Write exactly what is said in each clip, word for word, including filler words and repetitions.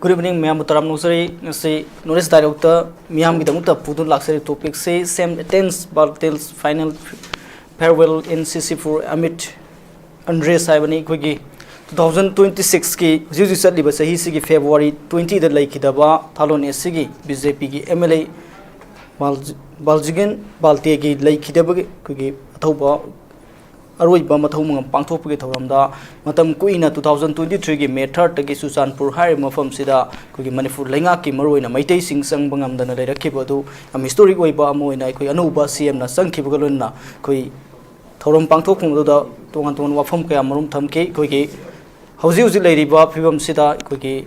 Good evening, ꯃꯌꯥꯝꯕꯨ ꯇꯔꯥꯝꯅ ꯑꯣꯛꯆꯔꯤ꯫ ꯉꯁꯤ North East Dialogueꯇ ꯃꯤꯌꯥꯝꯒꯤꯗꯃꯛꯇ ꯄꯨꯗꯨꯅ ꯂꯥꯛꯆꯔꯤꯕ topicꯁꯤ Same Attends Bartel's Final Farewell in C C for Amit Andres ꯍꯥꯏꯕꯅꯤ꯫ ꯑꯩꯈꯣꯏꯒꯤ two thousand twenty sixꯀꯤ ꯍꯧꯖꯤꯛ ꯍꯧꯖꯤꯛ ꯆꯠꯂꯤꯕ ꯆꯍꯤꯁꯤꯒꯤ February twentyꯗ ꯂꯩꯈꯤꯗꯕ ꯊꯥꯂꯣꯟ Eastꯀꯤ BJPꯒꯤ MLA ꯕꯥꯜ-, ꯕꯥꯜꯖꯤꯒꯟ ꯕꯥꯜꯇꯦꯒꯤ ꯂꯩꯈꯤꯗꯕꯒꯤ ꯑꯩꯈꯣꯏꯒꯤ ꯑꯊꯧꯕ ꯑꯔꯣꯏꯕ ꯃꯊꯧ ꯃꯉꯝ ꯄꯥꯡꯊꯣꯛꯄꯒꯤ ꯊꯧꯔꯝꯗ ꯃꯇꯝ ꯀꯨꯏꯅ two thousand twenty threeꯒꯤ May thirdꯇꯒꯤ Churachandpur ꯍꯥꯏꯔꯤꯕ ꯃꯐꯝꯁꯤꯗ ꯑꯩꯈꯣꯏꯒꯤ ꯃꯅꯤꯄꯨꯔ ꯂꯩꯉꯥꯛꯀꯤ ꯃꯔꯨꯑꯣꯏꯅ ꯃꯩꯇꯩꯁꯤꯡ ꯆꯪꯕ ꯉꯝꯗꯅ ꯂꯩꯔꯛꯈꯤꯕ ꯑꯗꯨ ꯌꯥꯝ historic ꯑꯣꯏꯕ ꯑꯃ ꯑꯣꯏꯅ ꯑꯩꯈꯣꯏ ꯑꯅꯧꯕ CMꯅ ꯆꯪꯈꯤꯕꯒ ꯂꯣꯏꯅꯅ ꯑꯩꯈꯣꯏ ꯊꯧꯔꯝ ꯄꯥꯡꯊꯣꯛꯐꯝ ꯑꯗꯨꯗ ꯇꯣꯉꯥꯟ ꯇꯣꯉꯥꯟꯕ ꯋꯥꯐꯝ ꯀꯌꯥ ꯃꯔꯨꯝ ꯊꯝꯈꯤ꯫ ꯑꯩꯈꯣꯏꯒꯤ ꯍꯧꯖꯤꯛ ꯍꯧꯖꯤꯛ ꯂꯩꯔꯤꯕ ꯐꯤꯕꯝꯁꯤꯗ ꯑꯩꯈꯣꯏꯒꯤ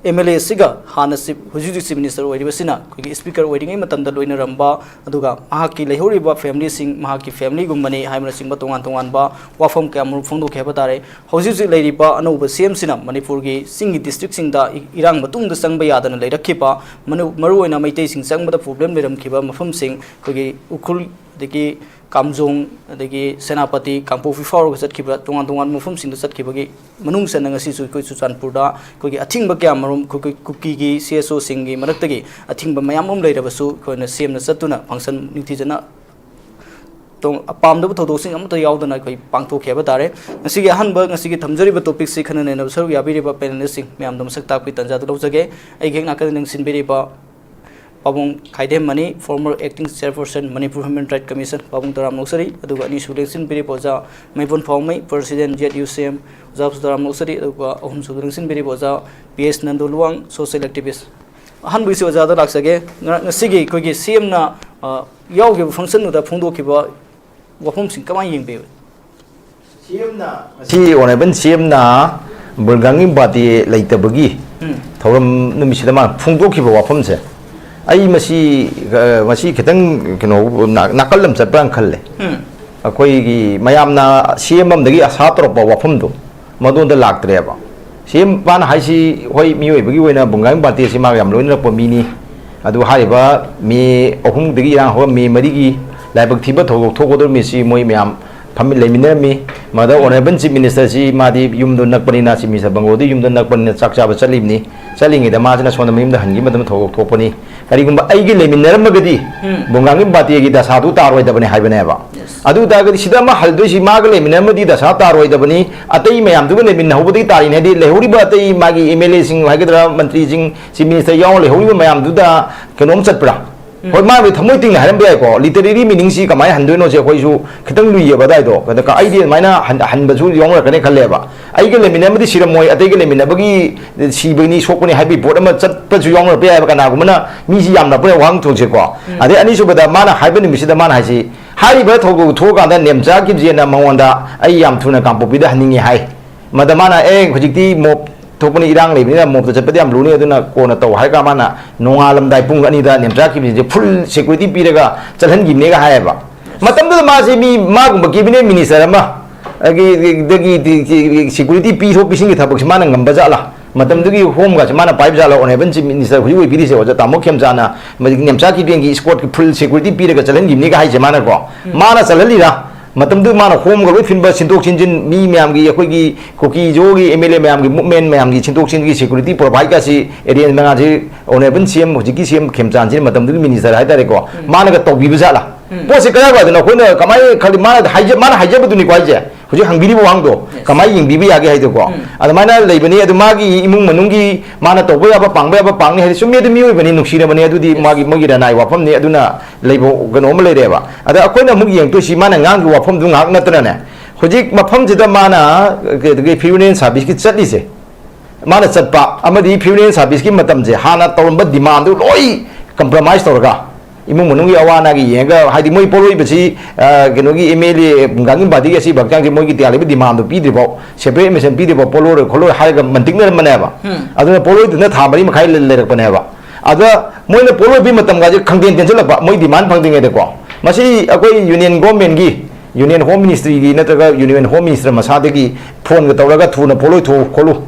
MLAꯁꯤꯒ ꯍꯥꯟꯅ ꯆꯤꯞ, ꯍꯧꯖꯤꯛ ꯍꯧꯖꯤꯛ Chief Minister ꯑꯣꯏꯔꯤꯕꯁꯤꯅ ꯑꯩꯈꯣꯏꯒꯤ Speaker ꯑꯣꯏꯔꯤꯉꯩ ꯃꯇꯝꯗ ꯂꯣꯏꯅꯔꯝꯕ, ꯑꯗꯨꯒ ꯃꯍꯥꯛꯀꯤ ꯂꯩꯍꯧꯔꯤꯕ familyꯁꯤꯡ ꯃꯍꯥꯛꯀꯤ familyꯒꯨꯝꯕꯅꯤ ꯍꯥꯏꯕꯅꯆꯤꯡꯕ ꯇꯣꯉꯥꯟ ꯇꯣꯉꯥꯟꯕ ꯋꯥꯐꯝ ꯀꯌꯥ ꯃꯔꯨꯝ ꯐꯣꯡꯗꯣꯛꯈꯤ ꯍꯥꯏꯕ ꯇꯥꯔꯦ꯫ ꯍꯧꯖꯤꯛ ꯍꯧꯖꯤꯛ ꯂꯩꯔꯤꯕ ꯑꯅꯧꯕ CMꯁꯤꯅ ꯃꯅꯤꯄꯨꯔꯒꯤ ꯆꯤꯡꯒꯤ districtꯁꯤꯡꯗ ꯏ-, ꯏꯔꯥꯡ ꯃꯇꯨꯡꯗ ꯆꯪꯕ ꯌꯥꯗꯅ ꯂꯩꯔꯛꯈꯤꯕ, ꯃꯅꯨ-, ꯃꯔꯨꯑꯣꯏꯅ ꯃꯩꯇꯩꯁꯤꯡ ꯆꯪꯕꯗ problem ꯂꯩꯔꯝꯈꯤꯕ ꯃꯐꯝꯁꯤꯡ, ꯑꯩꯈꯣꯏꯒꯤ ꯎꯈ꯭ꯔꯨꯜ, ꯑꯗꯒꯤ ꯀꯥꯝꯖꯣꯡ, ꯑꯗꯒꯤ ꯁꯦꯅꯥꯄꯇꯤ, ꯀꯥꯡꯄꯣꯛꯄꯤ ꯐꯥꯎꯔꯒ ꯆꯠꯈꯤꯕ ꯇꯣꯉꯥꯟ ꯇꯣꯉꯥꯟꯕ ꯃꯐꯝꯁꯤꯡꯗ ꯆꯠꯈꯤꯕꯒꯤ ꯃꯅꯨꯡ ꯆꯟꯅ ꯉꯁꯤꯁꯨ ꯑꯩꯈꯣꯏ ꯆꯨꯔꯆꯥꯟꯄꯨꯔꯗ ꯑꯩꯈꯣꯏꯒꯤ ꯑꯊꯤꯡꯕ ꯀꯌꯥ ꯃꯔꯨꯝ ꯑꯩꯈꯣꯏ ꯀꯨꯀꯤꯒꯤ CSOꯁꯤꯡꯒꯤ ꯃꯔꯛꯇꯒꯤ ꯑꯊꯤꯡꯕ ꯃꯌꯥꯝ ꯑꯃ ꯂꯩꯔꯕꯁꯨ ꯑꯩꯈꯣꯏꯅ CMꯅ ꯆꯠꯇꯨꯅ function ꯅꯤꯡꯊꯤꯖꯅ ꯇꯣꯡ-, ꯄꯥꯝꯗꯕ ꯊꯧꯗꯣꯛꯁꯤꯡ ꯑꯃꯠꯇ ꯌꯥꯎꯗꯅ ꯑꯩꯈꯣꯏ ꯄꯥꯡꯊꯣꯛꯈꯤ ꯍꯥꯏꯕ ꯇꯥꯔꯦ꯫ ꯉꯁꯤꯒꯤ ꯑꯍꯥꯟꯕ, ꯉꯁꯤꯒꯤ ꯊꯝꯖꯔꯤꯕ topicꯁꯤ ꯈꯟꯅ ꯅꯩꯅꯕ ꯁꯔꯨꯛ ꯌꯥꯕꯤꯔꯤꯕ panelistꯁꯤꯡ ꯃꯌꯥꯝꯗ ꯃꯁꯛ ꯇꯥꯛꯄꯒꯤ ꯇꯥꯟꯖꯥꯗꯨ ꯂꯧꯖꯒꯦ꯫ ꯑꯩꯒꯤ ꯍꯦꯛ ꯅꯥꯀꯟꯗ ꯂꯦꯡꯁꯤꯟꯕꯤꯔꯤꯕ ꯄꯥꯕꯨꯡ ꯈꯥꯏꯗꯦꯝ money, former acting chairperson Manipur Human Rights Commission, ꯄꯥꯕꯨꯡ ꯇꯔꯥꯝꯅ ꯑꯣꯛꯆꯔꯤ꯫ ꯑꯗꯨꯒ ꯑꯅꯤꯁꯨꯕ ꯂꯦꯡꯁꯤꯟꯕꯤꯔꯤꯕ ꯑꯣꯖꯥ ꯃꯩꯕꯣꯟ ꯐꯥꯎꯃꯩ, president ZUCM, ꯑꯣꯖꯥꯕꯨꯁꯨ ꯇꯔꯥꯝꯅ ꯑꯣꯛꯆꯔꯤ꯫ ꯑꯗꯨꯒ ꯑꯍꯨꯝꯁꯨꯕ ꯂꯦꯡꯁꯤꯟꯕꯤꯔꯤꯕ ꯑꯣꯖꯥ P S ꯅꯟꯗꯨ Luwang, social activist꯫ ꯑꯍꯥꯟꯕꯒꯤꯁꯤ ꯑꯣꯖꯥꯗ ꯂꯥꯛꯆꯒꯦ꯫ ꯉ-, ꯉꯁꯤꯒꯤ ꯑꯩꯈꯣꯏꯒꯤ CMꯅ, ꯑ, ꯌꯥꯎꯈꯤꯕ functionꯗꯨꯗ ꯐꯣꯡꯗꯣꯛꯈꯤꯕ ꯋꯥꯐꯝꯁꯤꯡ ꯀꯃꯥꯏꯅ ꯌꯦꯡꯕꯤꯕ? CMꯅ, ꯉꯁꯤ Honourable CMꯅ ꯕꯨꯔꯒꯥꯡꯒꯤ ꯕꯥꯇꯤ ꯂꯩꯇꯕꯒꯤ ꯎꯝ꯫ ꯊꯧꯔꯝ ꯅꯨꯃꯤꯠꯁꯤꯗ ꯃꯥꯅ ꯐꯣꯡꯗꯣꯛꯈꯤꯕ ꯋꯥꯐꯝꯁꯦ, ꯑꯩ ꯃꯁꯤ, ꯑ, ꯃꯁꯤ ꯈꯤꯇꯪ ꯀꯩꯅꯣ ꯅꯥ-, ꯅꯥꯀꯜ ꯑꯃ ꯆꯠꯄ꯭ꯔꯥꯅ ꯈꯜꯂꯦ꯫ ꯎꯝ꯫ ꯑꯩꯈꯣꯏꯒꯤ ꯃꯌꯥꯝꯅ CM ꯑꯃꯗꯒꯤ ꯑꯁꯥ ꯇꯧꯔꯛꯄ ꯋꯥꯐꯝꯗꯣ ꯃꯗꯣꯝꯗ ꯂꯥꯛꯇ꯭ꯔꯦꯕ꯫ CM ꯃꯥꯅ ꯍꯥꯏꯁꯤ, ꯍꯣꯏ, ꯃꯤꯑꯣꯏꯕꯒꯤ ꯑꯣꯏꯅ ꯕꯨꯔꯒꯥꯡꯒꯤ ꯕꯥꯇꯤ ꯑꯁꯤ ꯃꯥꯒ ꯌꯥꯝ ꯂꯣꯏꯅꯔꯛꯄ ꯃꯤꯅꯤ꯫ ꯑꯗꯨ ꯍꯥꯏꯔꯤꯕ May ꯑꯍꯨꯝꯗꯒꯤ ꯏꯔꯥꯡ ꯍꯧꯔ May ꯃꯔꯤꯒꯤ ꯂꯥꯏꯕꯛ ꯊꯤꯕ ꯊꯧꯗꯣꯛ ꯊꯣꯛꯀꯗꯧꯔꯤꯕ ꯃꯤꯁꯤ ꯃꯣꯏ ꯃꯌꯥꯝ ꯐꯝꯃꯤ ꯂꯩꯃꯤꯟꯅꯔꯝꯃꯤ꯫ ꯃꯗ Honourable Chief Minister ꯁꯤ ꯃꯥꯗꯤ ꯌꯨꯝꯗꯣ ꯅꯛꯄꯅꯤꯅ, Chief Minister bungalow ꯗꯤ ꯌꯨꯝꯗ ꯅꯛꯄꯅꯤꯅ ꯆꯥꯛ ꯆꯥꯕ ꯆꯠꯂꯤꯕꯅꯤ꯫ ꯆꯠꯂꯤꯉꯩꯗ ꯃꯥꯁꯤꯅ ꯁꯣꯝꯗ ꯃꯌꯨꯝꯗ ꯍꯟꯈꯤꯕ ꯃꯇꯝꯗ ꯊꯧꯗꯣꯛ ꯊꯣꯛꯄꯅꯤ꯫ ꯀꯔꯤꯒꯨꯝꯕ ꯑꯩꯒ ꯂꯩꯃꯤꯟꯅꯔꯝꯃꯒꯗꯤ ꯎꯝ꯫ ꯕꯣꯡꯒꯥꯡꯒꯤꯝ ꯄꯥꯔꯇꯤꯒꯤ ꯗꯁꯥꯗꯨ ꯇꯥꯔꯣꯏꯗꯕꯅꯤ ꯍꯥꯏꯕꯅꯦꯕ꯫ Yes꯫ ꯑꯗꯨ ꯇꯥꯔꯒꯗꯤ ꯁꯤꯗ ꯑꯃ ꯍꯜꯗꯣꯏꯁꯤ ꯃꯥꯒ ꯂꯩꯃꯤꯟꯅꯔꯝꯃꯗꯤ ꯗꯁꯥ ꯇꯥꯔꯣꯏꯗꯕꯅꯤ, ꯑꯇꯩ ꯃꯌꯥꯝꯗꯨꯒ ꯂꯩꯃꯤꯟꯅꯍꯧꯕꯗꯒꯤ ꯇꯥꯔꯤꯅꯤ꯫ ꯍꯥꯏꯗꯤ ꯂꯩꯍꯧꯔꯤꯕ ꯑꯇꯩ ꯃꯥꯒꯤ M L A ꯁꯤꯡ ꯍꯥꯏꯒꯗ꯭ꯔꯥ, ꯃꯟꯇ꯭ꯔꯤꯁꯤꯡ, Chief Minister ꯌꯥꯎꯅ ꯂꯩꯍꯧꯔꯤꯕ ꯃꯌꯥꯝꯗꯨꯗ ꯀꯩꯅꯣꯝ ꯆꯠꯄ꯭ꯔꯥ? ꯎꯝ꯫ ꯍꯣꯏ, ꯃꯥꯕꯨꯗꯤ ꯊꯃꯣꯏ ꯇꯤꯡꯅ ꯍꯥꯏꯔꯝꯕ ꯌꯥꯏꯀꯣ꯫ Literary meaning ꯁꯤ ꯀꯃꯥꯏꯅ ꯍꯟꯗꯣꯏꯅꯣꯁꯦ ꯑꯩꯈꯣꯏꯁꯨ ꯈꯤꯇꯪ ꯂꯨꯏꯌꯦꯕ ꯑꯗꯥꯏꯗꯣ꯫ ꯑꯗ ꯀ-, ꯑꯩꯗꯤ ꯑꯗꯨꯃꯥꯏꯅ ꯍꯟ-, ꯍꯟꯕꯁꯨ ꯌꯥꯎꯅꯔꯛꯀꯅꯤ ꯈꯜꯂꯦꯕ꯫ ꯑꯩꯒ ꯂꯩꯃꯤꯟꯅꯔꯝꯃꯗꯤ ꯁꯤꯔꯝꯃꯣꯏ, ꯑꯇꯩꯒ ꯂꯩꯃꯤꯟꯅꯕꯒꯤ ꯁꯤꯕꯅꯤ, ꯁꯣꯛꯄꯅꯤ ꯍꯥꯏꯕꯒꯤ ꯄꯣꯠ ꯑꯃ ꯆꯠꯄꯁꯨ ꯌꯥꯎꯅꯔꯛꯄ ꯌꯥꯏꯕ꯫ ꯀꯅꯥꯒꯨꯝꯕꯅ ꯃꯤꯁꯤ ꯌꯥꯝꯅꯔꯛꯄ ꯌꯥꯏ ꯋꯥꯍꯪ ꯊꯣꯛꯁꯦꯀꯣ꯫ ꯎꯝ꯫ ꯑꯗꯩ ꯑꯅꯤꯁꯨꯕꯗ ꯃꯥꯅ ꯍꯥꯏꯕ ꯅꯨꯃꯤꯠꯁꯤꯗ ꯃꯥꯅ ꯍꯥꯏꯁꯤ, ꯍꯥꯏꯔꯤꯕ ꯊꯧꯗꯣꯛ ꯊꯣꯛꯑꯀꯥꯟꯗ ꯅꯦꯝꯆꯥ ꯀꯤꯞꯖꯦꯟꯅ ꯃꯉꯣꯟꯗ "ꯑꯩ ꯌꯥꯝ ꯊꯨꯅ ꯀꯥꯡꯄꯣꯛꯄꯤꯗ ꯍꯟꯅꯤꯡꯉꯤ" ꯍꯥꯏ꯫ ꯃꯗ ꯃꯥꯅ, "ꯑꯦ, ꯍꯧꯖꯤꯛꯇꯤ ꯃꯣꯞ ꯊꯣꯛꯄꯅꯤ, ꯏꯔꯥꯡ ꯂꯩꯕꯅꯤꯅ ꯃꯣꯞꯇ ꯆꯠꯄꯗꯤ ꯌꯥꯝ ꯂꯨꯅꯤ, ꯑꯗꯨꯅ ꯀꯣꯟꯅ ꯇꯧ" ꯍꯥꯏꯔꯒ ꯃꯥꯅ ꯅꯣꯡꯉꯥꯜꯂꯝꯗꯥꯏ ꯄꯨꯡ ꯑꯅꯤꯗ ꯅꯦꯝꯆꯥ ꯀꯤꯞꯖꯦꯟꯁꯦ full security ꯄꯤꯔꯒ ꯆꯠꯍꯟꯈꯤꯕꯅꯦꯒ ꯍꯥꯏꯌꯦꯕ꯫ ꯃꯇꯝꯗꯨꯗ ꯃꯥꯁꯦ ꯃꯤ, ꯃꯥꯒꯨꯝꯕ cabinet minister ꯑꯃ, ꯑꯗꯒꯤ, ꯑꯗꯒꯤ security ꯄꯤꯊꯣꯛ ꯄꯤꯁꯤꯟꯒꯤ ꯊꯕꯛꯁꯦ ꯃꯥꯅ ꯉꯝꯕ ꯖꯥꯠꯂꯥ? ꯃꯇꯝꯗꯨꯒꯤ ꯍꯣꯝꯒꯁꯦ ꯃꯥꯅ ꯄꯥꯏꯕ ꯖꯥꯠꯂꯥ? Honourable Chief Minister ꯍꯧꯖꯤꯛ ꯑꯣꯏꯕꯤꯔꯤꯁꯦ ꯑꯣꯖꯥ ꯇꯥꯃꯣ ꯈꯦꯝꯆꯥꯅ ꯃꯗꯨꯒꯤ ꯅꯦꯝꯆꯥ ꯀꯤꯞꯖꯦꯟꯒꯤ escort ꯀꯤ full security ꯄꯤꯔꯒ ꯆꯠꯍꯟꯈꯤꯕꯅꯤꯒ ꯍꯥꯏꯁꯦ ꯃꯥꯅꯀꯣ꯫ ꯎꯝ꯫ ꯃꯥꯅ ꯆꯠꯍꯜꯂꯤꯔꯥ? ꯃꯇꯝꯗꯨ ꯃꯥꯅ ꯍꯣꯝꯒ ꯂꯣꯏ ꯐꯤꯟꯕ, ꯁꯤꯟꯗꯣꯛ ꯁꯤꯟꯖꯤꯟ, ꯃꯤ ꯃꯌꯥꯝꯒꯤ, ꯑꯩꯈꯣꯏꯒꯤ ꯀꯨꯀꯤꯖꯣꯒꯤ M L A ꯃꯌꯥꯝꯒꯤ movement ꯃꯌꯥꯝꯒꯤ ꯁꯤꯟꯗꯣꯛ ꯁꯤꯟꯖꯤꯟꯒꯤ security provide ꯀꯁꯤ arrange ꯃꯉꯥꯁꯤ Honourable C M, ꯍꯧꯖꯤꯛꯀꯤ C M ꯈꯦꯝꯆꯥꯟꯁꯤꯅ ꯃꯇꯝꯗꯨꯒꯤ minister ꯍꯥꯏꯇꯥꯔꯦꯀꯣ, ꯎꯝ꯫ ꯃꯥꯅꯒ ꯇꯧꯕꯤꯕ ꯖꯥꯠꯂꯥ? ꯎꯝ꯫ ꯄꯣꯠꯁꯦ ꯀꯗꯥꯏꯋꯥꯏꯗꯅꯣ ꯑꯩꯈꯣꯏꯅ ꯀꯃꯥꯏꯅ ꯈꯜꯂꯤ? ꯃꯥꯅ ꯍꯥꯏꯖ-, ꯃꯥꯅ ꯍꯥꯏꯖꯕꯗꯨꯅꯤꯀꯣ ꯍꯥꯏꯁꯦ꯫ ꯍꯧꯖꯤꯛ ꯍꯪꯕꯤꯔꯤꯕ ꯋꯥꯍꯪꯗꯣ Yes꯫ ꯀꯃꯥꯏꯅ ꯌꯦꯡꯕꯤꯕ ꯌꯥꯒꯦ ꯍꯥꯏꯗꯣꯀꯣ꯫ ꯎꯝ꯫ ꯑꯗꯨꯃꯥꯏꯅ ꯂꯩꯕꯅꯤ꯫ ꯑꯗꯨ ꯃꯥꯒꯤ ꯏꯃꯨꯡ ꯃꯅꯨꯡꯒꯤ ꯃꯥꯅ ꯇꯧꯕ ꯌꯥꯕ, ꯄꯥꯡꯕ ꯌꯥꯕ ꯄꯥꯡꯅꯤ ꯍꯥꯏꯗꯤ ꯆꯨꯝꯃꯤ, ꯑꯗꯨ ꯃꯤꯑꯣꯏꯕꯅꯤ, ꯅꯨꯡꯁꯤꯔꯕꯅꯤ, ꯑꯗꯨꯗꯤ Yes꯫ ꯃꯥꯒꯤ, ꯃꯣꯏꯒꯤ ꯔꯅꯥꯏ ꯋꯥꯐꯝꯅꯤ꯫ ꯑꯗꯨꯅ ꯂꯩꯕ ꯀꯩꯅꯣ ꯑꯃ ꯂꯩꯔꯦꯕ꯫ ꯑꯗ ꯑꯩꯈꯣꯏꯅ ꯑꯃꯨꯛ ꯌꯦꯡꯗꯣꯏꯁꯤ ꯃꯥꯅ ꯉꯥꯡꯈꯤꯕ ꯋꯥꯐꯝꯗꯨ ꯉꯥꯏꯍꯥꯛ ꯅꯠꯇꯅꯅꯦ, ꯍꯧꯖꯤꯛ ꯃꯐꯝꯁꯤꯗ ꯃꯥꯅ ꯀꯩꯅꯣꯒꯤ funeral service ꯀꯤ ꯆꯠꯂꯤꯁꯦ, ꯃꯥꯅ ꯆꯠꯄ ꯑꯃꯗꯤ funeral service ꯀꯤ ꯃꯇꯝꯁꯦ ꯍꯥꯟꯅ ꯇꯧꯔꯝꯕ demand ꯗꯨ ꯂꯣꯏ compromise ꯇꯧꯔꯒ, ꯏꯃꯨꯡ ꯃꯅꯨꯡꯒꯤ ꯑꯋꯥ ꯑꯅꯥꯒꯤ ꯌꯦꯡꯉꯒ, ꯍꯥꯏꯗꯤ ꯃꯣꯏ ꯄꯣꯠꯂꯣꯏꯕꯁꯤ, ꯑ, ꯀꯩꯅꯣꯒꯤ M L A ꯕꯣꯡꯒꯥꯡꯒꯤꯝ ꯄꯥꯔꯇꯤꯒꯤ ꯑꯁꯤꯕ ꯍꯛꯆꯥꯡꯁꯤ ꯃꯣꯏꯒꯤ ꯇꯌꯥ ꯂꯩꯕ demand ꯗꯨ ꯄꯤꯗ꯭ꯔꯤꯐꯥꯎ, separate admission ꯄꯤꯗ꯭ꯔꯤꯐꯥꯎ ꯄꯣꯠꯂꯣꯏꯔꯣꯏ ꯈꯣꯠꯂꯣꯏ ꯍꯥꯏꯔꯒ ꯃꯟꯇꯤꯛꯅꯔꯝꯕꯅꯦꯕ꯫ ꯎꯝ꯫ ꯑꯗꯨꯅ ꯄꯣꯠꯂꯣꯏꯗꯨꯅ ꯊꯥ ꯃꯔꯤ ꯃꯈꯥꯏ ꯂꯩ-, ꯂꯩꯔꯛꯄꯅꯦꯕ꯫ ꯑꯗ ꯃꯣꯏꯅ ꯄꯣꯠꯂꯣꯏꯕꯒꯤ ꯃꯇꯝꯒꯁꯦ ꯈꯪꯗꯦꯟ ꯇꯦꯟꯁꯤꯜꯂꯛꯄ, ꯃꯣꯏ demand ꯐꯪꯗ꯭ꯔꯤꯉꯩꯗꯀꯣ꯫ ꯃꯁꯤ ꯑꯩꯈꯣꯏ Union Government ꯀꯤ, Union Home Ministry ꯒꯤ ꯅꯠꯇ꯭ꯔꯒ Union Home Minister ꯃꯁꯥꯗꯒꯤ phone ꯒ ꯇꯧꯔꯒ ꯊꯨꯅ ꯄꯣꯠꯂꯣꯏ ꯊꯣꯛꯎ ꯈꯣꯠꯂꯨ,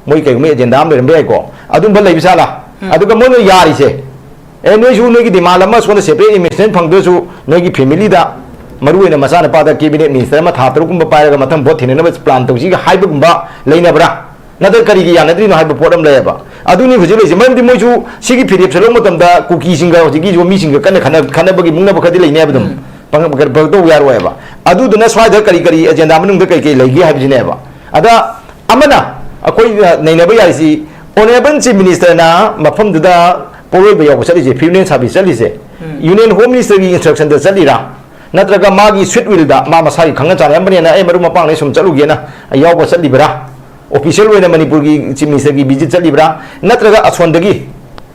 ꯃꯣꯏ ꯀꯩꯒꯨꯝꯕ agenda ꯑꯃ ꯂꯩꯔꯝꯕ ꯌꯥꯏꯀꯣ, ꯑꯗꯨꯝꯕ ꯂꯩꯕ ꯖꯥꯠꯂꯥ? ꯎꯝ꯫ ꯑꯗꯨꯒ ꯃꯣꯏꯅ ꯌꯥꯔꯤꯁꯦ, ꯑꯦ, ꯅꯣꯏꯁꯨ ꯅꯣꯏꯒꯤ demand ꯑꯃ ꯁꯣꯝꯗ separate admission ꯐꯪꯗ꯭ꯔꯁꯨ ꯅꯣꯏꯒꯤ family ꯗ ꯃꯔꯨꯑꯣꯏꯅ ꯃꯆꯥꯅꯨꯄꯥꯗ cabinet minister ꯑꯃ ꯊꯥ ꯇꯔꯨꯛꯀꯨꯝꯕ ꯄꯥꯏꯔꯒ ꯃꯊꯪ vote ꯊꯦꯡꯅꯅꯕ plan ꯇꯧꯁꯤꯒ ꯍꯥꯏꯕꯒꯨꯝꯕ ꯂꯩꯅꯕ꯭ꯔꯥ? ꯅꯠꯇ꯭ꯔꯒ ꯀꯔꯤꯒꯤ ꯌꯥꯅꯗ꯭ꯔꯤꯅꯣ ꯍꯥꯏꯕ ꯄꯣꯠ ꯑꯃ ꯂꯩꯌꯦꯕ꯫ ꯑꯗꯨꯅꯤ ꯍꯧꯖꯤꯛ ꯂꯩꯔꯤꯁꯦ꯫ ꯃꯔꯝꯗꯤ ꯃꯣꯏꯁꯨ ꯁꯤꯒꯤ ꯐꯤꯔꯦꯞꯁꯦ ꯂꯧꯕ ꯃꯇꯝꯗ ꯀꯨꯀꯤꯁꯤꯡꯒ ꯍꯧꯖꯤꯛꯀꯤ ꯌꯣꯃꯤꯁꯤꯡꯒ ꯀꯟꯅ ꯈꯟꯅ-, ꯈꯟꯅꯕꯒꯤ ꯃꯨꯛꯅꯕ ꯈꯔꯗꯤ ꯂꯩꯅꯤ ꯍꯥꯏꯕ ꯑꯗꯨꯝ ꯄꯪ-, ꯀꯩꯅꯣ ꯇꯧ ꯌꯥꯔꯣꯏꯕ꯫ ꯑꯗꯨꯗꯨꯅ ꯁ꯭ꯋꯥꯏꯗ ꯀꯔꯤ ꯀꯔꯤ agenda ꯃꯅꯨꯡꯗ ꯀꯩ ꯀꯩ ꯂꯩꯒꯦ ꯍꯥꯏꯕꯁꯤꯅꯦꯕ꯫ ꯑꯗ ꯑꯃꯅ ꯑꯩꯈꯣꯏꯅ ꯅꯩꯅꯕ ꯌꯥꯔꯤꯁꯤ, honourable chief ministerꯅ ꯃꯐꯝꯗꯨꯗ ꯄꯣꯠꯂꯣꯏꯕ ꯌꯥꯎꯕ ꯆꯠꯂꯤꯁꯦ, funeral service ꯆꯠꯂꯤꯁꯦ, union home ministerꯒꯤ instructionꯗ ꯆꯠꯂꯤꯔꯥ? ꯅꯠꯇ꯭ꯔꯒ ꯃꯥꯒꯤ sweet willꯗ ꯃꯥ ꯃꯁꯥꯒꯤ ꯈꯪꯅ ꯆꯥꯟꯅꯔꯝꯕꯅꯦꯅ ꯑꯩ ꯃꯔꯨꯞ ꯃꯄꯥꯡꯅ ꯁꯨꯝ ꯆꯠꯂꯨꯒꯦꯅ ꯌꯥꯎꯕ ꯆꯠꯂꯤꯕ꯭ꯔꯥ? Official ꯑꯣꯏꯅ ꯃꯅꯤꯄꯨꯔꯒꯤ chief ministerꯒꯤ visit ꯆꯠꯂꯤꯕ꯭ꯔꯥ? ꯅꯠꯇ꯭ꯔꯒ ꯑꯁꯣꯟꯗꯒꯤ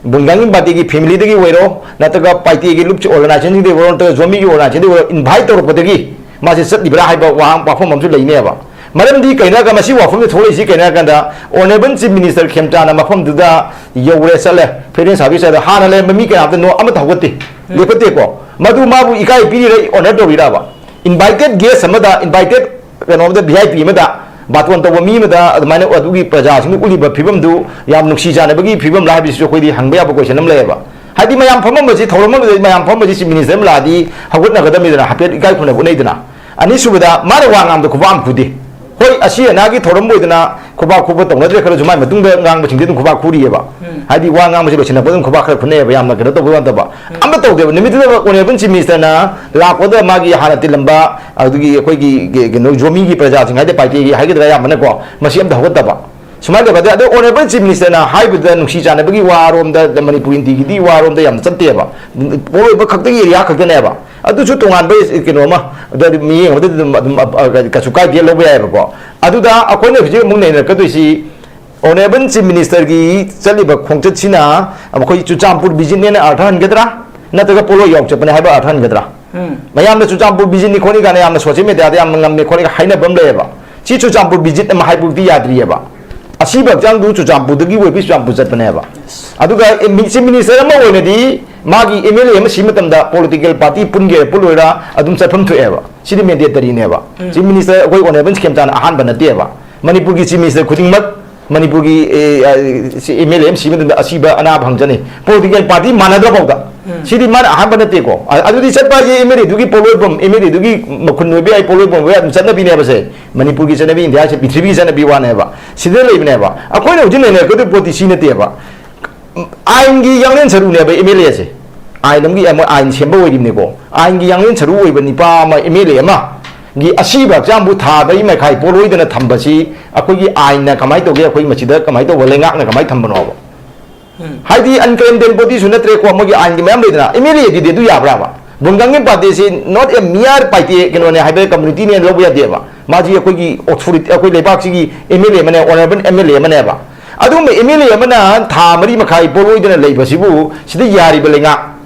ꯕꯨꯡꯒꯥꯡꯒꯤ partyꯒꯤ familyꯗꯒꯤ ꯑꯣꯏꯔꯣ, ꯅꯠꯇ꯭ꯔꯒ ꯄꯥꯏꯇꯦꯒꯤ ꯂꯨꯞꯁꯤ organizationꯗꯒꯤ ꯑꯣꯏꯔꯣ, ꯅꯠꯇ꯭ꯔꯒ ꯖꯣꯃꯤꯒꯤ organizationꯗꯒꯤ ꯑꯣꯏꯔꯣ, invite ꯇꯧꯔꯛꯄꯗꯒꯤ ꯃꯥꯁꯦ ꯆꯠꯂꯤꯕ꯭ꯔꯥ ꯍꯥꯏꯕ ꯋꯥꯍꯪ, ꯋꯥꯐꯝ ꯑꯃꯁꯨ ꯂꯩꯅꯦꯕ꯫ ꯃꯔꯝꯗꯤ ꯀꯩꯅꯣ ꯍꯥꯏꯔꯒ ꯃꯁꯤ ꯋꯥꯐꯝꯁꯦ ꯊꯣꯛꯂꯛꯏꯁꯤ ꯀꯩꯅꯣ ꯍꯥꯏꯔꯀꯥꯟꯗ, honourable chief minister ꯈꯦꯝꯆꯥꯅ ꯃꯐꯝꯗꯨꯗ ꯌꯧꯔꯦ, ꯆꯠꯂꯦ, funeral service ꯍꯥꯏꯗ ꯍꯥꯟꯅ ꯂꯩꯔꯝꯕ ꯃꯤ ꯀꯌꯥꯝꯇ ꯅꯣ ꯑꯃꯠꯇ ꯍꯧꯒꯠꯇꯦ, ꯂꯦꯞꯈꯠꯇꯦꯀꯣ꯫ ꯃꯗꯨ ꯃꯥꯕꯨ ꯏꯀꯥꯏ ꯄꯤꯔꯤꯔ, honour ꯇꯧꯔꯤꯔꯕ? Invited guest ꯑꯃꯗ, invited ꯀꯩꯅꯣ ꯑꯃꯗ, V I P ꯑꯃꯗ ꯕꯥꯇꯣꯟ ꯇꯧꯕ ꯃꯤ ꯑꯃꯗ ꯑꯗꯨꯃꯥꯏꯅ ꯑꯗꯨꯒꯤ ꯄ꯭ꯔꯖꯥꯁꯤꯡꯗ ꯎꯠꯂꯤꯕ ꯐꯤꯕꯝꯗꯨ ꯌꯥꯝ ꯅꯨꯡꯁꯤ ꯆꯥꯟꯅꯕꯒꯤ ꯐꯤꯕꯝꯂ ꯍꯥꯏꯕꯁꯤꯁꯨ ꯑꯩꯈꯣꯏꯗꯤ ꯍꯪꯕ ꯌꯥꯕ question ꯑꯃ ꯂꯩꯌꯦꯕ꯫ ꯍꯥꯏꯗꯤ ꯃꯌꯥꯝ ꯐꯝꯃꯝꯕꯁꯤ, ꯊꯧꯔꯝ ꯑꯃꯗ ꯃꯌꯥꯝ ꯐꯝꯃꯝꯕꯁꯤ chief minister ꯑꯃ ꯂꯥꯛꯑꯗꯤ ꯍꯧꯒꯠꯅꯒꯗꯕꯅꯤꯗꯅ, ꯍꯥꯏꯐꯦꯠ ꯏꯀꯥꯏ ꯈꯨꯝꯅꯕ ꯎꯠꯅꯩꯗꯅ꯫ ꯑꯅꯤꯁꯨꯕꯗ, ꯃꯥꯅ ꯋꯥ ꯉꯥꯡꯕꯗ ꯈꯨꯕꯥꯛ ꯑꯃ ꯈꯨꯗꯦ꯫ ꯍꯣꯏ, ꯑꯁꯤ ꯑꯅꯥꯒꯤ ꯊꯧꯔꯝ ꯑꯣꯏꯗꯅ ꯈꯨꯕꯥꯛ ꯈꯨꯕ ꯇꯧꯅꯗ꯭ꯔꯦ ꯈꯜꯂꯁꯨ, ꯃꯥꯏ ꯃꯇꯨꯡꯗ ꯉꯥꯡꯕꯁꯤꯡꯗꯤ ꯑꯗꯨꯝ ꯈꯨꯕꯥꯛ ꯈꯨꯔꯤꯑꯕ꯫ ꯍꯥꯏꯗꯤ ꯋꯥ ꯉꯥꯡꯕꯁꯤ ꯂꯣꯏꯁꯤꯜꯂꯛꯄꯗ ꯑꯗꯨꯝ ꯈꯨꯕꯥꯛ ꯈꯔ ꯈꯨꯅꯩꯑꯕ, ꯌꯥꯝꯅ ꯀꯩꯅꯣ ꯇꯧꯕ ꯅꯠꯇꯕ꯫ ꯑꯃ ꯇꯧꯗꯦꯕ꯫ ꯅꯨꯃꯤꯠꯇꯨꯗ honourable chief ministerꯅ ꯂꯥꯛꯄꯗ ꯃꯥꯒꯤ ꯍꯥꯟꯅ ꯇꯤꯜꯂꯝꯕ ꯑꯗꯨꯒꯤ ꯑꯩꯈꯣꯏꯒꯤ ꯀꯩꯅꯣ ꯖꯣꯃꯤꯒꯤ ꯄ꯭ꯔꯖꯥꯁꯤꯡ ꯍꯥꯏꯗꯤ ꯄꯥꯏꯇꯦꯒꯤ ꯍꯥꯏꯒꯗ꯭ꯔꯥ, ꯑꯌꯥꯝꯕꯅꯀꯣ, ꯃꯁꯤ ꯑꯝꯇ ꯍꯧꯒꯠꯇꯕ꯫ ꯁꯨꯃꯥꯏꯅ ꯇꯧꯕ ꯑꯗꯩ, ꯑꯗꯣ honourable chief ministerꯅ ꯍꯥꯏꯕꯗꯨꯗ ꯅꯨꯡꯁꯤ ꯆꯥꯟꯅꯕꯒꯤ ꯋꯥꯔꯣꯝꯗ, ꯃꯅꯤꯄꯨꯔ ꯏꯟꯇꯤꯒꯤꯗꯤ ꯋꯥꯔꯣꯝꯗ ꯌꯥꯝꯅ ꯆꯠꯇꯦꯕ꯫ ꯄꯣꯠꯂꯣꯏꯕ ꯈꯛꯇꯒꯤ area ꯈꯛꯇꯅꯦꯕ꯫ ꯑꯗꯨꯁꯨ ꯇꯣꯉꯥꯟꯕ ꯀꯩꯅꯣ ꯑꯃ, ꯑꯗꯨ ꯑꯗꯨꯝ ꯃꯤꯠꯌꯦꯡ ꯑꯃꯗ ꯑꯗꯨꯝ, ꯑꯗꯨꯝ, ꯑ, ꯑ, ꯀꯩꯁꯨ ꯀꯥꯏꯗꯦ, ꯂꯧꯕ ꯌꯥꯏꯑꯕꯀꯣ꯫ ꯑꯗꯨꯗ ꯑꯩꯈꯣꯏꯅ ꯍꯧꯖꯤꯛ ꯑꯃꯨꯛ ꯅꯩꯅꯔꯛꯀꯗꯣꯏꯁꯤ, honourable chief ministerꯒꯤ ꯆꯠꯂꯤꯕ ꯈꯣꯡꯆꯠꯁꯤꯅ ꯑꯩꯈꯣꯏ ꯆꯨꯔꯆꯥꯟꯄꯨꯔ visitꯅꯦꯅ ꯑꯔꯊ ꯍꯟꯒꯗ꯭ꯔꯥ, ꯅꯠꯇ꯭ꯔꯒ ꯄꯣꯠꯂꯣꯏ ꯌꯥꯎ ꯆꯠꯄꯅꯦ ꯍꯥꯏꯕ ꯑꯔꯊ ꯍꯟꯒꯗ꯭ꯔꯥ? ꯃꯌꯥꯝꯅ ꯆꯨꯔꯆꯥꯟꯄꯨꯔ visitꯅꯤ ꯈꯣꯠꯅꯤ ꯀꯥꯏꯅ ꯌꯥꯝꯅ social mediaꯗ ꯌꯥꯝꯅ ꯉꯝꯃꯦ ꯈꯣꯠꯂꯦ ꯍꯥꯏꯅꯕ ꯑꯃ ꯂꯩꯌꯦꯕ꯫ ꯁꯤ ꯆꯨꯔꯆꯥꯟꯄꯨꯔ visit ꯑꯃ ꯍꯥꯏꯕꯕꯨꯗꯤ ꯌꯥꯗ꯭ꯔꯤꯑꯕ꯫ ꯑꯁꯤꯕ ꯍꯛꯆꯥꯡꯗꯨ ꯆꯨꯔꯆꯥꯟꯄꯨꯔꯗꯒꯤ ꯑꯣꯏꯕꯤ ꯆꯨꯔꯆꯥꯟꯄꯨꯔ ꯆꯠꯄꯅꯦꯕ꯫ ꯑꯗꯨꯒ chief minister ꯑꯃ ꯑꯣꯏꯅꯗꯤ ꯃꯥꯒꯤ M L A ꯑꯃ ꯁꯤ ꯃꯇꯝꯗ political party ꯄꯨꯟꯒꯦꯔꯥ ꯄꯨꯜꯂꯣꯏꯔꯥ ꯑꯗꯨꯝ ꯆꯠꯐꯝ ꯊꯣꯛꯑꯦꯕ꯫ ꯁꯤꯗꯤ mandatorynꯦꯕ꯫ Chief minister ꯑꯩꯈꯣꯏ honourable ꯈꯦꯝꯆꯥꯅ ꯑꯍꯥꯟꯕ ꯅꯠꯇꯦꯕ꯫ ꯃꯅꯤꯄꯨꯔꯒꯤ chief minister ꯈꯨꯗꯤꯡꯃꯛ ꯃꯅꯤꯄꯨꯔꯒꯤ ꯑꯦꯝ ꯑꯦꯜ ꯑꯦ ꯑꯃ ꯁꯤꯕ ꯃꯇꯝꯗ ꯑꯁꯤꯕ ꯑꯅꯥꯕ ꯍꯪꯖꯅꯤ, ꯄꯣꯂꯤꯇꯤꯀꯦꯜ ꯄꯥꯔꯇꯤ ꯃꯥꯟꯅꯗ꯭ꯔ ꯐꯥꯎꯗ꯫ ꯎꯝ꯫ ꯁꯤꯗꯤ ꯃꯥꯅ ꯑꯍꯥꯟꯕ ꯅꯠꯇꯦꯀꯣ꯫ ꯑ- ꯑꯗꯨꯗꯤ ꯆꯠꯄ ꯍꯥꯏꯁꯦ ꯑꯦꯝ ꯑꯦꯜ ꯑꯦꯗꯨꯒꯤ ꯄꯣꯠꯂꯣꯏꯐꯝ, ꯑꯦꯝ ꯑꯦꯜ ꯑꯦꯗꯨꯒꯤ ꯃꯈꯨꯟ ꯑꯣꯏꯕ ꯌꯥꯏ, ꯄꯣꯠꯂꯣꯏꯐꯝ ꯑꯣꯏꯕ ꯌꯥꯏ, ꯑꯗꯨꯝ ꯆꯠꯅꯕꯤꯅꯦꯕꯁꯦ꯫ ꯃꯅꯤꯄꯨꯔꯒꯤ ꯆꯠꯅꯕꯤ, ꯏꯟꯗꯤꯌꯥꯁꯦ ꯄ꯭ꯔꯤꯊꯤꯕꯤꯒꯤ ꯆꯠꯅꯕꯤ ꯋꯥꯅꯦꯕ꯫ ꯁꯤꯗ ꯂꯩꯕꯅꯦꯕ꯫ ꯑꯩꯈꯣꯏꯅ ꯍꯧꯖꯤꯛ ꯅꯩꯅꯔꯛꯀꯗꯣꯏ ꯄꯣꯠꯇꯤ ꯁꯤ ꯅꯠꯇꯦꯕ꯫ ꯑꯥꯏꯟꯒꯤ ꯌꯥꯡꯂꯦꯟ ꯁꯔꯨꯅꯦꯕ ꯑꯦꯝ ꯑꯦꯜ ꯑꯦꯁꯦ꯫ ꯑꯥꯏꯟ ꯑꯃꯒꯤ ꯑꯃ ꯑꯥꯏꯟ ꯁꯦꯝꯕ ꯑꯣꯏꯔꯤꯕꯅꯤꯀꯣ꯫ ꯑꯥꯏꯟꯒꯤ ꯌꯥꯡꯂꯦꯟ ꯁꯔꯨ ꯑꯣꯏꯕ ꯅꯨꯄꯥ ꯑꯃ, ꯑꯦꯝ ꯑꯦꯜ ꯑꯦ ꯑꯃꯒꯤ ꯑꯁꯤꯕ ꯍꯛꯆꯥꯡꯕꯨ ꯊꯥ ꯃꯔꯤ ꯃꯈꯥꯏ ꯄꯣꯠꯂꯣꯏꯗꯅ ꯊꯝꯕꯁꯤ ꯑꯩꯈꯣꯏꯒꯤ ꯑꯥꯏꯟꯅ ꯀꯃꯥꯏꯅ ꯇꯧꯒꯦ? ꯑꯩꯈꯣꯏ ꯃꯁꯤꯗ ꯀꯃꯥꯏꯅ ꯇꯧꯕ, ꯂꯩꯉꯥꯛꯅ ꯀꯃꯥꯏꯅ ꯊꯝꯕꯅꯣꯕ? ꯎꯝ꯫ ꯍꯥꯏꯗꯤ ꯑꯟꯀ꯭ꯂꯦꯝꯗꯦꯟ ꯕꯣꯗꯤꯁꯨ ꯅꯠꯇ꯭ꯔꯦꯀꯣ, ꯃꯣꯏꯒꯤ ꯑꯥꯏꯟꯒꯤ ꯃꯌꯥꯝ ꯂꯩꯗꯅ꯫ ꯑꯦꯝ ꯑꯦꯜ ꯑꯦꯒꯤꯗꯤ ꯑꯗꯨ ꯌꯥꯕ꯭ꯔꯥꯕ? ꯕꯨꯡꯒꯪꯒꯤ ꯄꯥꯔꯇꯤꯁꯤ not a mere ꯄꯥꯏꯇꯦ ꯀꯩꯅꯣꯅꯦ ꯍꯥꯏꯕ ꯀꯝꯃꯨꯅꯤꯇꯤꯅꯦꯅ ꯂꯧꯕ ꯌꯥꯗꯦꯕ꯫ ꯃꯥꯁꯤ ꯑꯩꯈꯣꯏꯒꯤ ꯑꯣꯊꯣꯔꯤꯇꯤ, ꯑꯩꯈꯣꯏ ꯂꯩꯕꯥꯛꯁꯤꯒꯤ ꯑꯦꯝ ꯑꯦꯜ ꯑꯦ ꯑꯃꯅꯦ, ꯑꯣꯅꯔꯦꯕꯜ ꯑꯦꯝ ꯑꯦꯜ ꯑꯦ ꯑꯃꯅꯦꯕ꯫ ꯑꯗꯨꯒꯨꯝꯕ ꯑꯦꯝ ꯑꯦꯜ ꯑꯦ ꯑꯃꯅ ꯊꯥ ꯃꯔꯤ ꯃꯈꯥꯏ ꯄꯣꯠꯂꯣꯏꯗꯅ ꯂꯩꯕꯁꯤꯕꯨ ꯁꯤꯗ ꯌꯥꯔꯤꯕ ꯂꯩꯉꯥꯛ,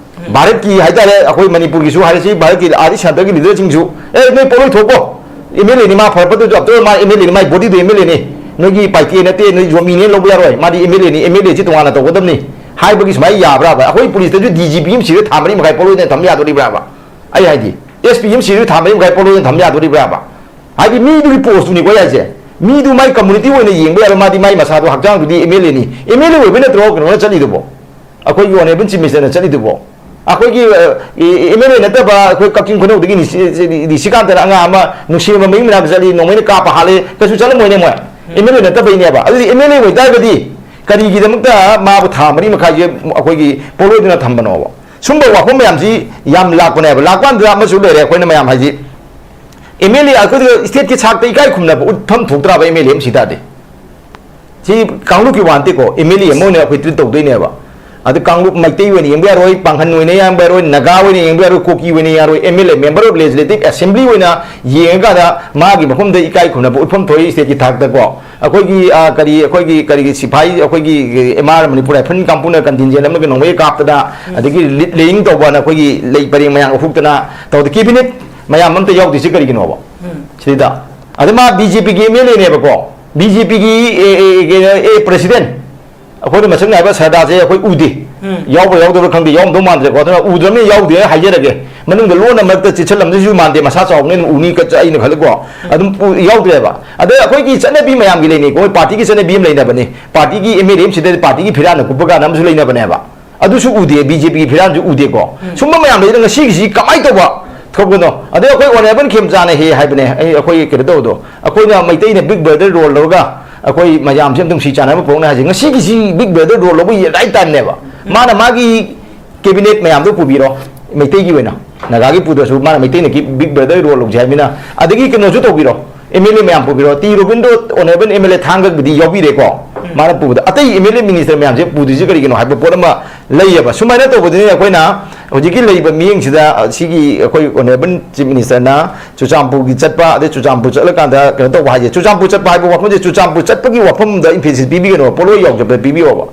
ꯎꯝ꯫ ꯚꯥꯔꯠꯀꯤ ꯍꯥꯏꯇꯥꯔꯦ, ꯑꯩꯈꯣꯏ ꯃꯅꯤꯄꯨꯔꯒꯤꯁꯨ ꯍꯥꯏꯔꯁꯤ, ꯚꯥꯔꯠꯀꯤ ꯑꯥꯗꯤ ꯁꯦꯟꯇꯔꯒꯤ ꯂꯤꯗꯔꯁꯤꯡꯁꯨ, "ꯑꯦ, ꯅꯣꯏ ꯄꯣꯠꯂꯣꯏ ꯊꯣꯛꯀꯣ, ꯑꯦꯝ ꯑꯦꯜ ꯑꯦꯅꯤ ꯃꯥ, ꯐꯔꯛꯄꯗꯨꯁꯨ ꯑꯞꯇꯔ ꯃꯥ ꯑꯦꯝ ꯑꯦꯜ ꯑꯦꯅꯤ, ꯃꯥꯏ ꯕꯣꯗꯤꯗꯨ ꯑꯦꯝ ꯑꯦꯜ ꯑꯦꯅꯤ, ꯅꯣꯏꯒꯤ ꯄꯥꯏꯇꯦ ꯅꯠꯇꯦ, ꯅꯣꯏ ꯖꯣꯃꯤꯅꯦ ꯂꯧꯕ ꯌꯥꯔꯣꯏ, ꯃꯥꯗꯤ ꯑꯦꯝ ꯑꯦꯜ ꯑꯦꯅꯤ, ꯑꯦꯝ ꯑꯦꯜ ꯑꯦꯁꯤ ꯇꯣꯉꯥꯟꯅ ꯇꯧꯒꯗꯕꯅꯤ" ꯍꯥꯏꯕꯒꯤ ꯁꯨꯃꯥꯏꯅ ꯌꯥꯕ꯭ꯔꯥꯕ? ꯑꯩꯈꯣꯏ ꯄꯨꯂꯤꯁꯇꯁꯨ ꯗꯤ ꯖꯤ ꯄꯤ ꯑꯃ ꯁꯤꯔ ꯊꯥ ꯃꯔꯤ ꯃꯈꯥꯏ ꯄꯣꯠꯂꯣꯏꯗꯅ ꯊꯝ ꯌꯥꯗꯣꯔꯤꯕ꯭ꯔꯥꯕ? ꯑꯩ ꯍꯥꯏꯗꯤ, ꯑꯦꯁ ꯄꯤ ꯑꯃ ꯁꯤꯔ ꯊꯥ ꯃꯔꯤ ꯃꯈꯥꯏ ꯄꯣꯠꯂꯣꯏꯗꯅ ꯊꯝ ꯌꯥꯗꯣꯔꯤꯕ꯭ꯔꯥꯕ? ꯍꯥꯏꯗꯤ ꯃꯤꯗꯨꯒꯤ ꯄꯣꯁꯇꯨꯅꯤꯀꯣ ꯑꯩ ꯍꯥꯏꯁꯦ꯫ ꯃꯤꯗꯨ ꯃꯥꯏ ꯀꯝꯃꯨꯅꯤꯇꯤ ꯑꯣꯏꯅ ꯌꯦꯡꯕ ꯌꯥꯔꯣꯏ, ꯃꯥꯗꯤ ꯃꯥꯏ ꯃꯁꯥꯗꯣ, ꯍꯛꯆꯥꯡꯗꯨꯗꯤ ꯑꯦꯝ ꯑꯦꯜ ꯑꯦꯅꯤ꯫ ꯑꯦꯝ ꯑꯦꯜ ꯑꯦ ꯑꯣꯏꯕ ꯅꯠꯇ꯭ꯔꯣ ꯀꯩꯅꯣꯅ ꯆꯠꯂꯤꯗꯨꯕꯣ? ꯑꯩꯈꯣꯏꯒꯤ ꯑꯣꯅꯔꯦꯕꯜ ꯆꯤꯐ ꯃꯤꯅꯤꯁꯇꯔꯅ ꯆꯠꯂꯤꯗꯨꯕꯣ? ꯑꯩꯈꯣꯏꯒꯤ, ꯑ, ꯑꯦ-, ꯑꯦꯝ ꯑꯦꯜ ꯑꯦ ꯅꯠꯇꯕ ꯑꯩꯈꯣꯏ ꯀꯛꯆꯤꯡ ꯈꯨꯅꯧꯗꯒꯤ ꯅꯤꯁꯤ-, ꯅꯤꯁꯤꯀꯥꯟꯇꯅ ꯑꯉꯥꯡ ꯑꯃ ꯅꯨꯡꯁꯤꯔꯕ ꯃꯌꯨꯝ ꯃꯅꯥꯛꯇ ꯆꯠꯂꯤ, ꯅꯣꯡꯃꯩꯅ ꯀꯥꯞꯄ ꯍꯥꯠꯂꯦ, ꯀꯩꯁꯨ ꯆꯠꯂꯝꯃꯣꯏꯅꯦ ꯃꯣꯏ꯫ ꯑꯦꯝ ꯑꯦꯜ ꯑꯦ ꯅꯠꯇꯕꯩꯅꯦꯕ꯫ ꯑꯗꯨꯗꯤ ꯑꯦꯝ ꯑꯦꯜ ꯑꯦ ꯑꯣꯏꯇꯥꯔꯒꯗꯤ ꯀꯔꯤꯒꯤꯗꯃꯛꯇ ꯃꯥꯕꯨ ꯊꯥ ꯃꯔꯤ ꯃꯈꯥꯏꯁꯦ ꯑꯩꯈꯣꯏꯒꯤ ꯄꯣꯠꯂꯣꯏꯗꯅ ꯊꯝꯕꯅꯣꯕ? ꯁꯨꯝꯕ ꯋꯥꯐꯝ ꯃꯌꯥꯝꯁꯤ ꯌꯥꯝ ꯂꯥꯛꯄꯅꯦꯕ꯫ ꯂꯥꯛꯄ ꯀꯥꯟꯗ ꯑꯃꯁꯨ ꯂꯩꯔꯦ, ꯑꯩꯈꯣꯏꯅ ꯃꯌꯥꯝ ꯍꯥꯏꯁꯤ, ꯑꯦꯝ ꯑꯦꯜ ꯑꯦ ꯑꯩꯈꯣꯏꯗ ꯁ꯭ꯇꯦꯠꯀꯤ ꯁꯥꯛꯇ ꯏꯀꯥꯏ ꯈꯨꯝꯅꯕ ꯎꯠꯐꯝ ꯊꯣꯛꯇ꯭ꯔꯕ ꯑꯦꯝ ꯑꯦꯜ ꯑꯦ ꯑꯃ ꯁꯤ ꯇꯥꯔꯗꯤ? ꯁꯤ ꯀꯥꯡꯂꯨꯞꯀꯤ ꯋꯥ ꯅꯠꯇꯦꯀꯣ, ꯑꯦꯝ ꯑꯦꯜ ꯑꯦ ꯑꯃ ꯑꯣꯏꯅ ꯑꯩꯈꯣꯏ ꯇ꯭ꯔꯤꯠ ꯇꯧꯗꯣꯏꯅꯦꯕ꯫ ꯑꯗꯨ ꯀꯥꯡꯂꯨꯞ ꯃꯩꯇꯩ ꯑꯣꯏꯅ ꯌꯦꯡꯕ ꯌꯥꯔꯣꯏ, ꯄꯥꯡꯒꯟ ꯑꯣꯏꯅ ꯌꯦꯡꯕ ꯌꯥꯔꯣꯏ, ꯅꯥꯒꯥ ꯑꯣꯏꯅ ꯌꯦꯡꯕ ꯌꯥꯔꯣꯏ, ꯀꯨꯀꯤ ꯑꯣꯏꯅ ꯌꯥꯔꯣꯏ, M L A, member of legislative assembly ꯑꯣꯏꯅ ꯌꯦꯡꯉꯀꯥꯟꯗ ꯃꯥꯒꯤ ꯃꯐꯝꯗ ꯏꯀꯥꯏ ꯈꯨꯝꯅꯕ ꯎꯠꯐꯝ ꯊꯣꯛꯏ ꯁ꯭ꯇꯦꯠꯀꯤ ꯊꯥꯛꯇꯀꯣ꯫ ꯑꯩꯈꯣꯏꯒꯤ, ꯑ, ꯀꯔꯤ, ꯑꯩꯈꯣꯏꯒꯤ ꯀꯔꯤꯒꯤ ꯁꯤꯐꯥꯏ, ꯑꯩꯈꯣꯏꯒꯤ ꯑꯦꯝ ꯑꯥꯔ ꯃꯅꯤꯄꯨꯔ ꯔꯥꯏꯐꯜ ꯀꯥꯡꯕꯨꯅ ꯀꯟꯇꯤꯟꯖꯦꯟ ꯑꯃꯒ ꯅꯣꯡꯃꯩ ꯀꯥꯞꯇꯅ, ꯎꯝ꯫ ꯑꯗꯒꯤ ꯂꯤꯠ ꯂꯦꯌꯤꯡ ꯇꯧꯕꯅ ꯑꯩꯈꯣꯏꯒꯤ ꯂꯩ ꯄꯔꯦꯡ ꯃꯌꯥꯝ ꯎꯍꯨꯛꯇꯅ ꯇꯧꯗ ꯀꯦꯕꯤꯅꯦꯠ ꯃꯌꯥꯝ ꯑꯝꯇ ꯌꯥꯎꯗ꯭ꯔꯤꯁꯦ ꯀꯔꯤꯒꯤꯅꯣꯕ? ꯎꯝ꯫ ꯁꯤꯗ꯫ ꯑꯗ ꯃꯥ ꯕꯤ ꯖꯦ ꯄꯤꯒꯤ ꯑꯦꯝ ꯑꯦꯜ ꯑꯦꯅꯦꯕꯀꯣ, ꯕꯤ ꯖꯦ ꯄꯤꯒꯤ ꯑꯦ, ꯑꯦ, ꯑꯦ, ꯑꯦ ꯄ꯭ꯔꯦꯁꯤꯗꯦꯟ, ꯑꯩꯈꯣꯏꯅ ꯃꯁꯛ ꯅꯥꯏꯕ ꯁꯔꯗꯥꯁꯦ ꯑꯩꯈꯣꯏ ꯎꯗꯦ꯫ ꯎꯝ꯫ ꯌꯥꯎꯕ꯭ꯔꯥ ꯌꯥꯎꯗꯕ꯭ꯔꯥ ꯈꯪꯗꯦ, ꯌꯥꯎꯔꯝꯗꯧ ꯃꯥꯟꯗ꯭ꯔꯦꯀꯣ, ꯑꯗꯨꯅ ꯎꯗ꯭ꯔꯕꯅꯤꯅ ꯌꯥꯎꯗꯦ ꯍꯥꯏꯖꯔꯒꯦ꯫ ꯃꯅꯨꯡꯗ ꯂꯣꯟꯅ ꯃꯔꯛꯇ ꯆꯤꯠꯁꯜꯂꯝꯗꯣꯏꯁꯨ ꯃꯥꯟꯗꯦ, ꯃꯁꯥ ꯆꯥꯎꯕꯅꯤꯅ ꯎꯅꯤ ꯀ-, ꯑꯩꯅ ꯈꯜꯂꯤꯀꯣ꯫ ꯑꯗꯨꯝ ꯎ-, ꯌꯥꯎꯗ꯭ꯔꯦꯕ꯫ ꯑꯗ ꯑꯩꯈꯣꯏꯒꯤ ꯆꯠꯅꯕꯤ ꯃꯌꯥꯝꯒꯤ ꯂꯩꯅꯩꯀꯣ, ꯃꯣꯏ ꯄꯥꯔꯇꯤꯒꯤ ꯆꯠꯅꯕꯤ ꯑꯃ ꯂꯩꯅꯕꯅꯤ, ꯄꯥꯔꯇꯤꯒꯤ ꯑꯦꯝ ꯑꯦꯜ ꯑꯦ ꯑꯃ ꯁꯤꯗ ꯄꯥꯔꯇꯤꯒꯤ ꯐꯤꯔꯥꯟꯅ ꯀꯨꯞꯄ ꯀꯥꯟꯗ ꯑꯃꯁꯨ ꯂꯩꯅꯕꯅꯦꯕ꯫ ꯑꯗꯨꯁꯨ ꯎꯗꯦ, ꯕꯤ ꯖꯦ ꯄꯤꯒꯤ ꯐꯤꯔꯥꯟꯁꯨ ꯎꯗꯦꯀꯣ꯫ ꯁꯨꯝꯕ ꯃꯌꯥꯝ ꯂꯩꯗ, ꯉꯁꯤꯒꯤꯁꯤ ꯀꯃꯥꯏꯅ ꯇꯧꯕ ꯊꯣꯛꯄꯅꯣ? ꯑꯗꯩ ꯑꯩꯈꯣꯏ ꯑꯣꯅꯔꯦꯕꯜ ꯈꯦꯝꯆꯥꯅ ꯍꯦꯛ ꯍꯥꯏꯕꯅꯦ, ꯑꯩ, ꯑꯩꯈꯣꯏ ꯀꯩꯅꯣ ꯇꯧꯕꯗꯣ, ꯑꯩꯈꯣꯏꯅ ꯃꯩꯇꯩꯅ ꯕꯤꯛ ꯕ꯭ꯔꯗꯔ ꯔꯣꯜ ꯂꯧꯔꯒ ꯑꯩꯈꯣꯏ ꯃꯌꯥꯝꯁꯦ ꯑꯗꯨꯝ ꯁꯤ ꯆꯥꯟꯅꯕ ꯄꯣꯛꯅ ꯍꯥꯏꯁꯦ, ꯉꯁꯤꯒꯤꯁꯤ ꯕꯤꯛ ꯕ꯭ꯔꯗꯔ ꯔꯣꯜ ꯂꯧꯕ ꯔꯥꯏꯠ ꯇꯥꯏꯝꯅꯦꯕ꯫ ꯃꯥꯅ ꯃꯥꯒꯤ ꯀꯦꯕꯤꯅꯦꯠ ꯃꯌꯥꯝꯗꯣ ꯄꯨꯕꯤꯔꯣ, ꯃꯩꯇꯩꯒꯤ ꯑꯣꯏꯅ꯫ ꯅꯥꯒꯥꯒꯤ ꯄꯨꯗ꯭ꯔꯁꯨ ꯃꯥꯅ ꯃꯩꯇꯩꯅ ꯕꯤꯛ ꯕ꯭ꯔꯗꯔ ꯔꯣꯜ ꯂꯧꯖꯩ ꯍꯥꯏꯕꯅꯤꯅ꯫ ꯑꯗꯒꯤ ꯀꯩꯅꯣꯁꯨ ꯇꯧꯕꯤꯔꯣ, ꯑꯦꯝ ꯑꯦꯜ ꯑꯦ ꯃꯌꯥꯝ ꯄꯨꯕꯤꯔꯣ꯫ T Robindro, honourable M L A ꯊꯥꯡꯒꯕꯨꯗꯤ ꯌꯥꯎꯕꯤꯔꯦꯀꯣ, ꯃꯥꯅ ꯄꯨꯕꯗ꯫ ꯑꯇꯩ ꯑꯦꯝ ꯑꯦꯜ ꯑꯦ, ꯃꯤꯅꯤꯁꯇꯔ ꯃꯌꯥꯝꯁꯦ ꯄꯨꯗ꯭ꯔꯤꯁꯦ ꯀꯔꯤꯒꯤꯅꯣ ꯍꯥꯏꯕ ꯄꯣꯠ ꯑꯃ ꯂꯩꯌꯦꯕ꯫ ꯁꯨꯃꯥꯏꯅ ꯇꯧꯕꯗꯨꯅꯤ ꯑꯩꯈꯣꯏꯅ ꯍꯧꯖꯤꯛꯀꯤ ꯂꯩꯕ ꯃꯤꯠꯌꯦꯡꯁꯤꯗ, ꯑ, ꯁꯤꯒꯤ ꯑꯩꯈꯣꯏ ꯑꯣꯅꯔꯦꯕꯜ ꯆꯤꯐ ꯃꯤꯅꯤꯁꯇꯔꯅ ꯆꯨꯔꯆꯥꯟꯄꯨꯔꯒꯤ ꯆꯠꯄ, ꯑꯗꯩ ꯆꯨꯔꯆꯥꯟꯄꯨꯔ ꯆꯠꯂꯀꯥꯟꯗ ꯀꯩꯅꯣ ꯇꯧꯕ ꯍꯥꯏꯁꯦ, ꯆꯨꯔꯆꯥꯟꯄꯨꯔ ꯆꯠꯄ ꯍꯥꯏꯕ ꯋꯥꯐꯝꯁꯦ, ꯆꯨꯔꯆꯥꯟꯄꯨꯔ ꯆꯠꯄꯒꯤ ꯋꯥꯐꯝꯗ ꯏꯝꯐꯦꯁꯤꯁ ꯄꯤꯕꯤꯒꯅꯣ, ꯄꯣꯠꯂꯣꯏ ꯌꯥꯎꯖꯕꯗ ꯄꯤꯕꯤꯌꯣꯕ꯫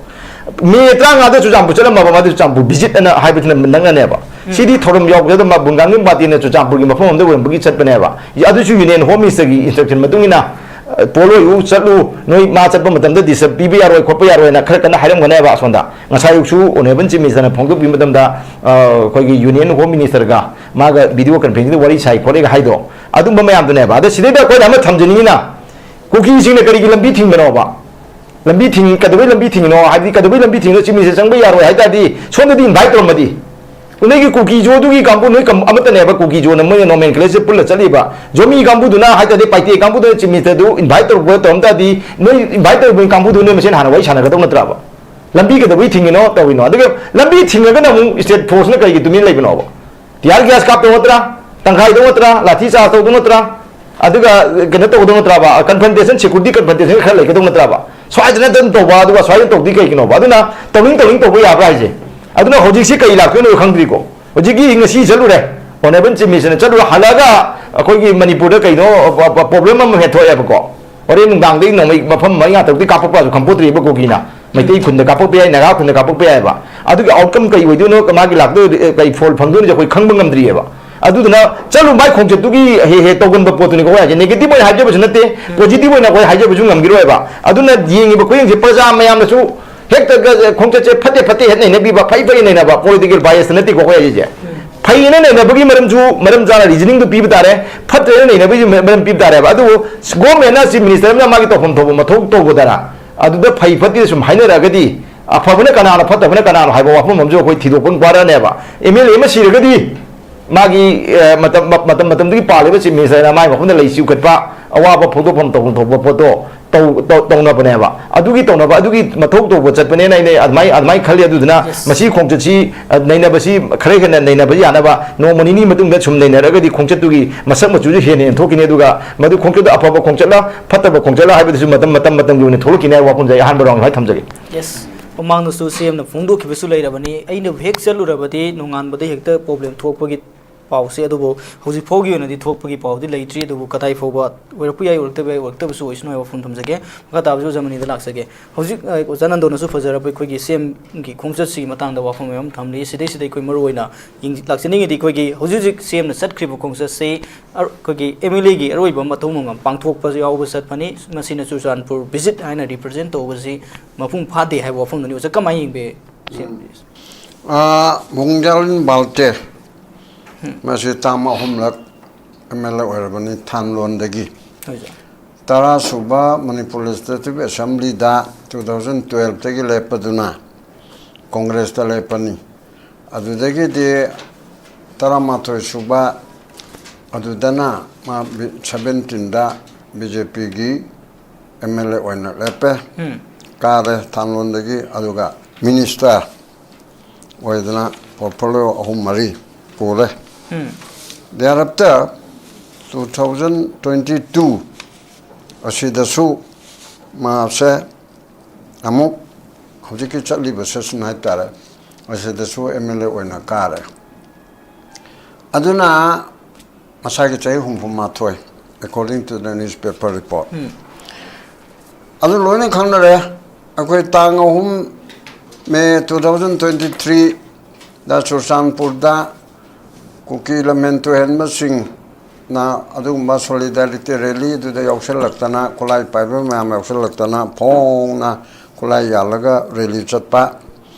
ꯃꯦ ꯇꯔꯥꯃꯉꯥꯗ ꯆꯨꯔꯆꯥꯟꯄꯨꯔ ꯆꯠꯂꯝꯃꯕ, ꯃꯥꯗꯤ ꯆꯨꯔꯆꯥꯟꯄꯨꯔ ꯚꯤꯖꯤꯠ ꯑꯅ ꯍꯥꯏꯕꯁꯤꯅ ꯅꯪꯅꯅꯦꯕ꯫ ꯁꯤꯗꯤ ꯊꯧꯔꯝ ꯌꯥꯎꯕꯗ ꯃꯥ ꯕꯨꯡꯒꯥꯡꯒꯤ ꯄꯥꯔꯇꯤꯅ ꯆꯨꯔꯆꯥꯟꯄꯨꯔꯒꯤ ꯃꯐꯝ ꯑꯃꯗ ꯑꯣꯏꯔꯝꯕꯒꯤ ꯆꯠꯄꯅꯦꯕ꯫ ꯑꯗꯨꯁꯨ ꯌꯨꯅꯤꯌꯟ ꯍꯣꯝ ꯃꯤꯅꯤꯁꯇꯔꯒꯤ ꯏꯟꯁꯇ꯭ꯔꯛꯁꯟ ꯃꯇꯨꯡ ꯏꯟꯅ, ꯑ, ꯄꯣꯠꯂꯣꯏꯌꯨ ꯆꯠꯂꯨ, ꯅꯣꯏ ꯃꯥ ꯆꯠꯄ ꯃꯇꯝꯗ ꯗꯤꯁꯇꯔꯕ ꯄꯤꯕ ꯌꯥꯔꯣꯏ, ꯈꯣꯠꯄ ꯌꯥꯔꯣꯏꯅ ꯈꯔ ꯀꯟꯅ ꯍꯥꯏꯔꯝꯒꯅꯦꯕ ꯑꯁꯣꯝꯗ꯫ ꯉꯁꯥꯏ ꯑꯌꯨꯛꯁꯨ ꯑꯣꯅꯔꯦꯕꯜ ꯆꯤꯐ ꯃꯤꯅꯤꯁꯇꯔꯅ ꯐꯣꯡꯗꯣꯛꯄꯤꯕ ꯃꯇꯝꯗ, ꯑ, ꯑꯩꯈꯣꯏꯒꯤ ꯌꯨꯅꯤꯌꯟ ꯍꯣꯝ ꯃꯤꯅꯤꯁꯇꯔꯒ ꯃꯥꯒ ꯚꯤꯗꯤꯑꯣ ꯀꯟꯐ꯭ꯔꯦꯟꯁꯤꯡꯗ ꯋꯥꯔꯤ ꯁꯥꯏ ꯈꯣꯠꯂꯤꯒ ꯍꯥꯏꯗꯣ, ꯑꯗꯨꯝꯕ ꯃꯌꯥꯝꯗꯨꯅꯦꯕ꯫ ꯑꯗ ꯁꯤꯗꯩꯗ ꯑꯩꯈꯣꯏꯅ ꯑꯃ ꯊꯝꯖꯅꯤꯡꯉꯤꯅ, ꯀꯨꯀꯤꯁꯤꯡꯅ ꯀꯔꯤꯒꯤ ꯂꯝꯕꯤ ꯊꯤꯡꯕꯅꯣꯕ? ꯂꯝꯕꯤ ꯊꯤꯡ-, ꯀꯩꯗꯧꯕꯩ ꯂꯝꯕꯤ ꯊꯤꯡꯉꯤꯅꯣ? ꯍꯥꯏꯕꯗꯤ ꯀꯩꯗꯧꯕꯩ ꯂꯝꯕꯤ ꯊꯤꯡꯉꯤꯅꯣ? ꯆꯤꯐ ꯃꯤꯅꯤꯁꯇꯔ ꯆꯪꯕ ꯌꯥꯔꯣꯏ ꯍꯥꯏ ꯇꯥꯔꯗꯤ, ꯁꯣꯝꯗꯗꯤ ꯏꯟꯚꯥꯏꯠ ꯇꯧꯔꯝꯃꯗꯤ, ꯅꯣꯏꯒꯤ ꯀꯨꯀꯤ ꯖꯣꯗꯨꯒꯤ ꯀꯥꯡꯕꯨ ꯅꯣꯏ ꯀꯝ-, ꯑꯃꯠꯇꯅꯦꯕ, ꯀꯨꯀꯤ ꯖꯣꯅ ꯃꯣꯏꯅ ꯅꯣꯃꯦꯟꯀ꯭ꯂꯦꯆꯔ ꯄꯨꯜꯂ ꯆꯠꯂꯤꯕ꯫ ꯖꯣꯃꯤ ꯀꯥꯡꯕꯨꯗꯨꯅ ꯍꯥꯏ ꯇꯥꯔꯗꯤ, ꯄꯥꯏꯇꯦ ꯀꯥꯡꯕꯨꯗꯨꯅ ꯆꯤꯐ ꯃꯤꯅꯤꯁꯇꯔꯗꯨ ꯏꯟꯚꯥꯏꯠ ꯇꯧꯔꯛꯄ ꯇꯧꯔꯝ ꯇꯥꯔꯗꯤ, ꯅꯣꯏ ꯏꯟꯚꯥꯏꯠ ꯇꯧꯔꯤꯕ ꯀꯥꯡꯕꯨꯗꯨ ꯅꯣꯏ ꯃꯁꯦꯟ ꯍꯥꯟꯅ ꯋꯥꯔꯤ ꯁꯥꯟꯅꯒꯗꯧ ꯅꯠꯇ꯭ꯔꯕ? ꯂꯝꯕꯤ ꯀꯩꯗꯧꯕꯩ ꯊꯤꯡꯉꯤꯅꯣ ꯇꯧꯔꯤꯅꯣ? ꯑꯗꯨꯒ ꯂꯝꯕꯤ ꯊꯤꯡꯉꯒꯅ ꯑꯃꯨꯛ ꯁ꯭ꯇꯦꯠ ꯐꯣꯔꯁꯅ ꯀꯔꯤꯒꯤ ꯇꯨꯃꯤꯟ ꯂꯩꯕꯅꯣꯕ? ꯇꯤꯌꯥꯔ ꯒ꯭ꯌꯥꯁ ꯀꯥꯞꯇꯧ ꯅꯠꯇ꯭ꯔꯥ? ꯇꯪꯈꯥꯏꯗꯧ ꯅꯠꯇ꯭ꯔꯥ? ꯂꯥꯊꯤ ꯆꯥꯔꯖ ꯇꯧꯗꯧ ꯅꯠꯇ꯭ꯔꯥ? ꯑꯗꯨꯒ ꯀꯩꯅꯣ ꯇꯧꯒꯗꯧ ꯅꯠꯇ꯭ꯔꯕ? ꯀꯟꯐ꯭ꯔꯟꯇꯦꯁꯟ, ꯁꯦꯀ꯭ꯌꯨꯔꯤꯇꯤ ꯀꯟꯐ꯭ꯔꯟꯇꯦꯁꯟ ꯈꯔ ꯂꯩꯒꯗꯧ ꯅꯠꯇ꯭ꯔꯕ? ꯁ꯭ꯋꯥꯏꯗꯅ ꯑꯗꯨꯝ ꯇꯧꯕ, ꯑꯗꯨꯒ ꯁ꯭ꯋꯥꯏꯗ ꯇꯧꯗꯤ ꯀꯩꯒꯤꯅꯣꯕ? ꯑꯗꯨꯅ ꯇꯧꯅꯤꯡ ꯇꯧꯅꯤꯡ ꯇꯧꯕ ꯌꯥꯕ꯭ꯔꯥ ꯍꯥꯏꯁꯦ? ꯑꯗꯨꯅ ꯍꯧꯖꯤꯛꯁꯤ ꯀꯔꯤ ꯂꯥꯛꯇꯣꯏꯅꯣ ꯈꯪꯗ꯭ꯔꯤꯀꯣ꯫ ꯍꯧꯖꯤꯛꯀꯤ ꯉꯁꯤ ꯆꯠꯂꯨꯔꯦ, ꯑꯣꯅꯔꯦꯕꯜ ꯆꯤꯐ ꯃꯤꯅꯤꯁꯇꯔꯅ ꯆꯠꯂꯨꯔ ꯍꯜꯂꯛꯑꯒ ꯑꯩꯈꯣꯏꯒꯤ ꯃꯅꯤꯄꯨꯔꯗ ꯀꯩꯅꯣ ꯄ꯭ꯔꯣꯕ꯭ꯂꯦꯝ ꯑꯃ ꯍꯦꯛ ꯊꯣꯛꯑꯦꯕꯀꯣ꯫ ꯍꯣꯔꯦꯟ ꯅꯨꯡꯗꯥꯡꯗꯒꯤ ꯅꯣꯡꯃꯩ ꯃꯐꯝ ꯃꯔꯤ ꯉꯥ ꯇꯔꯨꯛꯇꯤ ꯀꯥꯞꯄꯛꯄꯁꯨ ꯈꯪꯄꯣꯠꯇ꯭ꯔꯤꯕ ꯀꯨꯀꯤꯅ꯫ ꯃꯩꯇꯩ ꯈꯨꯟꯗ ꯀꯥꯞꯄꯛꯄ ꯌꯥꯏ, ꯅꯥꯒꯥ ꯈꯨꯟꯗ ꯀꯥꯞꯄꯛꯄ ꯌꯥꯏꯑꯕ꯫ ꯑꯗꯨꯒꯤ ꯑꯥꯎꯠꯀꯝ ꯀꯔꯤ ꯑꯣꯏꯗꯣꯏꯅꯣ, ꯃꯥꯒꯤ ꯂꯥꯛꯇꯣꯏ, ꯀꯔꯤ ꯐꯣꯜ ꯐꯪꯗꯣꯏꯅꯣꯁꯦ ꯑꯩꯈꯣꯏ ꯈꯪꯕ ꯉꯝꯗ꯭ꯔꯤꯑꯕ꯫ ꯑꯗꯨꯗꯨꯅ ꯆꯠꯂꯨ ꯃꯥꯏ ꯈꯣꯡꯆꯠꯇꯨꯒꯤ ꯍꯦꯛ ꯍꯦꯛ ꯇꯧꯒꯟꯕ ꯄꯣꯠꯇꯨꯅꯤꯀꯣ ꯑꯩꯈꯣꯏ ꯍꯥꯏꯁꯦ꯫ ꯅꯦꯒꯦꯇꯤꯚ ꯑꯣꯏꯅ ꯍꯥꯏꯖꯕꯁꯨ ꯅꯠꯇꯦ, ꯄꯣꯖꯤꯇꯤꯚ ꯑꯣꯏꯅ ꯑꯩꯈꯣꯏ ꯍꯥꯏꯖꯕꯁꯨ ꯉꯝꯈꯤꯔꯣꯏꯕ꯫ ꯑꯗꯨꯅ ꯌꯦꯡꯉꯤꯕ ꯈꯨꯌꯦꯡꯁꯦ ꯄ꯭ꯔꯖꯥ ꯃꯌꯥꯝꯅꯁꯨ ꯍꯦꯛꯇ ꯈꯣꯡꯆꯠꯁꯦ ꯐꯠꯇꯦ ꯐꯠꯇꯦ ꯍꯦꯛ ꯅꯩꯅꯕꯤꯕ, ꯐꯩ ꯐꯩ ꯅꯩꯅꯕ, ꯄꯣꯂꯤꯇꯤꯀꯦꯜ ꯕꯥꯏꯁꯇ ꯅꯠꯇꯦꯀꯣ ꯑꯩꯈꯣꯏ ꯍꯥꯏꯁꯦ꯫ ꯐꯩꯌꯦꯅ ꯅꯩꯅꯕꯒꯤ ꯃꯔꯝꯁꯨ, ꯃꯔꯝ ꯆꯥꯅ ꯔꯤꯖꯅꯤꯡꯗꯨ ꯄꯤꯕ ꯇꯥꯔꯦ, ꯐꯠꯇ꯭ꯔꯦꯅ ꯅꯩꯅꯕꯒꯤ ꯃꯔꯝ ꯄꯤꯕ ꯇꯥꯔꯦꯕ꯫ ꯑꯗꯨꯕꯨ ꯒꯣꯔꯃꯦꯟꯅ, ꯆꯤꯐ ꯃꯤꯅꯤꯁꯇꯔ ꯑꯃꯅ ꯃꯥꯒꯤ ꯇꯧꯐꯝ ꯊꯣꯛꯄ ꯃꯊꯧ ꯇꯧꯕꯗꯔ, ꯑꯗꯨꯗ ꯐꯩ ꯐꯠꯇꯦ ꯁꯨꯝ ꯍꯥꯏꯅꯔꯛꯑꯒꯗꯤ, ꯑꯐꯕꯅ ꯀꯅꯥꯅꯣ, ꯐꯠꯇꯕꯅ ꯀꯅꯥꯅꯣ ꯍꯥꯏꯕ ꯋꯥꯐꯝ ꯑꯃꯁꯨ ꯑꯩꯈꯣꯏ ꯊꯤꯗꯣꯛꯄ ꯋꯥꯔꯛꯑꯅꯦꯕ꯫ ꯑꯦꯝ ꯑꯦꯜ ꯑꯦ ꯑꯃ ꯁꯤꯔꯒꯗꯤ ꯃꯥꯒꯤ, ꯑ, ꯃꯇꯝ, ꯃꯇꯝ, ꯃꯇꯝꯗꯨꯒꯤ ꯄꯥꯜꯂꯤꯕ ꯆꯤꯐ ꯃꯤꯅꯤꯁꯇꯔꯅ ꯃꯥꯒꯤ ꯃꯐꯝꯗ ꯂꯩ ꯆꯤꯡꯈꯠꯄ, ꯑꯋꯥꯕ ꯐꯣꯡꯗꯣꯛꯐꯝ ꯇꯧꯐꯝ ꯊꯣꯛꯄ ꯄꯣꯠꯇꯣ ꯇꯧ-, ꯇꯧ-, ꯇꯧꯅꯕꯅꯦꯕ꯫ ꯑꯗꯨꯒꯤ ꯇꯧꯅꯕ, ꯑꯗꯨꯒꯤ ꯃꯊꯧ ꯇꯧꯕ ꯆꯠꯄꯅꯦꯅ ꯑꯩꯅ ꯑꯗꯨꯃꯥꯏ-, ꯑꯗꯨꯃꯥꯏꯅ ꯈꯜꯂꯤ꯫ ꯑꯗꯨꯗꯨꯅ ꯃꯁꯤ ꯈꯣꯡꯆꯠꯁꯤ, ꯑ, ꯅꯩꯅꯕꯁꯤ ꯈꯔ ꯍꯦꯟꯅ ꯅꯩꯅꯕ ꯌꯥꯅꯕ, ꯅꯣꯡꯃ ꯅꯤꯅꯤ ꯃꯇꯨꯡꯗ ꯁꯨꯝ ꯅꯩꯅꯔꯒꯗꯤ ꯈꯣꯡꯆꯠꯇꯨꯒꯤ ꯃꯁꯛ ꯃꯆꯨꯁꯨ ꯍꯦꯟꯅ ꯍꯦꯟꯅ ꯊꯣꯛꯈꯤꯅꯤ꯫ ꯑꯗꯨꯒ ꯃꯗꯨ ꯈꯣꯡꯆꯠꯇꯨ ꯑꯐꯕ ꯈꯣꯡꯆꯠꯂ ꯐꯠꯇꯕ ꯈꯣꯡꯆꯠꯂ ꯍꯥꯏꯕꯗꯨꯁꯨ ꯃꯇꯝ, ꯃꯇꯝ, ꯃꯇꯝꯒꯤ ꯑꯣꯏꯅ ꯊꯣꯛꯂꯛꯈꯤꯅꯤ ꯍꯥꯏꯕ ꯋꯥꯐꯝꯁꯦ ꯑꯩ ꯑꯍꯥꯟꯕ ꯔꯥꯎꯟ ꯍꯥꯏ ꯊꯝꯖꯒꯦ꯫ ꯌꯦꯁ꯫ ꯃꯃꯥꯡꯗꯁꯨ ꯁꯤ ꯑꯦꯝꯅ ꯐꯣꯡꯗꯣꯛꯈꯤꯕꯁꯨ ꯂꯩꯔꯕꯅꯤ, "ꯑꯩꯅꯕꯨ ꯍꯦꯛ ꯆꯠꯂꯨꯔꯕꯗꯤ ꯅꯣꯡꯉꯥꯟꯕꯗ ꯍꯦꯛꯇ ꯄ꯭ꯔꯣꯕ꯭ꯂꯦꯝ ꯊꯣꯛꯄꯒꯤ ꯄꯥꯎꯁꯦ", ꯑꯗꯨꯕꯨ ꯍꯧꯖꯤꯛ ꯐꯥꯎꯒꯤ ꯑꯣꯏꯅꯗꯤ ꯊꯣꯛꯄꯒꯤ ꯄꯥꯎꯗꯤ ꯂꯩꯇ꯭ꯔꯤ꯫ ꯑꯗꯨꯕꯨ ꯀꯗꯥꯏ ꯐꯥꯎꯕ ꯑꯣꯏꯔꯛꯄ ꯌꯥꯏ, ꯑꯣꯏꯔꯛꯇꯕ ꯌꯥꯏ, ꯑꯣꯏꯔꯛꯇꯕꯁꯨ ꯑꯣꯏꯁꯅꯨ ꯍꯥꯏꯕ ꯋꯥꯐꯝ ꯊꯝꯖꯒꯦ꯫ ꯃꯈꯥ ꯇꯥꯕꯁꯨ ꯑꯣꯖꯥ ꯃꯅꯤꯗ ꯂꯥꯛꯆꯒꯦ꯫ ꯍꯧꯖꯤꯛ, ꯑ, ꯑꯣꯖꯥ ꯅꯟꯗꯣꯅꯁꯨ ꯐꯖꯔꯕ ꯑꯩꯈꯣꯏꯒꯤ ꯁꯤ ꯑꯦꯝꯒꯤ ꯈꯣꯡꯆꯠꯁꯤꯒꯤ ꯃꯇꯥꯡꯗ ꯋꯥꯐꯝ ꯃꯌꯥꯝ ꯊꯝꯂꯤ꯫ ꯁꯤꯗꯩꯁꯤꯗ ꯑꯩꯈꯣꯏ ꯃꯔꯨ ꯑꯣꯏꯅ ꯌꯦꯡ-, ꯂꯥꯛꯆꯅꯤꯡꯉꯤꯗꯤ ꯑꯩꯈꯣꯏꯒꯤ ꯍꯧꯖꯤꯛ ꯍꯧꯖꯤꯛ ꯁꯤ ꯑꯦꯝꯅ ꯆꯠꯈ꯭ꯔꯤꯕ ꯈꯣꯡꯆꯠꯁꯤ ꯑꯔ-, ꯑꯩꯈꯣꯏꯒꯤ ꯑꯦꯝ ꯑꯦꯜ ꯑꯦꯒꯤ ꯑꯔꯣꯏꯕ ꯃꯊꯧ ꯃꯉꯝ ꯄꯥꯡꯊꯣꯛꯄ ꯌꯥꯎꯕ ꯆꯠꯄꯅꯤ꯫ ꯃꯁꯤꯅ ꯆꯨꯔꯆꯥꯟꯄꯨꯔ ꯚꯤꯖꯤꯠ ꯍꯥꯏꯅ ꯔꯤꯄ꯭ꯔꯖꯦꯟ ꯇꯧꯕꯁꯤ ꯃꯄꯨꯡ ꯐꯥꯗꯦ ꯍꯥꯏꯕ ꯋꯥꯐꯝꯗꯨꯅꯤ꯫ ꯑꯣꯖꯥ, ꯀꯃꯥꯏꯅ ꯌꯦꯡꯕꯤ? ꯁꯤ ꯑꯦꯝ ꯕꯤ ꯑꯦꯁ꯫ ꯑꯥ, ꯃꯨꯡꯖꯥꯂꯤꯟ ꯕꯥꯜꯇꯦ꯫ ꯎꯝ꯫ ꯃꯁꯤ ꯇꯥꯝ ꯑꯍꯨꯝꯂꯛ ꯑꯦꯝ ꯑꯦꯜ ꯑꯦ ꯑꯣꯏꯔꯕꯅꯤ ꯊꯥꯟꯂꯣꯟꯗꯒꯤ꯫ ꯍꯣꯏ, ꯁꯥꯔ꯫ ꯇꯔꯥ ꯁꯨꯕ ꯃꯅꯤꯄꯨꯔ ꯂꯦꯖꯤꯁꯂꯦꯇꯤꯚ ꯑꯦꯁꯦꯝꯕ꯭ꯂꯤꯗ ꯇꯨ ꯊꯥꯎꯖꯟ ꯇꯨꯌꯦꯜꯐꯇꯒꯤ ꯂꯦꯞꯄꯗꯨꯅ ꯀꯣꯡꯒ꯭ꯔꯦꯁꯇ ꯂꯦꯞꯄꯅꯤ꯫ ꯑꯗꯨꯗꯒꯤꯗꯤ ꯇꯔꯥꯃꯥꯊꯣꯏ ꯁꯨꯕ ꯑꯗꯨꯗꯅ ꯃꯥ ꯕꯤ-, ꯁꯚꯦꯟꯇꯤꯟꯗ ꯕꯤ ꯖꯦ ꯄꯤꯒꯤ ꯑꯦꯝ ꯑꯦꯜ ꯑꯦ ꯑꯣꯏꯅ ꯂꯦꯞꯄꯦ꯫ ꯎꯝ꯫ ꯀꯥꯔꯦ ꯊꯥꯟꯂꯣꯟꯗꯒꯤ, ꯑꯗꯨꯒ ꯃꯤꯅꯤꯁꯇꯔ ꯑꯣꯏꯗꯅ ꯄꯣꯔꯠꯐꯣꯂꯤꯑꯣ ꯑꯍꯨꯝ ꯃꯔꯤ ꯄꯨꯔꯦ꯫ ꯎꯝ꯫ Thereafter, two thousand twenty two ꯑꯁꯤꯗꯁꯨ ꯃꯥꯁꯦ ꯑꯃꯨꯛ ꯍꯧꯖꯤꯛꯀꯤ ꯆꯠꯂꯤꯕ ꯁꯦꯁꯟ ꯍꯥꯏꯇꯥꯔꯦ, ꯑꯁꯤꯗꯁꯨ ꯑꯦꯝ ꯑꯦꯜ ꯑꯦ ꯑꯣꯏꯅ ꯀꯥꯔꯦ꯫ ꯑꯗꯨꯅ ꯃꯁꯥꯒꯤ ꯆꯍꯤ ꯍꯨꯝꯐꯨ ꯃꯥꯊꯣꯏ, according to the newspaper report꯫ ꯎꯝ꯫ ꯑꯗꯨ ꯂꯣꯏꯅ ꯈꯪꯅꯔꯦ꯫ ꯑꯩꯈꯣꯏ ꯇꯥꯡ ꯑꯍꯨꯝ ꯃꯦ two thousand twenty three ꯗ ꯆꯨꯔꯆꯥꯟꯄꯨꯔꯗ ꯀꯨꯀꯤ ꯂꯝꯍꯦꯟ ꯇꯨꯍꯦꯟꯕꯁꯤꯡꯅ ꯑꯗꯨꯒꯨꯝꯕ solidarity rally ꯑꯗꯨꯗ ꯌꯥꯎꯁꯜꯂꯛꯇꯅ, ꯈꯨꯠꯂꯥꯏ ꯄꯥꯏꯕ ꯃꯌꯥꯝ ꯌꯥꯎꯁꯜꯂꯛꯇꯅ, ꯐꯣꯡꯅ ꯈꯨꯠꯂꯥꯏ ꯌꯥꯜꯂꯒ rally ꯆꯠꯄ,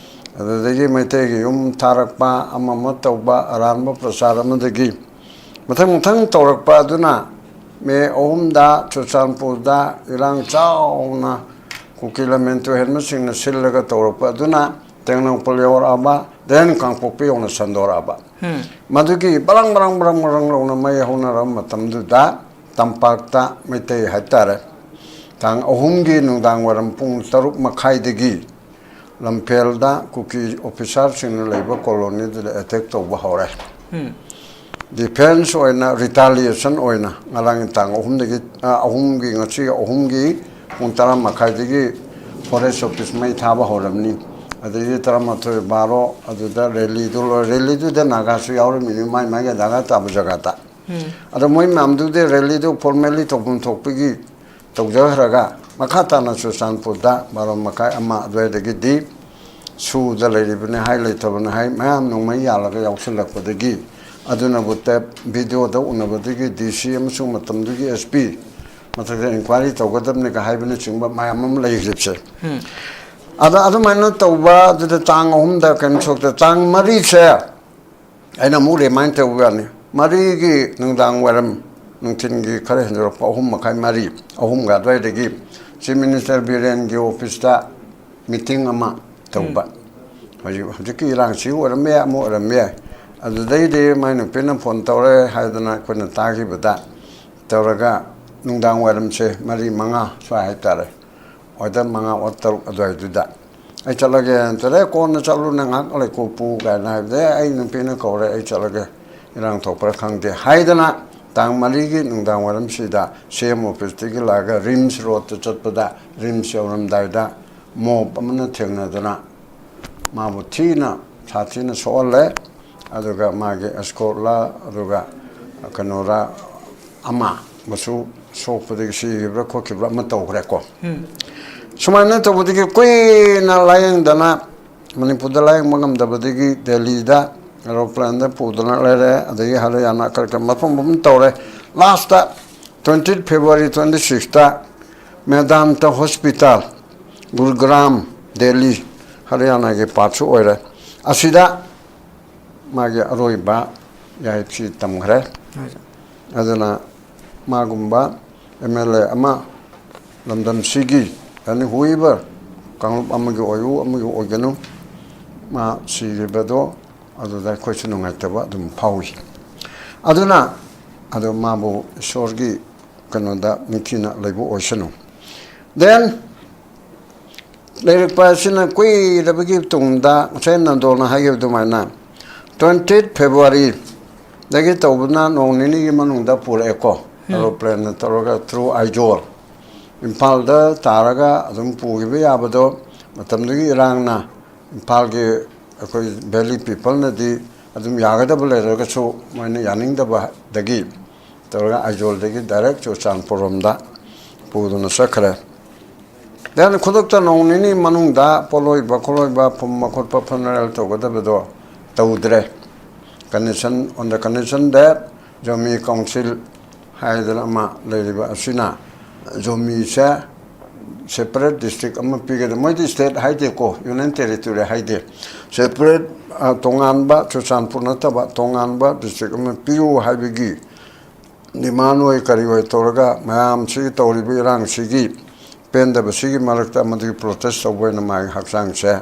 ꯑꯗꯨꯗꯒꯤ ꯃꯩꯇꯩꯒꯤ ꯌꯨꯝ ꯊꯥꯔꯛꯄ, ꯑꯃ ꯑꯃ ꯇꯧꯕ, ꯑꯔꯥꯟꯕ ꯄ꯭ꯔꯆꯥꯔ ꯑꯃꯗꯒꯤ ꯃꯊꯪ ꯃꯊꯪ ꯇꯧꯔꯛꯄ ꯑꯗꯨꯅ ꯃꯦ ꯑꯍꯨꯝꯗ ꯆꯨꯔꯆꯥꯟꯄꯨꯔꯗ ꯏꯔꯥꯡ ꯆꯥꯎꯅ ꯀꯨꯀꯤ ꯂꯝꯍꯦꯟ ꯇꯨꯍꯦꯟꯕꯁꯤꯡꯅ ꯁꯤꯜꯂꯒ ꯇꯧꯔꯛꯄ ꯑꯗꯨꯅ ꯇꯦꯡꯅꯧꯄꯜ ꯌꯧꯔꯛꯑꯕ, then ꯀꯥꯡꯄꯣꯛꯄꯤ ꯌꯧꯅ ꯁꯟꯗꯣꯔꯛꯑꯕ꯫ ꯃꯗꯨꯒꯤ ꯕ꯭ꯔꯪ ꯕ꯭ꯔꯪ ꯕ꯭ꯔꯪ ꯕ꯭ꯔꯪ ꯂꯥꯎꯅ ꯃꯩ ꯍꯧꯅꯔꯕ ꯃꯇꯝꯗꯨꯗ ꯇꯝꯄꯥꯛꯇ ꯃꯩꯇꯩ ꯍꯥꯏꯇꯥꯔꯦ, ꯇꯥꯡ ꯑꯍꯨꯝꯒꯤ ꯅꯨꯡꯗꯥꯡ ꯋꯥꯏꯔꯝ ꯄꯨꯡ ꯇꯔꯨꯛ ꯃꯈꯥꯏꯗꯒꯤ ꯂꯝꯐꯦꯜꯗ ꯀꯨꯀꯤ ꯑꯣꯐꯤꯁꯥꯔꯁꯤꯡꯅ ꯂꯩꯕ ꯀꯣꯂꯣꯅꯤꯗꯨꯗ ꯑꯦꯇꯦꯛ ꯇꯧꯕ ꯍꯧꯔꯦ꯫ ꯗꯤꯐꯦꯟꯁ ꯑꯣꯏꯅ, ꯔꯤꯇꯥꯂꯤꯌꯦꯁꯟ ꯑꯣꯏꯅ ꯉꯔꯥꯡꯒꯤ ꯇꯥꯡ ꯑꯍꯨꯝꯗꯒꯤ, ꯑ, ꯑꯍꯨꯝꯒꯤ, ꯉꯁꯤꯒꯤ ꯑꯍꯨꯝꯒꯤ ꯄꯨꯡ ꯇꯔꯥ ꯃꯈꯥꯏꯗꯒꯤ ꯐꯣꯔꯦꯁ ꯑꯣꯐꯤꯁ ꯃꯩ ꯊꯥꯕ ꯍꯧꯔꯕꯅꯤ꯫ ꯑꯗꯒꯤ ꯇꯔꯥꯃꯥꯊꯣꯏ, ꯕꯥꯔꯣ ꯑꯗꯨꯗ ꯔꯦꯂꯤꯗꯨ ꯂꯣꯏ-, ꯔꯦꯂꯤꯗꯨꯗ ꯅꯥꯒꯥꯁꯨ ꯌꯥꯎꯔꯤꯃꯤꯅꯤ, ꯃꯥꯏ ꯃꯥꯏꯒꯤ ꯗꯔꯀꯥꯔ ꯇꯥꯕ ꯖꯒꯥꯗ꯫ ꯑꯗꯣ ꯃꯣꯏ ꯃꯌꯥꯝꯗꯨꯗꯤ ꯔꯦꯂꯤꯗꯨ ꯐꯣꯔꯃꯦꯜꯂꯤ ꯇꯧꯐꯝ ꯊꯣꯛꯄꯒꯤ ꯇꯧꯖꯈ꯭ꯔꯒ, ꯃꯈꯥ ꯇꯥꯅ ꯆꯨꯔꯆꯥꯟꯄꯨꯔꯗ ꯕꯥꯔꯣ ꯃꯈꯥꯏ, ꯑꯃ ꯑꯗꯨꯋꯥꯏꯗꯒꯤꯗꯤ ꯁꯨꯗ ꯂꯩꯔꯤꯕꯅꯤ ꯍꯥꯏ, ꯂꯩꯇꯕꯅꯤ ꯍꯥꯏ, ꯃꯌꯥꯝ ꯅꯣꯡꯃꯩ ꯌꯥꯜꯂꯒ ꯌꯥꯎꯁꯤꯜꯂꯛꯄꯗꯒꯤ, ꯑꯗꯨꯅꯕꯨ ꯇꯦꯞ ꯚꯤꯗꯤꯑꯣꯗ ꯎꯅꯕꯗꯒꯤ ꯗꯤ ꯁꯤ ꯑꯃꯁꯨꯡ ꯃꯇꯝꯗꯨꯒꯤ ꯑꯦꯁ ꯄꯤ ꯃꯊꯛꯇ ꯏꯟꯀ꯭ꯋꯥꯏꯔꯤ ꯇꯧꯒꯗꯕꯅꯤꯒ ꯍꯥꯏꯕꯅꯆꯤꯡꯕ ꯃꯌꯥꯝ ꯑꯃ ꯂꯩꯈ꯭ꯔꯤꯕꯁꯦ꯫ ꯑꯗ ꯑꯗꯨꯃꯥꯏꯅ ꯇꯧꯕ ꯑꯗꯨꯗ ꯇꯥꯡ ꯑꯍꯨꯝꯗ ꯀꯩꯅꯣ ꯁꯣꯛꯇ, ꯇꯥꯡ ꯃꯔꯤꯁꯦ ꯑꯩꯅ ꯑꯃꯨꯛ ꯔꯤꯃꯥꯏꯟ ꯇꯧꯕ ꯌꯥꯅꯤ꯫ ꯃꯔꯤꯒꯤ ꯅꯨꯡꯗꯥꯡ ꯋꯥꯏꯔꯝ, ꯅꯨꯡꯊꯤꯟꯒꯤ ꯈꯔ ꯍꯦꯟꯗꯣꯔꯛꯄ ꯑꯍꯨꯝ ꯃꯈꯥꯏ, ꯃꯔꯤ, ꯑꯍꯨꯝꯒ ꯑꯗꯨꯋꯥꯏꯗꯒꯤ ꯆꯤꯐ ꯃꯤꯅꯤꯁꯇꯔ ꯕꯤꯔꯦꯟꯒꯤ ꯑꯣꯐꯤꯁꯇ ꯃꯤꯇꯤꯡ ꯑꯃ ꯇꯧꯕ꯫ ꯍꯧꯖꯤꯛ, ꯍꯧꯖꯤꯛꯀꯤ ꯏꯔꯥꯡꯁꯤ ꯑꯣꯏꯔꯝꯕ ꯌꯥꯏ, ꯑꯃ ꯑꯣꯏꯔꯝꯕ ꯌꯥꯏ꯫ ꯑꯗꯨꯗꯩꯗꯤ ꯃꯥꯏ ꯅꯨꯄꯤꯅ ꯐꯣꯟ ꯇꯧꯔꯦ ꯍꯥꯏꯗꯅ ꯑꯩꯈꯣꯏꯅ ꯇꯥꯈꯤꯕꯗ, ꯇꯧꯔꯒ ꯅꯨꯡꯗꯥꯡ ꯋꯥꯏꯔꯝꯁꯦ ꯃꯔꯤ ꯃꯉꯥ ꯁ꯭ꯋꯥꯏ ꯍꯥꯏꯇꯥꯔꯦ, ꯑꯣꯏꯗ ꯃꯉꯥ ꯑꯣꯔ ꯇꯔꯨꯛ ꯑꯗꯨꯋꯥꯏꯗꯨꯗ ꯑꯩ ꯆꯠꯂꯒꯦ ꯅꯠꯇ꯭ꯔꯦ, ꯀꯣꯟꯅ ꯆꯠꯂꯨꯅꯦ, ꯉꯥꯏꯍꯥꯛ ꯂꯩꯀꯣ ꯄꯨ ꯀꯥꯏꯅ ꯍꯥꯏꯕꯗ, "ꯑꯦ, ꯑꯩ ꯅꯨꯄꯤꯅ ꯀꯧꯔꯦ, ꯑꯩ ꯆꯠꯂꯒꯦ, ꯏꯔꯥꯡ ꯊꯣꯛꯄ꯭ꯔꯥ ꯈꯪꯗꯦ" ꯍꯥꯏꯗꯅ, ꯇꯥꯡ ꯃꯔꯤꯒꯤ ꯅꯨꯡꯗꯥꯡ ꯋꯥꯏꯔꯝꯁꯤꯗ ꯁꯤ ꯑꯦꯝ ꯑꯣꯐꯤꯁꯇꯒꯤ ꯂꯥꯛꯑꯒ ꯔꯤꯝꯁ ꯔꯣꯗꯇ ꯆꯠꯄꯗ, ꯔꯤꯝꯁ ꯌꯧꯔꯝꯗꯥꯏꯗ ꯃꯣꯞ ꯑꯃꯅ ꯊꯦꯡꯅꯗꯅ ꯃꯥꯕꯨ ꯊꯤꯅ, ꯁꯥꯊꯤꯅ ꯁꯣꯛꯍꯜꯂꯦ꯫ ꯑꯗꯨꯒ ꯃꯥꯒꯤ ꯑꯦꯁꯀꯣꯔꯠꯂ, ꯑꯗꯨꯒ ꯀꯩꯅꯣꯔ, ꯑꯃ ꯑꯃꯁꯨ ꯁꯣꯛꯄꯗꯒꯤ ꯁꯤꯈꯤꯕ꯭ꯔꯥ ꯈꯣꯠꯈꯤꯕ꯭ꯔꯥ ꯑꯃ ꯇꯧꯈ꯭ꯔꯦꯀꯣ꯫ ꯁꯨꯃꯥꯏꯅ ꯇꯧꯕꯗꯒꯤ ꯀꯨꯏꯅ ꯂꯥꯏꯌꯦꯡꯗꯅ, ꯃꯅꯤꯄꯨꯔꯗ ꯂꯥꯏꯌꯦꯡꯕ ꯉꯝꯗꯕꯗꯒꯤ ꯗꯦꯜꯂꯤꯗ ꯑꯦꯔꯣꯄ꯭ꯂꯦꯟꯗ ꯄꯨꯗꯅ ꯂꯩꯔꯦ꯫ ꯑꯗꯒꯤ ꯍꯔꯤꯌꯥꯅꯥ ꯀꯔꯤ ꯀꯔꯤ ꯃꯐꯝ ꯑꯃ ꯇꯧꯔꯦ꯫ ꯂꯥꯁꯇ twenty February twenty sixꯇ ꯃꯦꯗꯥꯟꯇ ꯍꯣꯁꯄꯤꯇꯥꯜ, ꯒꯨꯔꯒ꯭ꯔꯥꯝ, ꯗꯦꯜꯂꯤ ꯍꯔꯤꯌꯥꯅꯥꯒꯤ ꯄꯥꯔꯠꯁꯨ ꯑꯣꯏꯔꯦ꯫ ꯑꯁꯤꯗ ꯃꯥꯒꯤ ꯑꯔꯣꯏꯕ ꯌꯥꯍꯤꯞꯁꯤ ꯇꯝꯈ꯭ꯔꯦ꯫ ꯑꯗꯨꯅ ꯃꯥꯒꯨꯝꯕ ꯑꯦꯝ ꯑꯦꯜ ꯑꯦ ꯑꯃ ꯂꯝꯗꯝꯁꯤꯒꯤ, ꯑꯦꯅꯤ ꯍꯨꯏꯕꯔ, ꯀꯥꯡꯂꯨꯞ ꯑꯃꯒꯤ ꯑꯣꯏꯌꯨ ꯑꯃꯒꯤ ꯑꯣꯏꯒꯅꯨ, ꯃꯥ ꯁꯤꯔꯤꯕꯗꯣ ꯑꯗꯨꯗ ꯑꯩꯈꯣꯏꯁꯨ ꯅꯨꯡꯉꯥꯏꯇꯕ ꯑꯗꯨꯝ ꯐꯥꯎꯏ꯫ ꯑꯗꯨꯅ ꯑꯗꯣ ꯃꯥꯕꯨ ꯏꯁꯣꯔꯒꯤ ꯀꯩꯅꯣꯗ ꯅꯤꯡꯊꯤꯅ ꯂꯩꯕ ꯑꯣꯏꯁꯅꯨ꯫ Then ꯂꯩꯔꯛꯄ ꯑꯁꯤꯅ ꯀꯨꯏꯔꯕꯒꯤ ꯇꯨꯡꯗ ꯉꯁꯥꯏ ꯅꯟꯗꯣꯅ ꯍꯥꯏꯈꯤꯕ ꯑꯗꯨꯃꯥꯏꯅ twenty February ꯗꯒꯤ ꯇꯧꯕꯅ ꯅꯣꯡ ꯅꯤꯅꯤꯒꯤ ꯃꯅꯨꯡꯗ ꯄꯨꯔꯛꯑꯦꯀꯣ꯫ Aeroplane ꯇꯧꯔꯒ through ꯑꯥꯏꯖꯣꯜ ꯏꯝꯐꯥꯜꯗ ꯇꯥꯔꯒ ꯑꯗꯨꯝ ꯄꯨꯈꯤꯕ ꯌꯥꯕꯗꯣ ꯃꯇꯝꯗꯨꯒꯤ ꯏꯔꯥꯡꯅ ꯏꯝꯐꯥꯜꯒꯤ ꯑꯩꯈꯣꯏ valley peopleꯅꯗꯤ ꯑꯗꯨꯝ ꯌꯥꯒꯗꯕ ꯂꯩꯔꯒꯁꯨ ꯃꯣꯏꯅ ꯌꯥꯅꯤꯡꯗꯕꯗꯒꯤ ꯇꯧꯔꯒ ꯑꯥꯏꯖꯣꯜꯗꯒꯤ direct ꯆꯨꯔꯆꯥꯟꯄꯨꯔ ꯔꯣꯝꯗ ꯄꯨꯗꯨꯅ ꯆꯠꯈ꯭ꯔꯦ꯫ Then ꯈꯨꯗꯛꯇ ꯅꯣꯡ ꯅꯤꯅꯤ ꯃꯅꯨꯡꯗ ꯄꯣꯠꯂꯣꯏꯕ ꯈꯣꯠꯂꯣꯏꯕ ꯐꯨꯝꯕ ꯈꯣꯠꯄ funeral ꯇꯧꯒꯗꯕꯗꯣ ꯇꯧꯗ꯭ꯔꯦ꯫ Condition, on the condition that Zomi council ꯍꯥꯏꯗꯅ ꯑꯃ ꯂꯩꯔꯤꯕ ꯑꯁꯤꯅ ꯖꯣꯃꯤꯁꯦ separate district ꯑꯃ ꯄꯤꯒꯗꯕ, ꯃꯣꯏꯗꯤ state ꯍꯥꯏꯗꯦꯀꯣ, union territory ꯍꯥꯏꯗꯦ, separate, ꯇꯣꯉꯥꯟꯕ, ꯆꯨꯔꯆꯥꯟꯄꯨꯔ ꯅꯠꯇꯕ ꯇꯣꯉꯥꯟꯕ district ꯑꯃ ꯄꯤꯌꯨ ꯍꯥꯏꯕꯒꯤ demand ꯑꯣꯏ ꯀꯔꯤ ꯑꯣꯏ ꯇꯧꯔꯒ ꯃꯌꯥꯝꯁꯤꯒꯤ ꯇꯧꯔꯤꯕ ꯏꯔꯥꯡꯁꯤꯒꯤ ꯄꯦꯟꯗꯕꯁꯤꯒꯤ ꯃꯔꯛꯇ ꯃꯗꯨꯒꯤ protest ꯇꯧꯕ ꯑꯣꯏꯅ ꯃꯥꯒꯤ ꯍꯛꯆꯥꯡꯁꯦ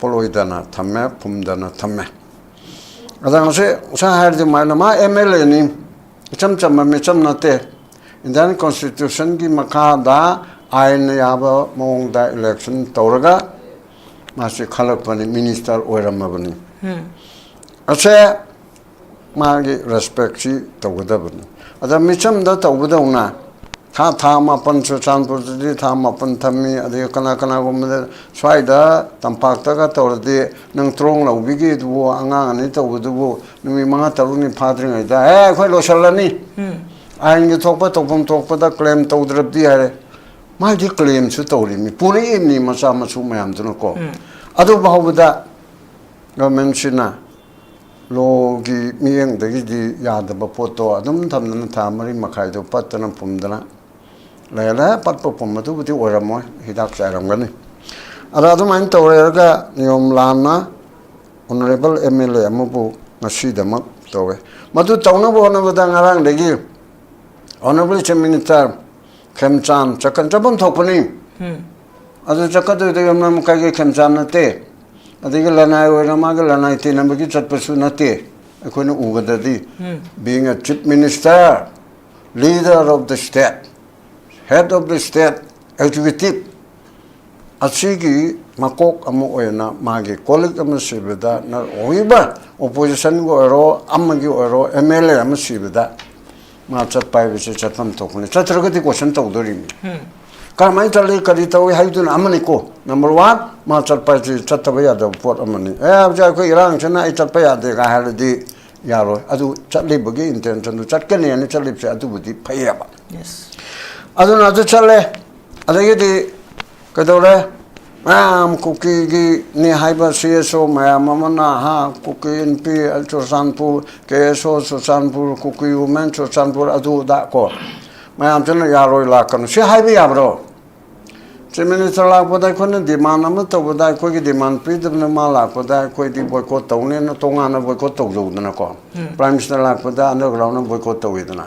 ꯄꯣꯠꯂꯣꯏꯗꯅ ꯊꯝꯃꯦ, ꯐꯨꯝꯗꯅ ꯊꯝꯃꯦ꯫ ꯑꯗ ꯉꯁꯤ ꯉꯁꯥꯏ ꯍꯥꯏꯔꯗꯤ ꯃꯥꯅ ꯃꯥ ꯑꯦꯝ ꯑꯦꯜ ꯑꯦꯅꯤ, ꯏꯆꯝ ꯆꯝꯕ ꯃꯤꯆꯝ ꯅꯠꯇꯦ꯫ Indian constitutionꯒꯤ ꯃꯈꯥꯗ ꯑꯥꯏꯟꯅ ꯌꯥꯕ ꯃꯑꯣꯡꯗ election ꯇꯧꯔꯒ ꯃꯥꯁꯤ ꯈꯜꯂꯛꯄꯅꯤ, minister ꯑꯣꯏꯔꯝꯃꯕꯅꯤ꯫ ꯑꯁꯦ ꯃꯥꯒꯤ respectꯁꯤ ꯇꯧꯒꯗꯕꯅꯤ꯫ ꯑꯗ ꯃꯤꯆꯝꯗ ꯇꯧꯕꯗꯧꯅ ꯊꯥ, ꯊꯥ ꯃꯥꯄꯟ, ꯆꯨꯔꯆꯥꯟꯄꯨꯔꯗꯗꯤ ꯊꯥ ꯃꯥꯄꯟ ꯊꯝꯃꯤ, ꯑꯗꯒꯤ ꯀꯅꯥ ꯀꯅꯥꯒꯨꯝꯕꯗ ꯁ꯭ꯋꯥꯏꯗ ꯇꯝꯄꯥꯛꯇꯒ ꯇꯧꯔꯗꯤ ꯅꯪ ꯇ꯭ꯔꯣꯡ ꯂꯧꯕꯤꯒꯦꯗꯨꯕꯨ, ꯑꯉꯥꯡ ꯑꯅꯤ ꯇꯧꯕꯗꯨꯕꯨ ꯅꯨꯃꯤꯠ ꯃꯉꯥ ꯇꯔꯨꯛꯅꯤ ꯐꯥꯗ꯭ꯔꯤꯉꯩꯗ, "ꯑꯦ, ꯑꯩꯈꯣꯏ ꯂꯣꯏꯁꯤꯜꯂꯅꯤ, ꯑꯥꯏꯟꯒꯤ ꯊꯣꯛꯄ ꯇꯧꯐꯝ ꯊꯣꯛꯄꯗ claim ꯇꯧꯗ꯭ꯔꯕꯗꯤ" ꯍꯥꯏꯔꯦ꯫ ꯃꯥꯏꯗꯤ claimꯁꯨ ꯇꯧꯔꯤꯕꯅꯤ, ꯄꯨꯔꯛꯏꯕꯅꯤ ꯃꯆꯥ ꯃꯁꯨ ꯃꯌꯥꯝꯗꯨꯅꯀꯣ꯫ ꯑꯗꯨ ꯐꯥꯎꯕꯗ governmentꯁꯤꯅ lawꯒꯤ ꯃꯤꯠꯌꯦꯡꯗꯒꯤꯗꯤ ꯌꯥꯗꯕ ꯄꯣꯠꯇꯣ ꯑꯗꯨꯝ ꯊꯝꯗꯅ ꯊꯥ ꯃꯔꯤ ꯃꯈꯥꯏꯗꯣ ꯄꯠꯇꯅ ꯄꯨꯝꯗꯅ ꯂꯩꯔꯦ꯫ ꯄꯠꯄ ꯄꯨꯝꯕꯗꯨꯕꯨꯗꯤ ꯑꯣꯏꯔꯝꯃꯣꯏ, ꯍꯤꯗꯥꯛ ꯆꯥꯏꯔꯝꯒꯅꯤ꯫ ꯑꯗ ꯑꯗꯨꯃꯥꯏꯅ ꯇꯧꯔꯦꯔꯒ ꯅꯤꯌꯣꯝ ꯂꯥꯟꯅ ꯑꯣꯅꯔꯦꯕꯜ ꯑꯦꯝ ꯑꯦꯜ ꯑꯦ ꯑꯃꯕꯨ ꯉꯁꯤꯗꯃꯛ ꯇꯧꯋꯦ꯫ ꯃꯗꯨ ꯇꯧꯅꯕ ꯍꯣꯠꯅꯕꯗ ꯉꯔꯥꯡꯗꯒꯤ ꯑꯣꯅꯔꯦꯕꯜ ꯆꯤꯐ ꯃꯤꯅꯤꯁꯇꯔ ꯈꯦꯝꯆꯥꯟ ꯆꯠꯀꯟ ꯆꯠꯐꯝ ꯊꯣꯛꯄꯅꯤ꯫ ꯑꯗꯨ ꯆꯠꯀꯗꯣꯏꯗꯣ ꯌꯥꯝꯅ ꯃꯈꯥꯏꯒꯤ ꯈꯦꯝꯆꯥꯟ ꯅꯠꯇꯦ꯫ ꯑꯗꯒꯤ ꯂꯅꯥꯏ ꯑꯣꯏꯅ ꯃꯥꯒꯤ ꯂꯅꯥꯏ ꯇꯤꯟꯅꯕꯒꯤ ꯆꯠꯄꯁꯨ ꯅꯠꯇꯦ꯫ ꯑꯩꯈꯣꯏꯅ ꯎꯕꯗꯗꯤ, being a chief minister, leader of the state, head of the state executive, ꯑꯁꯤꯒꯤ ꯃꯀꯣꯛ ꯑꯃ ꯑꯣꯏꯅ ꯃꯥꯒꯤ ꯀꯣꯂꯤꯛ ꯑꯃ ꯁꯤꯕꯗ ꯅꯠꯇ꯭ꯔꯒ ꯑꯣꯄꯣꯖꯤꯁꯟꯒꯤ ꯑꯣꯏꯔꯣ, ꯑꯃꯒꯤ ꯑꯣꯏꯔꯣ, ꯑꯦꯝ ꯑꯦꯜ ꯑꯦ ꯑꯃ ꯁꯤꯕꯗ ꯃꯥ ꯆꯠꯄ ꯍꯥꯏꯕꯁꯤ ꯆꯠꯐꯝ ꯊꯣꯛꯄꯅꯤ꯫ ꯆꯠꯇ꯭ꯔꯒꯗꯤ ꯀꯣꯏꯁꯟ ꯇꯧꯗꯣꯔꯤꯕꯅꯤ꯫ ꯀꯔꯝꯍꯥꯏꯅ ꯆꯠꯂꯤ, ꯀꯔꯤ ꯇꯧꯏ ꯍꯥꯏꯗꯨꯅ ꯑꯃꯅꯤꯀꯣ꯫ ꯅꯝꯕꯔ ꯋꯥꯟ, ꯃꯥ ꯆꯠꯄ ꯍꯥꯏꯁꯤ ꯆꯠꯇꯕ ꯌꯥꯗꯕ ꯄꯣꯠ ꯑꯃꯅꯤ꯫ ꯑꯦ, ꯍꯧꯖꯤꯛ ꯑꯩꯈꯣꯏ ꯏꯔꯥꯡꯁꯤꯅ ꯑꯩ ꯆꯠꯄ ꯌꯥꯗꯦ ꯀꯥꯏ ꯍꯥꯏꯔꯗꯤ ꯌꯥꯔꯣꯏ꯫ ꯑꯗꯨ ꯆꯠꯂꯤꯕꯒꯤ ꯏꯟꯇꯦꯟꯁꯟꯗꯨ, ꯆꯠꯀꯅꯤ ꯍꯥꯏꯅ ꯆꯠꯂꯤꯕꯁꯦ, ꯑꯗꯨꯕꯨꯗꯤ ꯐꯩꯌꯦꯕ꯫ ꯑꯗꯨꯅ ꯑꯗꯨ ꯆꯠꯂꯦ꯫ ꯑꯗꯒꯤꯗꯤ ꯀꯩꯗꯧꯔꯦ? ꯃꯌꯥꯝ ꯀꯨꯀꯤꯒꯤꯅꯤ ꯍꯥꯏꯕ ꯁꯤ ꯑꯦꯁ ꯑꯣ ꯃꯌꯥꯝ ꯑꯃꯅ, ꯍꯥ, ꯀꯨꯀꯤ ꯏꯟꯄꯤ ꯆꯨꯔꯆꯥꯟꯄꯨꯔ, ꯀꯦ ꯑꯦꯁ ꯑꯣ ꯆꯨꯔꯆꯥꯟꯄꯨꯔ, ꯀꯨꯀꯤ ꯋꯨꯃꯦꯟ ꯆꯨꯔꯆꯥꯟꯄꯨꯔ, ꯑꯗꯨ ꯑꯗꯥ ꯀꯣ, ꯃꯌꯥꯝꯁꯤꯅ ꯌꯥꯔꯣꯏ, ꯂꯥꯛꯀꯅꯨ ꯁꯤ ꯍꯥꯏꯕ ꯌꯥꯕ꯭ꯔꯣ? ꯆꯤꯐ ꯃꯤꯅꯤꯁꯇꯔ ꯂꯥꯛꯄꯗ ꯑꯩꯈꯣꯏꯅ ꯗꯤꯃꯥꯟ ꯑꯃ ꯇꯧꯕꯗ, ꯑꯩꯈꯣꯏꯒꯤ ꯗꯤꯃꯥꯟ ꯄꯤꯗꯕꯅ ꯃꯥ ꯂꯥꯛꯄꯗ ꯑꯩꯈꯣꯏꯗꯤ ꯕꯣꯏꯀꯣꯠ ꯇꯧꯅꯦꯅ ꯇꯣꯉꯥꯟꯅ ꯕꯣꯏꯀꯣꯠ ꯇꯧꯖꯧꯗꯅꯀꯣ꯫ ꯄ꯭ꯔꯥꯏꯝ ꯃꯤꯅꯤꯁꯇꯔ ꯂꯥꯛꯄꯗ ꯑꯟꯗꯔꯒ꯭ꯔꯥꯎꯟꯗ ꯕꯣꯏꯀꯣꯠ ꯇꯧꯋꯤꯗꯅ꯫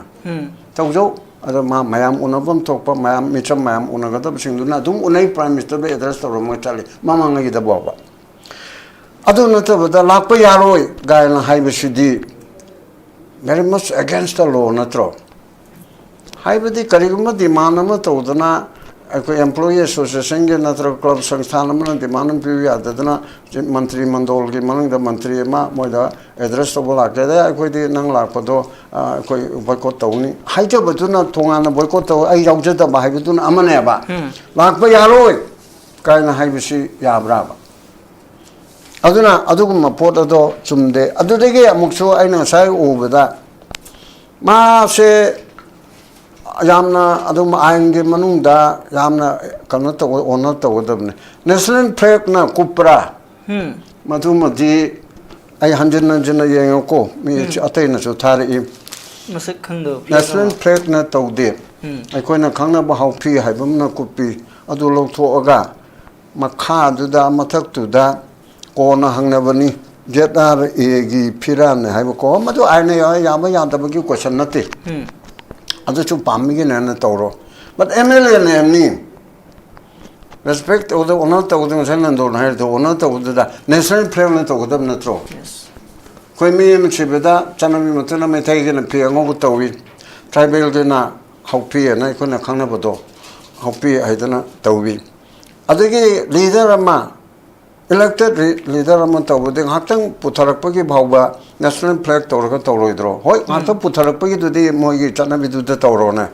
ꯇꯧꯖꯧ꯫ ꯑꯗꯣ ꯃꯥ ꯃꯌꯥꯝ ꯎꯅꯐꯝ ꯊꯣꯛꯄ, ꯃꯌꯥꯝ, ꯃꯤꯆꯝ ꯃꯌꯥꯝ ꯎꯅꯒꯗꯕꯁꯤꯡꯗꯨꯅ ꯑꯗꯨꯝ ꯎꯅꯩ, ꯄ꯭ꯔꯥꯏꯝ ꯃꯤꯅꯤꯁꯇꯔꯗ ꯑꯦꯗ꯭ꯔꯦꯁ ꯇꯧꯔꯝꯃꯒ ꯆꯠꯂꯤ ꯃꯃꯥꯡꯉꯩꯗ ꯐꯥꯎꯕ꯫ ꯑꯗꯨ ꯅꯠꯇꯕꯗ ꯂꯥꯛꯄ ꯌꯥꯔꯣꯏ ꯀꯥꯏꯅ ꯍꯥꯏꯕꯁꯤꯗꯤ very much against the law ꯅꯠꯇ꯭ꯔꯣ? ꯍꯥꯏꯕꯗꯤ ꯀꯔꯤꯒꯨꯝꯕ ꯗꯤꯃꯥꯟ ꯑꯃ ꯇꯧꯗꯅ, ꯑꯩꯈꯣꯏ ꯑꯦꯝꯄ꯭ꯂꯣꯌꯤ ꯑꯦꯁꯣꯁꯤꯌꯦꯁꯟꯒꯤ ꯅꯠꯇ꯭ꯔꯒ ꯀ꯭ꯂꯕ ꯁꯪꯁꯊꯥꯟ ꯑꯃꯅ ꯗꯤꯃꯥꯟ ꯑꯃ ꯄꯤꯕ ꯌꯥꯗꯗꯅ, ꯆꯤꯐ ꯃꯟꯇ꯭ꯔꯤ ꯃꯟꯗꯣꯜꯒꯤ ꯃꯅꯨꯡꯗ ꯃꯟꯇ꯭ꯔꯤ ꯑꯃ ꯃꯣꯏꯗ ꯑꯦꯗ꯭ꯔꯦꯁ ꯇꯧꯕ ꯂꯥꯛꯀꯦ, "ꯑꯗꯩ ꯑꯩꯈꯣꯏꯗꯤ ꯅꯪ ꯂꯥꯛꯄꯗꯣ, ꯑ, ꯑꯩꯈꯣꯏ ꯕꯣꯏꯀꯣꯠ ꯇꯧꯅꯤ" ꯍꯥꯏꯖꯕꯗꯨꯅ, ꯇꯣꯉꯥꯟꯅ ꯕꯣꯏꯀꯣꯠ ꯇꯧ, ꯑꯩ ꯌꯥꯎꯖꯗꯕ ꯍꯥꯏꯕꯗꯨꯅ ꯑꯃꯅꯦꯕ꯫ ꯂꯥꯛꯄ ꯌꯥꯔꯣꯏ ꯀꯥꯏꯅ ꯍꯥꯏꯕꯁꯤ ꯌꯥꯕ꯭ꯔꯥꯕ? ꯑꯗꯨꯅ ꯑꯗꯨꯒꯨꯝꯕ ꯄꯣꯠ ꯑꯗꯣ ꯆꯨꯝꯗꯦ꯫ ꯑꯗꯨꯗꯒꯤ ꯑꯃꯨꯛꯁꯨ ꯑꯩꯅ ꯉꯁꯥꯏ ꯎꯕꯗ, ꯃꯥꯁꯦ ꯌꯥꯝꯅ ꯑꯗꯨꯝ ꯑꯥꯏꯟꯒꯤ ꯃꯅꯨꯡꯗ ꯌꯥꯝꯅ ꯀꯩꯅꯣ ꯇꯧꯕ, ꯑꯣꯅꯔ ꯇꯧꯒꯗꯕꯅꯤ꯫ ꯅꯦꯁꯅꯦꯜ ꯐ꯭ꯂꯦꯒꯅ ꯀꯨꯞꯄ꯭ꯔꯥ? ꯃꯗꯨꯃꯗꯤ ꯑꯩ ꯍꯟꯖꯤꯟ ꯍꯟꯖꯤꯟꯅ ꯌꯦꯡꯉꯨꯀꯣ, ꯃꯤ ꯑꯇꯩꯅꯁꯨ ꯊꯥꯔꯛꯏ꯫ ꯃꯁꯛ ꯈꯪꯗꯕ ꯐ꯭ꯂꯦꯒ ꯅꯦꯁꯅꯦꯜ ꯑꯃ꯫ ꯐ꯭ꯂꯦꯒꯅ ꯇꯧꯗꯦ꯫ ꯑꯩꯈꯣꯏꯅ ꯈꯪꯅꯕ ꯍꯥꯎꯐꯤ ꯍꯥꯏꯕ ꯑꯃꯅ ꯀꯨꯞꯄꯤ꯫ ꯑꯗꯨ ꯂꯧꯊꯣꯛꯑꯒ ꯃꯈꯥꯗꯨꯗ, ꯃꯊꯛꯇꯨꯗ ꯀꯣꯟꯅ ꯍꯪꯅꯕꯅꯤ, ꯖꯦꯠ ꯑꯥꯔ ꯑꯦꯒꯤ ꯐꯤꯔꯥꯟꯅꯤ ꯍꯥꯏꯕꯀꯣ, ꯃꯗꯨ ꯑꯥꯏꯟꯅ ꯌꯥ-, ꯌꯥꯕ ꯌꯥꯗꯕꯒꯤ ꯀꯣꯏꯁꯟ ꯅꯠꯇꯦ꯫ ꯑꯗꯨꯁꯨ ꯄꯥꯝꯃꯤꯒꯤꯅꯦꯅ ꯇꯧꯔꯣ꯫ But ꯑꯦꯝ ꯑꯦꯜ ꯑꯦꯅ ꯑꯦꯝꯅꯤ꯫ ꯔꯦꯁꯄꯦꯛ ꯇꯧꯗ, ꯑꯣꯅꯔ ꯇꯧꯗ, ꯉꯁꯥꯏ ꯅꯟꯗꯣꯅ ꯍꯥꯏꯔꯤꯗꯣ ꯑꯣꯅꯔ ꯇꯧꯕꯗꯨꯗ ꯅꯦꯁꯅꯦꯜ ꯐ꯭ꯂꯦꯒꯅ ꯇꯧꯒꯗꯕ ꯅꯠꯇ꯭ꯔꯣ? ꯑꯩꯈꯣꯏ ꯃꯤ ꯑꯃ ꯁꯤꯕꯗ ꯆꯠꯅꯕꯤ ꯃꯇꯨꯡ ꯏꯟꯅ ꯃꯩꯇꯩꯒꯤꯅ ꯐꯤ ꯑꯉꯧꯕ ꯇꯧꯏ, ꯇ꯭ꯔꯥꯏꯕꯦꯜꯒꯤꯅ ꯍꯥꯎꯄꯤ ꯍꯥꯏꯅ ꯑꯩꯈꯣꯏꯅ ꯈꯪꯅꯕꯗꯣ, ꯍꯥꯎꯄꯤ ꯍꯥꯏꯗꯅ ꯇꯧꯏ꯫ ꯑꯗꯒꯤ ꯂꯤꯗꯔ ꯑꯃ, ꯏꯂꯦꯛꯇꯦꯠ ꯂꯤꯗꯔ ꯑꯃ ꯇꯧꯕꯗꯤ ꯉꯥꯏꯍꯥꯛꯇꯪ ꯄꯨꯊꯔꯛꯄꯒꯤ ꯐꯥꯎꯕ ꯅꯦꯁꯅꯦꯜ ꯐ꯭ꯂꯦꯒ ꯇꯧꯔꯒ ꯇꯧꯔꯣꯏꯗ꯭ꯔꯣ? ꯍꯣꯏ, ꯉꯥꯏꯍꯥꯛꯇꯪ ꯄꯨꯊꯔꯛꯄꯒꯤꯗꯨꯗꯤ ꯃꯣꯏꯒꯤ ꯆꯠꯅꯕꯤꯗꯨꯗ ꯇꯧꯔꯣꯅꯦ꯫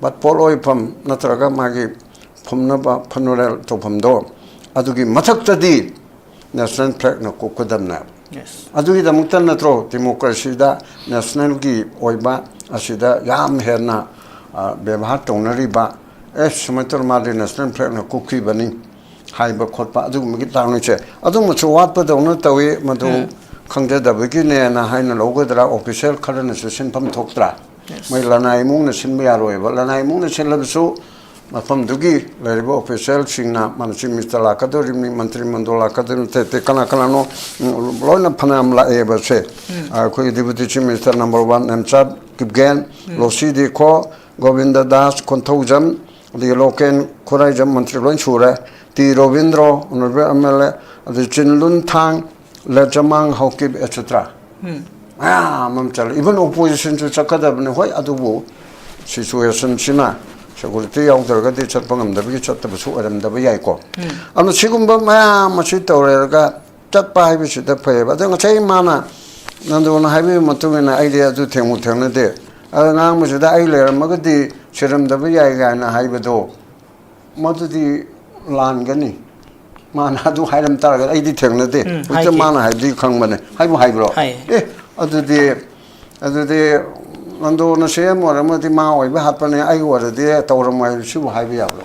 But ꯄꯣꯠꯂꯣꯏꯐꯝ ꯅꯠꯇ꯭ꯔꯒ ꯃꯥꯒꯤ ꯐꯨꯝꯅꯕ ꯐꯨꯅꯔꯦꯜ ꯇꯧꯐꯝꯗꯣ, ꯑꯗꯨꯒꯤ ꯃꯊꯛꯇꯗꯤ ꯅꯦꯁꯅꯦꯜ ꯐ꯭ꯂꯦꯒꯅ ꯀꯨꯞꯀꯗꯕꯅꯦꯕ꯫ ꯑꯗꯨꯒꯤꯗꯃꯛꯇ ꯅꯠꯇ꯭ꯔꯣ ꯗꯤꯃꯣꯀ꯭ꯔꯦꯁꯤꯗ ꯅꯦꯁꯅꯦꯜꯒꯤ ꯑꯣꯏꯕ ꯑꯁꯤꯗ ꯌꯥꯝ ꯍꯦꯟꯅ, ꯑ, ꯕꯦꯕꯥꯔ ꯇꯧꯅꯔꯤꯕ? ꯑꯦ, ꯁꯨꯃꯥꯏꯅ ꯇꯧꯔ ꯃꯥꯗꯤ ꯅꯦꯁꯅꯦꯜ ꯐ꯭ꯂꯦꯒꯅ ꯀꯨꯞꯈꯤꯕꯅꯤ ꯍꯥꯏꯕ ꯈꯣꯠꯄ ꯑꯗꯨꯒꯨꯝꯕꯒꯤ ꯇꯥꯡꯅꯁꯦ ꯑꯗꯨꯃꯁꯨ ꯋꯥꯠꯄꯗꯧꯅ ꯇꯧꯏ꯫ ꯃꯗꯨ ꯈꯪꯖꯗꯕꯒꯤꯅꯦꯅ ꯍꯥꯏꯅ ꯂꯧꯒꯗ꯭ꯔꯥ? ꯑꯣꯐꯤꯁꯦꯜ ꯈꯔꯅꯁꯨ ꯁꯤꯟꯐꯝ ꯊꯣꯛꯇ꯭ꯔꯥ? ꯃꯣꯏ ꯂꯅꯥꯏ ꯏꯃꯨꯡꯅ ꯁꯤꯟꯕ ꯌꯥꯔꯣꯏꯕ꯫ ꯂꯅꯥꯏ ꯏꯃꯨꯡꯅ ꯁꯤꯜꯂꯕꯁꯨ ꯃꯐꯝꯗꯨꯒꯤ ꯂꯩꯔꯤꯕ ꯑꯣꯐꯤꯁꯦꯜꯁꯤꯡꯅ, ꯃꯥꯅ ꯆꯤꯐ ꯃꯤꯅꯤꯁꯇꯔ ꯂꯥꯛꯀꯗꯧꯔꯤꯕꯅꯤ, ꯃꯟꯇ꯭ꯔꯤ ꯃꯟꯗꯣꯜ ꯂꯥꯛꯀꯗꯧꯔꯤꯕꯅꯤ, ꯑꯇꯩ ꯑꯇꯩ ꯀꯅꯥ ꯀꯅꯥꯅꯣ, ꯎꯝ, ꯂꯣꯏꯅ ꯐꯅꯌꯥꯝ ꯂꯥꯛꯑꯦꯕꯁꯦ꯫ ꯑꯩꯈꯣꯏꯒꯤ deputy chief minister number one Nemcha Kipgen, Losii Dikho, Gobinda Das Konthoujam, ꯑꯗꯒꯤ ꯂꯣꯀꯦꯟ ꯈꯨꯔꯥꯏꯖꯝ, ꯃꯟꯇ꯭ꯔꯤ ꯂꯣꯏ ꯁꯨꯔꯦ꯫ T Robindro, honourable M L A, ꯑꯗꯩ ꯆꯤꯟꯂꯨꯟ ꯊꯥꯡ, ꯂꯦꯆꯃꯥꯡ ꯍꯥꯎꯀꯤꯞ, ꯑꯦꯠꯁꯦꯇ꯭ꯔꯥ ꯃꯌꯥꯝ ꯑꯃ ꯆꯠꯂꯦ꯫ ꯏꯚꯟ ꯑꯣꯄꯣꯖꯤꯁꯟꯁꯨ ꯆꯠꯀꯗꯕꯅꯤ꯫ ꯍꯣꯏ, ꯑꯗꯨꯕꯨ ꯁꯤꯆꯨꯋꯦꯁꯟꯁꯤꯅ ꯁꯦꯀꯨꯔꯤꯇꯤ ꯌꯥꯎꯗ꯭ꯔꯒꯗꯤ ꯆꯠꯄ ꯉꯝꯗꯕꯒꯤ ꯆꯠꯇꯕꯁꯨ ꯑꯣꯏꯔꯝꯗꯕ ꯌꯥꯏꯀꯣ꯫ ꯑꯗꯨꯅ ꯁꯤꯒꯨꯝꯕ ꯃꯌꯥꯝ ꯑꯁꯤ ꯇꯧꯔꯦꯔꯒ ꯆꯠꯄ ꯍꯥꯏꯕꯁꯤꯗ ꯐꯩꯌꯦꯕ꯫ ꯑꯗꯣ ꯉꯁꯥꯏ ꯃꯥꯅ ꯅꯟꯗꯣꯅ ꯍꯥꯏꯕꯒꯤ ꯃꯇꯨꯡ ꯏꯟꯅ ꯑꯩꯗꯤ ꯑꯗꯨ ꯊꯦꯡꯉꯨ ꯊꯦꯡꯅꯗꯦ꯫ ꯑꯗ ꯉꯥꯡꯕꯁꯤꯗ ꯑꯩ ꯂꯩꯔꯝꯃꯒꯗꯤ ꯁꯤꯔꯝꯗꯕ ꯌꯥꯏ ꯀꯥꯏꯅ ꯍꯥꯏꯕꯗꯣ, ꯃꯗꯨꯗꯤ ꯂꯥꯟꯒꯅꯤ꯫ ꯃꯥꯅ ꯑꯗꯨ ꯍꯥꯏꯔꯝ ꯇꯥꯔꯒꯗꯤ ꯑꯩꯗꯤ ꯊꯦꯡꯅꯗꯦ꯫ ꯎꯝ, ꯍꯧꯖꯤꯛꯇ ꯍꯥꯏꯈꯤ꯫ ꯃꯥꯅ ꯍꯥꯏꯕꯗꯤ ꯈꯪꯕꯅꯦ꯫ ꯍꯥꯏꯕꯨ ꯍꯥꯏꯕ꯭ꯔꯣ? ꯍꯥꯏ꯫ ꯑꯦ, ꯑꯗꯨꯗꯤ, ꯑꯗꯨꯗꯤ ꯅꯟꯗꯣꯅ ꯁꯤ ꯑꯦꯝ ꯑꯣꯏꯔꯝꯃꯗꯤ ꯃꯥ ꯑꯣꯏꯕ ꯍꯥꯠꯄꯅꯦ, ꯑꯩ ꯑꯣꯏꯔꯗꯤ ꯇꯧꯔꯝꯃꯣꯏ ꯍꯥꯏꯕ ꯁꯤꯕꯨ ꯍꯥꯏꯕ ꯌꯥꯕ꯭ꯔꯣ?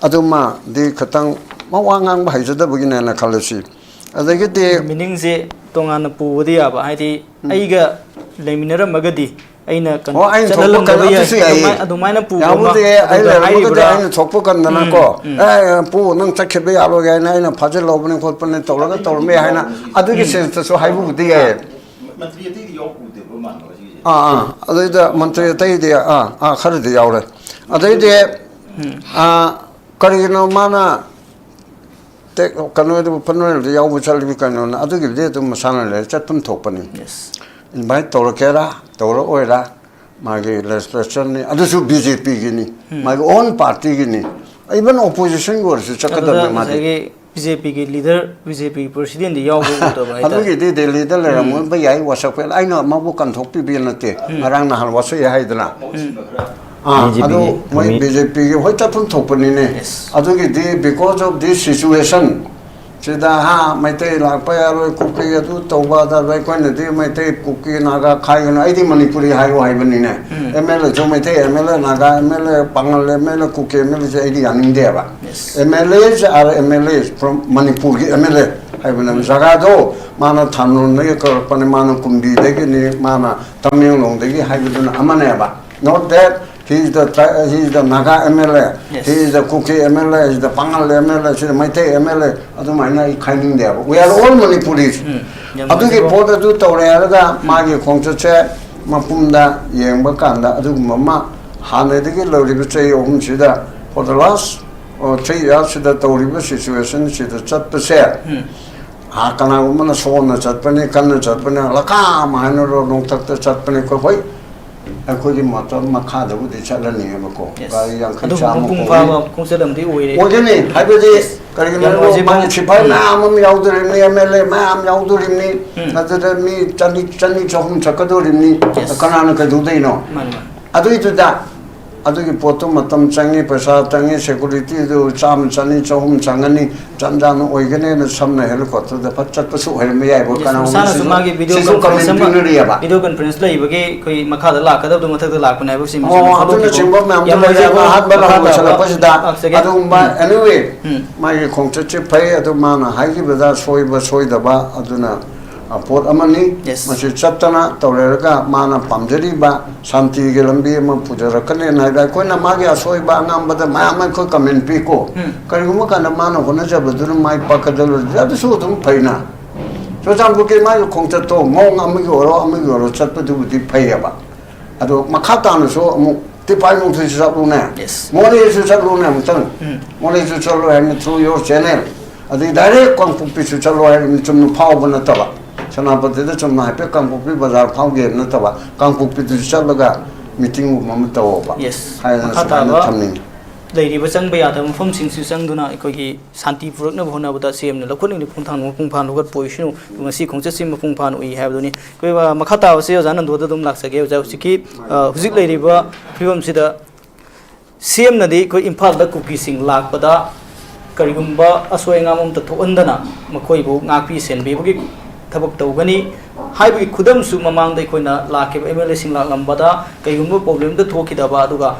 ꯑꯗꯨ ꯃꯥꯗꯤ ꯈꯤꯇꯪ ꯃꯥ ꯋꯥ ꯉꯥꯡꯕ ꯍꯩꯖꯗꯕꯒꯤꯅꯦꯅ ꯈꯜꯂꯁꯤ꯫ ꯑꯗꯒꯤꯗꯤ ꯃꯤꯅꯤꯡꯁꯦ ꯇꯣꯉꯥꯟꯅ ꯄꯨꯕꯗꯤ ꯌꯥꯕ, ꯍꯥꯏꯗꯤ ꯎꯝ꯫ ꯑꯩꯒ ꯂꯩꯃꯤꯟꯅꯔꯝꯃꯒꯗꯤ ꯑꯩꯅ ꯀꯟ- ꯑꯣ, ꯑꯩꯅ ꯊꯣꯛꯄ ꯆꯠꯍꯜꯂꯝꯗꯕ ꯀꯟ- ꯌꯥꯏ꯫ ꯑꯗꯨꯁꯨ ꯌꯥꯏꯌꯦ꯫ ꯑꯗꯨꯃꯥꯏ- ꯑꯗꯨꯃꯥꯏꯅ ꯄꯨꯕ ꯌꯥꯕꯨꯗꯤ ꯑꯃ ꯑꯩ ꯑꯗꯨꯒ ꯂꯩꯔꯝꯃꯒꯗꯤ ꯍꯥꯏꯔꯤꯕ꯭ꯔꯥ? ꯑꯩꯅ ꯊꯣꯛꯄ ꯀꯟꯗꯅꯀꯣ, ꯎꯝ, ꯎꯝ꯫ "ꯑꯦ, ꯄꯨ, ꯅꯪ ꯆꯠꯈꯤꯕ ꯌꯥꯔꯣꯏ" ꯍꯥꯏꯅ ꯑꯩꯅ ꯐꯥꯖꯤꯜꯍꯧꯕꯅꯤ ꯈꯣꯠꯄꯅꯤ ꯇꯧꯔꯒ ꯇꯧꯔꯝꯃꯦ ꯍꯥꯏꯅ ꯑꯗꯨꯒꯤ ꯁꯦꯟꯁꯇꯁꯨ ꯍꯥꯏꯕꯕꯨꯗꯤ ꯌꯥꯏꯌꯦ꯫ ꯃꯟꯇ꯭ꯔꯤ ꯑꯇꯩꯗꯤ ꯌꯥꯎ ꯎꯗꯦꯕ ꯃꯥꯟꯕ ꯁꯤꯒꯤꯁꯦ꯫ ꯑꯥ, ꯑꯥ, ꯑꯗꯨꯏꯗ ꯃꯟꯇ꯭ꯔꯤ ꯑꯇꯩꯗꯤ, ꯑꯥ, ꯑꯥ, ꯈꯔꯗꯤ ꯌꯥꯎꯔꯦ꯫ ꯑꯗꯩꯗꯤ, ꯑꯥ, ꯀꯔꯤꯒꯤꯅꯣ ꯃꯥꯅ ꯇꯦꯛ-, ꯀꯩꯅꯣꯗꯨ ꯐꯟꯔꯦꯜꯗ ꯌꯥꯎꯕ ꯆꯠꯂꯤꯕ ꯀꯩꯅꯣꯅ? ꯑꯗꯨꯒꯤꯕꯨꯗꯤ ꯑꯗꯨꯝ ꯃꯁꯥꯅ ꯂꯩꯔꯦ, ꯆꯠꯐꯝ ꯊꯣꯛꯄꯅꯤ꯫ Yes. ꯏꯟꯚꯥꯏꯠ ꯇꯧꯔꯛꯀꯦꯔꯥ ꯇꯧꯔꯛꯑꯣꯏꯔꯥ, ꯃꯥꯒꯤ ꯂꯦꯖꯤꯁꯂꯦꯆꯔꯅꯤ, ꯑꯗꯨꯁꯨ ꯕꯤ ꯖꯦ ꯄꯤꯒꯤꯅꯤ, ꯃꯥꯒꯤ ꯑꯣꯟ ꯄꯥꯔꯇꯤꯒꯤꯅꯤ꯫ ꯏꯚꯟ ꯑꯣꯄꯣꯖꯤꯁꯟꯒꯤ ꯑꯣꯏꯔꯁꯨ ꯑꯗꯨꯗ ꯆꯠꯀꯗꯕꯅꯤ ꯃꯥꯗꯤ꯫ ꯉꯁꯥꯏꯒꯤ ꯕꯤ ꯖꯦ ꯄꯤꯒꯤ ꯂꯤꯗꯔ, ꯕꯤ ꯖꯦ ꯄꯤꯒꯤ ꯄ꯭ꯔꯁꯤꯗꯦꯟꯗꯤ ꯌꯥꯎꯕ ꯎꯗꯕ ꯍꯥꯏꯇꯥꯔꯦ꯫ ꯑꯗꯨꯒꯤꯗꯤ ꯗꯦꯜꯂꯤꯗ ꯂꯩꯔꯝꯕ ꯌꯥꯏ, ꯋꯥꯁꯛꯄ ꯌꯥꯏ꯫ ꯑꯩꯅ ꯃꯥꯕꯨ ꯀꯟꯊꯣꯛꯄꯤꯕ ꯅꯠꯇꯦ꯫ ꯉꯔꯥꯡ ꯅꯍꯥꯟ ꯋꯥꯁꯛꯑꯦ ꯍꯥꯏꯗꯅ꯫ ꯑꯥ, ꯕꯤ ꯖꯦ ꯄꯤꯒꯤ ꯑꯗꯨ ꯃꯣꯏ ꯃꯤ- ꯕꯤ ꯖꯦ ꯄꯤꯒꯤ ꯍꯣꯏ ꯆꯠꯐꯝ ꯊꯣꯛꯄꯅꯤꯅꯦ꯫ Yes. ꯑꯗꯨꯒꯤꯗꯤ because of this situation ꯁꯤꯗ, ꯍꯥ, ꯃꯩꯇꯩ ꯂꯥꯛꯄ ꯌꯥꯔꯣꯏ, ꯀꯨꯀꯤ ꯑꯗꯨ ꯇꯧꯕ ꯑꯗꯥ, ꯑꯩꯈꯣꯏꯅꯗꯤ ꯃꯩꯇꯩ, ꯀꯨꯀꯤ, ꯅꯥꯒꯥ, ꯈꯥꯏꯒꯅꯨ꯫ ꯑꯩꯗꯤ ꯃꯅꯤꯄꯨꯔꯤ ꯍꯥꯏꯌꯨ ꯍꯥꯏꯕꯅꯤꯅꯦ꯫ ꯑꯦꯝ ꯑꯦꯜ ꯑꯦꯁꯨ Meitei M L A, Naga M L A, Pangal M L A, Kuki M L ꯑꯦꯁꯦ ꯑꯩꯗꯤ ꯌꯥꯅꯤꯡꯗꯦꯕ꯫ Yes. M L S R M L S from ꯃꯅꯤꯄꯨꯔꯒꯤ ꯑꯦꯝ ꯑꯦꯜ ꯑꯦ ꯍꯥꯏꯕꯅꯦꯕ꯫ ꯖꯒꯥꯗꯣ ꯃꯥꯅ ꯊꯥꯔꯅꯨꯟꯗꯒꯤ ꯀꯧꯔꯛꯄꯅꯦ, ꯃꯥꯅ ꯀꯨꯝꯕꯤꯗꯒꯤꯅꯤ, ꯃꯥꯅ ꯇꯃꯦꯡꯂꯣꯡꯗꯒꯤ ꯍꯥꯏꯕꯗꯨꯅ ꯑꯃꯅꯦꯕ꯫ Not that he is the tri-, he is the Naga M L A, Yes. he is the Kuki M L A, he is the Pangal M L A, ꯁꯤꯗ Meitei M L ꯑꯦ, ꯑꯗꯨꯃꯥꯏꯅ ꯑꯩ ꯈꯥꯏꯅꯤꯡꯗꯦꯕ꯫ We are all Manipuris. ꯎꯝ, ꯌꯥꯝ ꯑꯗꯨꯒꯤ ꯅꯨꯡꯉꯥꯏꯖꯩꯀꯣ꯫ ꯄꯣꯠ ꯑꯗꯨ ꯇꯧꯔꯦ ꯍꯥꯏꯔꯒ ꯃꯥꯒꯤ ꯈꯣꯡꯆꯠꯁꯦ ꯃꯄꯨꯝꯗ ꯌꯦꯡꯕ ꯀꯥꯟꯗ ꯑꯗꯨꯒꯨꯝꯕ ꯑꯃ ꯍꯥꯟꯅꯗꯒꯤ ꯂꯩꯔꯤꯕ ꯆꯍꯤ ꯑꯍꯨꯝꯁꯤꯗ, for the last, uh, three years ꯁꯤꯗ ꯇꯧꯔꯤꯕ situation ꯁꯤꯗ ꯆꯠꯄꯁꯦ, ꯎꯝ꯫ ꯑꯥ, ꯀꯅꯥꯒꯨꯝꯕꯅ ꯁꯣꯟꯅ ꯆꯠꯄꯅꯤ, ꯀꯟꯅ ꯆꯠꯄꯅꯤ, ꯂꯀꯥꯝ ꯍꯥꯏꯅꯔꯣ, ꯅꯣꯡꯊꯛꯇ ꯆꯠꯄꯅꯤ꯫ ꯑꯩꯈꯣꯏ, ꯍꯣꯏ, ꯑꯩꯈꯣꯏꯒꯤ ꯃꯇꯝ ꯃꯈꯥꯗꯕꯨꯗꯤ ꯆꯠꯂꯅꯤꯕꯀꯣ꯫ Yes. ꯒꯥꯔꯤ ꯌꯥꯡꯈꯩ ꯑꯗꯨꯕꯨ ꯆꯥꯝꯃ ꯃꯄꯨꯡ ꯀꯣꯡꯅꯤ꯫ ꯐꯥꯕ ꯈꯣꯡꯆꯠ ꯑꯃꯗꯤ ꯑꯣꯏꯔꯦ꯫ ꯑꯣꯏꯒꯅꯤ, ꯍꯥꯏꯕꯗꯤ ꯀꯔꯤꯒꯤꯅꯣ ꯌꯥꯝ ꯍꯥꯏꯕ ꯅꯨꯡꯉꯥꯏꯖꯩꯀꯣ꯫ ꯃꯥꯒꯤ ꯁꯤꯐꯥꯏ ꯃꯌꯥꯝ ꯑꯃ ꯌꯥꯎꯗꯣꯔꯤꯕꯅꯤ, ꯑꯦꯝ ꯑꯦꯜ ꯑꯦ ꯃꯌꯥꯝ ꯌꯥꯎꯗꯣꯔꯤꯕꯅꯤ, ꯎꯝ꯫ ꯑꯗꯨꯗ ꯃꯤ ꯆꯅꯤ, ꯆꯅꯤ ꯆꯍꯨꯝ ꯆꯠꯀꯗꯣꯔꯤꯕꯅꯤ꯫ Yes. ꯀꯅꯥꯅ ꯀꯩꯗꯧꯗꯣꯏꯅꯣ? ꯃꯥꯅꯤ, ꯃꯥꯅꯤ꯫ ꯑꯗꯨꯏꯗꯨꯗ ꯑꯗꯨꯒꯤ ꯄꯣꯠꯇꯨ ꯃꯇꯝ ꯆꯪꯉꯤ, ꯄꯩꯁꯥ ꯆꯪꯉꯤ, ꯁꯦꯀꯨꯔꯤꯇꯤꯗꯨ ꯆꯥꯝꯃ, ꯆꯅꯤ, ꯆꯍꯨꯝ ꯆꯪꯒꯅꯤ, ꯖꯟ ꯖꯥꯟ ꯑꯣꯏꯒꯅꯦꯅ ꯁꯝꯅ ꯍꯦꯂꯤꯀꯣꯞꯇꯔꯗ ꯐꯠ ꯆꯠꯄꯁꯨ ꯑꯣꯏꯔꯝꯕ ꯌꯥꯏꯕ꯫ Yes, ꯀꯅꯥꯒꯨꯝꯕ ꯃꯁꯥꯅꯁꯨ ꯁꯤꯁꯨ, ꯃꯥꯒꯤ ꯚꯤꯗꯤꯑꯣ ꯁꯤꯁꯨ ꯀꯟꯐꯔꯦꯟꯁ ꯀꯃꯦꯟ ꯑꯃ, ꯄꯤꯅꯔꯤꯑꯕ꯫ ꯚꯤꯗꯤꯑꯣ ꯀꯟꯐꯔꯦꯟꯁ ꯂꯩꯕꯒꯤ ꯑꯩꯈꯣꯏ ꯃꯈꯥꯗ ꯂꯥꯛꯀꯗꯕꯗꯣ ꯃꯊꯛꯇ ꯂꯥꯛꯄꯅꯦ ꯍꯥꯏꯕꯁꯤꯃꯁꯨ ꯑꯣ, ꯃꯌꯥꯝ ꯑꯗꯨꯅ ꯐꯣꯡꯗꯣꯛꯄꯤꯈꯣ꯫ ꯆꯤꯡꯕ ꯃꯌꯥꯝꯗꯣ ꯌꯥꯝ ꯂꯩꯔꯦ꯫ ꯅꯨꯡꯉꯥꯏꯖꯩꯀꯣ꯫ ꯃꯈꯥ ꯍꯟꯕ ꯃꯈꯥ ꯂꯥꯛꯄ ꯇꯥꯕ ꯆꯠꯂꯛꯄꯁꯤꯗ ꯂꯥꯛꯆꯒꯦ꯫ ꯑꯗꯨꯒꯨꯝꯕ, ꯎꯝ꯫ anyway, ꯎꯝ꯫ ꯃꯥꯒꯤ ꯈꯣꯡꯆꯠꯁꯦ ꯐꯩ, ꯑꯗꯨ ꯃꯥꯅ ꯍꯥꯏꯈꯤꯕꯗ ꯁꯣꯏꯕ ꯁꯣꯏꯗꯕ ꯑꯗꯨꯅ ꯄꯣꯠ ꯑꯃꯅꯤ꯫ Yes. ꯃꯁꯤ ꯆꯠꯇꯅ ꯇꯧꯔꯦꯔꯒ ꯃꯥꯅ ꯄꯥꯝꯖꯔꯤꯕ ꯁꯥꯟꯇꯤꯒꯤ ꯂꯝꯕꯤ ꯑꯃ ꯄꯨꯖꯔꯛꯀꯅꯦꯅ ꯍꯥꯏꯕ꯫ ꯑꯩꯈꯣꯏꯅ ꯃꯥꯒꯤ ꯑꯁꯣꯏꯕ ꯑꯉꯥꯝꯕꯗ ꯃꯌꯥꯝ ꯑꯩꯈꯣꯏ ꯀꯃꯦꯟ ꯄꯤꯀꯣ꯫ ꯎꯝ꯫ ꯀꯔꯤꯒꯨꯝꯕ ꯀꯥꯟꯗ ꯃꯥꯅ ꯍꯣꯠꯅꯖꯕꯗꯨꯅ ꯃꯥꯏ ꯄꯥꯛꯀꯗꯧꯔꯗꯤ ꯑꯗꯨꯁꯨ ꯑꯗꯨꯝ ꯐꯩꯅ꯫ ꯆꯨꯔꯆꯥꯟꯄꯨꯔꯒꯤ ꯃꯥꯒꯤ ꯈꯣꯡꯆꯠꯇꯣ ꯃꯑꯣꯡ ꯑꯃꯒꯤ ꯑꯣꯏꯔꯣ ꯑꯃꯒꯤ ꯑꯣꯏꯔꯣ ꯆꯠꯄꯗꯨꯕꯨꯗꯤ ꯐꯩꯌꯦꯕ꯫ ꯑꯗꯣ ꯃꯈꯥ ꯇꯥꯅꯁꯨ ꯑꯃꯨꯛ ꯇꯤꯄꯥꯏꯃꯨꯡꯁꯨ ꯆꯠꯂꯨꯅꯦ꯫ Yes. ꯃꯣꯔꯦꯁꯨ ꯆꯠꯂꯨꯅꯦ ꯑꯃꯨꯛꯇꯪ꯫ ꯎꯝ꯫ ꯃꯣꯔꯦꯁꯨ ꯆꯠꯂꯨ ꯍꯥꯏꯕꯅꯤ through your channel꯫ ꯑꯗꯩ direct ꯀꯥꯡꯄꯣꯛꯄꯤꯁꯨ ꯆꯠꯂꯨ ꯍꯥꯏꯕꯅꯤ, ꯆꯨꯝꯅ ꯐꯥꯎꯕ ꯅꯠꯇꯕ꯫ ꯁꯦꯅꯥꯄꯇꯤꯗ ꯆꯨꯝꯅ ꯍꯥꯏꯐꯦꯠ ꯀꯥꯡꯄꯣꯛꯄꯤ ꯕꯖꯥꯔ ꯐꯥꯎꯒꯦ ꯅꯠꯇꯕ, ꯀꯥꯡꯄꯣꯛꯄꯤꯗꯨꯁꯨ ꯆꯠꯂꯒ meetingꯒꯨꯝꯕ ꯑꯃ ꯇꯧꯑꯣꯕ꯫ Yes. ꯍꯥꯏꯗꯅ ꯃꯈꯥ ꯁꯨꯃꯥꯏꯅ ꯇꯥꯕ ꯊꯝꯅꯤꯡꯉꯤ꯫ ꯂꯩꯔꯤꯕ ꯆꯪꯕ ꯌꯥꯗꯕ ꯃꯐꯝꯁꯤꯡꯁꯨ ꯆꯪꯗꯨꯅ ꯑꯩꯈꯣꯏꯒꯤ ꯁꯥꯟꯇꯤ ꯄꯨꯔꯛꯅꯕ ꯍꯣꯠꯅꯕꯗ ꯁꯤ ꯑꯦꯝꯅ ꯂꯧꯈꯠꯅꯤꯡꯂꯤꯕ ꯈꯣꯡꯊꯥꯡꯗꯨ ꯃꯄꯨꯡ ꯐꯥꯅ ꯂꯧꯈꯠꯄ ꯑꯣꯏꯁꯅꯨ꯫ ꯉꯁꯤ ꯈꯣꯡꯆꯠꯁꯤ ꯃꯄꯨꯡ ꯐꯥꯅ ꯎꯏ ꯍꯥꯏꯕꯗꯨꯅꯤ꯫ ꯑꯩꯈꯣꯏ, ꯑ, ꯃꯈꯥ ꯇꯥꯕꯁꯤ ꯑꯣꯖꯥ ꯅꯟꯗꯣꯗ ꯑꯗꯨꯝ ꯂꯥꯛꯆꯒꯦ꯫ ꯑꯣꯖꯥ, ꯍꯧꯖꯤꯛꯀꯤ, ꯑ, ꯍꯧꯖꯤꯛ ꯂꯩꯔꯤꯕ ꯐꯤꯕꯝꯁꯤꯗ ꯁꯤ ꯑꯦꯝꯅꯗꯤ ꯑꯩꯈꯣꯏ ꯏꯝꯐꯥꯜꯗ ꯀꯨꯀꯤꯁꯤꯡ ꯂꯥꯛꯄꯗ ꯀꯔꯤꯒꯨꯝꯕ ꯑꯁꯣꯏ ꯑꯉꯥꯝ ꯑꯃꯠꯇ ꯊꯣꯛꯍꯟꯗꯅ ꯃꯈꯣꯏꯕꯨ ꯉꯥꯛꯄꯤ ꯁꯦꯟꯕꯤꯕꯒꯤ ꯊꯕꯛ ꯇꯧꯒꯅꯤ ꯍꯥꯏꯕꯒꯤ ꯈꯨꯗꯝꯁꯨ ꯃꯃꯥꯡꯗ ꯑꯩꯈꯣꯏꯅ ꯂꯥꯛꯈꯤꯕ ꯑꯦꯝ ꯑꯦꯜ ꯑꯦꯁꯤꯡ ꯂꯥꯛꯂꯝꯕꯗ ꯀꯔꯤꯒꯨꯝꯕ problemꯗ ꯊꯣꯛꯈꯤꯗꯕ, ꯑꯗꯨꯒ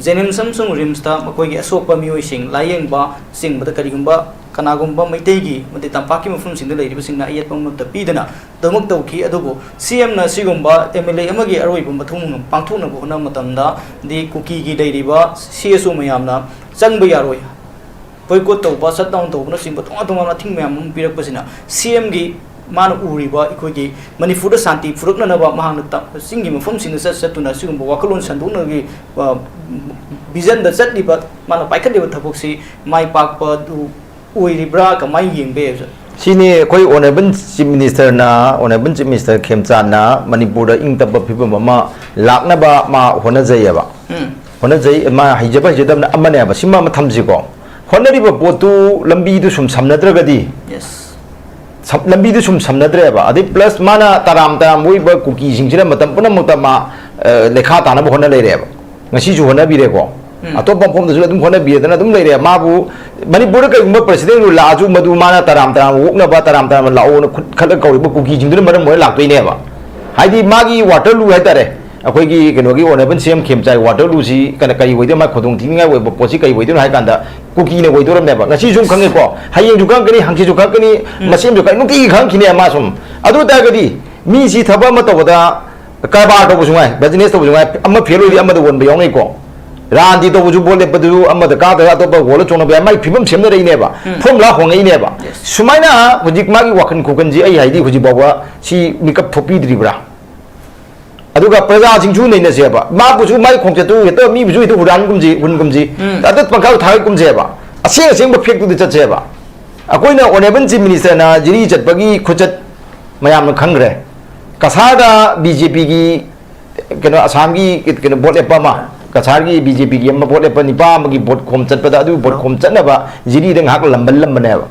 ꯖꯦꯅꯤꯝꯁ ꯑꯃꯁꯨꯡ ꯔꯤꯝꯁꯇ ꯃꯈꯣꯏꯒꯤ ꯑꯁꯣꯛꯄ ꯃꯤꯑꯣꯏꯁꯤꯡ ꯂꯥꯌꯦꯡꯕ ꯆꯤꯡꯕꯗ ꯀꯔꯤꯒꯨꯝꯕ ꯀꯅꯥꯒꯨꯝꯕ ꯃꯩꯇꯩꯒꯤ ꯑꯃꯗꯤ ꯇꯝꯄꯥꯛꯀꯤ ꯃꯐꯝꯁꯤꯡꯗ ꯂꯩꯔꯤꯕꯁꯤꯡꯅ ꯑꯌꯦꯠꯄ ꯑꯃꯠꯇ ꯄꯤꯗꯅ ꯑꯗꯨꯃꯛ ꯇꯧꯈꯤ꯫ ꯑꯗꯨꯕꯨ ꯁꯤ ꯑꯦꯝꯅ ꯁꯤꯒꯨꯝꯕ ꯑꯦꯝ ꯑꯦꯜ ꯑꯦ ꯑꯃꯒꯤ ꯑꯔꯣꯏꯕ ꯃꯊꯧ ꯃꯉꯝ ꯄꯥꯡꯊꯣꯛꯅꯕ ꯍꯣꯠꯅꯕ ꯃꯇꯝꯗ ꯗꯤ ꯀꯨꯀꯤꯒꯤ ꯂꯩꯔꯤꯕ ꯁꯤ ꯑꯦꯁ ꯑꯣ ꯃꯌꯥꯝꯅ ꯆꯪꯕ ꯌꯥꯔꯣꯏ, boycott ꯇꯧꯕ, shutdown ꯇꯧꯕꯅꯆꯤꯡꯕ ꯇꯣꯉꯥꯟ ꯇꯣꯉꯥꯟꯕ ꯑꯊꯤꯡꯕ ꯃꯌꯥꯝ ꯑꯃ ꯄꯤꯔꯛꯄꯁꯤꯅ ꯁꯤ ꯑꯦꯝꯒꯤ ꯃꯥꯅ ꯎꯔꯤꯕ ꯑꯩꯈꯣꯏꯒꯤ ꯃꯅꯤꯄꯨꯔꯗ ꯁꯥꯟꯇꯤ ꯄꯨꯔꯛꯅꯅꯕ ꯃꯍꯥꯛꯅ ꯇ-, ꯆꯤꯡꯒꯤ ꯃꯐꯝꯁꯤꯡꯗ ꯆꯠ ꯆꯠꯇꯨꯅ ꯁꯤꯒꯨꯝꯕ ꯋꯥꯈꯜꯂꯣꯟ ꯁꯟꯗꯣꯛꯅꯕꯒꯤ, ꯑ, visionꯗ ꯆꯠꯂꯤꯕ, ꯃꯥꯅ ꯄꯥꯏꯈꯠꯂꯤꯕ ꯊꯕꯛꯁꯤ ꯃꯥꯏ ꯄꯥꯛꯄ ꯑꯗꯨ ꯑꯣꯏꯔꯤꯕ꯭ꯔꯥ, ꯀꯃꯥꯏꯅ ꯌꯦꯡꯕ ꯌꯥꯏ, ꯁꯥꯔ? ꯁꯤꯅꯤ ꯑꯩꯈꯣꯏ Honourable Chief Ministerꯅ, Honourable Chief Minister ꯈꯦꯝꯆꯥꯟꯅ ꯃꯅꯤꯄꯨꯔꯗ ꯏꯪ ꯇꯞꯄ ꯐꯤꯕꯝ ꯑꯃ ꯂꯥꯛꯅꯕ ꯃꯥ ꯍꯣꯠꯅꯖꯩꯑꯕ꯫ ꯎꯝ꯫ ꯍꯣꯠꯅꯖꯩ, ꯃꯥ ꯍꯩꯖꯕ ꯍꯩꯖꯗꯕꯅ ꯑꯃꯅꯦꯕ, ꯁꯤꯃ ꯑꯃ ꯊꯝꯁꯤꯀꯣ꯫ ꯍꯣꯠꯅꯔꯤꯕ ꯄꯣꯠꯇꯨ ꯂꯝꯕꯤꯗꯨ ꯁꯨꯝ ꯁꯝꯅꯗ꯭ꯔꯒꯗꯤ, Yes. ꯁꯝ-, ꯂꯝꯕꯤꯗꯨ ꯁꯨꯝ ꯁꯝꯅꯗ꯭ꯔꯦꯕ꯫ ꯑꯗꯩ plus ꯃꯥꯅ ꯇꯔꯥꯝ ꯇꯔꯥꯝ ꯑꯣꯏꯕ ꯀꯨꯀꯤꯁꯤꯡꯁꯤꯅ ꯃꯇꯝ ꯄꯨꯝꯅꯃꯛꯇ ꯃꯥ, ꯑ, ꯂꯩꯈꯥ ꯇꯥꯅꯕ ꯍꯣꯠꯅ ꯂꯩꯔꯦꯕ꯫ ꯉꯁꯤꯁꯨ ꯍꯣꯠꯅꯕꯤꯔꯦꯀꯣ꯫ ꯎꯝ꯫ ꯑꯇꯣꯞꯄ ꯃꯐꯝꯗꯁꯨ ꯑꯗꯨꯝ ꯍꯣꯠꯅꯕꯤꯗꯅ ꯑꯗꯨꯝ ꯂꯩꯔꯦ꯫ ꯃꯥꯕꯨ ꯃꯅꯤꯄꯨꯔꯗ ꯀꯩꯒꯨꯝꯕ president rule ꯂꯥꯛꯑꯁꯨ ꯃꯗꯨ ꯃꯥꯅ ꯇꯔꯥꯝ ꯇꯔꯥꯝ ꯑꯣꯛꯅꯕ, ꯇꯔꯥꯝ ꯇꯔꯥꯝ ꯂꯥꯛꯑꯣꯅ ꯈꯨꯠ ꯈꯠꯂ ꯀꯧꯔꯤꯕ ꯀꯨꯀꯤꯁꯤꯡꯗꯨꯅ ꯃꯔꯝ ꯑꯣꯏꯔ ꯂꯥꯛꯇꯣꯏꯅꯦꯕ꯫ ꯍꯥꯏꯗꯤ ꯃꯥꯒꯤ Waterloo ꯍꯥꯏꯇꯥꯔꯦ, ꯑꯩꯈꯣꯏꯒꯤ ꯀꯩꯅꯣꯒꯤ ꯑꯣꯅꯔꯦꯕꯜ ꯁꯤ ꯑꯦꯝ ꯈꯦꯝꯆꯥꯏ ꯋꯥꯇꯔꯂꯨꯁꯤ ꯀꯩꯅꯣ, ꯀꯔꯤ ꯑꯣꯏꯗꯣꯏꯅꯣ, ꯃꯥꯏ ꯈꯨꯗꯣꯡꯊꯤꯅꯤꯡꯉꯥꯏ ꯑꯣꯏꯕ ꯄꯣꯠꯁꯤ ꯀꯔꯤ ꯑꯣꯏꯗꯣꯏꯅꯣ ꯍꯥꯏ ꯀꯥꯟꯗ, ꯀꯨꯀꯤꯅ ꯑꯣꯏꯗꯣꯔꯝꯅꯦꯕ꯫ ꯉꯁꯤꯁꯨ ꯈꯪꯉꯦꯀꯣ, ꯍꯌꯦꯡꯁꯨ ꯈꯪꯉꯛꯀꯅꯤ, ꯍꯪꯆꯤꯠꯁꯨ ꯈꯪꯉꯛꯀꯅꯤ, ꯎꯝ꯫ ꯃꯁꯦꯝꯁꯨ ꯈꯪ-, ꯅꯨꯡꯇꯤꯒꯤ ꯈꯪꯉꯛꯈꯤꯅꯦ ꯃꯥ ꯁꯨꯝ꯫ ꯑꯗꯨ ꯑꯣꯏ ꯇꯥꯔꯒꯗꯤ ꯃꯤꯁꯤ ꯊꯕꯛ ꯑꯃ ꯇꯧꯕꯗ, ꯀꯔꯕꯥꯔ ꯇꯧꯕꯁꯨ ꯉꯥꯏ, ꯕꯤꯖꯤꯅꯦꯁ ꯇꯧꯕꯁꯨ ꯉꯥꯏ, ꯑꯃ ꯐꯦꯜ ꯑꯣꯏꯗꯤ ꯑꯃꯗ ꯑꯣꯟꯕ ꯌꯥꯎꯅꯩꯀꯣ꯫ ꯔꯥꯟꯗꯤ ꯇꯧꯕꯁꯨ, ꯚꯣꯠ ꯂꯦꯞꯄꯗꯨꯁꯨ ꯑꯃꯗ ꯀꯥꯗ꯭ꯔꯒ ꯑꯇꯣꯞꯄ ꯍꯣꯜꯂ ꯆꯣꯡꯅꯕ ꯌꯥꯏ, ꯃꯥꯏ ꯐꯤꯕꯝ ꯁꯦꯝꯅꯔꯛꯏꯅꯦꯕ, ꯎꯝ꯫ ꯐꯣꯔꯃꯨꯂꯥ ꯍꯣꯡꯉꯛꯏꯅꯦꯕ꯫ Yes꯫ ꯁꯨꯃꯥꯏꯅ ꯍꯧꯖꯤꯛ ꯃꯥꯒꯤ ꯋꯥꯈꯜ ꯈꯣꯀꯟꯁꯤ ꯑꯩ ꯍꯥꯏꯗꯤ ꯍꯧꯖꯤꯛ ꯐꯥꯎꯕ ꯁꯤ ꯃꯤꯀꯞ ꯊꯣꯛꯄꯤꯗ꯭ꯔꯤꯕ꯭ꯔꯥ? ꯑꯗꯨꯒ ꯄ꯭ꯔꯖꯥꯁꯤꯡꯁꯨ ꯅꯩꯅꯁꯦꯕ, ꯃꯥꯕꯨꯁꯨ ꯃꯥꯏ ꯈꯣꯡꯆꯠꯇꯨ ꯍꯦꯛꯇ ꯃꯤꯕꯨꯁꯨ ꯍꯦꯛꯇ ꯍꯨꯔꯥꯟꯒꯨꯝꯁꯤ, ꯍꯨꯟꯒꯨꯝꯁꯤ, ꯎꯝ꯫ ꯑꯗꯨ ꯄꯪꯈꯥ ꯊꯥꯒꯠꯀꯨꯝꯁꯦꯕ꯫ ꯑꯁꯦꯡ ꯑꯁꯦꯡꯕ ꯐꯦꯛꯇꯨꯗꯤ ꯆꯠꯁꯦꯕ꯫ ꯑꯩꯈꯣꯏꯅ ꯑꯣꯅꯔꯦꯕꯜ ꯆꯤꯐ ꯃꯤꯅꯤꯁꯇꯔꯅ ꯖꯤꯔꯤ ꯆꯠꯄꯒꯤ ꯈꯨꯆꯠ ꯃꯌꯥꯝꯅ ꯈꯪꯈ꯭ꯔꯦ꯫ ꯀꯁꯥꯔꯗ ꯕꯤ ꯖꯦ ꯄꯤꯒꯤ ꯀꯩꯅꯣ, ꯑꯁꯥꯝꯒꯤ ꯀꯩꯅꯣ ꯚꯣꯠ ꯂꯦꯞꯄ ꯑꯃ, ꯀꯁꯥꯔꯒꯤ ꯕꯤ ꯖꯦ ꯄꯤꯒꯤ ꯑꯃ ꯚꯣꯠ ꯂꯦꯞꯄ ꯅꯤꯄꯥ ꯑꯃꯒꯤ ꯚꯣꯠ ꯈꯣꯝ ꯆꯠꯄꯗ, ꯑꯗꯨ ꯚꯣꯠ ꯈꯣꯝ ꯆꯠꯅꯕ ꯖꯤꯔꯤꯗ ꯉꯥꯏꯍꯥꯛ ꯂꯝꯕꯜꯂꯝꯕꯅꯦꯕ꯫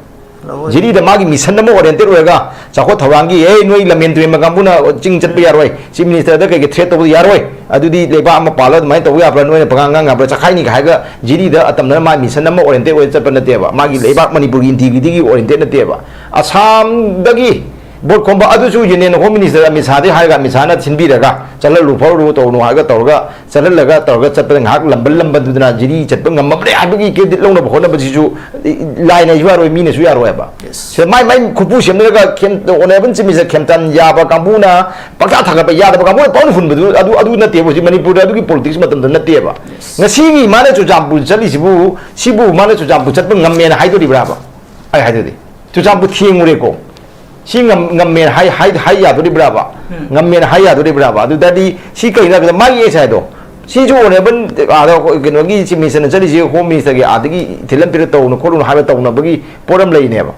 ꯖꯤꯔꯤꯗ ꯃꯥꯒꯤ ꯃꯤꯁꯟ ꯑꯃ ꯑꯣꯔꯤꯌꯦꯟꯇꯦꯠ ꯑꯣꯏꯔꯒ, ꯆꯥꯎꯈꯠ ꯊꯧꯔꯥꯡꯒꯤ, "ꯑꯦ, ꯅꯣꯏ ꯂꯝꯍꯦꯟ ꯇꯨꯔꯦꯟꯕ ꯀꯥꯡꯕꯨꯅ ꯆꯤꯡ ꯆꯠꯄ ꯌꯥꯔꯣꯏ, ꯆꯤꯐ ꯃꯤꯅꯤꯁꯇꯔꯗ ꯀꯩꯀꯩ ꯊ꯭ꯔꯦꯠ ꯇꯧꯕ ꯌꯥꯔꯣꯏ, ꯑꯗꯨꯗꯤ ꯂꯩꯕꯥꯛ ꯑꯃ ꯄꯥꯜꯂꯒ ꯑꯗꯨꯃꯥꯏꯅ ꯇꯧꯕ ꯌꯥꯕ꯭ꯔꯥ, ꯅꯣꯏꯅ ꯄꯉꯥꯡ ꯉꯥꯡ ꯌꯥꯕ꯭ꯔꯥ, ꯆꯈꯥꯏꯅꯤ" ꯍꯥꯏꯔꯒ ꯖꯤꯔꯤꯗ ꯑꯇꯝꯅꯅ ꯃꯥꯒꯤ ꯃꯤꯁꯟ ꯑꯃ ꯑꯣꯔꯤꯌꯦꯟꯇꯦꯠ ꯑꯣꯏꯔ ꯆꯠꯄ ꯅꯠꯇꯦꯕ꯫ ꯃꯥꯒꯤ ꯂꯩꯕꯥꯛ ꯃꯅꯤꯄꯨꯔꯒꯤ ꯏꯟꯇꯤꯒ꯭ꯔꯤꯇꯤꯒꯤ ꯑꯣꯔꯤꯌꯦꯟꯇꯦꯠ ꯅꯠꯇꯦꯕ꯫ ꯑꯁꯥꯝꯗꯒꯤ ꯚꯣꯠ ꯈꯣꯝꯕ ꯑꯗꯨꯁꯨ ꯌꯨꯅꯤꯌꯟ ꯍꯣꯝ ꯃꯤꯅꯤꯁꯇꯔ ꯑꯃꯤꯠ ꯁꯥꯍꯗꯤ ꯍꯥꯏꯔꯒ, ꯑꯃꯤꯠ ꯁꯥꯍꯅ ꯁꯤꯟꯕꯤꯔꯒ, "ꯆꯠꯍꯜꯂꯨ ꯈꯣꯠꯍꯜꯂꯨ ꯇꯧꯅꯨ" ꯍꯥꯏꯔꯒ ꯇꯧꯔꯒ, ꯆꯠꯍꯜꯂꯒ ꯇꯧꯔꯒ ꯆꯠꯄꯗ ꯉꯥꯏꯍꯥꯛ ꯂꯝꯕꯜ ꯂꯝꯕꯗꯨꯗꯅ ꯖꯤꯔꯤ ꯆꯠꯄ ꯉꯝꯃꯕꯅꯦ ꯍꯥꯏꯕꯒꯤ ꯀ꯭ꯔꯦꯗꯤꯠ ꯂꯧꯅꯕ ꯍꯣꯠꯅꯕꯁꯤꯁꯨ ꯂꯥꯏꯅꯁꯨ ꯌꯥꯔꯣꯏ, ꯃꯤꯅꯁꯨ ꯌꯥꯔꯣꯏꯕ꯫ Yes꯫ ꯁꯤꯗ ꯃꯥꯏ, ꯃꯥꯏ ꯈꯨꯠꯄꯨ ꯁꯦꯝꯅꯔꯒ ꯈꯦꯝ-, ꯑꯣꯅꯔꯦꯕꯜ ꯆꯤꯐ ꯃꯤꯅꯤꯁꯇꯔ ꯈꯦꯝꯆꯥꯟ ꯌꯥꯕ ꯀꯥꯡꯕꯨꯅ ꯄꯪꯊꯥ ꯊꯥꯒꯠꯄ ꯌꯥꯗꯕ ꯀꯥꯡꯕꯨꯅ ꯄꯪꯍꯨꯟ ꯍꯨꯟꯕꯗꯨ ꯑꯗꯨ, ꯑꯗꯨ ꯅꯠꯇꯦꯕ ꯍꯧꯖꯤꯛ ꯃꯅꯤꯄꯨꯔꯗ ꯑꯗꯨꯒꯤ ꯄꯣꯂꯤꯇꯤꯛꯁ ꯃꯇꯝꯗ ꯅꯠꯇꯦꯕ꯫ Yes꯫ ꯉꯁꯤꯒꯤ ꯃꯥꯅ ꯆꯨꯔꯆꯥꯟꯄꯨꯔ ꯆꯠꯂꯤꯁꯤꯕꯨ, ꯁꯤꯕꯨ ꯃꯥꯅ ꯆꯨꯔꯆꯥꯟꯄꯨꯔ ꯆꯠꯄ ꯉꯝꯃꯦꯅ ꯍꯥꯏꯗꯣꯔꯤꯕ꯭ꯔꯥꯕ? ꯑꯩ ꯍꯥꯏꯗꯣꯏꯗꯤ, ꯆꯨꯔꯆꯥꯟꯄꯨꯔ ꯊꯦꯡꯉꯨꯔꯦꯀꯣ꯫ ꯁꯤ ꯉꯝ-, ꯉꯝꯃꯦꯅ ꯍꯥꯏ, ꯍꯥꯏ, ꯍꯥꯏ ꯌꯥꯗꯣꯔꯤꯕ꯭ꯔꯥꯕ? ꯎꯝ꯫ ꯉꯝꯃꯦꯅ ꯍꯥꯏ ꯌꯥꯗꯣꯔꯤꯕ꯭ꯔꯥꯕ? ꯑꯗꯨ ꯇꯥꯔꯗꯤ ꯁꯤ ꯀꯩꯅꯣ ꯍꯥꯏꯕꯗ ꯃꯥꯒꯤ ꯑꯦꯁ ꯑꯥꯏꯗꯣ, ꯁꯤꯁꯨ ꯑꯣꯅꯔꯦꯕꯜ, ꯑꯥꯗ ꯑꯩꯈꯣꯏ ꯀꯩꯅꯣꯒꯤ ꯆꯤꯐ ꯃꯤꯅꯤꯁꯇꯔꯅ ꯆꯠꯂꯤꯁꯤ ꯍꯣꯝ ꯃꯤꯅꯤꯁꯇꯔꯒꯤ ꯑꯥꯗꯒꯤ ꯊꯤꯜꯂꯝ ꯄꯤꯔ ꯇꯧꯅꯨ ꯈꯣꯠꯂꯨꯅꯨ ꯍꯥꯏꯕ ꯇꯧꯅꯕꯒꯤ ꯄꯣꯠ ꯑꯃ ꯂꯩꯅꯦꯕ꯫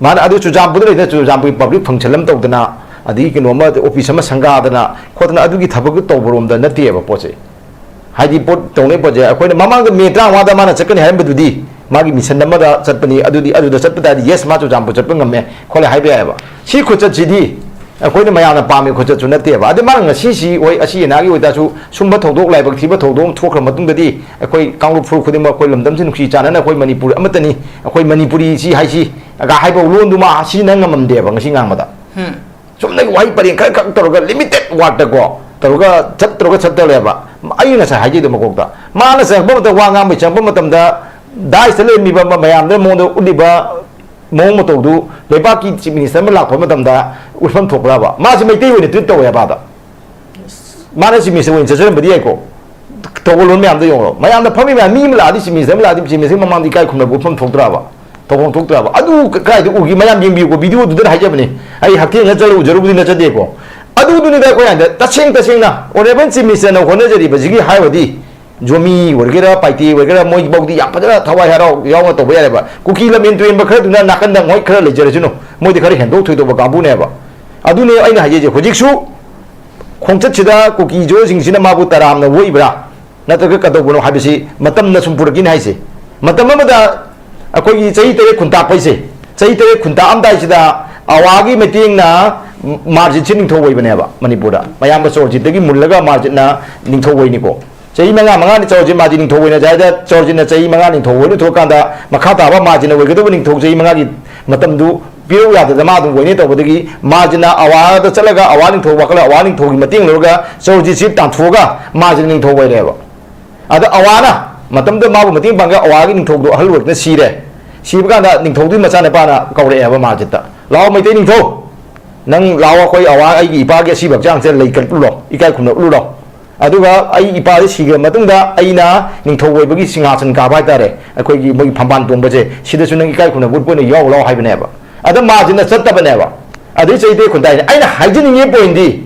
ꯃꯥꯅ ꯑꯗꯨ ꯆꯨꯔꯆꯥꯟꯄꯨꯔꯗ ꯂꯩꯗꯅ ꯆꯨꯔꯆꯥꯟꯄꯨꯔꯒꯤ ꯄꯕ꯭ꯂꯤꯛ ꯐꯪꯁꯟ ꯑꯃ ꯇꯧꯗꯅ, ꯑꯗꯒꯤ ꯀꯩꯅꯣꯝꯃ ꯑꯣꯐꯤꯁ ꯑꯃ ꯁꯪꯒꯥꯗꯅ ꯈꯣꯠꯇꯅ ꯑꯗꯨꯒꯤ ꯊꯕꯛꯇꯨ ꯇꯧꯕꯔꯣꯝꯗ ꯅꯠꯇꯦꯕ ꯄꯣꯠꯁꯦ꯫ ꯍꯥꯏꯗꯤ ꯄꯣꯠ ꯇꯧꯅꯩ ꯄꯣꯠꯁꯦ ꯑꯩꯈꯣꯏꯅ ꯃꯃꯥꯡꯗ ꯃꯦ ꯇꯔꯥꯃꯉꯥꯗ ꯃꯥꯅ ꯆꯠꯀꯅꯤ ꯍꯥꯏꯔꯝꯕꯗꯨꯗꯤ ꯃꯥꯒꯤ ꯃꯤꯁꯟ ꯑꯃꯗ ꯆꯠꯄꯅꯤ, ꯑꯗꯨꯗꯤ ꯑꯗꯨꯗ ꯆꯠꯄ ꯇꯥꯔꯗꯤ, "Yes, ꯃꯥ ꯆꯨꯔꯆꯥꯟꯄꯨꯔ ꯆꯠꯄ ꯉꯝꯃꯦ" ꯈꯣꯠꯂꯦ ꯍꯥꯏꯕ ꯌꯥꯏꯑꯕ꯫ ꯁꯤ ꯈꯨꯆꯠꯁꯤꯗꯤ ꯑꯩꯈꯣꯏꯅ ꯃꯌꯥꯝꯅ ꯄꯥꯝꯃꯤ ꯈꯨꯆꯠꯁꯨ ꯅꯠꯇꯦꯕ꯫ ꯑꯗꯩ ꯃꯥꯅ ꯉꯁꯤꯁꯤ ꯍꯣꯏ ꯑꯁꯤ ꯑꯅꯥꯒꯤ ꯑꯣꯏꯇꯥꯔꯁꯨ ꯁꯨꯝꯕ ꯊꯧꯗꯣꯛ ꯂꯥꯏꯕꯛ ꯊꯤꯕ ꯊꯧꯗꯣꯛ ꯑꯃ ꯊꯣꯛꯈ꯭ꯔ ꯃꯇꯨꯡꯗꯗꯤ ꯑꯩꯈꯣꯏ ꯀꯥꯡꯂꯨꯞ ꯐꯨꯔꯨꯞ ꯈꯨꯗꯤꯡꯃꯛ ꯑꯩꯈꯣꯏ ꯂꯝꯗꯝꯁꯤ ꯅꯨꯡꯁꯤ ꯆꯥꯟꯅꯅ ꯑꯩꯈꯣꯏ ꯃꯅꯤꯄꯨꯔ ꯑꯃꯠꯇꯅꯤ, ꯑꯩꯈꯣꯏ ꯃꯅꯤꯄꯨꯔꯤ ꯁꯤ ꯍꯥꯏꯁꯤ ꯍꯥꯏꯕ ꯂꯣꯟꯗꯨꯃ ꯁꯤꯖꯤꯟꯅ ꯉꯝꯃꯝꯗꯦꯕ ꯉꯁꯤ ꯉꯥꯡꯕꯗ꯫ ꯎꯝ꯫ ꯆꯨꯝꯅꯒꯤ ꯋꯥꯍꯩ ꯄꯔꯦꯡ ꯈꯔ ꯈꯛ ꯇꯧꯔꯒ ꯂꯤꯃꯤꯇꯦꯠ ꯋꯥꯔꯗꯇꯀꯣ, ꯇꯧꯔꯒ ꯆꯠꯇ꯭ꯔꯒ ꯆꯠꯇꯧꯔꯦꯕ꯫ ꯑꯩ ꯉꯁꯥꯏ ꯍꯥꯏꯖꯩꯗꯣ ꯃꯀꯣꯛꯇ, ꯃꯥꯅ ꯆꯪꯉꯛꯄ ꯃꯇꯝꯗ, ꯋꯥ ꯉꯥꯡꯕꯩ ꯆꯪꯉꯛꯄ ꯃꯇꯝꯗ, ꯗꯥꯏꯁꯇ ꯂꯩꯔꯝꯃꯤꯕ ꯃꯌꯥꯝꯗ ꯃꯉꯣꯟꯗ ꯎꯠꯂꯤꯕ ꯃꯑꯣꯡ ꯃꯇꯧꯗꯨ ꯂꯩꯕꯥꯛꯀꯤ ꯆꯤꯐ ꯃꯤꯅꯤꯁꯇꯔ ꯑꯃ ꯂꯥꯛꯄ ꯃꯇꯝꯗ ꯎꯠꯐꯝ ꯊꯣꯛꯄ꯭ꯔꯕ? ꯃꯥꯁꯦ ꯃꯩꯇꯩ ꯑꯣꯏꯅ ꯇ꯭ꯔꯤꯠ ꯇꯧꯋꯦ ꯍꯥꯏꯕ ꯑꯥꯗ꯫ ꯃꯥꯅ ꯆꯤꯐ ꯃꯤꯅꯤꯁꯇꯔ ꯑꯣꯏꯅ ꯆꯠꯆꯔꯝꯕꯗꯤ ꯌꯥꯏꯀꯣ, ꯊꯧꯒꯜꯂꯣꯟ ꯃꯌꯥꯝꯗꯣ ꯌꯦꯡꯉꯣ꯫ ꯃꯌꯥꯝꯅ ꯐꯝꯃꯤ ꯃꯌꯥꯝ, ꯃꯤ ꯑꯃ ꯂꯥꯛꯑꯗꯤ, ꯆꯤꯐ ꯃꯤꯅꯤꯁꯇꯔ ꯑꯃ ꯂꯥꯛꯑꯗꯤ, ꯆꯤꯐ ꯃꯤꯅꯤꯁꯇꯔ ꯃꯃꯥꯡꯗ ꯏꯀꯥꯏ ꯈꯨꯝꯅꯕ ꯎꯠꯐꯝ ꯊꯣꯛꯇ꯭ꯔꯕ? ꯊꯧꯐꯝ ꯊꯣꯛꯇ꯭ꯔꯕ? ꯑꯗꯨ ꯀ-, ꯀꯗꯥꯏꯗ ꯎꯒꯦ? ꯃꯌꯥꯝ ꯌꯦꯡꯕꯤꯌꯨꯀꯣ, ꯚꯤꯗꯤꯑꯣꯗꯨꯗ ꯍꯥꯏꯖꯕꯅꯤ꯫ ꯑꯩ ꯍꯛꯊꯦꯡꯅ ꯆꯠꯂ ꯎꯖꯔꯨꯕꯗꯤ ꯅꯠꯆꯗꯦꯀꯣ꯫ ꯑꯗꯨꯗꯨꯅꯤꯗ ꯑꯩꯈꯣꯏ ꯍꯥꯏꯗ ꯇꯁꯦꯡ ꯇꯁꯦꯡꯅ ꯑꯣꯅꯔꯦꯕꯜ ꯆꯤꯐ ꯃꯤꯅꯤꯁꯇꯔꯅ ꯍꯣꯠꯅꯖꯔꯤꯕꯁꯤꯒꯤ ꯍꯥꯏꯔꯨꯔꯗꯤ, ꯖꯣꯃꯤ ꯑꯣꯏꯒꯦꯔꯥ, ꯄꯥꯏꯇꯦ ꯑꯣꯏꯒꯦꯔꯥ, ꯃꯣꯏꯐꯥꯎꯗꯤ ꯌꯥꯝ ꯐꯖꯅ ꯊꯋꯥꯏ ꯍꯔꯥꯎ ꯌꯥꯎꯅ ꯇꯧꯕ ꯌꯥꯔꯦꯕ꯫ ꯀꯨꯀꯤ ꯂꯝ ꯍꯦꯟ ꯇꯨ ꯍꯦꯟꯕ ꯈꯔꯗꯨꯅ ꯅꯥꯀꯟꯗ ꯃꯣꯏ ꯈꯔ ꯂꯩꯖꯔꯁꯅꯨ, ꯃꯣꯏꯗꯤ ꯈꯔ ꯍꯦꯟꯗꯣꯛ ꯊꯣꯏꯗꯣꯛꯄ ꯀꯥꯡꯕꯨꯅꯦꯕ꯫ ꯑꯗꯨꯅꯦ ꯑꯩꯅ ꯍꯥꯏꯖꯩꯁꯦ, ꯍꯧꯖꯤꯛꯁꯨ ꯈꯣꯡꯆꯠꯁꯤꯗ ꯀꯨꯀꯤ ꯖꯣꯁꯤꯡꯁꯤꯅ ꯃꯥꯕꯨ ꯇꯔꯥꯝꯅ ꯑꯣꯛꯏꯕ꯭ꯔꯥ, ꯅꯠꯇ꯭ꯔꯒ ꯀꯩꯗꯧꯕꯅꯣ ꯍꯥꯏꯕꯁꯤ ꯃꯇꯝꯅ ꯁꯨꯝ ꯄꯨꯔꯛꯈꯤꯅꯤ ꯍꯥꯏꯁꯦ꯫ ꯃꯇꯝ ꯑꯃꯗ ꯑꯩꯈꯣꯏꯒꯤ ꯆꯍꯤ ꯇꯔꯦꯠ ꯈꯨꯟꯇꯥꯛꯄ ꯍꯥꯏꯁꯦ, ꯆꯍꯤ ꯇꯔꯦꯠ ꯈꯨꯟꯇꯥꯛꯑꯝꯗꯥꯏꯁꯤꯗ ꯑꯋꯥꯒꯤ ꯃꯇꯦꯡꯅ ꯃꯥꯔꯖꯤꯠꯁꯤ ꯅꯤꯡꯊꯧ ꯑꯣꯏꯕꯅꯦꯕ ꯃꯅꯤꯄꯨꯔꯗ꯫ ꯃꯌꯥꯝꯕ ꯆꯣꯔꯖꯤꯠꯇꯒꯤ ꯃꯨꯜꯂꯒ ꯃꯥꯔꯖꯤꯠꯅ ꯅꯤꯡꯊꯧ ꯑꯣꯏꯅꯤꯀꯣ꯫ ꯆꯍꯤ ꯃꯉꯥ, ꯃꯉꯥꯅꯤ ꯆꯧꯔꯖꯤꯠ ꯃꯥꯖꯤ ꯅꯤꯡꯊꯧ ꯑꯣꯏꯅ ꯖꯥꯏꯗ, ꯆꯧꯔꯖꯤꯠꯅ ꯆꯍꯤ ꯃꯉꯥ ꯅꯤꯡꯊꯧ ꯑꯣꯏ ꯂꯨꯊꯣꯛꯑꯀꯥꯟꯗ, ꯃꯈꯥ ꯇꯥꯕ ꯃꯥꯖꯤꯅ ꯑꯣꯏꯒꯗꯧꯕ ꯅꯤꯡꯊꯧ ꯆꯍꯤ ꯃꯉꯥꯒꯤ ꯃꯇꯝꯗꯨ ꯄꯤꯔꯛꯎ ꯌꯥꯗꯗꯅ ꯃꯥ ꯑꯗꯨꯝ ꯑꯣꯏꯅꯤ ꯇꯧꯕꯗꯒꯤ, ꯃꯥꯖꯤꯅ ꯑꯋꯥꯗ ꯆꯠꯂꯒ ꯑꯋꯥ ꯅꯤꯡꯊꯧ ꯋꯥꯈꯜ, ꯑꯋꯥ ꯅꯤꯡꯊꯧꯒꯤ ꯃꯇꯦꯡ ꯂꯧꯔꯒ ꯆꯧꯔꯖꯤꯠꯁꯤ ꯇꯥꯟꯊꯣꯛꯑꯒ ꯃꯥꯖꯤꯅ ꯅꯤꯡꯊꯧ ꯑꯣꯏꯔꯦꯕ꯫ ꯑꯗ ꯑꯋꯥꯅ ꯃꯇꯝꯗꯨꯗ ꯃꯥꯕꯨ ꯃꯇꯦꯡ ꯄꯥꯡꯉꯒ ꯑꯋꯥꯒꯤ ꯅꯤꯡꯊꯧꯗꯣ ꯑꯍꯜ ꯑꯣꯏꯔꯛꯇꯅ ꯁꯤꯔꯦ꯫ ꯁꯤꯕ ꯀꯥꯟꯗ ꯅꯤꯡꯊꯧꯗꯨꯒꯤ ꯃꯆꯥꯅꯨꯄꯥꯅ ꯀꯧꯔꯛꯑꯦꯕ ꯃꯥꯖꯤꯠꯇ, "ꯂꯥꯛꯑꯣ ꯃꯩꯇꯩ ꯅꯤꯡꯊꯧ, ꯅꯪ ꯂꯥꯛꯑꯣ, ꯑꯩꯈꯣꯏ ꯑꯋꯥ, ꯑꯩꯒꯤ ꯏꯄꯥꯒꯤ ꯑꯁꯤꯕ ꯍꯛꯆꯥꯡꯁꯦ ꯂꯩ ꯀꯠꯂꯨ ꯂꯥꯎ, ꯏꯀꯥꯏ ꯈꯨꯝꯅ ꯎꯠꯂꯨ ꯂꯥꯎ꯫ ꯑꯗꯨꯒ ꯑꯩ ꯏꯄꯥꯁꯦ ꯁꯤꯈ꯭ꯔ ꯃꯇꯨꯡꯗ ꯑꯩꯅ ꯅꯤꯡꯊꯧ ꯑꯣꯏꯕꯒꯤ ꯁꯤꯡꯍꯥꯁꯟ ꯀꯥꯕ ꯍꯥꯏꯇꯥꯔꯦ, ꯑꯩꯈꯣꯏꯒꯤ ꯃꯣꯏꯒꯤ ꯐꯝꯕꯥꯜ ꯇꯣꯡꯕꯁꯦ, ꯁꯤꯗꯁꯨ ꯅꯪ ꯏꯀꯥꯏ ꯈꯨꯝꯅꯕ ꯎꯠꯄ ꯑꯣꯏꯅ ꯌꯥꯎꯔꯨ ꯂꯥꯎ" ꯍꯥꯏꯕꯅꯦꯕ꯫ ꯑꯗ ꯃꯥꯖꯤꯠꯅ ꯆꯠꯇꯕꯅꯦꯕ꯫ ꯑꯗꯩ ꯆꯩꯇꯦ ꯈꯨꯟꯇꯥꯏꯅ ꯑꯩꯅ ꯍꯥꯏꯖꯅꯤꯡꯉꯤ ꯄꯣꯏꯟꯗꯤ,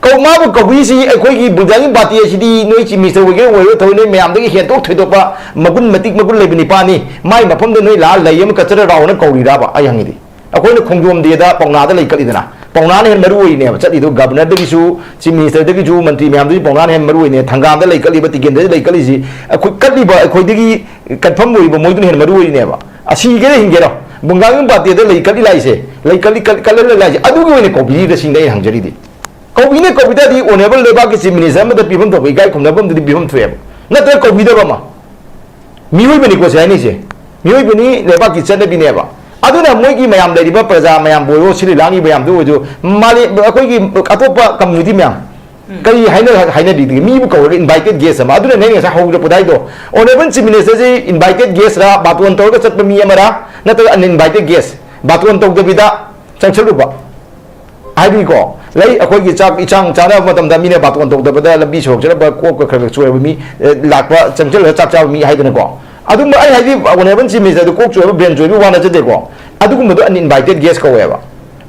ꯀꯧ-, ꯃꯥꯕꯨ ꯀꯧꯕꯤꯁꯤ ꯑꯩꯈꯣꯏꯒꯤ ꯕꯨꯖꯥꯒꯤ ꯄꯥꯔꯇꯤ ꯑꯁꯤꯗꯤ ꯅꯣꯏ ꯆꯤꯐ ꯃꯤꯅꯤꯁꯇꯔ ꯑꯣꯏꯒꯦꯔꯥ ꯑꯣꯏꯔꯣꯏ ꯊꯧꯔꯤ, ꯅꯣꯏ ꯃꯌꯥꯝꯗꯒꯤ ꯍꯦꯟꯗꯣꯛ ꯊꯣꯏꯗꯣꯛꯄ ꯃꯒꯨꯟ, ꯃꯇꯤꯛ ꯃꯒꯨꯟ ꯂꯩꯕ ꯅꯤꯄꯥꯅꯤ, ꯃꯥꯏ ꯃꯐꯝꯗ ꯅꯣꯏ ꯂꯥꯛꯑ ꯂꯩ ꯑꯃ ꯀꯠꯆꯔ ꯂꯥꯛꯑꯣꯅ ꯀꯧꯔꯤꯔꯕ? ꯑꯩ ꯍꯪꯉꯤꯗꯤ꯫ ꯑꯩꯈꯣꯏꯅ ꯈꯣꯡꯖꯣꯝ ꯗꯦꯗ ꯄꯥꯎꯅꯥꯗ ꯂꯩ ꯀꯠꯂꯤꯗꯅ, ꯄꯥꯎꯅꯥꯅ ꯍꯦꯟꯅ ꯃꯔꯨ ꯑꯣꯏꯔꯤꯅꯦꯕ ꯆꯠꯂꯤꯗꯣ꯫ ꯒꯕꯔꯅꯔꯗꯒꯤꯁꯨ, ꯆꯤꯐ ꯃꯤꯅꯤꯁꯇꯔꯗꯒꯤꯁꯨ, ꯃꯟꯇ꯭ꯔꯤ ꯃꯌꯥꯝꯗꯒꯤ ꯄꯥꯎꯅꯥꯅ ꯍꯦꯟꯅ ꯃꯔꯨ ꯑꯣꯏꯔꯤꯅꯦ꯫ ꯊꯪꯒꯥꯝꯗ ꯂꯩ ꯀꯠꯂꯤꯕ, ꯇꯤꯀꯦꯟꯗ꯭ꯔꯗ ꯂꯩ ꯀꯠꯂꯤꯁꯤ, ꯑꯩꯈꯣꯏ ꯀꯠꯂꯤꯕ ꯑꯩꯈꯣꯏꯗꯒꯤ ꯀꯟꯐꯔꯝ ꯑꯣꯏꯔꯤꯕ ꯃꯣꯏꯗꯨꯅ ꯍꯦꯟꯅ ꯃꯔꯨ ꯑꯣꯏꯔꯤꯅꯦꯕ꯫ ꯑꯁꯤꯒꯦꯔ ꯍꯤꯡꯒꯦꯔꯣ, ꯕꯨꯡꯒꯥꯡ ꯄꯥꯔꯇꯤꯗ ꯂꯩ ꯀꯠꯂꯤ ꯂꯥꯛꯏꯁꯦ, ꯂꯩ ꯀꯠꯂꯤ, ꯀꯠ-, ꯀꯠꯂ ꯂꯥꯛꯏꯁꯦ, ꯑꯗꯨꯒꯤ ꯑꯣꯏꯅ ꯀꯧꯕꯤꯔꯤꯕ꯭ꯔꯥ ꯁꯤꯅꯤ ꯑꯩꯅ ꯍꯪꯖꯔꯤꯗꯤ꯫ ꯀꯧꯕꯤꯅ ꯀꯧꯕꯤ ꯇꯥꯔꯗꯤ ꯑꯣꯅꯔꯦꯕꯜ ꯂꯩꯕꯥꯛꯀꯤ ꯆꯤꯐ ꯃꯤꯅꯤꯁꯇꯔ ꯑꯃꯗ ꯄꯤꯐꯝ ꯊꯣꯛꯄ ꯏꯀꯥꯏ ꯈꯨꯝꯅꯐꯝꯗꯨꯗꯤ ꯄꯤꯐꯝ ꯊꯣꯛꯑꯦꯕ, ꯅꯠꯇ꯭ꯔꯒ ꯀꯧꯕꯤꯗꯕ ꯑꯃ꯫ ꯃꯤꯑꯣꯏꯕꯅꯤꯀꯣ ꯁꯤ ꯍꯥꯏꯅꯩꯁꯦ, ꯃꯤꯑꯣꯏꯕꯅꯤ, ꯂꯩꯕꯥꯛꯀꯤ ꯆꯠꯅꯕꯤꯅꯦꯕ꯫ ꯑꯗꯨꯅ ꯃꯣꯏꯒꯤ ꯃꯌꯥꯝ ꯂꯩꯔꯤꯕ ꯄ꯭ꯔꯖꯥ ꯃꯌꯥꯝꯕꯨ ꯑꯣꯏꯔꯣ, ꯁꯤꯜꯂꯤ ꯂꯥꯡꯉꯤꯕ ꯃꯌꯥꯝꯗꯨ ꯑꯣꯏꯔꯁꯨ, ꯃꯥꯂꯦꯝ, ꯑꯩꯈꯣꯏꯒꯤ ꯑꯇꯣꯞꯄ ꯀꯝꯃ꯭ꯌꯨꯅꯤꯇꯤ ꯃꯌꯥꯝ, ꯀꯔꯤ ꯍꯥꯏꯅ ꯍꯥꯏꯅꯕꯤꯒꯦ? ꯃꯤꯕꯨ ꯀꯧꯔꯒ invited guest ꯑꯃ, ꯑꯗꯨꯅ ꯅꯪ ꯉꯁꯥꯏ ꯍꯧꯔꯛꯄꯗ ꯍꯥꯏꯗꯣ, honourable chief minister ꯁꯤ invited guest ꯔ, ꯕꯥꯇꯣꯟ ꯇꯧꯔꯒ ꯆꯠꯄ ꯃꯤ ꯑꯃꯔ, ꯅꯠꯇ꯭ꯔꯒ uninvited guest, ꯕꯥꯇꯣꯟ ꯇꯧꯗꯕꯤꯗ ꯆꯪꯁꯜꯂꯨꯕ ꯍꯥꯏꯕꯅꯤꯀꯣ꯫ ꯂꯩ, ꯑꯩꯈꯣꯏꯒꯤ ꯆꯥꯛ ꯏꯟꯁꯥꯡ ꯆꯥꯅꯕ ꯃꯇꯝꯗ ꯃꯤꯅ ꯕꯥꯇꯣꯟ ꯇꯧꯗꯕꯗ ꯂꯝꯕꯤ ꯁꯣꯔꯣꯛ ꯆꯠꯂꯛꯄ ꯀꯣꯛꯀ ꯈꯔ ꯈꯔ ꯆꯣꯏꯕ ꯃꯤ, ꯑꯦ, ꯂꯥꯛꯄ, ꯆꯪꯁꯤꯜꯂꯒ ꯆꯥꯛ ꯆꯥꯕ ꯃꯤ ꯍꯥꯏꯗꯅꯀꯣ꯫ ꯑꯗꯨꯝꯕ ꯑꯩ ꯍꯥꯏꯗꯤ honourable chief minister ꯗꯨ ꯀꯣꯛ ꯆꯣꯏꯕ, brain ꯆꯣꯏꯕ ꯋꯥ ꯅꯠꯆꯗꯦꯀꯣ꯫ ꯑꯗꯨꯒꯨꯝꯕꯗꯣ uninvited guest ꯀꯧꯋꯦꯕ꯫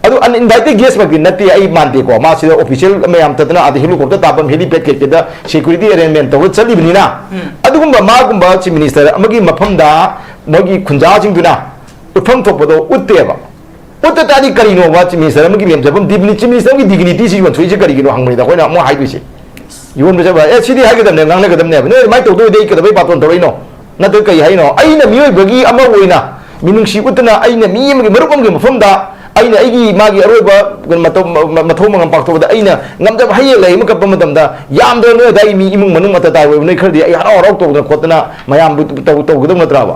ꯑꯗꯨ uninvited guest ꯃꯛꯇꯤ ꯅꯠꯇꯦ, ꯑꯩ ꯃꯥꯟꯗꯦꯀꯣ꯫ ꯃꯥꯁꯤꯗ official ꯃꯌꯥꯝ ꯇꯠꯇꯅ ꯑꯥꯗ helicopter ꯇꯥꯐꯝ helipad ꯀꯩꯀꯩꯗ security arrangement ꯇꯧꯔ ꯆꯠꯂꯤꯕꯅꯤꯅ, ꯎꯝ꯫ ꯑꯗꯨꯒꯨꯝꯕ ꯃꯥꯒꯨꯝꯕ chief minister ꯑꯃꯒꯤ ꯃꯐꯝꯗ ꯃꯣꯏꯒꯤ ꯈꯨꯟꯖꯥꯁꯤꯡꯗꯨꯅ ꯎꯠꯐꯝ ꯊꯣꯛꯄꯗꯣ ꯎꯠꯇꯦꯕ꯫ ꯎꯠꯇ ꯇꯥꯔꯗꯤ ꯀꯔꯤꯅꯣꯕ chief minister ꯑꯃꯒꯤ ꯂꯦꯝꯖꯐꯝ, dignity, chief minister ꯑꯃꯒꯤ dignity ꯁꯤ ꯌꯣꯟꯊꯣꯛꯏꯁꯦ ꯀꯔꯤꯒꯤꯅꯣ ꯍꯪꯕꯅꯤꯗ ꯑꯩꯈꯣꯏꯅ ꯑꯃꯨꯛ ꯍꯥꯏꯗꯣꯏꯁꯦ꯫ ꯌꯣꯟꯕ ꯆꯠꯄ, ꯑꯦ, ꯁꯤꯗꯤ ꯍꯥꯏꯒꯗꯕꯅꯦ, ꯉꯥꯡꯅꯒꯗꯕꯅꯦꯕ꯫ ꯅꯣꯏ ꯑꯗꯨꯃꯥꯏꯅ ꯇꯧꯗꯣꯏꯗꯤ ꯑꯩ ꯀꯩꯗꯧꯕꯩ ꯕꯥꯇꯣꯟ ꯇꯧꯔꯛꯏꯅꯣ? ꯅꯠꯇ꯭ꯔꯒ ꯀꯩ ꯍꯥꯏꯅꯣ? ꯑꯩꯅ ꯃꯤꯑꯣꯏꯕꯒꯤ ꯑꯃ ꯑꯣꯏꯅ ꯃꯤꯅꯨꯡꯁꯤ ꯎꯠꯇꯅ ꯑꯩꯅ ꯃꯤ ꯑꯃꯒꯤ, ꯃꯔꯨꯞ ꯑꯃꯒꯤ ꯃꯐꯝꯗ ꯑꯩꯅ ꯑꯩꯒꯤ, ꯃꯥꯒꯤ ꯑꯔꯣꯏꯕ ꯃꯇꯧ-, ꯃ-, ꯃ-, ꯃꯊꯧ ꯃꯉꯝ ꯄꯥꯡꯊꯣꯛꯄꯗ ꯑꯩꯅ ꯉꯝꯖꯕ ꯍꯌꯦꯡ ꯂꯩ ꯑꯃ ꯀꯠꯄ ꯃꯇꯝꯗ ꯌꯥꯝꯗ꯭ꯔ ꯅꯣꯏ ꯑꯗꯥꯏ ꯃꯤ ꯏꯃꯨꯡ ꯃꯅꯨꯡ ꯑꯇ ꯇꯥꯏ ꯑꯣꯏꯕ ꯅꯣꯏ ꯈꯔꯗꯤ ꯑꯩ ꯍꯔꯥꯎ ꯍꯔꯥꯎ ꯇꯧꯗꯅ ꯈꯣꯠꯇꯅ ꯃꯌꯥꯝꯕꯨ ꯇꯧ-, ꯇꯧꯒꯗꯧ ꯅꯠꯇ꯭ꯔꯕ?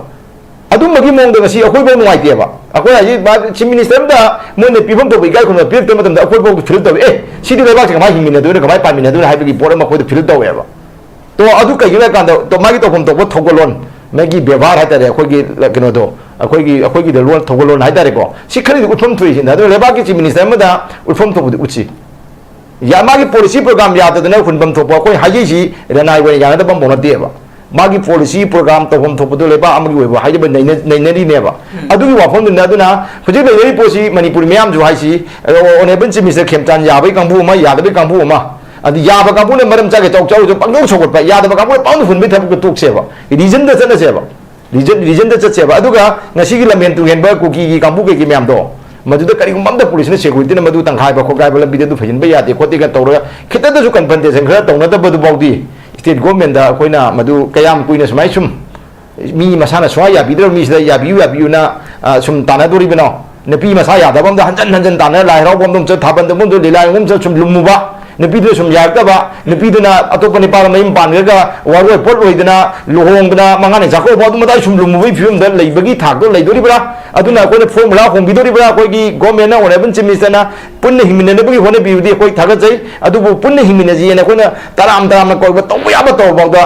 ꯑꯗꯨꯝꯕꯒꯤ ꯃꯑꯣꯡꯗ ꯉꯁꯤ ꯑꯩꯈꯣꯏꯐꯥꯎ ꯅꯨꯡꯉꯥꯏꯇꯦꯕ꯫ ꯑꯩꯈꯣꯏ ꯍꯧꯖꯤꯛ ꯃꯥ chief minister ꯑꯝꯗ ꯃꯣꯏꯅ ꯄꯤꯐꯝ ꯊꯣꯛꯄ ꯏꯀꯥꯏ ꯈꯨꯝꯅꯕ ꯄꯤꯔꯛꯇꯕ ꯃꯇꯝꯗ ꯑꯩꯈꯣꯏꯐꯥꯎ feel ꯇꯧꯏ, "ꯑꯦ, ꯁꯤꯗꯤ ꯂꯩꯕꯥꯛꯁꯦ ꯀꯃꯥꯏꯅ ꯍꯤꯡꯃꯤꯟꯅꯗꯣꯏꯅꯣ, ꯀꯃꯥꯏꯅ ꯄꯥꯟꯃꯤꯟꯅꯗꯣꯏꯅꯣ?" ꯍꯥꯏꯕꯒꯤ ꯄꯣꯠ ꯑꯃ ꯑꯩꯈꯣꯏꯗ feel ꯇꯧꯋꯦꯕ꯫ ꯇꯣ, ꯑꯗꯨ ꯀꯩꯒꯤꯅꯣ ꯍꯥꯏ ꯀꯥꯟꯗ, ꯇꯣ, ꯃꯥꯒꯤ ꯇꯧꯐꯝ ꯊꯣꯛꯄ ꯊꯧꯒꯜꯂꯣꯟ, ꯃꯥꯒꯤ ꯕꯦꯕꯥꯔ ꯍꯥꯏꯇꯥꯔꯦ, ꯑꯩꯈꯣꯏꯒꯤ ꯀꯩꯅꯣꯗꯣ, ꯑꯩꯈꯣꯏꯒꯤ, ꯑꯩꯈꯣꯏꯒꯤꯗ ꯂꯣꯟ, ꯊꯧꯒꯜꯂꯣꯟ ꯍꯥꯏꯇꯥꯔꯦꯀꯣ, ꯁꯤ ꯈꯔꯗꯤ ꯎꯠꯐꯝ ꯊꯣꯛꯏꯁꯤꯅ꯫ ꯑꯗꯨꯅ ꯂꯩꯕꯥꯛꯀꯤ chief minister ꯑꯃꯗ ꯎꯠꯐꯝ ꯊꯣꯛꯄꯗꯤ ꯎꯠꯁꯤ꯫ ꯌꯥ-, ꯃꯥꯒꯤ policy program ꯌꯥꯗꯗꯅ ꯍꯨꯟꯐꯝ ꯊꯣꯛꯄ ꯑꯩꯈꯣꯏ ꯍꯥꯏꯖꯩꯁꯤ ꯔꯦꯅꯥꯏ ꯑꯣꯏꯅ ꯌꯥꯅꯗꯕ ꯑꯃꯐꯥꯎ ꯅꯠꯇꯦꯕ꯫ ꯃꯥꯒꯤ policy program ꯇꯧꯐꯝ ꯊꯣꯛꯄꯗꯨ ꯂꯩꯕꯥꯛ ꯑꯃꯒꯤ ꯑꯣꯏꯕ ꯍꯥꯏꯖꯕ ꯅꯩꯅ-, ꯅꯩꯅꯔꯤꯅꯦꯕ꯫ ꯎꯝ꯫ ꯑꯗꯨꯒꯤ ꯋꯥꯐꯝꯗꯨꯅ, ꯑꯗꯨꯅ ꯍꯧꯖꯤꯛ ꯂꯩꯅꯔꯤꯕ ꯄꯣꯠꯁꯤ ꯃꯅꯤꯄꯨꯔ ꯃꯤꯌꯥꯝꯁꯨ ꯍꯥꯏꯁꯤ, ꯑ, honourable chief minister ꯈꯦꯝꯆꯥꯟ ꯌꯥꯕꯒꯤ ꯀꯥꯡꯕꯨ ꯑꯃ, ꯌꯥꯗꯕꯒꯤ ꯀꯥꯡꯕꯨ ꯑꯃ, ꯑꯗꯨ ꯌꯥꯕ ꯀꯥꯡꯕꯨꯅ ꯃꯔꯝ ꯆꯥꯒꯦ ꯆꯥꯎ ꯆꯥꯎ ꯄꯪꯗꯧ ꯁꯧꯒꯠꯄ, ꯌꯥꯗꯕ ꯀꯥꯡꯕꯨꯅ ꯄꯪꯗ ꯍꯨꯟꯕꯒꯤ ꯊꯕꯛꯇ ꯇꯣꯛꯁꯦꯕ, reason ꯗ ꯆꯠꯅꯁꯦꯕ꯫ Reason, reason ꯗ ꯆꯠꯁꯦꯕ꯫ ꯑꯗꯨꯒ ꯉꯁꯤꯒꯤ ꯂꯝꯍꯦꯟ ꯇꯨꯍꯦꯟꯕ ꯀꯨꯀꯤꯒꯤ ꯀꯥꯡꯕꯨ ꯀꯩꯀꯩ ꯃꯌꯥꯝꯗꯣ, ꯃꯗꯨꯗ ꯀꯔꯤꯒꯨꯝꯕ ꯑꯝꯇ police ꯅ security ꯅ ꯃꯗꯨ ꯇꯪꯈꯥꯏꯕ ꯈꯣꯠꯈꯥꯏꯕ ꯂꯝꯕꯤꯗ ꯑꯗꯨ ꯐꯩꯖꯤꯟꯕ ꯌꯥꯗꯦ ꯈꯣꯠꯇꯦꯒ ꯇꯧꯔꯒ ꯈꯤꯇꯗꯁꯨ confrontation ꯈꯔ ꯇꯧꯅꯗꯕꯗꯨꯐꯥꯎꯗꯤ state government ꯇ ꯑꯩꯈꯣꯏꯅ ꯃꯗꯨ ꯀꯌꯥꯝ ꯀꯨꯏꯅ ꯁꯨꯃꯥꯏꯅ ꯁꯨꯝ ꯃꯤ ꯃꯁꯥꯅ ꯁꯨꯡꯌꯥ ꯌꯥꯕꯤꯗ꯭ꯔꯕ ꯃꯤꯁꯤꯗ ꯌꯥꯕꯤꯌꯨ ꯌꯥꯕꯤꯌꯨꯅ, ꯑ, ꯁꯨꯝ ꯇꯥꯟꯅꯗꯣꯔꯤꯕꯅꯣ? ꯅꯨꯄꯤ ꯃꯁꯥ ꯌꯥꯗꯕ ꯑꯝꯗ ꯍꯟꯖꯟ ꯍꯟꯖꯟ ꯇꯥꯟꯅꯔ ꯂꯥꯏ ꯍꯔꯥꯎꯕ ꯑꯝꯗ ꯑꯃꯨꯛ ꯆꯠ, ꯊꯥꯕꯜꯗ ꯑꯃꯨꯛ ꯆꯠ, ꯂꯤꯂꯥ ꯌꯦꯡꯕ ꯑꯃꯨꯛ ꯆꯠ, ꯁꯨꯝ ꯂꯨꯝꯃꯨꯕ, ꯅꯨꯄꯤꯗꯨꯅ ꯁꯨꯝ ꯌꯥꯔꯛꯇꯕ, ꯅꯨꯄꯤꯗꯨꯅ ꯑꯇꯣꯞꯄ ꯅꯨꯄꯥꯒ ꯃꯌꯨꯝ ꯄꯥꯟꯈ꯭ꯔꯒ ꯋꯥꯔꯣꯏ ꯄꯣꯠ ꯑꯣꯏꯗꯅ ꯃꯉꯥꯅꯤ ꯆꯥꯛꯀꯧꯕ ꯑꯗꯨ ꯃꯇꯥꯏ ꯁꯨꯝ ꯂꯨꯝꯃꯨꯕꯒꯤ ꯐꯤꯕꯝꯗ ꯂꯩꯕꯒꯤ ꯊꯥꯛꯇꯣ ꯂꯩꯗꯣꯔꯤꯕ꯭ꯔꯥ? ꯑꯗꯨꯅ ꯑꯩꯈꯣꯏꯅ ꯐꯣꯔꯃꯨꯂꯥ ꯍꯣꯡꯕꯤꯗꯣꯔꯤꯕ꯭ꯔꯥ? ꯑꯩꯈꯣꯏꯒꯤ ꯒꯣꯔꯃꯦꯟꯅ, ꯑꯣꯅꯔꯦꯕꯜ ꯆꯤꯐ ꯃꯤꯅꯤꯁꯇꯔꯅ ꯄꯨꯟꯅ ꯍꯤꯡꯃꯤꯟꯅꯅꯕꯒꯤ ꯍꯣꯠꯅꯅꯕꯤꯕꯗꯤ ꯑꯩꯈꯣꯏ ꯊꯥꯒꯠꯆꯩ꯫ ꯑꯗꯨꯕꯨ ꯄꯨꯟꯅ ꯍꯤꯡꯃꯤꯟꯅꯁꯤꯅ ꯑꯩꯈꯣꯏꯅ ꯇꯔꯥꯝ ꯇꯔꯥꯝꯅ ꯀꯧꯔꯤꯕ, ꯇꯧꯕ ꯌꯥꯕ ꯇꯧꯔꯐꯥꯎꯗ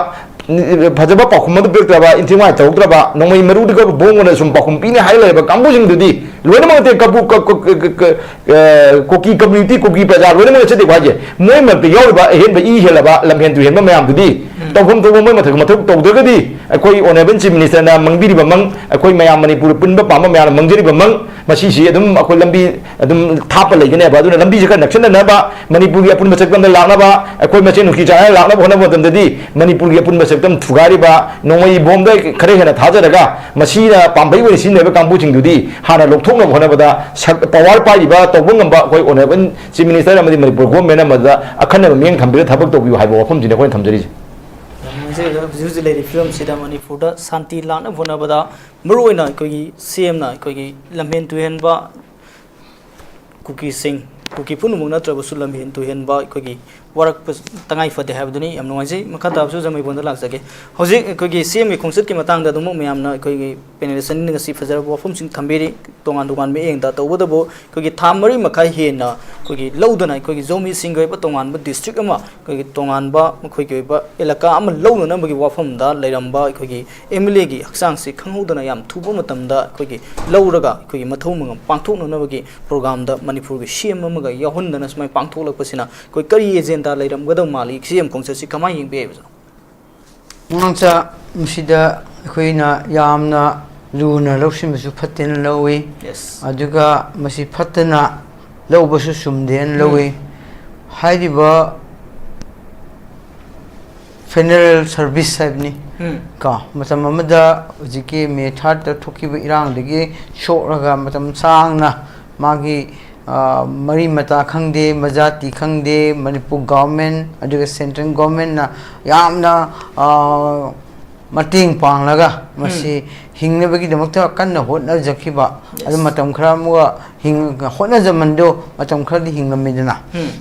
ꯐꯖꯕ ꯄꯥꯎꯈꯨꯝ ꯑꯗꯨ ꯄꯤꯔꯛꯇ꯭ꯔꯕ, ꯏꯟꯊꯤ ꯅꯨꯡꯉꯥꯏ ꯇꯧꯔꯛꯇ꯭ꯔꯕ, ꯅꯣꯡꯃꯩ ꯃꯔꯨꯗꯒ ꯕꯣꯝ ꯑꯣꯏꯅ ꯁꯨꯝ ꯄꯥꯎꯈꯨꯝ ꯄꯤꯅꯤ ꯍꯥꯏ ꯂꯩꯔꯕ ꯀꯥꯡꯕꯨꯁꯤꯡꯗꯨꯗꯤ ꯂꯣꯏꯅꯃꯛ ꯅꯠꯇꯦ, ꯀꯕꯨ-, ꯀ-, ꯀ-, ꯀ-, ꯀ-, ꯑ, ꯀꯨꯀꯤ ꯀꯝꯃ꯭ꯌꯨꯅꯤꯇꯤ, ꯀꯨꯀꯤ ꯄ꯭ꯔꯖꯥ ꯂꯣꯏꯅꯃꯛ ꯅꯠꯆꯗꯦꯀꯣ ꯍꯥꯏꯁꯦ꯫ ꯃꯣꯏ ꯃꯔꯛꯇ ꯌꯥꯎꯔꯤꯕ ꯑꯍꯦꯟꯕ ꯏ ꯍꯦꯜꯂꯕ, ꯂꯝꯍꯦꯟ ꯇꯨꯍꯦꯟꯕ ꯃꯌꯥꯝꯗꯨꯗꯤ ꯎꯝ꯫ ꯇꯧꯐꯝ ꯊꯣꯛꯄ ꯃꯣꯏ ꯃꯊꯛ ꯃꯊꯧ ꯇꯧꯗ꯭ꯔꯒꯗꯤ, ꯑꯩꯈꯣꯏ ꯑꯣꯅꯔꯦꯕꯜ ꯆꯤꯐ ꯃꯤꯅꯤꯁꯇꯔꯅ ꯃꯪꯕꯤꯔꯤꯕ ꯃꯪ, ꯑꯩꯈꯣꯏ ꯃꯌꯥꯝ ꯃꯅꯤꯄꯨꯔ ꯄꯨꯟꯕ ꯄꯥꯝꯕ ꯃꯌꯥꯝꯅ ꯃꯪꯖꯔꯤꯕ ꯃꯪ, ꯃꯁꯤꯁꯤ ꯑꯗꯨꯝ ꯑꯩꯈꯣꯏ ꯂꯝꯕꯤ ꯑꯗꯨꯝ ꯊꯥꯞꯄ ꯂꯩꯒꯅꯦꯕ꯫ ꯑꯗꯨꯅ ꯂꯝꯕꯤꯁꯦ ꯈꯔ ꯅꯛꯁꯤꯟꯅꯅꯕ, ꯃꯅꯤꯄꯨꯔꯒꯤ ꯑꯄꯨꯟꯕ ꯁꯛꯇꯝꯗ ꯂꯥꯛꯅꯕ, ꯑꯩꯈꯣꯏ ꯃꯁꯦꯟ ꯅꯨꯡꯁꯤ ꯆꯥꯟꯅꯅ ꯂꯥꯛꯅꯕ ꯍꯣꯠꯅꯕ ꯃꯇꯝꯗꯗꯤ ꯃꯅꯤꯄꯨꯔꯒꯤ ꯑꯄꯨꯟꯕ ꯁꯛꯇꯝ ꯊꯨꯒꯥꯏꯔꯤꯕ ꯅꯣꯡꯃꯩ ꯕꯣꯝꯗ ꯈꯔ ꯍꯦꯟꯅ ꯊꯥꯖꯔꯒ ꯃꯁꯤꯅ ꯄꯥꯝꯕꯩ ꯑꯣꯏꯅ ꯁꯤꯖꯤꯟꯅꯔꯤꯕ ꯀꯥꯡꯕꯨꯁꯤꯡꯗꯨꯗꯤ ꯍꯥꯟꯅ ꯂꯧꯊꯣꯛꯅꯕ ꯍꯣꯠꯅꯕꯗ ꯁꯛ-, ꯄꯋꯥꯔ ꯄꯥꯏꯔꯤꯕ, ꯇꯧꯕ ꯉꯝꯕ ꯑꯩꯈꯣꯏ ꯑꯣꯅꯔꯦꯕꯜ ꯆꯤꯐ ꯃꯤꯅꯤꯁꯇꯔ ꯑꯃꯗꯤ ꯃꯅꯤꯄꯨꯔ ꯒꯣꯔꯃꯦꯟ ꯑꯃꯗ ꯑꯈꯟꯅꯕ ꯃꯤꯠꯌꯦꯡ ꯊꯝꯕꯤꯔꯒ ꯊꯕꯛ ꯇꯧꯕꯤꯌꯨ ꯍꯥꯏꯕ ꯋꯥꯐꯝꯁꯤꯅꯤ ꯑꯩꯈꯣꯏꯅ ꯊꯝꯖꯔꯤꯁꯦ꯫ ꯌꯥꯝ ꯅꯨꯡꯉꯥꯏꯖꯩ ꯑꯣꯖꯥ꯫ ꯍꯧꯖꯤꯛ ꯍꯧꯖꯤꯛ ꯂꯩꯔꯤꯕ ꯐꯤꯕꯝꯁꯤꯗ ꯃꯅꯤꯄꯨꯔꯗ ꯁꯥꯟꯇꯤ ꯂꯥꯛꯅꯕ ꯍꯣꯠꯅꯕꯗ ꯃꯔꯨꯑꯣꯏꯅ ꯑꯩꯈꯣꯏꯒꯤ ꯁꯤ ꯑꯦꯝꯅ ꯑꯩꯈꯣꯏꯒꯤ ꯂꯝꯍꯦꯟ ꯇꯨꯍꯦꯟꯕ ꯀꯨꯀꯤꯁꯤꯡ, ꯀꯨꯀꯤ ꯄꯨꯝꯅꯃꯛ ꯅꯠꯇ꯭ꯔꯕꯁꯨ ꯂꯝꯍꯦꯟ ꯇꯨꯍꯦꯟꯕ ꯑꯩꯈꯣꯏꯒꯤ ꯋꯥꯔꯛꯄ ꯇꯉꯥꯏ ꯐꯗꯦ ꯍꯥꯏꯕꯗꯨꯅꯤ꯫ ꯌꯥꯝ ꯅꯨꯡꯉꯥꯏꯖꯩ꯫ ꯃꯈꯥ ꯇꯥꯕꯁꯨ ꯑꯣꯖꯥ ꯃꯩꯕꯣꯟꯗ ꯂꯥꯛꯆꯒꯦ꯫ ꯍꯧꯖꯤꯛ ꯑꯩꯈꯣꯏꯒꯤ ꯁꯤ ꯑꯦꯝꯒꯤ ꯈꯣꯡꯆꯠꯀꯤ ꯃꯇꯥꯡꯗ ꯑꯗꯨꯃꯛ ꯃꯌꯥꯝꯅ ꯑꯩꯈꯣꯏꯒꯤ ꯄꯦꯅꯦꯂꯤꯁ ꯑꯅꯤꯅ ꯉꯁꯤ ꯐꯖꯔꯕ ꯋꯥꯐꯝꯁꯤꯡ ꯊꯝꯕꯤꯔꯤ꯫ ꯇꯣꯉꯥꯟ ꯇꯣꯉꯥꯟꯕ ꯃꯤꯠꯌꯦꯡꯗ ꯇꯧꯕꯇꯕꯨ ꯑꯩꯈꯣꯏꯒꯤ ꯊꯥ ꯃꯔꯤ ꯃꯈꯥꯏ ꯍꯦꯟꯅ ꯑꯩꯈꯣꯏꯒꯤ ꯂꯧꯗꯅ ꯑꯩꯈꯣꯏꯒꯤ ꯖꯣꯃꯤꯁꯤꯡꯒꯤ ꯑꯣꯏꯕ ꯇꯣꯉꯥꯟꯕ ꯗꯤꯁꯇ꯭ꯔꯤꯛ ꯑꯃ, ꯑꯩꯈꯣꯏꯒꯤ ꯇꯣꯉꯥꯟꯕ ꯃꯈꯣꯏꯒꯤ ꯑꯣꯏꯕ ꯑꯦꯂꯥꯀꯥ ꯑꯃ ꯂꯧꯅꯅꯕꯒꯤ ꯋꯥꯐꯝꯗ ꯂꯩꯔꯝꯕ ꯑꯩꯈꯣꯏꯒꯤ ꯑꯦꯝ ꯑꯦꯜ ꯑꯦꯒꯤ ꯍꯛꯆꯥꯡꯁꯤ ꯈꯪꯍꯧꯗꯅ ꯌꯥꯝ ꯊꯨꯕ ꯃꯇꯝꯗ ꯑꯩꯈꯣꯏꯒꯤ ꯂꯧꯔꯒ ꯑꯩꯈꯣꯏꯒꯤ ꯃꯊꯧ ꯃꯉꯝ ꯄꯥꯡꯊꯣꯛꯅꯅꯕꯒꯤ ꯄ꯭ꯔꯣꯒ꯭ꯔꯥꯝꯗ ꯃꯅꯤꯄꯨꯔꯒꯤ ꯁꯤ ꯑꯦꯝ ꯑꯃꯒ ꯌꯥꯎꯍꯟꯗꯅ ꯁꯨꯃꯥꯏꯅ ꯄꯥꯡꯊꯣꯛꯂꯛꯄꯁꯤꯅ ꯑꯩꯈꯣꯏ ꯀꯔꯤ ꯑꯦꯖꯦꯟꯗꯥ ꯂꯩꯔꯝꯒꯗꯕ ꯃꯥꯜꯂꯤ? ꯁꯤ ꯑꯦꯝ ꯈꯣꯡꯆꯠꯁꯤ ꯀꯃꯥꯏꯅ ꯌꯦꯡꯕ ꯌꯥꯏ, ꯑꯣꯖꯥ? ꯃꯉꯥꯡꯆꯥ, ꯃꯁꯤꯗ ꯑꯩꯈꯣꯏꯅ ꯌꯥꯝꯅ ꯂꯨꯅ ꯂꯧꯁꯤꯟꯕꯁꯨ ꯐꯠꯇꯦꯅ ꯂꯧꯏ꯫ Yes. ꯑꯗꯨꯒ ꯃꯁꯤ ꯐꯠꯇꯅ ꯂꯧꯕꯁꯨ ꯆꯨꯝꯗꯦꯅ ꯎꯝ꯫ ꯂꯧꯏ꯫ ꯍꯥꯏꯔꯤꯕ ꯐꯦꯗꯔꯦꯜ ꯁꯔꯚꯤꯁ ꯍꯥꯏꯕꯅꯤ꯫ ꯎꯝ꯫ ꯀꯣ, ꯃꯇꯝ ꯑꯃꯗ ꯍꯧꯖꯤꯛꯀꯤ ꯃꯦ ꯊꯥꯔꯠꯇ ꯊꯣꯛꯈꯤꯕ ꯏꯔꯥꯡꯗꯒꯤ ꯁꯣꯛꯂꯒ ꯃꯇꯝ ꯁꯥꯡꯅ ꯃꯥꯒꯤ, ꯑ, ꯃꯔꯤ ꯃꯇꯥ ꯈꯪꯗꯦ, ꯃꯖꯥꯇꯤ ꯈꯪꯗꯦ, ꯃꯅꯤꯄꯨꯔ ꯒꯚꯔꯟꯃꯦꯟ ꯑꯗꯨꯒ ꯁꯦꯟꯇ꯭ꯔꯦꯜ ꯒꯚꯔꯟꯃꯦꯟꯅ ꯌꯥꯝꯅ, ꯑ, ꯃꯇꯦꯡ ꯄꯥꯡꯂꯒ ꯃꯁꯤ ꯍꯤꯡꯅꯕꯒꯤꯗꯃꯛꯇ ꯀꯟꯅ ꯍꯣꯠꯅꯖꯈꯤꯕ, ꯑꯗꯨ ꯃꯇꯝ ꯈꯔ ꯑꯃꯨꯛꯀ ꯍꯤꯡ-, ꯍꯣꯠꯅꯖꯃꯟꯗꯨ ꯃꯇꯝ ꯈꯔꯗꯤ ꯍꯤꯡꯂꯝꯃꯤꯗꯅ꯫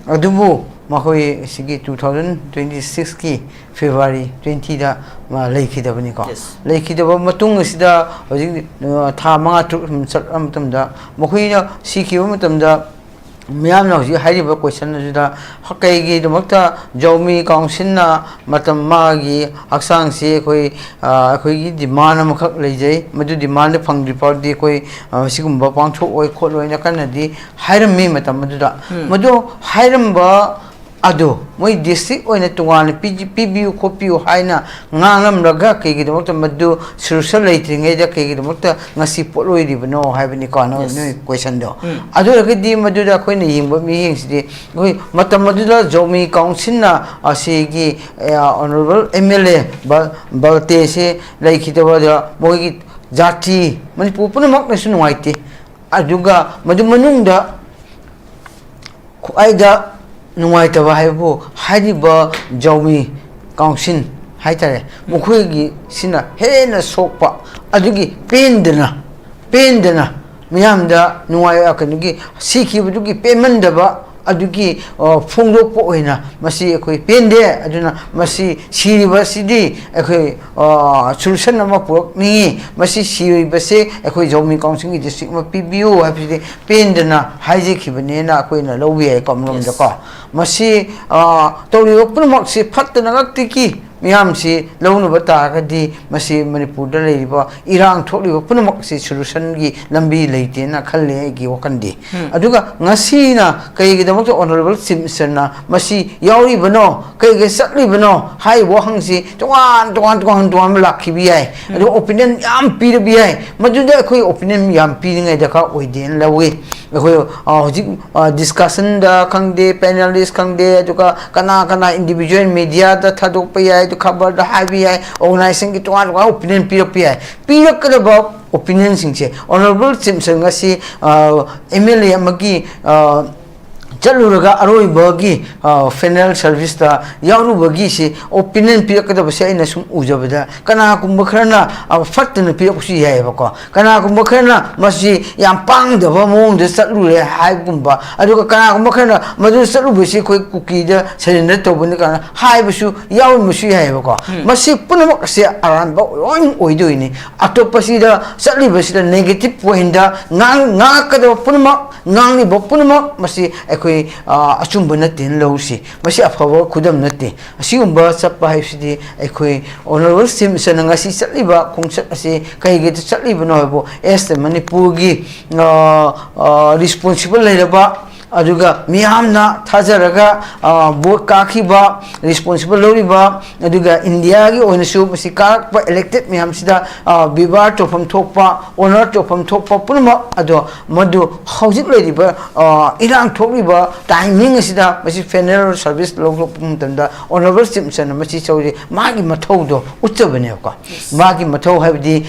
ꯑꯗꯨꯕꯨ ꯃꯈꯣꯏ ꯁꯤꯒꯤ two thousand twenty sixꯀꯤ February twentyꯗ ꯃꯥ ꯂꯩꯈꯤꯗꯕꯅꯤꯀꯣ꯫ ꯂꯩꯈꯤꯗꯕ ꯃꯇꯨꯡ ꯑꯁꯤꯗ ꯍꯧꯖꯤꯛ, ꯑ, ꯊꯥ ꯃꯉꯥ ꯇꯔꯨꯛ ꯁꯨꯝ ꯆꯠꯂ ꯃꯇꯝꯗ, ꯃꯈꯣꯏꯅ ꯁꯤꯈꯤꯕ ꯃꯇꯝꯗ ꯃꯤꯌꯥꯝꯅ ꯍꯧꯖꯤꯛ ꯍꯥꯏꯔꯤꯕ question ꯑꯗꯨꯗ ꯀꯩꯒꯤꯗꯃꯛꯇ ꯖꯧꯃꯤ councilꯅ ꯃꯇꯝ ꯃꯥꯒꯤ ꯍꯛꯆꯥꯡꯁꯤ ꯑꯩꯈꯣꯏ, ꯑ, ꯑꯩꯈꯣꯏꯒꯤ demand ꯑꯃꯈꯛ ꯂꯩꯖꯩ, ꯃꯗꯨ demandꯗꯨ ꯐꯪꯗ꯭ꯔꯤ ꯐꯥꯎꯗꯤ ꯑꯩꯈꯣꯏ, ꯑ, ꯁꯤꯒꯨꯝꯕ ꯄꯥꯡꯊꯣꯛꯑꯣꯏ ꯈꯣꯠꯂꯣꯏꯅ ꯀꯟꯅꯗꯤ ꯍꯥꯏꯔꯝꯃꯤ ꯃꯇꯝ ꯑꯗꯨꯗ꯫ ꯃꯗꯨ ꯍꯥꯏꯔꯝꯕ ꯑꯗꯨ ꯃꯣꯏ district ꯑꯣꯏꯅ ꯇꯣꯉꯥꯟꯅ ꯄꯤꯖꯤ-, ꯄꯤꯕꯤꯌꯨ ꯈꯣꯠꯄꯤꯌꯨ ꯍꯥꯏꯅ ꯉꯥꯡꯂꯝꯂꯒ ꯀꯩꯒꯤꯗꯃꯛꯇ ꯃꯗꯨ solution ꯂꯩꯇ꯭ꯔꯤꯉꯩꯗ ꯀꯩꯒꯤꯗꯃꯛꯇ ꯉꯁꯤ ꯄꯣꯠꯂꯣꯏꯔꯤꯕꯅꯣ ꯍꯥꯏꯕꯅꯤꯀꯣ, ꯅꯣꯏ, ꯅꯣꯏ questionꯗꯣ꯫ ꯑꯗꯨ ꯑꯣꯏꯔꯒꯗꯤ ꯃꯗꯨꯗ ꯑꯩꯈꯣꯏꯅ ꯌꯦꯡꯕ ꯃꯤꯠꯌꯦꯡꯁꯤꯗꯤ, ꯑꯩꯈꯣꯏ ꯃꯇꯝ ꯑꯗꯨꯗ ꯖꯧꯃꯤ councilꯅ ꯑꯁꯤꯒꯤ, ꯑ, honourable MLA ꯕ-, ꯕꯜꯇꯦꯁꯦ ꯂꯩꯈꯤꯗꯕꯗ ꯃꯣꯏꯒꯤ ꯖꯥꯇꯤ, ꯃꯅꯤꯄꯨꯔ ꯄꯨꯝꯅꯃꯛꯅꯁꯨ ꯅꯨꯡꯉꯥꯏꯇꯦ꯫ ꯑꯗꯨꯒ ꯃꯗꯨ ꯃꯅꯨꯡꯗ ꯈ꯭ꯋꯥꯏꯗ ꯅꯨꯡꯉꯥꯏꯇꯕ ꯍꯥꯏꯕꯕꯨ ꯍꯥꯏꯔꯤꯕ ꯖꯧꯃꯤ council ꯍꯥꯏꯇꯥꯔꯦ, ꯃꯈꯣꯏꯒꯤ ꯁꯤꯅ ꯍꯦꯟꯅ ꯁꯣꯛꯄ, ꯑꯗꯨꯒꯤ ꯄꯦꯟꯗꯅ, ꯄꯦꯟꯗꯅ ꯃꯤꯌꯥꯝꯗ ꯅꯨꯡꯉꯥꯏ-, ꯀꯩꯅꯣꯒꯤ ꯁꯤꯈꯤꯕꯗꯨꯒꯤ ꯄꯦꯟꯃꯟꯗꯕ ꯑꯗꯨꯒꯤ, ꯑ, ꯐꯣꯡꯗꯣꯛꯄ ꯑꯣꯏꯅ ꯃꯁꯤ ꯑꯩꯈꯣꯏ ꯄꯦꯟꯗꯦ꯫ ꯑꯗꯨꯅ ꯃꯁꯤ ꯁꯤꯔꯤꯕ ꯑꯁꯤꯗꯤ ꯑꯩꯈꯣꯏ, ꯑ, solution ꯑꯃ ꯄꯨꯔꯛꯅꯤꯡꯉꯤ, ꯃꯁꯤ ꯁꯤꯔꯤꯕꯁꯦ ꯑꯩꯈꯣꯏ ꯖꯧꯃꯤ councilꯒꯤ district ꯑꯃ ꯄꯤꯕꯤꯌꯨ ꯍꯥꯏꯕꯁꯤꯗꯤ ꯄꯦꯟꯗꯅ ꯍꯥꯏꯖꯈꯤꯕꯅꯦꯅ ꯑꯩꯈꯣꯏꯅ ꯂꯧꯕ ꯌꯥꯏꯀꯣ, ꯑꯃꯔꯣꯝꯗꯀꯣ꯫ ꯃꯁꯤ, ꯑ, ꯇꯧꯔꯤꯕ ꯄꯨꯝꯅꯃꯛꯁꯤ ꯐꯠꯇꯅ ꯉꯛꯇꯒꯤ ꯃꯤꯌꯥꯝꯁꯤ ꯂꯧꯅꯕ ꯇꯥꯔꯒꯗꯤ ꯃꯁꯤ ꯃꯅꯤꯄꯨꯔꯗ ꯂꯩꯔꯤꯕ ꯏꯔꯥꯡ ꯊꯣꯛꯂꯤꯕ ꯄꯨꯝꯅꯃꯛꯁꯤ solutionꯒꯤ ꯂꯝꯕꯤ ꯂꯩꯇꯦꯅ ꯈꯜꯂꯦ ꯑꯩꯒꯤ ꯋꯥꯈꯜꯗꯤ꯫ ꯑꯗꯨꯒ ꯉꯁꯤꯅ ꯀꯩꯒꯤꯗꯃꯛꯇ honourable chief ministerꯅ ꯃꯁꯤ ꯌꯥꯎꯔꯤꯕꯅꯣ, ꯀꯩꯒꯤ ꯆꯠꯂꯤꯕꯅꯣ ꯍꯥꯏꯔꯤꯕ ꯋꯥꯍꯪꯁꯤ ꯇꯣꯉꯥꯟ ꯇꯣꯉꯥꯟ ꯇꯣꯉꯥꯟ ꯇꯣꯉꯥꯟꯕ ꯂꯥꯛꯈꯤꯕ ꯌꯥꯏ, ꯑꯗꯨꯒ opinion ꯌꯥꯝ ꯄꯤꯔꯕ ꯌꯥꯏ꯫ ꯃꯗꯨꯗ ꯑꯩꯈꯣꯏ opinion ꯌꯥꯝ ꯄꯤꯅꯤꯡꯉꯥꯏ ꯗꯔꯀꯥꯔ ꯑꯣꯏꯗꯦꯅ ꯂꯧꯏ꯫ ꯑꯩꯈꯣꯏ, ꯑ, ꯍꯧꯖꯤꯛ, ꯑ, discussionꯗ ꯈꯪꯗꯦ, panelist ꯈꯪꯗꯦ, ꯑꯗꯨꯒ ꯀꯅꯥ ꯀꯅꯥ individual mediaꯗ ꯊꯥꯗꯣꯛꯄ ꯌꯥꯏ, ꯑꯗꯨ ꯈꯕꯔꯗ ꯍꯥꯏꯕ ꯌꯥꯏ, organizationꯒꯤ ꯇꯣꯉꯥꯟ ꯇꯣꯉꯥꯟꯕ opinion ꯄꯤꯔꯛꯄ ꯌꯥꯏ꯫ ꯄꯤꯔꯛꯀꯗꯕ opinionꯁꯤꯡꯁꯦ honourable chief minister ꯉꯁꯤ, ꯑ, MLA ꯑꯃꯒꯤ, ꯑ, ꯆꯠꯂꯨꯔꯒ ꯑꯔꯣꯏꯕꯒꯤ ꯐꯥꯏꯅꯦꯜ ꯁꯔꯚꯤꯁꯇ ꯌꯥꯎꯔꯨꯕꯒꯤꯁꯤ ꯑꯣꯄꯤꯅꯤꯌꯟ ꯄꯤꯔꯛꯀꯗꯕꯁꯦ ꯑꯩꯅ ꯁꯨꯝ ꯎꯖꯕꯗ ꯀꯅꯥꯒꯨꯝꯕ ꯈꯔꯅ ꯐꯠꯇꯅ ꯄꯤꯔꯛꯄꯁꯨ ꯌꯥꯏꯑꯕꯀꯣ꯫ ꯀꯅꯥꯒꯨꯝꯕ ꯈꯔꯅ ꯃꯁꯤ ꯌꯥꯝ ꯄꯥꯡꯗꯕ ꯃꯑꯣꯡꯗ ꯆꯠꯂꯨꯔꯦ ꯍꯥꯏꯕꯒꯨꯝꯕ, ꯑꯗꯨꯒ ꯀꯅꯥꯒꯨꯝꯕ ꯈꯔꯅ ꯃꯗꯨ ꯆꯠꯂꯨꯕꯁꯤ ꯑꯩꯈꯣꯏ ꯀꯨꯀꯤꯗ ꯁꯔꯦꯟꯗꯔ ꯇꯧꯕꯅꯤ ꯀꯥꯏꯅ ꯍꯥꯏꯕꯁꯨ ꯌꯥꯎꯔꯝꯕꯁꯨ ꯌꯥꯏꯑꯕꯀꯣ꯫ ꯃꯁꯤ ꯄꯨꯝꯅꯃꯛ ꯑꯁꯤ ꯑꯔꯥꯟꯕ ꯂꯣꯏꯅ ꯑꯣꯏꯗꯣꯏꯅꯤ꯫ ꯑꯇꯣꯞꯄꯁꯤꯗ ꯆꯠꯂꯤꯕꯁꯤꯗ ꯅꯦꯒꯦꯇꯤꯞ ꯄꯣꯏꯟꯗ ꯉꯥꯡ-, ꯉꯥꯡꯉꯛꯀꯗꯕ ꯄꯨꯝꯅꯃꯛ, ꯉꯥꯡꯂꯤꯕ ꯄꯨꯝꯅꯃꯛ ꯃꯁꯤ ꯑꯩꯈꯣꯏ, ꯑ, ꯑꯆꯨꯝꯕ ꯅꯠꯇꯦꯅ ꯂꯧꯁꯤ꯫ ꯃꯁꯤ ꯑꯐꯕ ꯈꯨꯗꯝ ꯅꯠꯇꯦ꯫ ꯑꯁꯤꯒꯨꯝꯕ ꯆꯠꯄ ꯍꯥꯏꯕꯁꯤꯗꯤ ꯑꯩꯈꯣꯏ ꯑꯣꯅꯔꯦꯕꯜ ꯆꯤꯐ ꯃꯤꯅꯤꯁꯇꯔꯅ ꯉꯁꯤ ꯆꯠꯂꯤꯕ ꯈꯣꯡꯆꯠ ꯑꯁꯤ ꯀꯩꯒꯤꯗ ꯆꯠꯂꯤꯕꯅꯣ ꯍꯥꯏꯕꯨ, ꯑꯦꯁ ꯃꯅꯤꯄꯨꯔꯒꯤ, ꯑ, ꯑ, ꯔꯦꯁꯄꯣꯟꯁꯤꯕꯜ ꯂꯩꯔꯕ, ꯑꯗꯨꯒ ꯃꯤꯌꯥꯝꯅ ꯊꯥꯖꯔꯒ, ꯑ, ꯚꯣꯠ ꯀꯥꯈꯤꯕ, ꯔꯦꯁꯄꯣꯟꯁꯤꯕꯜ ꯂꯧꯔꯤꯕ, ꯑꯗꯨꯒ ꯏꯟꯗꯤꯌꯥꯒꯤ ꯑꯣꯏꯅꯁꯨ ꯃꯁꯤ ꯀꯥꯔꯛꯄ ꯏꯂꯦꯛꯇꯦꯠ ꯃꯌꯥꯝꯁꯤꯗ, ꯑ, ꯕꯦꯕꯥꯔ ꯇꯧꯐꯝ ꯊꯣꯛꯄ, ꯑꯣꯅꯔ ꯇꯧꯐꯝ ꯊꯣꯛꯄ ꯄꯨꯝꯅꯃꯛ ꯑꯗꯣ ꯃꯗꯨ ꯍꯧꯖꯤꯛ ꯂꯩꯔꯤꯕ, ꯑ, ꯏꯔꯥꯡ ꯊꯣꯛꯂꯤꯕ ꯇꯥꯏꯃꯤꯡ ꯑꯁꯤꯗ ꯃꯁꯤ ꯐꯥꯏꯅꯦꯜ ꯁꯔꯚꯤꯁ ꯂꯧꯊꯣꯛꯄ ꯃꯇꯝꯗ ꯑꯣꯅꯔꯦꯕꯜ ꯆꯤꯐ ꯃꯤꯅꯤꯁꯇꯔꯅ ꯃꯁꯤ ꯇꯧꯔꯤ, ꯃꯥꯒꯤ ꯃꯊꯧꯗꯣ ꯎꯠꯆꯕꯅꯦꯕꯀꯣ꯫ ꯃꯥꯒꯤ ꯃꯊꯧ ꯍꯥꯏꯕꯗꯤ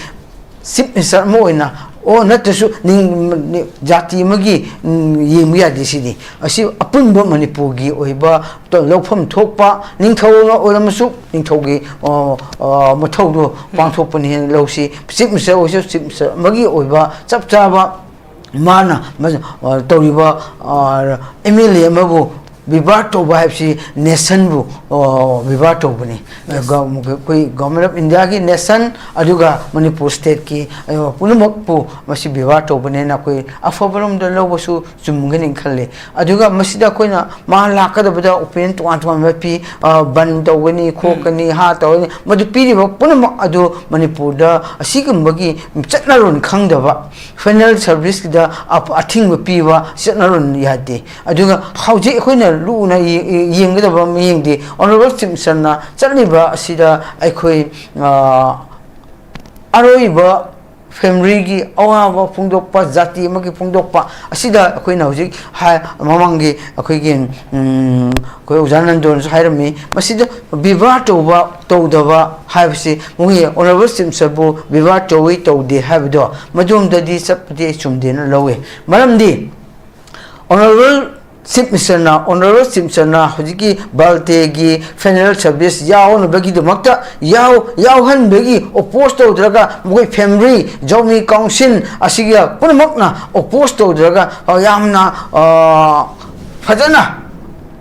ꯆꯤꯐ ꯃꯤꯅꯤꯁꯇꯔ ꯑꯃ ꯑꯣꯏꯅ, ꯑꯣ, ꯅꯠꯇ꯭ꯔꯁꯨ ꯅꯤꯡ-, ꯅꯤ-, ꯖꯥꯇꯤ ꯑꯃꯒꯤ, ꯎꯝ, ꯌꯦꯡꯕ ꯌꯥꯗꯦ ꯁꯤꯗꯤ꯫ ꯑꯁꯤ ꯑꯄꯨꯟꯕ ꯃꯅꯤꯄꯨꯔꯒꯤ ꯑꯣꯏꯕ ꯇ-, ꯂꯧꯐꯝ ꯊꯣꯛꯄ ꯅꯤꯡꯊꯧꯅ ꯑꯣꯏꯔꯝꯃꯁꯨ ꯅꯤꯡꯊꯧꯒꯤ, ꯑ, ꯑ, ꯃꯊꯧꯗꯣ ꯄꯥꯡꯊꯣꯛꯄꯅꯤ ꯍꯥꯏꯅ ꯂꯧꯁꯤ꯫ ꯆꯤꯐ ꯃꯤꯅꯤꯁꯇꯔ ꯑꯣꯏꯔꯁꯨ ꯆꯤꯐ ꯃꯤꯅꯤꯁꯇꯔ ꯑꯃꯒꯤ ꯑꯣꯏꯕ ꯆꯞ ꯆꯥꯕ ꯃꯥꯅ ꯃ-, ꯑ, ꯇꯧꯔꯤꯕ, ꯑ, ꯑꯦꯝ ꯑꯦꯜ ꯑꯦ ꯑꯃꯕꯨ ꯕꯦꯕꯥꯔ ꯇꯧꯕ ꯍꯥꯏꯕꯁꯤ ꯅꯦꯁꯟꯕꯨ, ꯑ, ꯕꯦꯕꯥꯔ ꯇꯧꯕꯅꯤ꯫ ꯒ-, ꯑꯩꯈꯣꯏ ꯒꯣꯚꯔꯟꯃꯦꯟ ꯑꯣꯐ ꯏꯟꯗꯤꯌꯥꯒꯤ ꯅꯦꯁꯟ, ꯑꯗꯨꯒ ꯃꯅꯤꯄꯨꯔ ꯁ꯭ꯇꯦꯠꯀꯤ, ꯑ, ꯄꯨꯝꯅꯃꯛꯄꯨ ꯃꯁꯤ ꯕꯦꯕꯥꯔ ꯇꯧꯕꯅꯦꯅ ꯑꯩꯈꯣꯏ ꯑꯐꯕꯔꯣꯝꯗ ꯂꯧꯕꯁꯨ ꯆꯨꯝꯒꯅꯤ ꯈꯜꯂꯤ꯫ ꯑꯗꯨꯒ ꯃꯁꯤꯗ ꯑꯩꯈꯣꯏꯅ ꯃꯥ ꯂꯥꯛꯀꯗꯕꯗ ꯑꯣꯄꯤꯅꯤꯌꯟ ꯇꯣꯉꯥꯟ ꯇꯣꯉꯥꯟꯕ ꯄꯤ, ꯑ, ꯕꯟ ꯇꯧꯒꯅꯤ, ꯈꯣꯠꯀꯅꯤ, ꯍꯥ ꯇꯧꯒꯅꯤ, ꯃꯗꯨ ꯄꯤꯔꯤꯕ ꯄꯨꯝꯅꯃꯛ ꯑꯗꯨ ꯃꯅꯤꯄꯨꯔꯗ ꯑꯁꯤꯒꯨꯝꯕꯒꯤ ꯆꯠꯅꯔꯣꯟ ꯈꯪꯗꯕ, ꯐꯥꯏꯅꯦꯜ ꯁꯔꯚꯤꯁꯀꯤꯗ ꯑ-, ꯑꯊꯤꯡꯕ ꯄꯤꯕ ꯆꯠꯅꯔꯣꯟ ꯌꯥꯗꯦ꯫ ꯑꯗꯨꯒ ꯍꯧꯖꯤꯛ ꯑꯩꯈꯣꯏꯅ ꯂꯨꯅ ꯌꯦ-, ꯌꯦꯡꯒꯗꯕ ꯃꯤꯠꯌꯦꯡꯗꯤ ꯑꯣꯅꯔꯦꯕꯜ ꯆꯤꯐ ꯃꯤꯅꯤꯁꯇꯔꯅ ꯆꯠꯂꯤꯕ ꯑꯁꯤꯗ ꯑꯩꯈꯣꯏ, ꯑ, ꯑꯔꯣꯏꯕ ꯐꯦꯃꯤꯂꯤꯒꯤ ꯑꯋꯥꯕ ꯐꯣꯡꯗꯣꯛꯄ, ꯖꯥꯇꯤ ꯑꯃꯒꯤ ꯐꯣꯡꯗꯣꯛꯄ ꯑꯁꯤꯗ ꯑꯩꯈꯣꯏꯅ ꯍꯧꯖꯤꯛ ꯍꯥꯏ-, ꯃꯃꯥꯡꯒꯤ ꯑꯩꯈꯣꯏꯒꯤ, ꯎꯝ, ꯑꯩꯈꯣꯏ ꯑꯣꯖꯥ ꯅꯟꯗꯣꯟꯁꯨ ꯍꯥꯏꯔꯝꯃꯤ, ꯃꯁꯤꯗ ꯕꯦꯕꯥꯔ ꯇꯧꯕ, ꯇꯧꯗꯕ ꯍꯥꯏꯕꯁꯤ ꯃꯣꯏꯒꯤ ꯑꯣꯅꯔꯦꯕꯜ ꯆꯤꯐ ꯃꯤꯅꯤꯁꯇꯔꯕꯨ ꯕꯦꯕꯥꯔ ꯇꯧꯏ, ꯇꯧꯗꯦ ꯍꯥꯏꯕꯗꯣ ꯃꯗꯣꯝꯗꯗꯤ ꯆꯠꯄꯗꯤ ꯑꯩ ꯆꯨꯝꯗꯦꯅ ꯂꯧꯏ꯫ ꯃꯔꯝꯗꯤ ꯑꯣꯅꯔꯦꯕꯜ Chief Minister ꯅ, Honourable Chief Minister ꯅ ꯍꯧꯖꯤꯛꯀꯤ ꯕꯥꯜꯇꯦꯒꯤ funeral service ꯌꯥꯎꯅꯕꯒꯤꯗꯃꯛꯇ ꯌꯥꯎ ꯌꯥꯎꯍꯟꯕꯒꯤ oppose ꯇꯧꯗ꯭ꯔꯒ, ꯃꯈꯣꯏ family, ꯖꯧꯃꯤ council ꯑꯁꯤꯒ ꯄꯨꯝꯅꯃꯛꯅ oppose ꯇꯧꯗ꯭ꯔꯒ, ꯑ, ꯌꯥꯝꯅ, ꯑ, ꯐꯖꯅ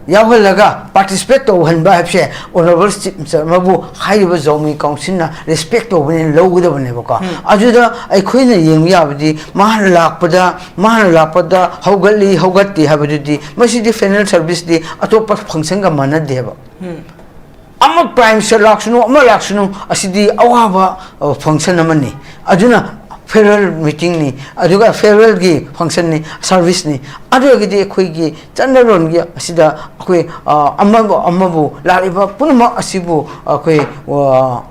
ꯌꯥꯎꯍꯜꯂꯒ participate ꯇꯧꯍꯟꯕ ꯍꯥꯏꯕꯁꯦ, Honourable Chief Minister ꯑꯃꯕꯨ ꯍꯥꯏꯔꯤꯕ ꯖꯧꯃꯤ council ꯅ respect ꯇꯧꯕꯅꯦꯅ ꯂꯧꯒꯗꯕꯅꯦꯕꯀꯣ꯫ ꯑꯗꯨꯗ ꯑꯩꯈꯣꯏꯅ ꯌꯦꯡꯕ ꯌꯥꯕꯗꯤ, ꯃꯥꯅ ꯂꯥꯛꯄꯗ, ꯃꯥꯅ ꯂꯥꯛꯄꯗ ꯍꯧꯒꯠꯂꯤ ꯍꯧꯒꯠꯇꯦ ꯍꯥꯏꯕꯗꯨꯗꯤ, ꯃꯁꯤꯗꯤ funeral service ꯇꯤ ꯑꯇꯣꯞꯄ function ꯒ ꯃꯥꯟꯅꯗꯦꯕ꯫ ꯑꯃ Prime Minister ꯂꯥꯛꯁꯅꯨ, ꯑꯃ ꯂꯥꯛꯁꯅꯨ, ꯑꯁꯤꯗꯤ ꯑꯋꯥꯕ, ꯑ, function ꯑꯃꯅꯤ꯫ ꯑꯗꯨꯅ farewell meeting ꯅꯤ, ꯑꯗꯨꯒ farewell ꯒꯤ function ꯅꯤ, service ꯅꯤ꯫ ꯑꯗꯨ ꯑꯣꯏꯔꯒꯗꯤ ꯑꯩꯈꯣꯏꯒꯤ ꯆꯠꯅꯔꯣꯟꯒꯤ ꯑꯁꯤꯗ ꯑꯩꯈꯣꯏ, ꯑ, ꯑꯃꯕꯨ ꯑꯃꯕꯨ, ꯂꯥꯛꯂꯤꯕ ꯄꯨꯝꯅꯃꯛ ꯑꯁꯤꯕꯨ ꯑꯩꯈꯣꯏ, ꯑ,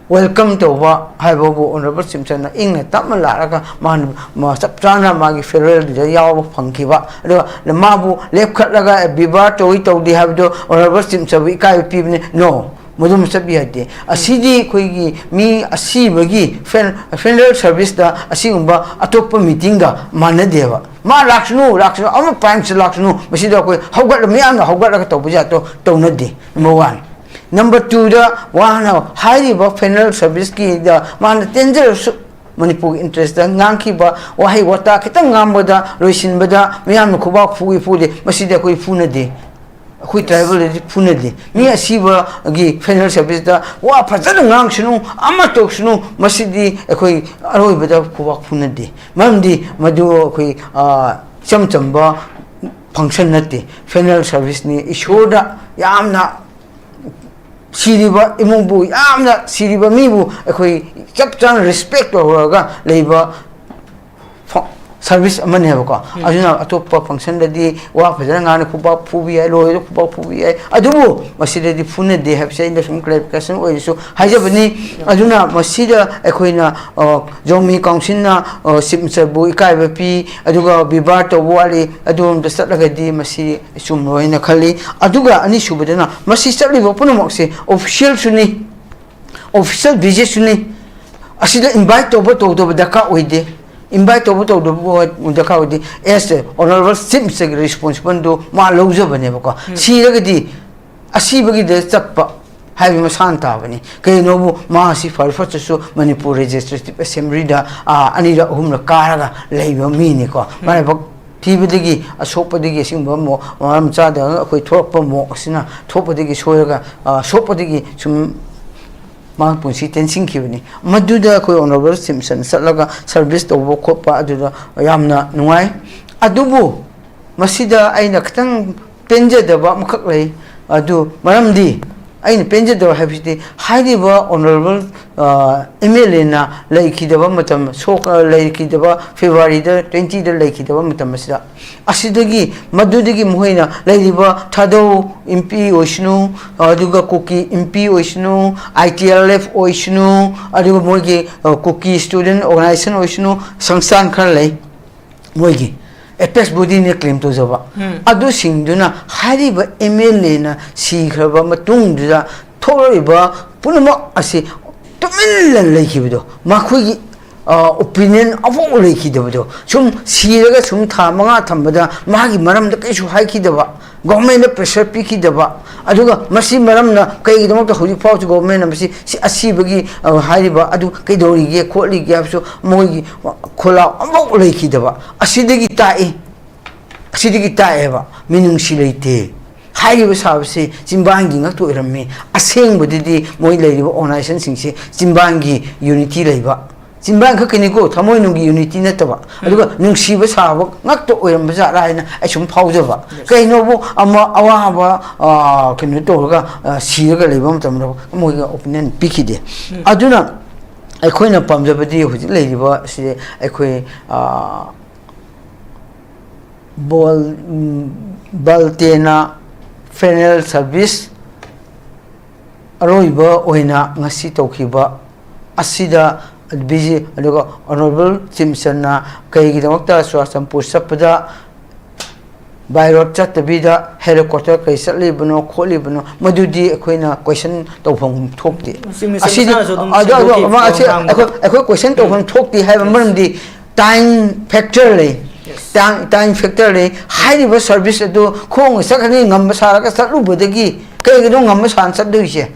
welcome ꯇꯧꯕ ꯍꯥꯏꯕꯕꯨ, Honourable Chief Minister ꯅ ꯏꯪꯅ ꯇꯞꯅ ꯂꯥꯛꯂꯒ ꯃꯥꯅ, ꯃꯥ ꯆꯞ ꯆꯥꯅ ꯃꯥꯒꯤ farewell ꯗꯨꯗ ꯌꯥꯎꯕ ꯐꯪꯈꯤꯕ, ꯑꯗꯨꯒ ꯃꯥꯕꯨ ꯂꯦꯞꯈꯠꯂꯒ ꯕꯦꯕꯥꯔ ꯇꯧꯏ ꯇꯧꯗꯦ ꯍꯥꯏꯕꯗꯣ Honourable Chief Minister ꯕꯨ ꯏꯀꯥꯏꯕ ꯄꯤꯕꯅꯤ꯫ No, ꯃꯗꯨꯃ ꯆꯠꯄ ꯌꯥꯗꯦ꯫ ꯑꯁꯤꯗꯤ ꯑꯩꯈꯣꯏꯒꯤ ꯃꯤ ꯑꯁꯤꯕꯒꯤ ꯐꯦꯟ-, funeral service ꯇ ꯑꯁꯤꯒꯨꯝꯕ ꯑꯇꯣꯞꯄ meeting ꯒ ꯃꯥꯟꯅꯗꯦꯕ꯫ ꯃꯥ ꯂꯥꯛꯁꯅꯨ, ꯂꯥꯛꯁꯅꯨ, ꯑꯃ Prime Minister ꯂꯥꯛꯁꯅꯨ, ꯃꯁꯤꯗ ꯑꯩꯈꯣꯏ ꯍꯧꯒꯠꯂ, ꯃꯤꯌꯥꯝꯅ ꯍꯧꯒꯠꯂꯒ ꯇꯧꯕ ꯖꯥꯠꯇꯣ ꯇꯧꯅꯗꯦ꯫ Number one꯫ Number two ꯗ ꯋꯥꯅ ꯍꯥꯏꯔꯤꯕ funeral service ꯀꯤꯗ ꯃꯥꯅ ꯇꯦꯟꯖꯔꯁꯨ, ꯃꯅꯤꯄꯨꯔꯒꯤ interest ꯇ ꯉꯥꯡꯈꯤꯕ ꯋꯥꯍꯩ ꯋꯥꯇꯥ ꯈꯤꯇꯪ ꯉꯥꯡꯕꯗ, ꯂꯣꯏꯁꯤꯟꯕꯗ ꯃꯤꯌꯥꯝꯅ ꯈꯨꯕꯥꯛ ꯐꯨꯏ ꯐꯨꯗꯦ, ꯃꯁꯤꯗꯤ ꯑꯩꯈꯣꯏ ꯐꯨꯅꯗꯦ꯫ ꯑꯩꯈꯣꯏ tribal ꯗꯗꯤ ꯐꯨꯅꯗꯦ꯫ ꯃꯤ ꯑꯁꯤꯕꯒꯤ funeral service ꯇ ꯋꯥ ꯐꯖꯅ ꯉꯥꯡꯁꯅꯨ, ꯑꯃ ꯇꯧꯁꯅꯨ, ꯃꯁꯤꯗꯤ ꯑꯩꯈꯣꯏ ꯑꯔꯣꯏꯕꯗ ꯈꯨꯕꯥꯛ ꯐꯨꯅꯗꯦ꯫ ꯃꯔꯝꯗꯤ ꯃꯗꯨ ꯑꯩꯈꯣꯏ, ꯑ, ꯏꯆꯝ ꯆꯝꯕ function ꯅꯠꯇꯦ, funeral service ꯅꯤ꯫ ꯏꯁꯣꯔꯗ ꯌꯥꯝꯅ ꯁꯤꯔꯤꯕ ꯏꯃꯨꯡꯕꯨ, ꯌꯥꯝꯅ ꯁꯤꯔꯤꯕ ꯃꯤꯕꯨ ꯑꯩꯈꯣꯏ ꯆꯞ ꯆꯥꯅ respect ꯇꯧꯔꯒ ꯂꯩꯕ ꯐ-, service ꯑꯃꯅꯦꯕꯀꯣ꯫ ꯑꯗꯨꯅ ꯑꯇꯣꯞꯄ function ꯗꯗꯤ ꯋꯥ ꯐꯖꯅ ꯉꯥꯡꯅ ꯈꯨꯕꯥꯛ ꯐꯨꯕ ꯌꯥꯏ, ꯂꯣꯏꯔꯦ ꯈꯨꯕꯥꯛ ꯐꯨꯕ ꯌꯥꯏ, ꯑꯗꯨꯕꯨ ꯃꯁꯤꯗꯗꯤ ꯐꯨꯅꯗꯦ ꯍꯥꯏꯕꯁꯦ ꯑꯩꯅ ꯁꯨꯝ clarification ꯑꯣꯏꯅꯁꯨ ꯍꯥꯏꯖꯕꯅꯤ꯫ ꯑꯗꯨꯅ ꯃꯁꯤꯗ ꯑꯩꯈꯣꯏꯅ, ꯑ, ꯖꯧꯃꯤ council ꯅ, ꯑ, Chief Minister ꯕꯨ ꯏꯀꯥꯏꯕ ꯄꯤ, ꯑꯗꯨꯒ ꯕꯦꯕꯥꯔ ꯇꯧꯕ ꯋꯥꯠꯂꯤ, ꯑꯗꯨꯔꯣꯝꯗ ꯆꯠꯂꯒꯗꯤ ꯃꯁꯤ ꯆꯨꯝꯂꯣꯏꯅ ꯈꯜꯂꯤ꯫ ꯑꯗꯨꯒ ꯑꯅꯤꯁꯨꯕꯗꯅ, ꯃꯁꯤ ꯆꯠꯂꯤꯕ ꯄꯨꯝꯅꯃꯛꯁꯦ official ꯁꯨꯅꯤ, official visit ꯁꯨꯅꯤ꯫ ꯑꯁꯤꯗ invite ꯇꯧꯕ ꯇꯧꯗꯕ ꯗꯔꯀꯥꯔ ꯑꯣꯏꯗꯦ꯫ ꯏꯟꯚꯥꯏꯠ ꯇꯧꯕ ꯇꯧꯗꯕ ꯗꯔꯀꯥꯔ ꯑꯣꯏꯗꯦ꯫ ꯑꯦꯁ ꯑꯣꯅꯔꯦꯕꯜ ꯆꯤꯐ ꯃꯤꯅꯤꯁꯇꯔꯒꯤ ꯔꯦꯁꯄꯣꯟꯁꯤꯕꯜꯗꯣ ꯃꯥ ꯂꯧꯖꯕꯅꯦꯕꯀꯣ꯫ ꯁꯤꯔꯒꯗꯤ ꯑꯁꯤꯕꯒꯤꯗ ꯆꯠꯄ ꯍꯥꯏꯕ ꯃꯁꯥꯅ ꯇꯥꯕꯅꯤ꯫ ꯀꯩꯅꯣꯕꯨ ꯃꯥꯁꯤ ꯐꯔ ꯐꯠꯇꯁꯨ ꯃꯅꯤꯄꯨꯔ ꯂꯦꯖꯤꯁꯂꯦꯇꯤꯚ ꯑꯦꯁꯦꯝꯕ꯭ꯂꯤꯗ ꯑꯅꯤꯔꯛ ꯑꯍꯨꯝꯂꯛ ꯀꯥꯔꯒ ꯂꯩꯕ ꯃꯤꯅꯤꯀꯣ꯫ ꯃꯔꯥꯏꯕꯛ ꯊꯤꯕꯗꯒꯤ, ꯑꯁꯣꯛꯄꯗꯒꯤ ꯑꯁꯤꯒꯨꯝꯕ ꯃꯔꯝ ꯆꯥꯗꯕ ꯑꯩꯈꯣꯏ ꯊꯣꯛꯂꯛꯄ ꯃꯣꯛ ꯑꯁꯤꯅ ꯊꯣꯛꯄꯗꯒꯤ ꯁꯣꯏꯔꯒ, ꯁꯣꯛꯄꯗꯒꯤ ꯁꯨꯝ ꯃꯍꯥꯛ ꯄꯨꯟꯁꯤ ꯇꯦꯟꯁꯤꯟꯈꯤꯕꯅꯤ꯫ ꯃꯗꯨꯗ ꯑꯩꯈꯣꯏ ꯑꯣꯅꯔꯦꯕꯜ ꯆꯤꯐ ꯃꯤꯅꯤꯁꯇꯔꯅ ꯆꯠꯂꯒ ꯁꯔꯚꯤꯁ ꯇꯧꯕ ꯈꯣꯠꯄ ꯑꯗꯨꯗ ꯌꯥꯝꯅ ꯅꯨꯡꯉꯥꯏ꯫ ꯑꯗꯨꯕꯨ ꯃꯁꯤꯗ ꯑꯩꯅ ꯈꯤꯇꯪ ꯄꯦꯟꯖꯗꯕ ꯑꯃꯈꯛ ꯂꯩ꯫ ꯑꯗꯨ ꯃꯔꯝꯗꯤ ꯑꯩꯅ ꯄꯦꯟꯖꯗꯕ ꯍꯥꯏꯕꯁꯤꯗꯤ ꯍꯥꯏꯔꯤꯕ ꯑꯣꯅꯔꯦꯕꯜ ꯑꯦꯝ ꯑꯦꯜ ꯑꯦꯅ ꯂꯩꯈꯤꯗꯕ ꯃꯇꯝ, ꯁꯣꯛ-, ꯂꯩꯈꯤꯗꯕ ꯐꯦꯕ꯭ꯔꯨꯋꯥꯔꯤꯗ ꯇ꯭ꯋꯦꯟꯇꯤꯗ ꯂꯩꯈꯤꯗꯕ ꯃꯇꯝ ꯑꯁꯤꯗ, ꯑꯁꯤꯗꯒꯤ, ꯃꯗꯨꯗꯒꯤ ꯃꯈꯣꯏꯅ ꯂꯩꯔꯤꯕ ꯊꯥꯗꯧ ꯏꯝꯄꯤ ꯑꯣꯏꯁꯅꯨ, ꯑꯗꯨꯒ ꯀꯨꯀꯤ ꯏꯝꯄꯤ ꯑꯣꯏꯁꯅꯨ, ꯑꯥꯏ ꯇꯤ ꯑꯦꯜ ꯑꯦꯐ ꯑꯣꯏꯁꯅꯨ, ꯑꯗꯨꯒ ꯃꯣꯏꯒꯤ ꯀꯨꯀꯤ ꯁ꯭ꯇꯨꯗꯦꯟ ꯑꯣꯔꯒꯅꯥꯏꯖꯦꯁꯟ ꯑꯣꯏꯁꯅꯨ, ꯁꯪꯁꯊꯥꯟ ꯈꯔ ꯂꯩ ꯃꯣꯏꯒꯤ ꯑꯦꯄꯦꯛꯁ ꯕꯣꯗꯤꯅ ꯀ꯭ꯂꯦꯝ ꯇꯧꯖꯕ꯫ ꯑꯗꯨꯁꯤꯡꯗꯨꯅ ꯍꯥꯏꯔꯤꯕ ꯑꯦꯝ ꯑꯦꯜ ꯑꯦꯅ ꯁꯤꯈ꯭ꯔꯕ ꯃꯇꯨꯡꯗꯨꯗ ꯊꯣꯛꯂꯛꯏꯕ ꯄꯨꯝꯅꯃꯛ ꯑꯁꯤ ꯇꯨꯃꯤꯟꯅ ꯂꯩꯈꯤꯕꯗꯣ, ꯃꯈꯣꯏꯒꯤ ꯑꯣꯄꯤꯅꯤꯌꯟ ꯑꯃꯐꯥꯎ ꯂꯩꯈꯤꯗꯕꯗꯣ, ꯁꯨꯝ ꯁꯤꯔꯒ ꯁꯨꯝ ꯊꯥ ꯃꯉꯥ ꯊꯝꯕꯗ ꯃꯥꯒꯤ ꯃꯔꯝꯗ ꯀꯩꯁꯨ ꯍꯥꯏꯈꯤꯗꯕ, ꯒꯣꯔꯃꯦꯟꯗ ꯄ꯭ꯔꯦꯁꯔ ꯄꯤꯈꯤꯗꯕ, ꯑꯗꯨꯒ ꯃꯁꯤ ꯃꯔꯝꯅ ꯀꯩꯒꯤꯗꯃꯛꯇ ꯍꯧꯖꯤꯛ ꯐꯥꯎꯁꯨ ꯒꯣꯔꯃꯦꯟꯅ ꯃꯁꯤ, ꯁꯤ ꯑꯁꯤꯕꯒꯤ ꯍꯥꯏꯔꯤꯕ ꯑꯗꯨ ꯀꯩꯗꯧꯔꯤꯒꯦ ꯈꯣꯠꯂꯤꯒꯦ ꯍꯥꯏꯕꯁꯨ ꯃꯣꯏꯒꯤ ꯈꯣꯜꯂꯥꯎ ꯑꯃꯐꯥꯎ ꯂꯩꯈꯤꯗꯕ꯫ ꯑꯁꯤꯗꯒꯤ ꯇꯥꯛꯏ, ꯑꯁꯤꯗꯒꯤ ꯇꯥꯛꯑꯦꯕ ꯃꯤꯅꯨꯡꯁꯤ ꯂꯩꯇꯦ꯫ ꯍꯥꯏꯔꯤꯕ ꯁꯥꯕꯁꯤ ꯆꯤꯝꯕꯥꯟꯒꯤ ꯉꯛꯇ ꯑꯣꯏꯔꯝꯃꯤ꯫ ꯑꯁꯦꯡꯕꯗꯗꯤ ꯃꯣꯏ ꯂꯩꯔꯤꯕ ꯑꯣꯔꯒꯅꯥꯏꯖꯦꯁꯟꯁꯤꯡꯁꯤ ꯆꯤꯝꯕꯥꯟꯒꯤ ꯌꯨꯅꯤꯇꯤ ꯂꯩꯕ, ꯆꯤꯝꯕꯥꯟ ꯈꯛꯀꯤꯅꯤꯀꯣ, ꯊꯃꯣꯏꯅꯨꯡꯒꯤ ꯌꯨꯅꯤꯇꯤ ꯅꯠꯇꯕ, ꯑꯗꯨꯒ ꯅꯨꯡꯁꯤꯕ ꯁꯥꯕ ꯉꯛꯇ ꯑꯣꯏꯔꯝꯕ ꯖꯥꯠꯂꯥ ꯍꯥꯏꯅ ꯑꯩ ꯁꯨꯝ ꯐꯥꯎꯖꯕ꯫ ꯀꯩꯅꯣꯕꯨ ꯑꯃ ꯑꯋꯥꯕ, ꯑ, ꯀꯩꯅꯣ ꯇꯧꯔꯒ, ꯑ, ꯁꯤꯔꯒ ꯂꯩꯕ ꯃꯇꯝꯗ ꯃꯣꯏꯒ ꯑꯣꯄꯤꯅꯤꯌꯟ ꯄꯤꯈꯤꯗꯦ꯫ ꯑꯗꯨꯅ ꯑꯩꯈꯣꯏꯅ ꯄꯥꯝꯖꯕꯗꯤ ꯍꯧꯖꯤꯛ ꯂꯩꯔꯤꯕ ꯑꯁꯤ ꯑꯩꯈꯣꯏ, ꯑ, ꯕꯣꯜ, ꯎꯝ, ꯕꯜꯇꯦꯅ ꯐꯦꯅꯦꯜ ꯁꯔꯚꯤꯁ ꯑꯔꯣꯏꯕ ꯑꯣꯏꯅ ꯉꯁꯤ ꯇꯧꯈꯤꯕ ꯑꯁꯤꯗ ꯕꯤ ꯖꯦ, ꯑꯗꯨꯒ ꯑꯣꯅꯔꯦꯕꯜ ꯆꯤꯐ ꯃꯤꯅꯤꯁꯇꯔꯅ ꯀꯩꯒꯤꯗꯃꯛꯇ ꯆꯨꯔꯥꯆꯥꯟꯄꯨꯔ ꯆꯠꯄꯗ ꯕꯥꯏ ꯔꯣꯗ ꯆꯠꯇꯕꯤꯗ ꯍꯦꯂꯤꯀꯣꯞꯇꯔ ꯀꯩ ꯆꯠꯂꯤꯕꯅꯣ ꯈꯣꯠꯂꯤꯕꯅꯣ, ꯃꯗꯨꯗꯤ ꯑꯩꯈꯣꯏꯅ ꯀꯣꯏꯁꯟ ꯇꯧꯐꯝ ꯊꯣꯛꯇꯦ꯫ ꯆꯤꯐ ꯃꯤꯅꯤꯁꯇꯔ ꯑꯁꯤꯗꯤ, ꯃꯁꯥꯅꯁꯨ ꯑꯗꯨꯝ ꯑꯗꯨ, ꯑꯗꯨ, ꯁꯦꯡꯗꯣꯛꯈꯤ ꯑꯃ ꯑꯁꯤ ꯋꯥꯍꯪ ꯍꯥꯡꯕꯗ꯫ ꯑꯩꯈꯣꯏ, ꯑꯩꯈꯣꯏ ꯀꯣꯏꯁꯟ ꯇꯧꯐꯝ ꯊꯣꯛꯇꯦ ꯍꯥꯏꯕ ꯃꯔꯝꯗꯤ ꯇꯥꯏꯝ ꯐꯦꯛꯇꯔ ꯂꯩ꯫ ꯇꯥꯏꯝ ꯐꯦꯛꯇꯔ ꯂꯩ꯫ ꯍꯥꯏꯔꯤꯕ ꯁꯔꯚꯤꯁ ꯑꯗꯨ ꯈꯣꯡꯅ ꯆꯠꯀꯅꯤ, ꯉꯝꯕ ꯁꯥꯔꯒ ꯆꯠꯂꯨꯕꯗꯒꯤ ꯀꯩꯒꯤꯅꯣ ꯉꯝꯕ ꯁꯥꯔ ꯆꯠꯇꯣꯏꯁꯦ?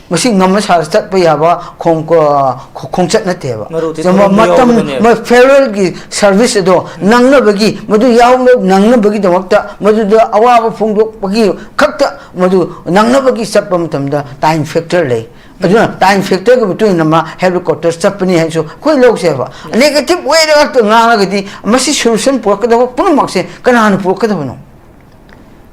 ꯃꯁꯤ ꯉꯝꯃ ꯁꯥꯔ ꯆꯠꯄ ꯌꯥꯕ ꯈꯣꯡ-, ꯈꯣ-, ꯈꯣꯡꯆꯠ ꯅꯠꯇꯦꯕ꯫ ꯃꯔꯨꯗꯤ ꯃ-, ꯊꯧꯔꯝꯗ ꯃꯇꯝ, ꯌꯥꯎꯒꯗꯕꯅꯦꯕ꯫ ꯃ-, farewellꯒꯤ service ꯑꯗꯣ ꯎꯝ꯫ ꯅꯪꯅꯕꯒꯤ, ꯃꯗꯨ ꯌꯥꯎꯅ-, ꯅꯪꯅꯕꯒꯤꯗꯃꯛꯇ, ꯃꯗꯨꯗ ꯑꯋꯥꯕ ꯐꯣꯡꯗꯣꯛꯄꯒꯤ ꯈꯛꯇ ꯃꯗꯨ ꯅꯪꯅꯕꯒꯤ ꯆꯠꯄ ꯃꯇꯝꯗ time factor ꯂꯩ꯫ ꯑꯗꯨꯅ time factorꯒꯤ ꯃꯇꯨꯡ ꯏꯟꯅ ꯃꯥ helicopter ꯆꯠꯄꯅꯤ ꯍꯥꯏꯅꯁꯨ ꯑꯩꯈꯣꯏ ꯂꯧꯁꯦꯕ꯫ Negative wayꯗ ꯉꯥꯛꯇ ꯉꯥꯡꯉꯒꯗꯤ ꯃꯁꯤ solution ꯄꯨꯔꯛꯀꯗꯕ ꯄꯨꯝꯅꯃꯛꯁꯦ ꯀꯅꯥꯅ ꯄꯨꯔꯛꯀꯗꯕꯅꯣ?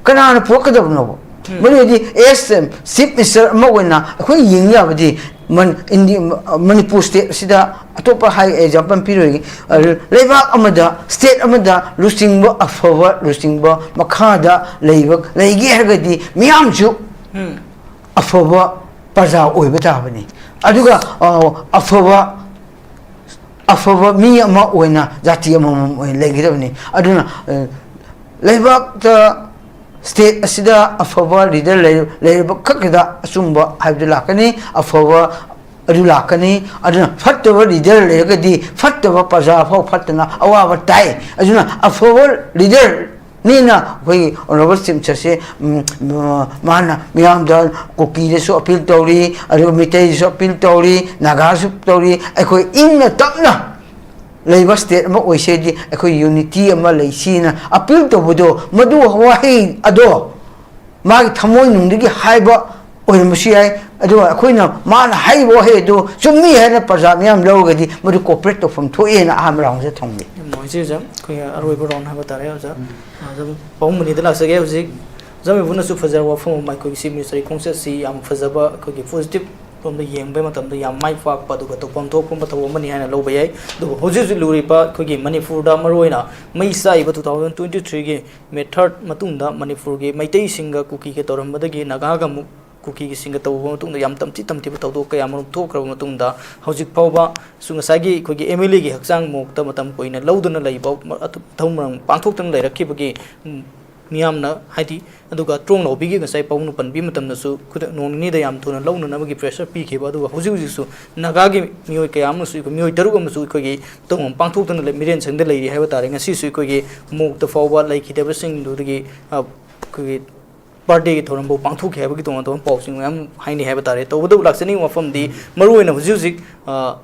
ꯀꯅꯥꯅ ꯄꯨꯔꯛꯀꯗꯕꯅꯣꯕ? ꯎꯝ꯫ ꯃꯗꯨꯗꯤ as a chief minister ꯑꯃ ꯑꯣꯏꯅ ꯑꯩꯈꯣꯏ ꯌꯦꯡ ꯌꯥꯕꯗꯤ ꯃꯟ-, ꯏꯟꯗꯤ-, ꯃꯅꯤꯄꯨꯔ state ꯑꯁꯤꯗ ꯑꯇꯣꯞꯄ ꯍꯥꯏ example ꯄꯤꯔꯣꯏꯒꯦ꯫ ꯑ, ꯂꯩꯕꯥꯛ ꯑꯃꯗ, state ꯑꯃꯗ ꯂꯨꯆꯤꯡꯕ ꯑꯐꯕ ꯂꯨꯆꯤꯡꯕ ꯃꯈꯥꯗ ꯂꯩꯕ, ꯂꯩꯒꯦ ꯍꯥꯏꯔꯒꯗꯤ ꯃꯤꯌꯥꯝꯁꯨ ꯎꯝ꯫ ꯑꯐꯕ ꯄ꯭ꯔꯖꯥ ꯑꯣꯏꯕ ꯇꯥꯕꯅꯤ꯫ ꯑꯗꯨꯒ, ꯑ, ꯑꯐꯕ ꯑꯐꯕ ꯃꯤ ꯑꯃ ꯑꯣꯏꯅ ꯖꯥꯇꯤ ꯑꯃꯃꯝ ꯑꯣꯏꯅ ꯂꯩꯒꯗꯕꯅꯤ꯫ ꯑꯗꯨꯅ, ꯑ, ꯂꯩꯕꯥꯛꯇ, state ꯑꯁꯤꯗ ꯑꯐꯕ leader ꯂꯩ-, ꯂꯩꯔꯕ ꯈꯛꯇꯗ ꯑꯆꯨꯝꯕ ꯍꯥꯏꯕꯗꯨ ꯂꯥꯛꯀꯅꯤ, ꯑꯐꯕ ꯑꯗꯨ ꯂꯥꯛꯀꯅꯤ꯫ ꯑꯗꯨꯅ ꯐꯠꯇꯕ leader ꯂꯩꯔꯒꯗꯤ ꯐꯠꯇꯕ ꯄ꯭ꯔꯖꯥ ꯐꯥꯎ ꯐꯠꯇꯅ ꯑꯋꯥꯕ ꯇꯥꯏ꯫ ꯑꯗꯨꯅ ꯑꯐꯕ leader ꯅꯤꯅ ꯑꯩꯈꯣꯏꯒꯤ honourable chief ministerꯁꯦ, ꯎꯝ, ꯎꯝ, ꯃꯥꯅ ꯃꯤꯌꯥꯝꯗ ꯀꯨꯀꯤꯗꯁꯨ appeal ꯇꯧꯔꯤ, ꯑꯗꯨꯒ ꯃꯤꯇꯩꯗꯁꯨ appeal ꯇꯧꯔꯤ, ꯅꯥꯒꯥꯁꯨ ꯇꯧꯔꯤ꯫ ꯑꯩꯈꯣꯏ ꯏꯪꯅ ꯇꯞꯅ ꯂꯩꯕ state ꯑꯃ ꯑꯣꯏꯁꯦꯗꯤ ꯑꯩꯈꯣꯏ unity ꯑꯃ ꯂꯩꯁꯤꯅ appeal ꯇꯧꯕꯗꯣ, ꯃꯗꯨ ꯋꯥꯍꯩ ꯑꯗꯣ ꯃꯥꯒꯤ ꯊꯃꯣꯏꯅꯨꯡꯗꯒꯤ ꯍꯥꯏꯕ ꯑꯣꯏꯔꯝꯕꯁꯨ ꯌꯥꯏ꯫ ꯑꯗꯨꯒ ꯑꯩꯈꯣꯏꯅ ꯃꯥꯅ ꯍꯥꯏꯔꯤꯕ ꯋꯥꯍꯩ ꯑꯗꯨ ꯆꯨꯝꯃꯤ ꯍꯥꯏꯅ ꯄ꯭ꯔꯖꯥ ꯃꯤꯌꯥꯝ ꯂꯧꯔꯒꯗꯤ ꯃꯗꯨ cooperate ꯇꯧꯐꯝ ꯊꯣꯛꯑꯦꯅ ꯑꯍꯥꯟꯕ roundꯁꯦ ꯊꯝꯒꯦ꯫ ꯌꯥꯝ ꯅꯨꯡꯉꯥꯏꯖꯩ ꯑꯣꯖꯥ꯫ ꯑꯩꯈꯣꯏꯒꯤ ꯑꯔꯣꯏꯕ round ꯍꯥꯏꯕ ꯇꯥꯔꯦ ꯑꯣꯖꯥ꯫ ꯎꯝ꯫ ꯑꯣꯖꯥ, ꯄꯥꯕꯨꯡ ꯃꯅꯤꯗ ꯂꯥꯛꯆꯒꯦ ꯍꯧꯖꯤꯛ꯫ ꯑꯣꯖꯥ ꯃꯣꯏꯕꯨꯅꯁꯨ ꯐꯖꯔꯕ ꯋꯥꯐꯝ ꯑꯃ, ꯑꯩꯈꯣꯏꯒꯤ chief ministerꯒꯤ ꯈꯣꯡꯆꯠꯁꯤ ꯌꯥꯝ ꯐꯖꯕ, ꯑꯩꯈꯣꯏꯒꯤ positive ꯔꯣꯝꯗ ꯌꯦꯡꯕ ꯃꯇꯝꯗ ꯌꯥꯝ ꯃꯥꯏ ꯄꯥꯛꯄ ꯑꯗꯨꯒ ꯇꯧꯐꯝ ꯊꯣꯛꯄ ꯃꯊꯧ ꯑꯃꯅꯤ ꯍꯥꯏꯅ ꯂꯧꯕ ꯌꯥꯏ꯫ ꯑꯗꯨꯕꯨ ꯍꯧꯖꯤꯛ ꯍꯧꯖꯤꯛ ꯂꯨꯔꯤꯕ ꯑꯩꯈꯣꯏꯒꯤ ꯃꯅꯤꯄꯨꯔꯗ ꯃꯔꯨꯑꯣꯏꯅ ꯃꯩ ꯆꯥꯛꯏꯕ two thousand twenty threeꯒꯤ May third ꯃꯇꯨꯡꯗ ꯃꯅꯤꯄꯨꯔꯒꯤ ꯃꯩꯇꯩꯁꯤꯡꯒ ꯀꯨꯀꯤꯒ ꯇꯧꯔꯝꯕꯗꯒꯤ ꯅꯥꯒꯥꯒ ꯑꯃꯨꯛ ꯀꯨꯀꯤꯒꯤꯁꯤꯡꯒ ꯇꯧꯕ ꯃꯇꯨꯡꯗ ꯌꯥꯝ ꯇꯝꯊꯤ ꯇꯝꯊꯤꯕ ꯊꯧꯗꯣꯛ ꯀꯌꯥ ꯃꯔꯨꯝ ꯊꯣꯛꯈ꯭ꯔꯕ ꯃꯇꯨꯡꯗ ꯍꯧꯖꯤꯛ ꯐꯥꯎꯕꯁꯨ ꯉꯁꯥꯏꯒꯤ ꯑꯩꯈꯣꯏꯒꯤ MLAꯒꯤ ꯍꯛꯆꯥꯡ ꯃꯣꯛꯇ ꯃꯇꯝ ꯀꯨꯏꯅ ꯂꯧꯗꯨꯅ ꯂꯩꯕ ꯃ-, ꯑꯊꯨ-, ꯃꯊꯧ ꯃꯔꯝ ꯄꯥꯡꯊꯣꯛꯇꯅ ꯂꯩꯔꯛꯈꯤꯕꯒꯤ, ꯎꯝ, ꯃꯤꯌꯥꯝꯅ ꯍꯥꯏꯗꯤ, ꯑꯗꯨꯒ ꯇ꯭ꯔꯣꯡ ꯂꯥꯎꯕꯤꯒꯤ ꯉꯁꯥꯏ ꯄꯥꯕꯨꯡꯅ ꯄꯟꯕꯤ ꯃꯇꯝꯗꯁꯨ ꯈꯨꯗꯛ ꯅꯣꯡ ꯅꯤꯅꯤꯗ ꯌꯥꯝ ꯊꯨꯅ ꯂꯧꯅꯅꯕꯒꯤ pressure ꯄꯤꯈꯤꯕ꯫ ꯑꯗꯨꯒ ꯍꯧꯖꯤꯛ ꯍꯧꯖꯤꯛꯁꯨ ꯅꯥꯒꯥꯒꯤ ꯃꯤꯑꯣꯏ ꯀꯌꯥ ꯑꯃꯁꯨ ꯑꯩꯈꯣꯏ, ꯃꯤꯑꯣꯏ ꯇꯔꯨꯛ ꯑꯃꯁꯨ ꯑꯩꯈꯣꯏꯒꯤ ꯇꯧꯐꯝ ꯄꯥꯡꯊꯣꯛꯇꯅ ꯂꯩ, ꯃꯤꯔꯦꯟꯁꯪꯗ ꯂꯩꯔꯤ ꯍꯥꯏꯕ ꯇꯥꯔꯦ꯫ ꯉꯁꯤꯁꯨ ꯑꯩꯈꯣꯏꯒꯤ ꯃꯣꯛꯇ ꯐꯥꯎꯕ ꯂꯩꯈꯤꯗꯕꯁꯤꯡꯗꯨꯗꯒꯤ, ꯑ, ꯑꯩꯈꯣꯏꯒꯤ birthdayꯒꯤ ꯊꯧꯔꯝꯐꯥꯎ ꯄꯥꯡꯊꯣꯛꯈꯤ ꯍꯥꯏꯕꯒꯤ ꯇꯣꯉꯥꯟ ꯇꯣꯉꯥꯟꯕ ꯄꯥꯎꯁꯤꯡ ꯃꯌꯥꯝ ꯍꯥꯏꯅꯩ ꯍꯥꯏꯕ ꯇꯥꯔꯦ꯫ ꯇꯧꯕꯇꯕꯨ ꯂꯥꯛꯆꯅꯤꯡꯕ ꯋꯥꯐꯝꯗꯤ, ꯃꯔꯨꯑꯣꯏꯅ ꯍꯧꯖꯤꯛ ꯍꯧꯖꯤꯛ, ꯑ,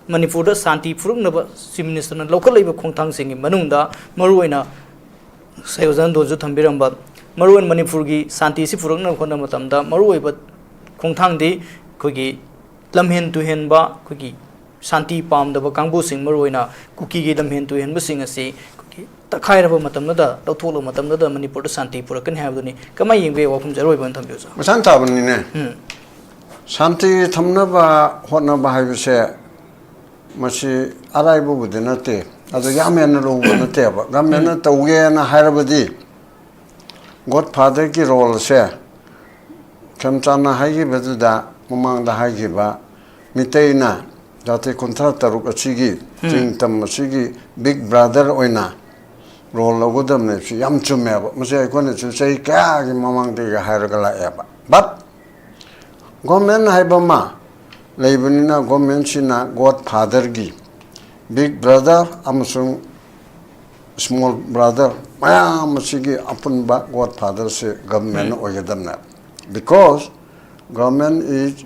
ꯃꯅꯤꯄꯨꯔꯗ ꯁꯥꯟꯇꯤ ꯄꯨꯔꯛꯅꯕ Chief Ministerꯅ ꯂꯧꯈꯠꯂꯛꯏꯕ ꯈꯣꯡꯊꯥꯡꯁꯤꯡꯒꯤ ꯃꯅꯨꯡꯗ ꯃꯔꯨꯑꯣꯏꯅ ꯉꯁꯥꯏ ꯑꯣꯖꯥ ꯅꯟꯗꯣꯟꯁꯨ ꯊꯝꯕꯤꯔꯝꯕ, ꯃꯔꯨꯑꯣꯏꯅ ꯃꯅꯤꯄꯨꯔꯒꯤ ꯁꯥꯟꯇꯤ ꯑꯁꯤ ꯄꯨꯔꯛꯅꯕ ꯍꯣꯠꯅꯕ ꯃꯇꯝꯗ ꯃꯔꯨꯑꯣꯏꯕ ꯈꯣꯡꯊꯥꯡꯗꯤ ꯑꯩꯈꯣꯏꯒꯤ ꯂꯝꯍꯦꯟ ꯇꯨꯍꯦꯟꯕ, ꯑꯩꯈꯣꯏꯒꯤ ꯁꯥꯟꯇꯤ ꯄꯥꯝꯗꯕ ꯀꯥꯡꯕꯨꯁꯤꯡ, ꯃꯔꯨꯑꯣꯏꯅ ꯀꯨꯀꯤꯒꯤ ꯂꯝꯍꯦꯟ ꯇꯨꯍꯦꯟꯕꯁꯤꯡ ꯑꯁꯤ ꯑꯩꯈꯣꯏꯒꯤ ꯇꯛꯈꯥꯏꯔꯕ ꯃꯇꯝꯗꯨꯗ, ꯂꯧꯊꯣꯛꯂꯕ ꯃꯇꯝꯗꯨꯗ ꯃꯅꯤꯄꯨꯔꯗ ꯁꯥꯟꯇꯤ ꯄꯨꯔꯛꯀꯅꯤ ꯍꯥꯏꯕꯗꯨꯅꯤ꯫ ꯀꯃꯥꯏꯅ ꯌꯦꯡꯕ ꯌꯥꯏ? ꯋꯥꯐꯝꯁꯦ ꯑꯔꯣꯏꯕ ꯑꯣꯏꯅ ꯊꯝꯕꯤꯌꯨ, ꯁꯥꯔ꯫ ꯃꯁꯥꯅ ꯇꯥꯕꯅꯤꯅꯦ꯫ ꯎꯝ꯫ ꯁꯥꯟꯇꯤ ꯊꯝꯅꯕ ꯍꯣꯠꯅꯕ ꯍꯥꯏꯕꯁꯦ ꯃꯁꯤ ꯑꯔꯥꯏꯕꯕꯨꯗꯤ ꯅꯠꯇꯦ꯫ ꯑꯗꯣ ꯌꯥꯝ ꯍꯦꯟꯅ ꯂꯨꯕ ꯅꯠꯇꯦꯕ꯫ ꯒꯚꯔꯟꯃꯦꯟꯠꯅ ꯎꯝ꯫ ꯇꯧꯒꯦꯅ ꯍꯥꯏꯔꯕꯗꯤ, God Fatherꯒꯤ roleꯁꯦ ꯈꯦꯝꯆꯥꯟꯅ ꯍꯥꯏꯈꯤꯕꯗꯨꯗ, ꯃꯃꯥꯡꯗ ꯍꯥꯏꯈꯤꯕ, ꯃꯤꯇꯩꯅ ꯖꯥꯇꯤ ꯀꯨꯟꯊ꯭ꯔꯥ ꯇꯔꯨꯛ ꯑꯁꯤꯒꯤ, ꯎꯝ꯫ ꯆꯤꯡꯇꯝ ꯑꯁꯤꯒꯤ big brother ꯑꯣꯏꯅ role ꯂꯧꯒꯗꯕꯅꯦ꯫ ꯁꯤ ꯌꯥꯝ ꯆꯨꯝꯃꯦꯕ꯫ ꯃꯁꯤ ꯑꯩꯈꯣꯏꯅꯁꯨ ꯆꯍꯤ ꯀꯌꯥꯒꯤ ꯃꯃꯥꯡꯗꯒꯤ ꯍꯥꯏꯔꯒ ꯂꯥꯛꯑꯦꯕ꯫ But government ꯍꯥꯏꯕ ꯑꯃ ꯂꯩꯕꯅꯤꯅ, governmentꯁꯤꯅ God Fatherꯒꯤ big brother ꯑꯃꯁꯨꯡ small brother ꯃꯌꯥꯝ ꯑꯁꯤꯒꯤ ꯑꯄꯨꯟꯕ God Fatherꯁꯦ government um. ꯑꯣꯏꯒꯗꯕꯅꯦ꯫ Because government is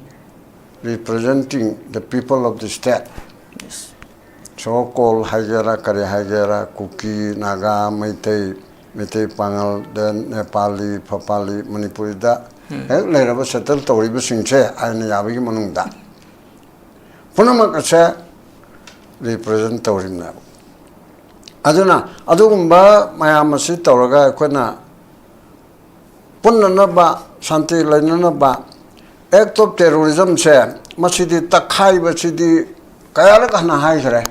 representing the people of the state. Yes. So called ꯍꯥꯏꯒꯦꯔꯥ, ꯀꯔꯤ ꯍꯥꯏꯒꯦꯔꯥ, ꯀꯨꯀꯤ, ꯅꯥꯒꯥ, ꯃꯩꯇꯩ, ꯃꯩꯇꯩ ꯄꯥꯉꯜ, then ꯅꯦꯄꯥꯂꯤ, ꯐꯄꯥꯂꯤ, ꯃꯅꯤꯄꯨꯔꯤꯗ ꯎꯝ꯫ ꯍꯦꯛ ꯂꯩꯔꯕ settle ꯇꯧꯔꯤꯕꯁꯤꯡꯁꯦ ꯑꯥꯏꯟꯅ ꯌꯥꯕꯒꯤ ꯃꯅꯨꯡꯗ ꯄꯨꯝꯅꯃꯛ ꯑꯁꯦ represent ꯇꯧꯔꯤꯕꯅꯦꯕ꯫ ꯑꯗꯨꯅ ꯑꯗꯨꯒꯨꯝꯕ ꯃꯌꯥꯝ ꯑꯁꯤ ꯇꯧꯔꯒ ꯑꯩꯈꯣꯏꯅ ꯄꯨꯟꯅꯅꯕ, ꯁꯥꯟꯇꯤ ꯂꯩꯅꯅꯕ, act of terrorismꯁꯦ, ꯃꯁꯤꯗꯤ ꯇꯛꯈꯥꯏꯕꯁꯤꯗꯤ ꯀꯌꯥꯔꯛ ꯍꯟꯅ ꯍꯥꯏꯈ꯭ꯔꯦ꯫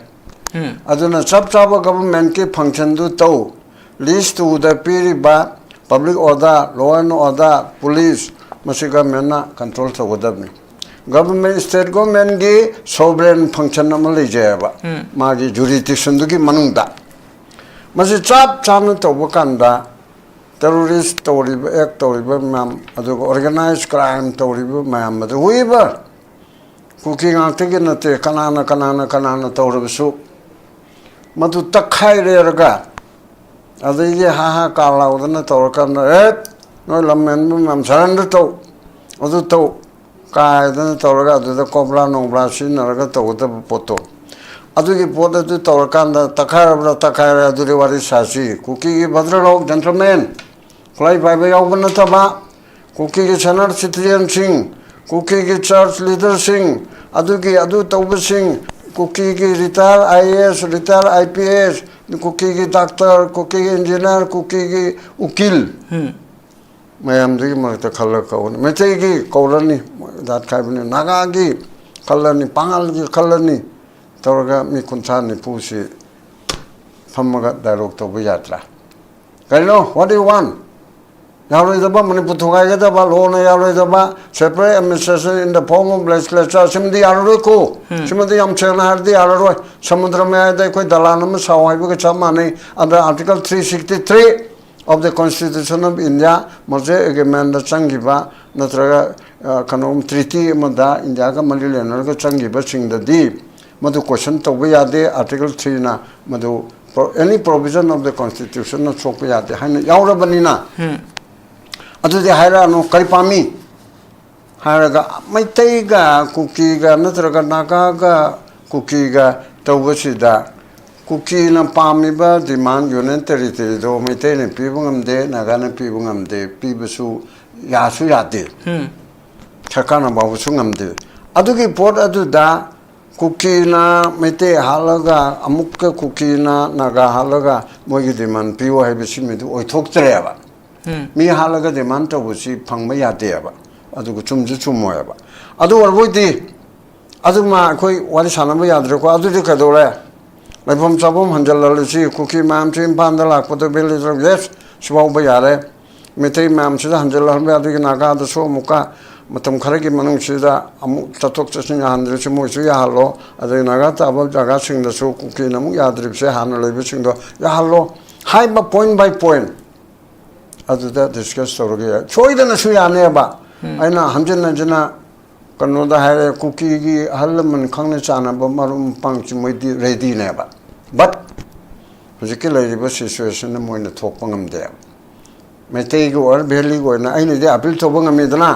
ꯎꯝ꯫ ꯑꯗꯨꯅ ꯆꯞ ꯆꯥꯕ governmentꯀꯤ functionꯗꯨ ꯇꯧ꯫ List twoꯗ ꯄꯤꯔꯤꯕ public order, law and order, police, ꯃꯁꯤ governmentꯅ control ꯇꯧꯒꯗꯕꯅꯤ꯫ Government, state governmentꯀꯤ sovereign function ꯑꯃ ꯂꯩꯖꯩꯑꯕ, ꯎꯝ꯫ ꯃꯥꯒꯤ jurisdictionꯗꯨꯒꯤ ꯃꯅꯨꯡꯗ꯫ ꯃꯁꯤ ꯆꯞ ꯆꯥꯅ ꯇꯧꯕ ꯀꯥꯟꯗ terrorist ꯇꯧꯔꯤꯕ, act ꯇꯧꯔꯤꯕ ꯃꯌꯥꯝ, ꯑꯗꯨꯒ organized crime ꯇꯧꯔꯤꯕ ꯃꯌꯥꯝ ꯑꯗꯨ, whoever, ꯀꯨꯀꯤ ꯉꯥꯛꯇꯒꯤ ꯅꯠꯇꯦ, ꯀꯅꯥꯅ ꯀꯅꯥꯅ ꯀꯅꯥꯅ ꯇꯧꯔꯕꯁꯨ ꯃꯗꯨ ꯇꯛꯈꯥꯏꯔꯦꯔꯒ, ꯑꯗꯒꯤ ꯍꯥ ꯍꯥ ꯀꯥ ꯂꯥꯎꯗꯅ ꯇꯧꯔꯀꯥꯟꯗ, "ꯑꯦ, ꯅꯣꯏ ꯂꯝ ꯍꯦꯟꯕ ꯃꯌꯥꯝ surrender ꯇꯧ, ꯑꯗꯨ ꯇꯧ" ꯀꯥꯏꯗꯅ ꯇꯧꯔꯒ, ꯑꯗꯨꯗ ꯀꯣꯕ꯭ꯔꯥ ꯅꯣꯡꯕ꯭ꯔꯥ ꯁꯤꯖꯤꯟꯅꯔꯒ ꯇꯧꯒꯗꯕ ꯄꯣꯠꯇꯣ, ꯑꯗꯨꯒꯤ ꯄꯣꯠ ꯑꯗꯨ ꯇꯧꯔꯀꯥꯟꯗ ꯇꯛꯈꯥꯏꯔꯕ꯭ꯔꯥ? ꯇꯛꯈꯥꯏꯔꯦ꯫ ꯑꯗꯨꯗꯤ ꯋꯥꯔꯤ ꯁꯥꯁꯤ꯫ ꯀꯨꯀꯤꯒꯤ ꯚꯗ꯭ꯔꯂꯣꯛ, gentlemen, ꯈꯨꯠꯂꯥꯏ ꯄꯥꯏꯕ ꯌꯥꯎꯕ ꯅꯠꯇꯕ, ꯀꯨꯀꯤꯒꯤ senior citizenꯁꯤꯡ, ꯀꯨꯀꯤꯒꯤ church leaderꯁꯤꯡ, ꯑꯗꯨꯒꯤ ꯑꯗꯨ ꯇꯧꯕꯁꯤꯡ, ꯀꯨꯀꯤꯒꯤ retired I A S, retired I P S, ꯀꯨꯀꯤꯒꯤ doctor, ꯀꯨꯀꯤꯒꯤ engineer, ꯀꯨꯀꯤꯒꯤ ꯎꯀꯤꯜ, ꯃꯌꯥꯝꯗꯨꯒꯤ ꯃꯔꯛꯇ ꯈꯜꯂꯒ ꯀꯧꯒꯅꯤ꯫ ꯃꯩꯇꯩꯒꯤ ꯀꯧꯔꯅꯤ, ꯖꯥꯠ ꯈꯥꯏꯕꯅꯤ, ꯅꯥꯒꯥꯒꯤ ꯈꯜꯂꯅꯤ, ꯄꯥꯉꯜꯒꯤ ꯈꯜꯂꯅꯤ, ꯇꯧꯔꯒ ꯃꯤ ꯀꯨꯟꯊ꯭ꯔꯥ ꯅꯤꯐꯨꯁꯤ ꯐꯝꯃꯒ dialogue ꯇꯧꯕ ꯌꯥꯗ꯭ꯔꯥ? ꯀꯩꯅꯣ, what do you want? ꯌꯥꯔꯣꯏꯗꯕ, Manipur ꯊꯨꯒꯥꯏꯒꯗꯕ, ꯂꯣꯅ ꯌꯥꯔꯣꯏꯗꯕ, separate administration in the form of legislature, ꯁꯤꯃꯗꯤ ꯌꯥꯔꯔꯣꯏꯀꯣ꯫ ꯁꯤꯃꯗꯤ ꯌꯥꯝ ꯁꯦꯡꯅ ꯍꯥꯏꯔꯗꯤ ꯌꯥꯔꯔꯣꯏ꯫ ꯁꯃꯨꯗ꯭ꯔ ꯃꯌꯥꯏꯗ ꯑꯩꯈꯣꯏ ꯗꯂꯥꯟ ꯑꯃ ꯁꯥꯎ ꯍꯥꯏꯕꯒ ꯆꯞ ꯃꯥꯟꯅꯩ꯫ Under Article three sixty three of the Constitution of India, ꯃꯣꯖꯦ agreementꯗ ꯆꯪꯈꯤꯕ ꯅꯠꯇ꯭ꯔꯒ, ꯑ, ꯀꯩꯅꯣ, treaty ꯑꯃꯗ ꯏꯟꯗꯤꯌꯥꯒ ꯃꯔꯤ ꯂꯩꯅꯔꯒ ꯆꯪꯈꯤꯕꯁꯤꯡꯗꯗꯤ ꯃꯗꯨ question ꯇꯧꯕ ꯌꯥꯗꯦ꯫ Article threeꯅ ꯃꯗꯨ pro-, any provision of the Constitutionꯅ ꯁꯣꯛꯄ ꯌꯥꯗꯦ ꯍꯥꯏꯅ ꯌꯥꯎꯔꯕꯅꯤꯅ, ꯑꯗꯨꯗꯤ ꯍꯥꯏꯔꯛꯑꯅꯨ, ꯀꯔꯤ ꯄꯥꯝꯃꯤ ꯍꯥꯏꯔꯒ, ꯃꯩꯇꯩꯒ ꯀꯨꯀꯤꯒ ꯅꯠꯇ꯭ꯔꯒ ꯅꯥꯒꯥꯒ ꯀꯨꯀꯤꯒ ꯇꯧꯕꯁꯤꯗ, ꯀꯨꯀꯤꯅ ꯄꯥꯝꯃꯤꯕ demand, Union Territoryꯗꯣ ꯃꯩꯇꯩꯅ ꯄꯤꯕ ꯉꯝꯗꯦ, ꯅꯥꯒꯥꯅ ꯄꯤꯕ ꯉꯝꯗꯦ, ꯄꯤꯕꯁꯨ ꯌꯥꯁꯨ ꯌꯥꯗꯦ, ꯁꯔꯀꯥꯔꯅ ꯐꯥꯎꯕꯁꯨ ꯉꯝꯗꯦ꯫ ꯑꯗꯨꯒꯤ ꯄꯣꯠ ꯑꯗꯨꯗ ꯀꯨꯀꯤꯅ ꯃꯩꯇꯩ ꯍꯥꯠꯂꯒ, ꯑꯃꯨꯛꯀ ꯀꯨꯀꯤꯅ ꯅꯥꯒꯥ ꯍꯥꯠꯂꯒ ꯃꯣꯏꯒꯤ demand ꯄꯤꯌꯨ ꯍꯥꯏꯕꯁꯤꯃꯗꯤ ꯑꯣꯏꯊꯣꯛꯇ꯭ꯔꯦꯕ꯫ ꯃꯤ ꯍꯥꯠꯂꯒ demand ꯇꯧꯕꯁꯤ ꯐꯪꯕ ꯌꯥꯗꯦꯕ, ꯑꯗꯨꯒ ꯆꯨꯝꯁꯨ ꯆꯨꯝꯃꯣꯏꯕ꯫ ꯑꯗꯨ ꯑꯣꯏꯔꯕꯣꯏꯗꯤ ꯑꯗꯨꯃ ꯑꯩꯈꯣꯏ ꯋꯥꯔꯤ ꯁꯥꯟꯅꯕ ꯌꯥꯗ꯭ꯔꯦꯀꯣ꯫ ꯑꯗꯨꯗꯤ ꯀꯩꯗꯧꯔꯦ? ꯂꯩꯐꯝ ꯆꯥꯐꯝ ꯍꯟꯖꯜꯍꯜꯂꯁꯤ꯫ ꯀꯨꯀꯤ ꯃꯌꯥꯝꯁꯤ ꯏꯝꯐꯥꯜꯗ ꯂꯥꯛꯄꯗ village, yes, ꯁꯤꯐꯥꯎꯕ ꯌꯥꯔꯦ꯫ ꯃꯩꯇꯩ ꯃꯌꯥꯝꯁꯤꯗ ꯍꯟꯖꯜꯍꯟꯕ ꯌꯥꯗꯦ꯫ ꯅꯥꯒꯥꯗꯁꯨ ꯑꯃꯨꯛꯀ ꯃꯇꯝ ꯈꯔꯒꯤ ꯃꯅꯨꯡꯁꯤꯗ ꯑꯃꯨꯛ ꯆꯠꯊꯣꯛ ꯆꯠꯁꯤꯟ ꯌꯥꯍꯟꯗ꯭ꯔꯁꯤ, ꯃꯣꯏꯁꯨ ꯌꯥꯍꯜꯂꯣ꯫ ꯑꯗꯩ ꯅꯥꯒꯥ ꯇꯥꯕ ꯖꯒꯥꯁꯤꯡꯗꯁꯨ ꯀꯨꯀꯤꯅ ꯑꯃꯨꯛ ꯌꯥꯗ꯭ꯔꯤꯕꯁꯦ ꯍꯥꯟꯅ ꯂꯩꯕꯁꯤꯡꯗꯣ ꯌꯥꯍꯜꯂꯣ ꯍꯥꯏꯕ point by point꯫ ꯑꯗꯨꯗ ꯗꯤꯁꯀꯁ ꯇꯧꯔꯒ ꯌꯥꯏ꯫ ꯁꯣꯏꯗꯅꯁꯨ ꯌꯥꯅꯦꯕ꯫ ꯑꯩꯅ ꯍꯟꯖꯤꯟ ꯍꯟꯖꯤꯟꯅ ꯀꯩꯅꯣꯗ ꯍꯥꯏꯔꯦ, ꯀꯨꯀꯤꯒꯤ ꯑꯍꯜ ꯂꯃꯟ ꯈꯪꯅ ꯆꯥꯟꯅꯕ ꯃꯔꯨꯞ ꯃꯄꯥꯡꯁꯤ ꯃꯣꯏꯗꯤ ꯔꯦꯗꯤꯅꯦꯕ꯫ ꯕꯠ ꯍꯧꯖꯤꯛꯀꯤ ꯂꯩꯔꯤꯕ ꯁꯤꯆꯨꯋꯦꯁꯟꯗ ꯃꯣꯏꯅ ꯊꯣꯛꯄ ꯉꯝꯗꯦꯕ꯫ ꯃꯩꯇꯩꯒꯤ ꯑꯣꯔ ꯚꯦꯂꯤꯒꯤ ꯑꯣꯏꯅ ꯑꯩꯅꯗꯤ ꯑꯄꯤꯜ ꯇꯧꯕ ꯉꯝꯃꯤꯗꯅ꯫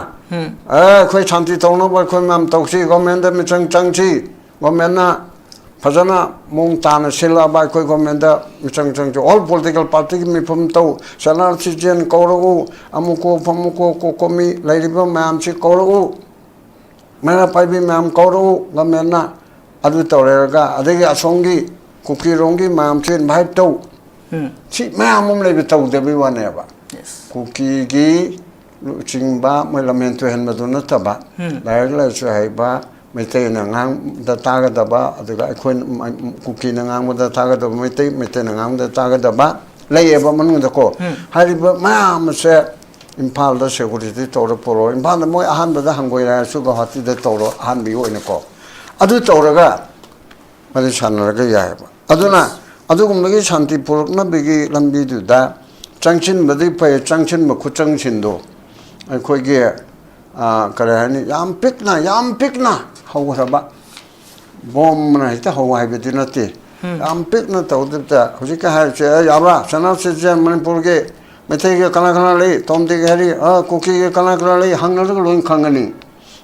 ꯑꯦ, ꯑꯩꯈꯣꯏ ꯁꯥꯟꯇꯤ ꯇꯧꯅꯕ ꯑꯩꯈꯣꯏ ꯃꯌꯥꯝ ꯇꯧꯁꯤ, ꯒꯣꯔꯃꯦꯟꯗ ꯃꯤꯆꯪ ꯆꯪꯁꯤ, ꯒꯣꯔꯃꯦꯟꯅ ꯐꯖꯅ ꯃꯑꯣꯡ ꯇꯥꯅ ꯁꯤꯜꯂꯛꯑꯕ ꯑꯩꯈꯣꯏ ꯒꯣꯔꯃꯦꯟꯗ ꯃꯤꯆꯪ ꯆꯪꯁꯤ, ꯑꯣꯜ ꯄꯣꯂꯤꯇꯤꯀꯦꯜ ꯄꯥꯔꯇꯤꯒꯤ ꯃꯤꯐꯝ ꯇꯧ, ꯁꯦꯅꯥꯔ ꯁꯤꯖꯦꯟ ꯀꯧꯔꯛꯎ, ꯑꯃꯨꯛꯀꯣ ꯐꯃꯨꯀꯣ ꯀꯣꯀꯣꯃꯤ ꯂꯩꯔꯤꯕ ꯃꯌꯥꯝꯁꯤ ꯀꯧꯔꯛꯎ, ꯃꯩꯔꯥ ꯄꯥꯏꯕꯤ ꯃꯌꯥꯝ ꯀꯧꯔꯛꯎ, ꯒꯣꯔꯃꯦꯟꯅ ꯑꯗꯨ ꯇꯧꯔꯦꯔꯒ, ꯑꯗꯒꯤ ꯑꯁꯣꯝꯒꯤ ꯀꯨꯀꯤꯔꯣꯝꯒꯤ ꯃꯌꯥꯝꯁꯨ ꯏꯟꯚꯥꯏꯠ ꯇꯧ꯫ ꯁꯤ ꯃꯌꯥꯝ ꯑꯃ ꯂꯩꯕ ꯇꯧꯗꯕꯩ ꯋꯥꯅꯦꯕ꯫ ꯀꯨꯀꯤꯒꯤ ꯂꯨꯆꯤꯡꯕ ꯃꯣꯏ ꯂꯝꯍꯦꯟ ꯇꯨꯍꯦꯟꯕꯗꯨ ꯅꯠꯇꯕ, ꯂꯥꯏꯔꯤꯛ ꯂꯥꯏꯁꯨ ꯍꯩꯕ, ꯃꯩꯇꯩꯅ ꯉꯥꯡꯕꯗ ꯇꯥꯒꯗꯕ, ꯑꯗꯨꯒ ꯑꯩꯈꯣꯏꯅ ꯃ-, ꯀꯨꯀꯤꯅ ꯉꯥꯡꯕꯗ ꯇꯥꯒꯗꯕ, ꯃꯩꯇꯩ, ꯃꯩꯇꯩꯅ ꯉꯥꯡꯕꯗ ꯇꯥꯒꯗꯕ ꯂꯩꯌꯦꯕ ꯃꯅꯨꯡꯗꯀꯣ꯫ ꯍꯥꯏꯔꯤꯕ ꯃꯌꯥꯝ ꯑꯁꯦ ꯏꯝꯐꯥꯜꯗ ꯁꯦꯀꯨꯔꯤꯇꯤ ꯇꯧꯔ ꯄꯨꯔꯛꯑꯣ꯫ ꯏꯝꯐꯥꯜꯗ ꯃꯣꯏ ꯑꯍꯥꯟꯕꯗ ꯍꯪꯒꯣꯏꯔꯦ ꯍꯥꯏꯔꯁꯨ ꯒꯧꯍꯥꯇꯤꯗ ꯇꯧꯔꯣ, ꯑꯍꯥꯟꯕꯒꯤ ꯑꯣꯏꯅꯀꯣ꯫ ꯑꯗꯨ ꯇꯧꯔꯒ ꯋꯥꯔꯤ ꯁꯥꯟꯅꯔꯒ ꯌꯥꯏꯑꯕ꯫ ꯑꯗꯨꯅ ꯑꯗꯨꯒꯨꯝꯕꯒꯤ ꯁꯥꯟꯇꯤ ꯄꯨꯔꯛꯅꯕꯒꯤ ꯂꯝꯕꯤꯗꯨꯗ ꯆꯪꯁꯤꯟꯕꯗꯤ ꯐꯩ, ꯆꯪꯁꯤꯟꯕ ꯈꯨꯠꯆꯪꯁꯤꯟꯗꯣ ꯑꯩꯈꯣꯏꯒꯤ, ꯑ, ꯀꯔꯤ ꯍꯥꯏꯅꯤ, ꯌꯥꯝ ꯄꯤꯛꯅ, ꯌꯥꯝ ꯄꯤꯛꯅ ꯍꯧꯈ꯭ꯔꯕ꯫ ꯕꯣꯝꯅ ꯍꯦꯛꯇ ꯍꯧ ꯍꯥꯏꯕꯗꯤ ꯅꯠꯇꯦ꯫ ꯌꯥꯝ ꯄꯤꯛꯅ ꯇꯧꯗꯕꯤꯗ ꯍꯧꯖꯤꯛꯀꯤ ꯍꯥꯏꯔꯤꯁꯦ, "ꯑꯦ, ꯌꯥꯕ꯭ꯔꯥ? ꯁꯅꯥ ꯁꯤꯖꯦꯟ ꯃꯅꯤꯄꯨꯔꯒꯤ ꯃꯩꯇꯩꯒꯤ ꯀꯅꯥ ꯀꯅꯥ ꯂꯩ? ꯇꯣꯝꯗꯤꯒꯤ ꯍꯥꯏꯔꯤ, ꯑ, ꯀꯨꯀꯤꯒꯤ ꯀꯅꯥ ꯀꯅꯥ ꯂꯩ?" ꯍꯪꯅꯔꯒ ꯂꯣꯏ ꯈꯪꯒꯅꯤ꯫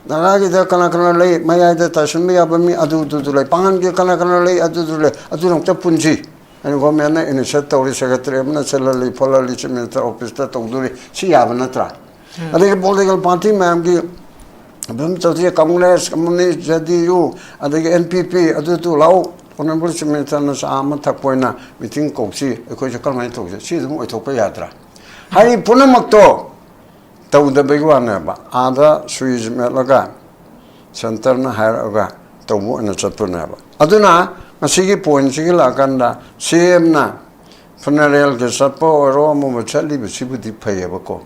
ꯅꯥꯒꯥꯒꯤꯗ ꯀꯅꯥ ꯀꯅꯥ ꯂꯩ? ꯃꯌꯥꯏꯗ ꯇꯥꯁꯤꯟꯕ ꯌꯥꯕ ꯃꯤ ꯑꯗꯨꯗꯨꯗꯨ ꯂꯩ꯫ ꯄꯥꯡꯒꯟꯒꯤ ꯀꯅꯥ ꯀꯅꯥ ꯂꯩ? ꯑꯗꯨꯗꯨ ꯂꯩ꯫ ꯑꯗꯨꯅ ꯑꯃꯨꯛꯇ ꯄꯨꯟꯁꯤ꯫ ꯑꯩꯅ ꯒꯣꯔꯃꯦꯟꯅ ꯏꯅꯤꯁꯤꯌꯦꯠ ꯇꯧꯔꯤ, ꯁꯦꯀ꯭ꯔꯦꯇꯔꯤ ꯑꯃꯅ ꯆꯠꯍꯜꯂꯤ, ꯈꯣꯠꯍꯜꯂꯤ, ꯆꯤꯐ ꯃꯤꯅꯤꯁꯇꯔ ꯑꯣꯐꯤꯁꯇ ꯇꯧꯗꯣꯔꯤ꯫ ꯁꯤ ꯌꯥꯕ ꯅꯠꯇ꯭ꯔꯥ? ꯑꯗꯒꯤ ꯄꯣꯂꯤꯇꯤꯀꯦꯜ ꯄꯥꯔꯇꯤ ꯃꯌꯥꯝꯒꯤ ꯑꯗꯨꯝ ꯇꯧꯁꯤ, ꯀꯪꯒ꯭ꯔꯦꯁ, ꯀꯝꯃꯨꯅꯤꯁ, ꯖꯦ ꯗꯤ ꯌꯨ, ꯑꯗꯒꯤ ꯑꯦꯟ ꯄꯤ ꯄꯤ, ꯑꯗꯨꯗꯨ ꯂꯥꯛꯎ꯫ ꯑꯣꯅꯔꯦꯕꯜ ꯆꯤꯐ ꯃꯤꯅꯤꯁꯇꯔꯅ ꯆꯥ ꯑꯃ ꯊꯛꯄ ꯑꯣꯏꯅ ꯃꯤꯇꯤꯡ ꯀꯧꯁꯤ, ꯑꯩꯈꯣꯏꯁꯦ ꯀꯔꯝꯍꯥꯏꯅ ꯇꯧꯁꯤ? ꯁꯤ ꯑꯗꯨꯝ ꯑꯣꯏꯊꯣꯛꯄ ꯌꯥꯗ꯭ꯔꯥ? ꯍꯥꯏꯔꯤ ꯄꯨꯝꯅꯃꯛꯇꯣ ꯇꯧꯗꯕꯒꯤ ꯋꯥꯅꯦꯕ꯫ ꯑꯥꯗ ꯁ꯭ꯋꯤꯆ ꯃꯦꯠꯂꯒ ꯁꯦꯟꯇꯔꯅ ꯍꯥꯏꯔꯛꯑꯒ ꯇꯧꯕ ꯑꯣꯏꯅ ꯆꯠꯄꯅꯦꯕ꯫ ꯑꯗꯨꯅ ꯉꯁꯤꯒꯤ ꯄꯣꯏꯟꯁꯤꯒꯤ ꯂꯥꯛꯑꯀꯥꯟꯗ ꯁꯤ ꯑꯦꯝꯅ ꯐꯨꯅꯔꯦꯜꯒꯤ ꯆꯠꯄ ꯑꯣꯏꯔꯣ, ꯑꯃ ꯑꯃ ꯆꯠꯂꯤꯕꯁꯤꯕꯨꯗꯤ ꯐꯩꯌꯦꯕꯀꯣ꯫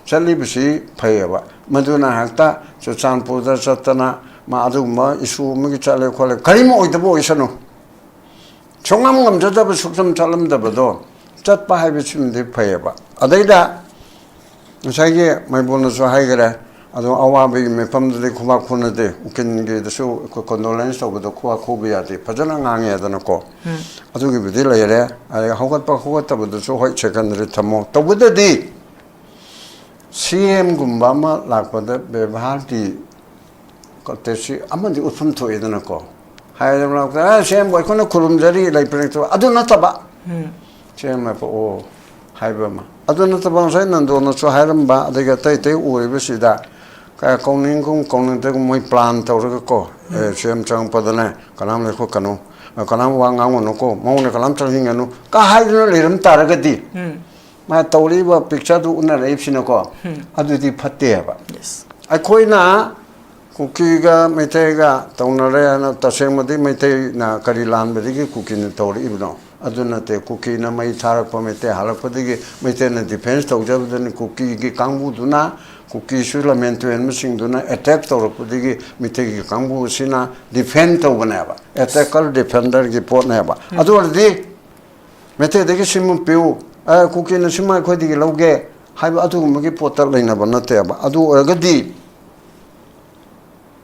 ꯆꯠꯂꯤꯕꯁꯤ ꯐꯩꯌꯦꯕ꯫ ꯃꯗꯨꯅ ꯍꯦꯛꯇ ꯆꯨꯔꯆꯥꯟꯄꯨꯔꯗ ꯆꯠꯇꯅ ꯃꯥ ꯑꯗꯨꯒꯨꯝꯕ ꯏꯁꯨ ꯑꯃꯒꯤ ꯆꯠꯂꯦ ꯈꯣꯠꯂꯦ, ꯀꯔꯤꯝ ꯑꯣꯏꯗꯕ ꯑꯣꯏꯁꯅꯨ꯫ ꯁꯨꯡꯉꯝ ꯉꯝꯖꯗꯕ, ꯁꯨꯡꯆꯠ ꯆꯠꯂꯝꯗꯕꯗꯣ ꯆꯠꯄ ꯍꯥꯏꯕꯁꯤꯃꯗꯤ ꯐꯩꯌꯦꯕ꯫ ꯑꯗꯩꯗ ꯉꯁꯥꯏꯒꯤ ꯃꯥꯏꯕꯣꯟꯅꯁꯨ ꯍꯥꯏꯈꯔꯦ, ꯑꯗꯣ ꯑꯋꯥꯕꯒꯤ ꯃꯤꯐꯝꯗꯨꯗꯤ ꯈꯨꯕꯥꯛ ꯈꯨꯅꯗꯦ, ꯎꯀꯤꯜꯒꯤꯗꯁꯨ ꯑꯩꯈꯣꯏ ꯀꯣꯟꯗꯣꯂꯦꯟꯁ ꯇꯧꯕꯗꯣ ꯈꯨꯕꯥꯛ ꯈꯨꯕ ꯌꯥꯗꯦ, ꯐꯖꯅ ꯉꯥꯡꯉꯦꯗꯅꯀꯣ꯫ ꯑꯗꯨꯒꯤꯕꯨꯗꯤ ꯂꯩꯔꯦ꯫ ꯑꯗꯩ ꯍꯧꯒꯠꯄ ꯍꯧꯒꯠꯇꯕꯗꯨꯁꯨ ꯍꯣꯏ ꯁꯦꯀꯦꯟꯗꯔꯤ ꯊꯝꯃꯣ꯫ ꯇꯧꯕꯗꯗꯤ ꯁꯤ ꯑꯦꯝꯒꯨꯝꯕ ꯑꯃ ꯂꯥꯛꯄꯗ ꯕꯦꯕꯥꯔꯗꯤ ꯀꯣꯟꯇꯦꯛꯁꯤ ꯑꯃꯗꯤ ꯎꯠꯐꯝ ꯊꯣꯛꯑꯦꯗꯅꯀꯣ꯫ ꯍꯥꯏꯔꯕ ꯃꯔꯛꯇ, "ꯑꯦ, ꯁꯤ ꯑꯦꯝꯕꯨ ꯑꯩꯈꯣꯏꯅ ꯈꯨꯔꯨꯝꯖꯔꯤ, ꯂꯩ ꯄꯤꯔꯛꯇꯕ", ꯑꯗꯨ ꯅꯠꯇꯕ꯫ ꯁꯤ ꯑꯦꯝ ꯑꯣ ꯍꯥꯏꯕ ꯑꯃ꯫ ꯑꯗꯨ ꯅꯠꯇꯕ ꯉꯁꯥꯏ ꯅꯟꯗꯣꯅꯁꯨ ꯍꯥꯏꯔꯝꯕ, ꯑꯗꯒꯤ ꯑꯇꯩ ꯑꯇꯩ ꯑꯣꯏꯔꯤꯕꯁꯤꯗ ꯀꯌꯥ ꯀꯧꯅꯤꯡꯒꯨꯝ ꯀꯧꯅꯤꯡꯗꯒꯨꯝ ꯃꯣꯏ ꯄ꯭ꯂꯥꯟ ꯇꯧꯔꯒꯀꯣ, "ꯑꯦ, ꯁꯤ ꯑꯦꯝ ꯆꯪꯉꯛꯄꯗꯅꯦ ꯀꯅꯥꯝ ꯂꯩꯈꯣꯠꯀꯅꯨ, ꯀꯅꯥꯝ ꯋꯥ ꯉꯥꯡꯉꯨꯅꯨꯀꯣ, ꯃꯉꯣꯟꯗ ꯀꯅꯥꯝ ꯆꯪꯁꯤꯟꯒꯅꯨ" ꯀ ꯍꯥꯏꯗꯨꯅ ꯂꯩꯔꯝ ꯇꯥꯔꯒꯗꯤ, ꯃꯥ ꯇꯧꯔꯤꯕ ꯄꯤꯛꯆꯔꯗꯨ ꯎꯅꯔꯛꯏꯕꯁꯤꯅꯀꯣ, ꯑꯗꯨꯗꯤ ꯐꯠꯇꯦꯕ꯫ ꯑꯩꯈꯣꯏꯅ ꯀꯨꯀꯤꯒ ꯃꯩꯇꯩꯒ ꯇꯧꯅꯔꯦ ꯍꯥꯏꯅ, ꯇꯁꯦꯡꯕꯗꯤ ꯃꯩꯇꯩꯅ ꯀꯔꯤ ꯂꯥꯟꯕꯗꯒꯤ ꯀꯨꯀꯤꯅ ꯇꯧꯔꯛꯏꯕꯅꯣ? ꯑꯗꯨ ꯅꯠꯇꯦ, ꯀꯨꯀꯤꯅ ꯃꯩ ꯊꯥꯔꯛꯄ, ꯃꯩꯇꯩ ꯍꯥꯜꯂꯛꯄꯗꯒꯤ ꯃꯩꯇꯩꯅ ꯗꯤꯐꯦꯟꯁ ꯇꯧꯖꯕꯗꯨꯅꯤ꯫ ꯀꯨꯀꯤꯒꯤ ꯀꯥꯡꯕꯨꯗꯨꯅ, ꯀꯨꯀꯤꯁꯨ ꯂꯝꯍꯦꯟ ꯇꯨꯍꯦꯟꯕꯁꯤꯡꯗꯨꯅ ꯑꯦꯇꯦꯛ ꯇꯧꯔꯛꯄꯗꯒꯤ ꯃꯩꯇꯩꯒꯤ ꯀꯥꯡꯕꯨ ꯑꯁꯤꯅ ꯗꯤꯐꯦꯟ ꯇꯧꯕꯅꯦꯕ, ꯑꯦꯇꯦꯀꯔ ꯗꯤꯐꯦꯟꯗꯔꯒꯤ ꯄꯣꯠꯅꯦꯕ꯫ ꯑꯗꯨ ꯑꯣꯏꯔꯗꯤ ꯃꯩꯇꯩꯗꯒꯤ ꯁꯤꯃ ꯄꯤꯌꯨ, ꯑꯦ, ꯀꯨꯀꯤꯅ ꯁꯤꯃ ꯑꯩꯈꯣꯏꯗꯒꯤ ꯂꯧꯒꯦ ꯍꯥꯏꯕ ꯑꯗꯨꯒꯨꯝꯕꯒꯤ ꯄꯣꯠꯇ ꯂꯩꯅꯕ ꯅꯠꯇꯦꯕ꯫ ꯑꯗꯨ ꯑꯣꯏꯔꯒꯗꯤ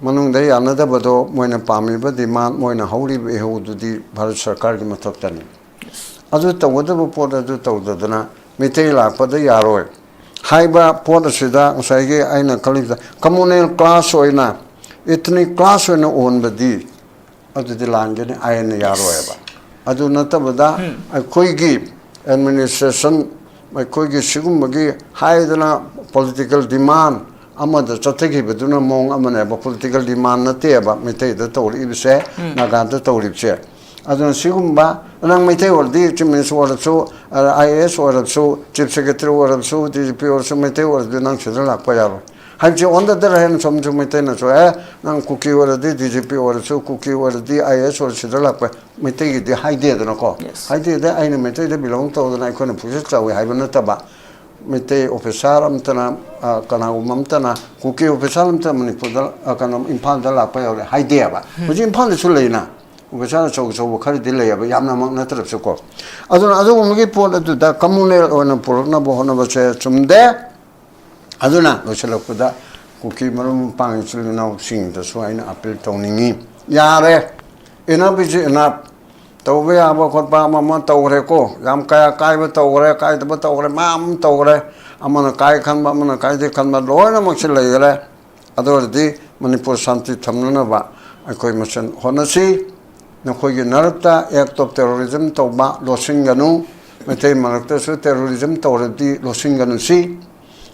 ꯃꯅꯨꯡꯗ ꯌꯥꯅꯗꯕꯗꯣ, ꯃꯣꯏꯅ ꯄꯥꯝꯃꯤꯕ ꯗꯤꯃꯥꯟ, ꯃꯣꯏꯅ ꯍꯧꯔꯤꯕ ꯏꯍꯧꯗꯨꯗꯤ ꯚꯥꯔꯠ ꯁꯔꯀꯥꯔꯒꯤ ꯃꯊꯛꯇꯅꯤ꯫ ꯑꯗꯨ ꯇꯧꯒꯗꯕ ꯄꯣꯠ ꯑꯗꯨ ꯇꯧꯗꯗꯅ ꯃꯤꯇꯩ ꯂꯥꯛꯄꯗ ꯌꯥꯔꯣꯏ ꯍꯥꯏꯕ ꯄꯣꯠ ꯑꯁꯤꯗ ꯉꯁꯥꯏꯒꯤ ꯑꯩꯅ ꯈꯜꯂꯤꯕꯗ communal class ꯑꯣꯏꯅ, ethnic class ꯑꯣꯏꯅ ꯑꯣꯟꯕꯗꯤ ꯑꯗꯨꯗꯤ ꯂꯥꯟꯒꯅꯤ, ꯑꯥꯏꯟꯅ ꯌꯥꯔꯣꯏꯕ꯫ ꯑꯗꯨ ꯅꯠꯇꯕꯗ ꯑꯩꯈꯣꯏꯒꯤ ꯑꯦꯗꯃꯤꯅꯤꯁꯇ꯭ꯔꯦꯁꯟ, ꯑꯩꯈꯣꯏꯒꯤ ꯁꯤꯒꯨꯝꯕꯒꯤ ꯍꯥꯏꯗꯅ ꯄꯣꯂꯤꯇꯤꯀꯦꯜ ꯗꯤꯃꯥꯟ ꯑꯃꯗ ꯆꯠꯊꯈꯤꯕꯗꯨꯅ ꯃꯑꯣꯡ ꯑꯃꯅꯦꯕ, ꯄꯣꯂꯤꯇꯤꯀꯦꯜ ꯗꯤꯃꯥꯟ ꯅꯠꯇꯦꯕ ꯃꯩꯇꯩꯗ ꯇꯧꯔꯛꯏꯕꯁꯦ, ꯅꯥꯒꯥꯗ ꯇꯧꯔꯤꯕꯁꯦ꯫ ꯑꯗꯨꯅ ꯁꯤꯒꯨꯝꯕ, ꯅꯪ ꯃꯩꯇꯩ ꯑꯣꯏꯔꯗꯤ ꯆꯤꯐ ꯃꯤꯅꯤꯁꯇꯔ ꯑꯣꯏꯔꯁꯨ, ꯑꯥꯏ ꯑꯦ ꯑꯦꯁ ꯑꯣꯏꯔꯁꯨ, ꯆꯤꯐ ꯁꯦꯀ꯭ꯔꯦꯇꯔꯤ ꯑꯣꯏꯔꯁꯨ, ꯗꯤ ꯖꯤ ꯄꯤ ꯑꯣꯏꯔꯁꯨ, ꯃꯩꯇꯩ ꯑꯣꯏꯔꯗꯤ ꯅꯪ ꯁꯤꯗ ꯂꯥꯛꯄ ꯌꯥꯔꯣꯏ ꯍꯥꯏꯕꯁꯤ ꯑꯣꯟꯗꯗꯔ ꯍꯥꯏꯅ ꯁꯣꯝꯁꯨ ꯃꯩꯇꯩꯅꯁꯨ, "ꯑꯦ, ꯅꯪ ꯀꯨꯀꯤ ꯑꯣꯏꯔꯗꯤ ꯗꯤ ꯖꯤ ꯄꯤ ꯑꯣꯏꯔꯁꯨ, ꯀꯨꯀꯤ ꯑꯣꯏꯔꯗꯤ ꯑꯥꯏ ꯑꯦ ꯑꯦꯁ ꯑꯣꯏꯔꯁꯨ ꯁꯤꯗ ꯂꯥꯛꯄ", ꯃꯩꯇꯩꯒꯤꯗꯤ ꯍꯥꯏꯗꯦꯗꯅꯀꯣ꯫ ꯍꯥꯏꯗꯦꯗ, ꯑꯩꯅ ꯃꯩꯇꯩꯗ ꯕꯤꯂꯣꯡ ꯇꯧꯗꯅ ꯑꯩꯈꯣꯏꯅ ꯄꯨꯛꯆꯦꯜ ꯆꯥꯎꯏ ꯍꯥꯏꯕ ꯅꯠꯇꯕ, ꯃꯩꯇꯩ ꯑꯣꯐꯤꯁꯥꯔ ꯑꯃꯇꯅ, ꯑ, ꯀꯅꯥꯒꯨꯝꯕ ꯑꯃꯇꯅ ꯀꯨꯀꯤ ꯑꯣꯐꯤꯁꯥꯔ ꯑꯃꯇ ꯃꯅꯤꯄꯨꯔꯗ, ꯑ, ꯀꯩꯅꯣ, ꯏꯝꯐꯥꯜꯗ ꯂꯥꯛꯄ ꯌꯥꯎꯔꯦ ꯍꯥꯏꯗꯦꯕ꯫ ꯍꯧꯖꯤꯛ ꯏꯝꯐꯥꯜꯗꯁꯨ ꯂꯩꯅ ꯑꯣꯐꯤꯁꯥꯔ ꯑꯆꯧ ꯑꯆꯧꯕ ꯈꯔꯗꯤ ꯂꯩꯌꯦꯕ, ꯌꯥꯝꯅꯃꯛ ꯅꯠꯇ꯭ꯔꯕꯁꯨꯀꯣ꯫ ꯑꯗꯨꯅ ꯑꯗꯨꯒꯨꯝꯕꯒꯤ ꯄꯣꯠ ꯑꯗꯨꯗ ꯀꯝꯃꯨꯅꯦꯜ ꯑꯣꯏꯅ ꯄꯨꯔꯛꯅꯕ ꯍꯣꯠꯅꯕꯁꯦ ꯆꯨꯝꯗꯦ꯫ ꯑꯗꯨꯅ ꯂꯣꯏꯁꯤꯜꯂꯛꯄꯗ ꯀꯨꯀꯤ ꯃꯔꯨꯞ ꯃꯄꯥꯡ ꯏꯆꯤꯜ ꯏꯅꯥꯎꯁꯤꯡꯗꯁꯨ ꯑꯩꯅ ꯑꯄꯤꯜ ꯇꯧꯅꯤꯡꯉꯤ, ꯌꯥꯔꯦ, enough is enough꯫ ꯇꯧꯕ ꯌꯥꯕ ꯈꯣꯠꯄ ꯑꯃ ꯑꯃ ꯇꯧꯈ꯭ꯔꯦꯀꯣ, ꯌꯥꯝ ꯀꯌꯥ ꯀꯥꯏꯕ ꯇꯧꯈ꯭ꯔꯦ, ꯀꯥꯏꯗꯕ ꯇꯧꯈ꯭ꯔꯦ, ꯃꯌꯥꯝ ꯑꯃ ꯇꯧꯈ꯭ꯔꯦ, ꯑꯃꯅ ꯀꯥꯏ ꯈꯟꯕ, ꯑꯃꯅ ꯀꯥꯏꯗꯦ ꯈꯟꯕ, ꯂꯣꯏꯅꯃꯛꯁꯤ ꯂꯩꯈ꯭ꯔꯦ꯫ ꯑꯗꯨ ꯑꯣꯏꯔꯗꯤ ꯃꯅꯤꯄꯨꯔ ꯁꯥꯟꯇꯤ ꯊꯝꯅꯅꯕ ꯑꯩꯈꯣꯏ ꯃꯁꯦꯟ ꯍꯣꯠꯅꯁꯤ꯫ ꯅꯈꯣꯏꯒꯤ ꯅꯔꯛꯇ act of terrorism ꯇꯧꯕ ꯂꯣꯠꯁꯤꯟꯒꯅꯨ꯫ ꯃꯩꯇꯩ ꯃꯔꯛꯇꯁꯨ terrorism ꯇꯧꯔꯗꯤ ꯂꯣꯠꯁꯤꯟꯒꯅꯨ ꯁꯤ꯫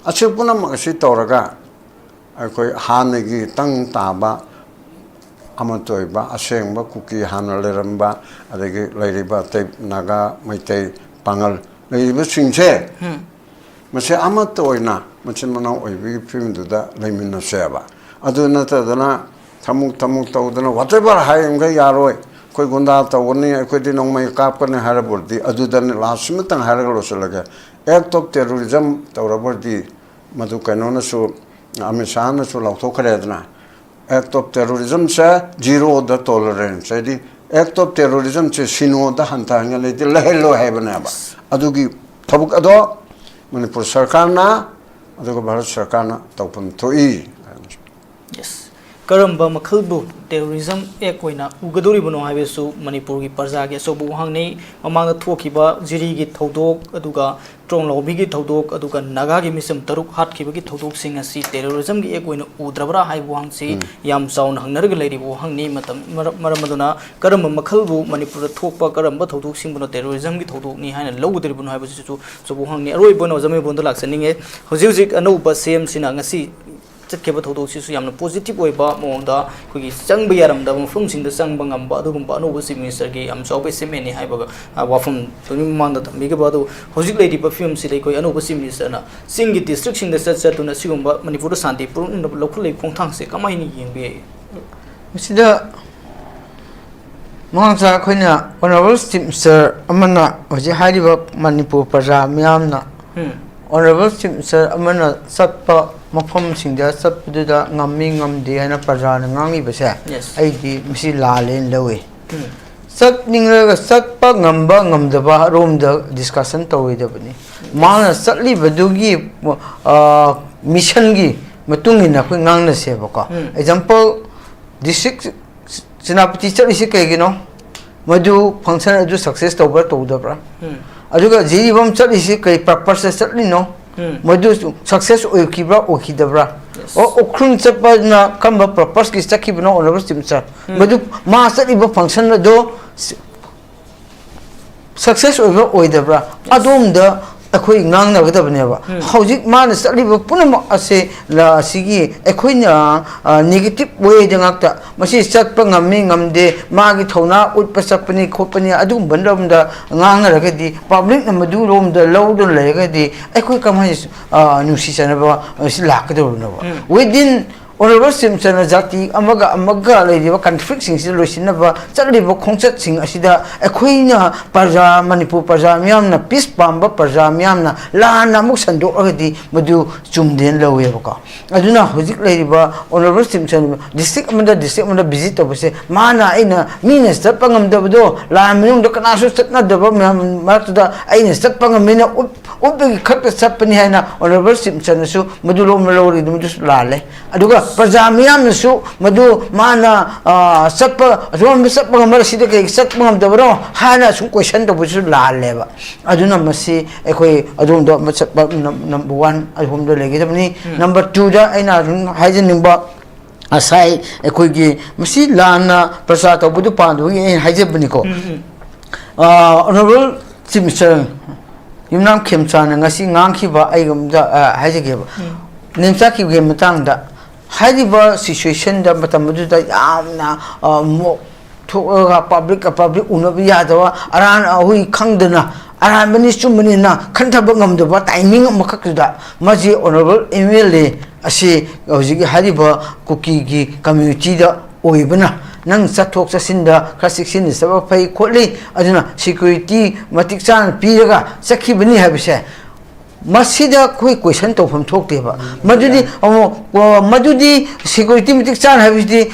ꯑꯁꯤ ꯄꯨꯝꯅꯃꯛ ꯑꯁꯤ ꯇꯧꯔꯒ ꯑꯩꯈꯣꯏ ꯍꯥꯟꯅꯒꯤ ꯇꯪ ꯇꯥꯕ ꯑꯃꯠꯇ ꯑꯣꯏꯕ ꯑꯁꯦꯡꯕ ꯀꯨꯀꯤ ꯍꯥꯟꯅ ꯂꯩꯔꯝꯕ, ꯑꯗꯒꯤ ꯂꯩꯔꯤꯕ ꯑꯇꯩ ꯅꯥꯒꯥ, ꯃꯩꯇꯩ, ꯄꯥꯉꯜ ꯂꯩꯔꯤꯕꯁꯤꯡꯁꯦ, ꯃꯁꯤ ꯑꯃꯠꯇ ꯑꯣꯏꯅ ꯃꯆꯤꯟ ꯃꯅꯥꯎ ꯑꯣꯏꯕꯒꯤ ꯐꯤꯕꯝꯗꯨꯗ ꯂꯩꯃꯤꯟꯅꯁꯦꯕ꯫ ꯑꯗꯨ ꯅꯠꯇꯗꯅ ꯊꯃꯨꯛ ꯊꯃꯨꯛ ꯇꯧꯗꯅ whatever ꯍꯥꯏꯔꯤꯃꯈꯩ ꯌꯥꯔꯣꯏ, ꯑꯩꯈꯣꯏ ꯒꯨꯟꯗꯥ ꯇꯧꯒꯅꯤ, ꯑꯩꯈꯣꯏꯗꯤ ꯅꯣꯡꯃꯩ ꯀꯥꯞꯀꯅꯤ ꯍꯥꯏꯔꯕꯗꯤ, ꯑꯗꯨꯗꯅꯤ ꯂꯥꯁ ꯑꯃꯇꯪ ꯍꯥꯏꯔꯒ ꯂꯣꯏꯁꯤꯜꯂꯒꯦ꯫ Act of terrorism ꯇꯧꯔꯕꯗꯤ ꯃꯗꯨ ꯀꯩꯅꯣꯅꯁꯨ, Amit ꯁꯥꯍꯅꯁꯨ ꯂꯥꯎꯊꯣꯛꯈ꯭ꯔꯦꯗꯅ, act of terrorism say zero the tolerance, ꯍꯥꯏꯗꯤ act of terrorism ꯁꯦ ꯁꯤꯅꯣꯗ ꯍꯟꯊꯍꯟꯒꯅꯤ, ꯂꯩꯇꯦ, ꯂꯩꯍꯜꯂꯣꯏ ꯍꯥꯏꯕꯅꯦꯕ꯫ ꯑꯗꯨꯒꯤ ꯊꯕꯛ ꯑꯗꯣ ꯃꯅꯤꯄꯨꯔ ꯁꯔꯀꯥꯔꯅ ꯑꯗꯨꯒ ꯚꯥꯔꯠ ꯁꯔꯀꯥꯔꯅ ꯇꯧꯐꯝ ꯊꯣꯛꯏ꯫ ꯌꯦꯁ꯫ ꯀꯔꯝꯕ ꯃꯈꯜꯕꯨ terrorism act ꯑꯣꯏꯅ ꯎꯒꯗꯧꯔꯤꯕꯅꯣ ꯍꯥꯏꯕꯁꯨ ꯃꯅꯤꯄꯨꯔꯒꯤ ꯄ꯭ꯔꯖꯥꯒꯤ ꯑꯆꯧꯕ ꯋꯥꯍꯪꯅꯤ꯫ ꯃꯃꯥꯡꯗ ꯊꯣꯛꯈꯤꯕ ꯖꯤꯔꯤꯒꯤ ꯊꯧꯗꯣꯛ, ꯑꯗꯨꯒ ꯇ꯭ꯔꯣꯡꯂꯥꯎꯕꯤꯒꯤ ꯊꯧꯗꯣꯛ, ꯑꯗꯨꯒ ꯅꯥꯒꯥꯒꯤ ꯃꯤꯆꯝ ꯇꯔꯨꯛ ꯍꯥꯠꯈꯤꯕꯒꯤ ꯊꯧꯗꯣꯛꯁꯤꯡ ꯑꯁꯤ terrorism ꯒꯤ act ꯑꯣꯏꯅ ꯎꯗ꯭ꯔꯕ꯭ꯔꯥ ꯍꯥꯏꯕ ꯋꯥꯍꯪꯁꯤ ꯌꯥꯝ ꯆꯥꯎꯅ ꯍꯪꯅꯔꯒ ꯂꯩꯔꯤꯕ ꯋꯥꯍꯪꯅꯤ꯫ ꯃꯇꯝ, ꯃꯔꯝ, ꯃꯔꯝ ꯑꯗꯨꯅ ꯀꯔꯝꯕ ꯃꯈꯜꯕꯨ ꯃꯅꯤꯄꯨꯔꯗ ꯊꯣꯛꯄ ꯀꯔꯝꯕ ꯊꯧꯗꯣꯛꯁꯤꯡꯕꯨꯅ terrorism ꯒꯤ ꯊꯧꯗꯣꯛꯅꯤ ꯍꯥꯏꯅ ꯂꯧꯒꯗꯧꯔꯤꯕꯅꯣ ꯍꯥꯏꯕꯁꯤꯁꯨ ꯑꯆꯧꯕ ꯋꯥꯍꯪꯅꯤ꯫ ꯑꯔꯣꯏꯕ ꯑꯣꯏꯅ ꯑꯣꯖꯥ ꯃꯩꯕꯣꯟꯗ ꯂꯥꯛꯆꯅꯤꯡꯉꯦ꯫ ꯍꯧꯖꯤꯛ ꯍꯧꯖꯤꯛ ꯑꯅꯧꯕ ꯁꯤ ꯑꯦꯝ ꯁꯤꯅ ꯉꯁꯤ ꯆꯠꯈꯤꯕ ꯊꯧꯗꯣꯛꯁꯤꯁꯨ ꯌꯥꯝꯅ positive ꯑꯣꯏꯕ ꯃꯑꯣꯡꯗ ꯑꯩꯈꯣꯏꯒꯤ ꯆꯪꯕ ꯌꯥꯔꯝꯗꯕ ꯃꯐꯝꯁꯤꯡꯗ ꯆꯪꯕ ꯉꯝꯕ ꯑꯗꯨꯒꯨꯝꯕ ꯑꯅꯧꯕ Chief Minister ꯒꯤ ꯌꯥꯝ ꯆꯥꯎꯕ achievement ꯅꯤ ꯍꯥꯏꯕꯒ, ꯑ, ꯋꯥꯐꯝ ꯇꯧꯅꯤ ꯃꯃꯥꯡꯗ ꯊꯝꯕꯤꯈꯤꯕ꯫ ꯑꯗꯨ ꯍꯧꯖꯤꯛ ꯂꯩꯔꯤꯕ ꯐꯤꯕꯝꯁꯤꯗ ꯑꯩꯈꯣꯏ ꯑꯅꯧꯕ Chief Minister ꯅ ꯆꯤꯡꯒꯤ district ꯁꯤꯡꯗ ꯆꯠ ꯆꯠꯇꯨꯅ ꯁꯤꯒꯨꯝꯕ ꯃꯅꯤꯄꯨꯔꯗ ꯁꯥꯟꯇꯤ ꯄꯨꯔꯛꯅꯕ ꯂꯧꯈꯠꯂꯛꯏꯕ ꯈꯣꯡꯊꯥꯡꯁꯦ ꯀꯃꯥꯏꯅ ꯌꯦꯡꯕ ꯌꯥꯏ? ꯃꯁꯤꯗ ꯃꯃꯥꯡ ꯆꯍꯤ ꯑꯩꯈꯣꯏꯅ Honourable Chief Minister ꯑꯃꯅ ꯍꯧꯖꯤꯛ ꯍꯥꯏꯔꯤꯕ ꯃꯅꯤꯄꯨꯔ ꯄ꯭ꯔꯖꯥ ꯃꯤꯌꯥꯝꯅ, Honourable Chief Minister ꯑꯃꯅ ꯆꯠꯄ ꯃꯐꯝꯁꯤꯡꯗ ꯆꯠꯄꯗꯨꯗ ꯉꯝꯃꯤ ꯉꯝꯗꯦ ꯍꯥꯏꯅ ꯄ꯭ꯔꯖꯥꯅ ꯉꯥꯡꯉꯤꯕꯁꯦ Yes. ꯑꯩꯗꯤ ꯃꯁꯤ ꯂꯥꯜꯂꯦꯅ ꯂꯧꯏ꯫ ꯆꯠꯅꯤꯡꯂꯒ ꯆꯠꯄ ꯉꯝꯕ ꯉꯝꯗꯕ ꯔꯣꯝꯗ discussion ꯇꯧꯔꯣꯏꯗꯕꯅꯤ꯫ ꯃꯥꯅ ꯆꯠꯂꯤꯕꯗꯨꯒꯤ, ꯑ, ꯃꯤꯁꯟꯒꯤ ꯃꯇꯨꯡ ꯏꯟꯅ ꯑꯩꯈꯣꯏ ꯉꯥꯡꯅꯁꯦꯕꯀꯣ꯫ ꯎꯝ. ꯑꯦꯛꯖꯥꯝꯄꯜ, ꯗꯤꯁꯇ꯭ꯔꯤꯛ ꯁꯦꯅꯥꯄꯇꯤ ꯆꯠꯂꯤꯁꯤ ꯀꯩꯒꯤꯅꯣ? ꯃꯗꯨ ꯐꯪꯁꯟ ꯑꯗꯨ ꯁꯛꯁꯦꯁ ꯇꯧꯕ꯭ꯔꯥ ꯇꯧꯗꯕ꯭ꯔꯥ? ꯎꯝ. ꯑꯗꯨꯒ ꯖꯤꯔꯤꯕꯥꯝ ꯆꯠꯂꯤꯁꯤ ꯀꯩ ꯄꯔꯄꯁꯇ ꯆꯠꯂꯤꯅꯣ? ꯎꯝ. ꯃꯗꯨ ꯁꯛꯁꯦꯁ ꯑꯣꯏꯈꯤꯕ꯭ꯔꯥ ꯑꯣꯏꯈꯤꯗꯕ꯭ꯔꯥ? Yes. ꯑꯣ, ꯎꯈ꯭ꯔꯨꯜ ꯆꯠꯄꯅ ꯀꯔꯝꯕ ꯄꯔꯄꯁꯀꯤ ꯆꯠꯈꯤꯕꯅꯣ, ꯑꯣꯅꯔꯦꯕꯜ ꯆꯤꯐ ꯃꯤꯅꯤꯁꯇꯔ? ꯎꯝ. ꯃꯗꯨ ꯃꯥ ꯆꯠꯂꯤꯕ ꯐꯪꯁꯟ ꯑꯗꯣ ꯁꯛꯁꯦꯁ ꯑꯣꯏꯕ꯭ꯔꯥ ꯑꯣꯏꯗꯕ꯭ꯔꯥ? ꯑꯗꯣꯝꯗ ꯑꯩꯈꯣꯏ ꯉꯥꯡꯅꯒꯗꯕꯅꯦꯕ꯫ ꯎꯝ. ꯍꯧꯖꯤꯛ ꯃꯥꯅ ꯆꯠꯂꯤꯕ ꯄꯨꯝꯅꯃꯛ ꯑꯁꯦ ꯂ-, ꯑꯁꯤꯒꯤ ꯑꯩꯈꯣꯏꯅ, ꯑ, ꯅꯦꯒꯦꯇꯤꯞ ꯋꯦꯗ ꯉꯥꯛꯇ ꯃꯁꯤ ꯆꯠꯄ ꯉꯝꯃꯤ ꯉꯝꯗꯦ, ꯃꯥꯒꯤ ꯊꯧꯅꯥ ꯎꯠꯄ ꯆꯠꯄꯅꯤ ꯈꯣꯠꯄꯅꯤ ꯑꯗꯨꯒꯨꯝꯕ ꯂꯝꯗ ꯉꯥꯡꯅꯔꯒꯗꯤ, ꯄꯕ꯭ꯂꯤꯛꯅ ꯃꯗꯨꯔꯣꯝꯗ ꯂꯧꯗꯨꯅ ꯂꯩꯔꯒꯗꯤ ꯑꯩꯈꯣꯏ ꯀꯃꯥꯏꯅ, ꯑ, ꯅꯨꯡꯁꯤ ꯆꯥꯟꯅꯕ ꯑꯁꯤ ꯂꯥꯛꯀꯗꯧꯔꯤꯅꯣꯕ? ꯎꯝ. Within ꯑꯣꯅꯔꯦꯕꯜ ꯆꯤꯐ ꯃꯤꯅꯤꯁꯇꯔꯅ ꯖꯥꯇꯤ ꯑꯃꯒ ꯑꯃꯒ ꯂꯩꯔꯤꯕ ꯀꯟꯐ꯭ꯂꯤꯛꯁꯤꯡꯁꯤꯗ ꯂꯣꯏꯁꯤꯟꯅꯕ ꯆꯠꯂꯤꯕ ꯈꯣꯡꯆꯠꯁꯤꯡ ꯑꯁꯤꯗ ꯑꯩꯈꯣꯏꯅ ꯄ꯭ꯔꯖꯥ, ꯃꯅꯤꯄꯨꯔ ꯄ꯭ꯔꯖꯥ ꯃꯤꯌꯥꯝꯅ, ꯄꯤꯁ ꯄꯥꯝꯕ ꯄ꯭ꯔꯖꯥ ꯃꯤꯌꯥꯝꯅ ꯂꯥꯟꯅ ꯑꯃꯨꯛ ꯁꯟꯗꯣꯛꯂꯒꯗꯤ ꯃꯗꯨ ꯆꯨꯝꯗꯦꯅ ꯂꯧꯋꯦꯕꯀꯣ꯫ ꯑꯗꯨꯅ ꯍꯧꯖꯤꯛ ꯂꯩꯔꯤꯕ ꯑꯣꯅꯔꯦꯕꯜ ꯆꯤꯐ ꯃꯤꯅꯤꯁꯇꯔ ꯗꯤꯁꯇ꯭ꯔꯤꯛ ꯑꯃꯗ, ꯗꯤꯁꯇ꯭ꯔꯤꯛ ꯑꯃꯗ ꯚꯤꯖꯤꯠ ꯇꯧꯕꯁꯦ, ꯃꯥꯅ, ꯑꯩꯅ, ꯃꯤꯅ ꯆꯠꯄ ꯉꯝꯗꯕꯗꯣ, ꯂꯥꯟ ꯃꯅꯨꯡꯗ ꯀꯅꯥꯁꯨ ꯆꯠꯅꯗꯕ ꯃꯌꯥꯝ ꯃꯔꯛꯇꯨꯗ ꯑꯩꯅ ꯆꯠꯄ ꯉꯝꯃꯦꯅ ꯎꯠ-, ꯎꯠꯄꯒꯤ ꯈꯛꯇ ꯆꯠꯄꯅꯤ ꯍꯥꯏꯅ ꯑꯣꯅꯔꯦꯕꯜ ꯆꯤꯐ ꯃꯤꯅꯤꯁꯇꯔꯅꯁꯨ ꯃꯗꯨ ꯂꯣꯝꯅ ꯂꯧꯔꯤꯗꯨ ꯃꯗꯨꯁꯨ ꯂꯥꯜꯂꯦ꯫ ꯑꯗꯨꯒ ꯄ꯭ꯔꯖꯥ ꯃꯤꯌꯥꯝꯅꯁꯨ ꯃꯗꯨ ꯃꯥꯅ, ꯑ, ꯆꯠꯄ, ꯑꯁꯣꯝꯗ ꯆꯠꯄ ꯉꯝꯕ, ꯑꯁꯤꯗ ꯀꯩ ꯆꯠꯄ ꯉꯝꯗꯕꯅꯣ ꯍꯥꯏꯅ ꯑꯁꯨꯝ ꯀꯣꯏꯁꯟ ꯇꯧꯕꯁꯨ ꯂꯥꯜꯂꯦꯕ꯫ ꯑꯗꯨꯅ ꯃꯁꯤ ꯑꯩꯈꯣꯏ ꯑꯗꯣꯝꯗ ꯑꯃ ꯆꯠꯄ ꯅꯝ-, ꯅꯝꯕꯔ ꯋꯥꯟ ꯑꯗꯣꯝꯗ ꯂꯩꯒꯗꯕꯅꯤ꯫ ꯎꯝ. ꯅꯝꯕꯔ ꯇꯨꯗ ꯑꯩꯅ ꯑꯗꯨꯝ ꯍꯥꯏꯖꯅꯤꯡꯕ, ꯉꯁꯥꯏ ꯑꯩꯈꯣꯏꯒꯤ ꯃꯁꯤ ꯂꯥꯟꯅ ꯄ꯭ꯔꯆꯥꯔ ꯇꯧꯕꯗꯨ ꯄꯥꯝꯗꯕꯒꯤ ꯑꯩꯅ ꯍꯥꯏꯖꯕꯅꯤꯀꯣ꯫ ꯎꯝ, ꯎꯝ. ꯑ, ꯑꯣꯅꯔꯦꯕꯜ ꯆꯤꯐ ꯃꯤꯅꯤꯁꯇꯔ ꯌꯨꯝꯅꯥꯝ ꯈꯦꯝꯆꯥꯟꯅ ꯉꯁꯤ ꯉꯥꯡꯈꯤꯕ ꯑꯩ ꯑꯝꯇ, ꯑ, ꯍꯥꯏꯖꯒꯦꯕ꯫ ꯎꯝ. ꯅꯦꯝꯆꯥꯛꯈꯤꯕꯒꯤ ꯃꯇꯥꯡꯗ ꯍꯥꯏꯔꯤꯕ ꯁꯤꯆꯨꯋꯦꯁꯟꯗ ꯃꯇꯝ ꯑꯗꯨꯗ ꯌꯥꯝꯅ, ꯑ, ꯃꯣꯛ ꯊꯣꯛꯂꯒ ꯄꯕ꯭ꯂꯤꯛꯀ ꯄꯕ꯭ꯂꯤꯛ ꯎꯅꯕ ꯌꯥꯗꯕ, ꯑꯔꯥꯟ ꯑꯍꯣꯏ ꯈꯪꯗꯅ ꯑꯔꯥꯟꯕꯅꯤ ꯆꯨꯝꯕꯅꯤꯅ ꯈꯟꯊꯕ ꯉꯝꯗꯕ ꯇꯥꯏꯃꯤꯡ ꯑꯃꯈꯛꯇꯨꯗ ꯃꯁꯤ ꯑꯣꯅꯔꯦꯕꯜ ꯑꯦꯝ ꯑꯦꯜ ꯑꯦ ꯑꯁꯤ ꯍꯧꯖꯤꯛꯀꯤ ꯍꯥꯏꯔꯤꯕ ꯀꯨꯀꯤꯒꯤ ꯀꯝꯃ꯭ꯌꯨꯅꯤꯇꯤꯗ ꯑꯣꯏꯕꯅ ꯅꯪ ꯆꯠꯊꯣꯛ ꯆꯠꯁꯤꯟꯗ ꯈꯔ ꯆꯦꯛꯁꯤꯟꯅ ꯆꯠꯄ ꯐꯩ ꯈꯣꯠꯂꯤ, ꯑꯗꯨꯅ ꯁꯦꯀ꯭ꯌꯨꯔꯤꯇꯤ ꯃꯇꯤꯛ ꯆꯥꯅ ꯄꯤꯔꯒ ꯆꯠꯈꯤꯕꯅꯤ ꯍꯥꯏꯕꯁꯦ ꯃꯁꯤꯗ ꯑꯩꯈꯣꯏ ꯀꯣꯏꯁꯟ ꯇꯧꯐꯝ ꯊꯣꯛꯇꯦꯕ꯫ ꯃꯗꯨꯗꯤ ꯑꯃꯨꯛ, ꯑ, ꯃꯗꯨꯗꯤ ꯁꯦꯀ꯭ꯌꯨꯔꯤꯇꯤ ꯃꯇꯤꯛ ꯆꯥꯅ ꯍꯥꯏꯕꯁꯤꯗꯤ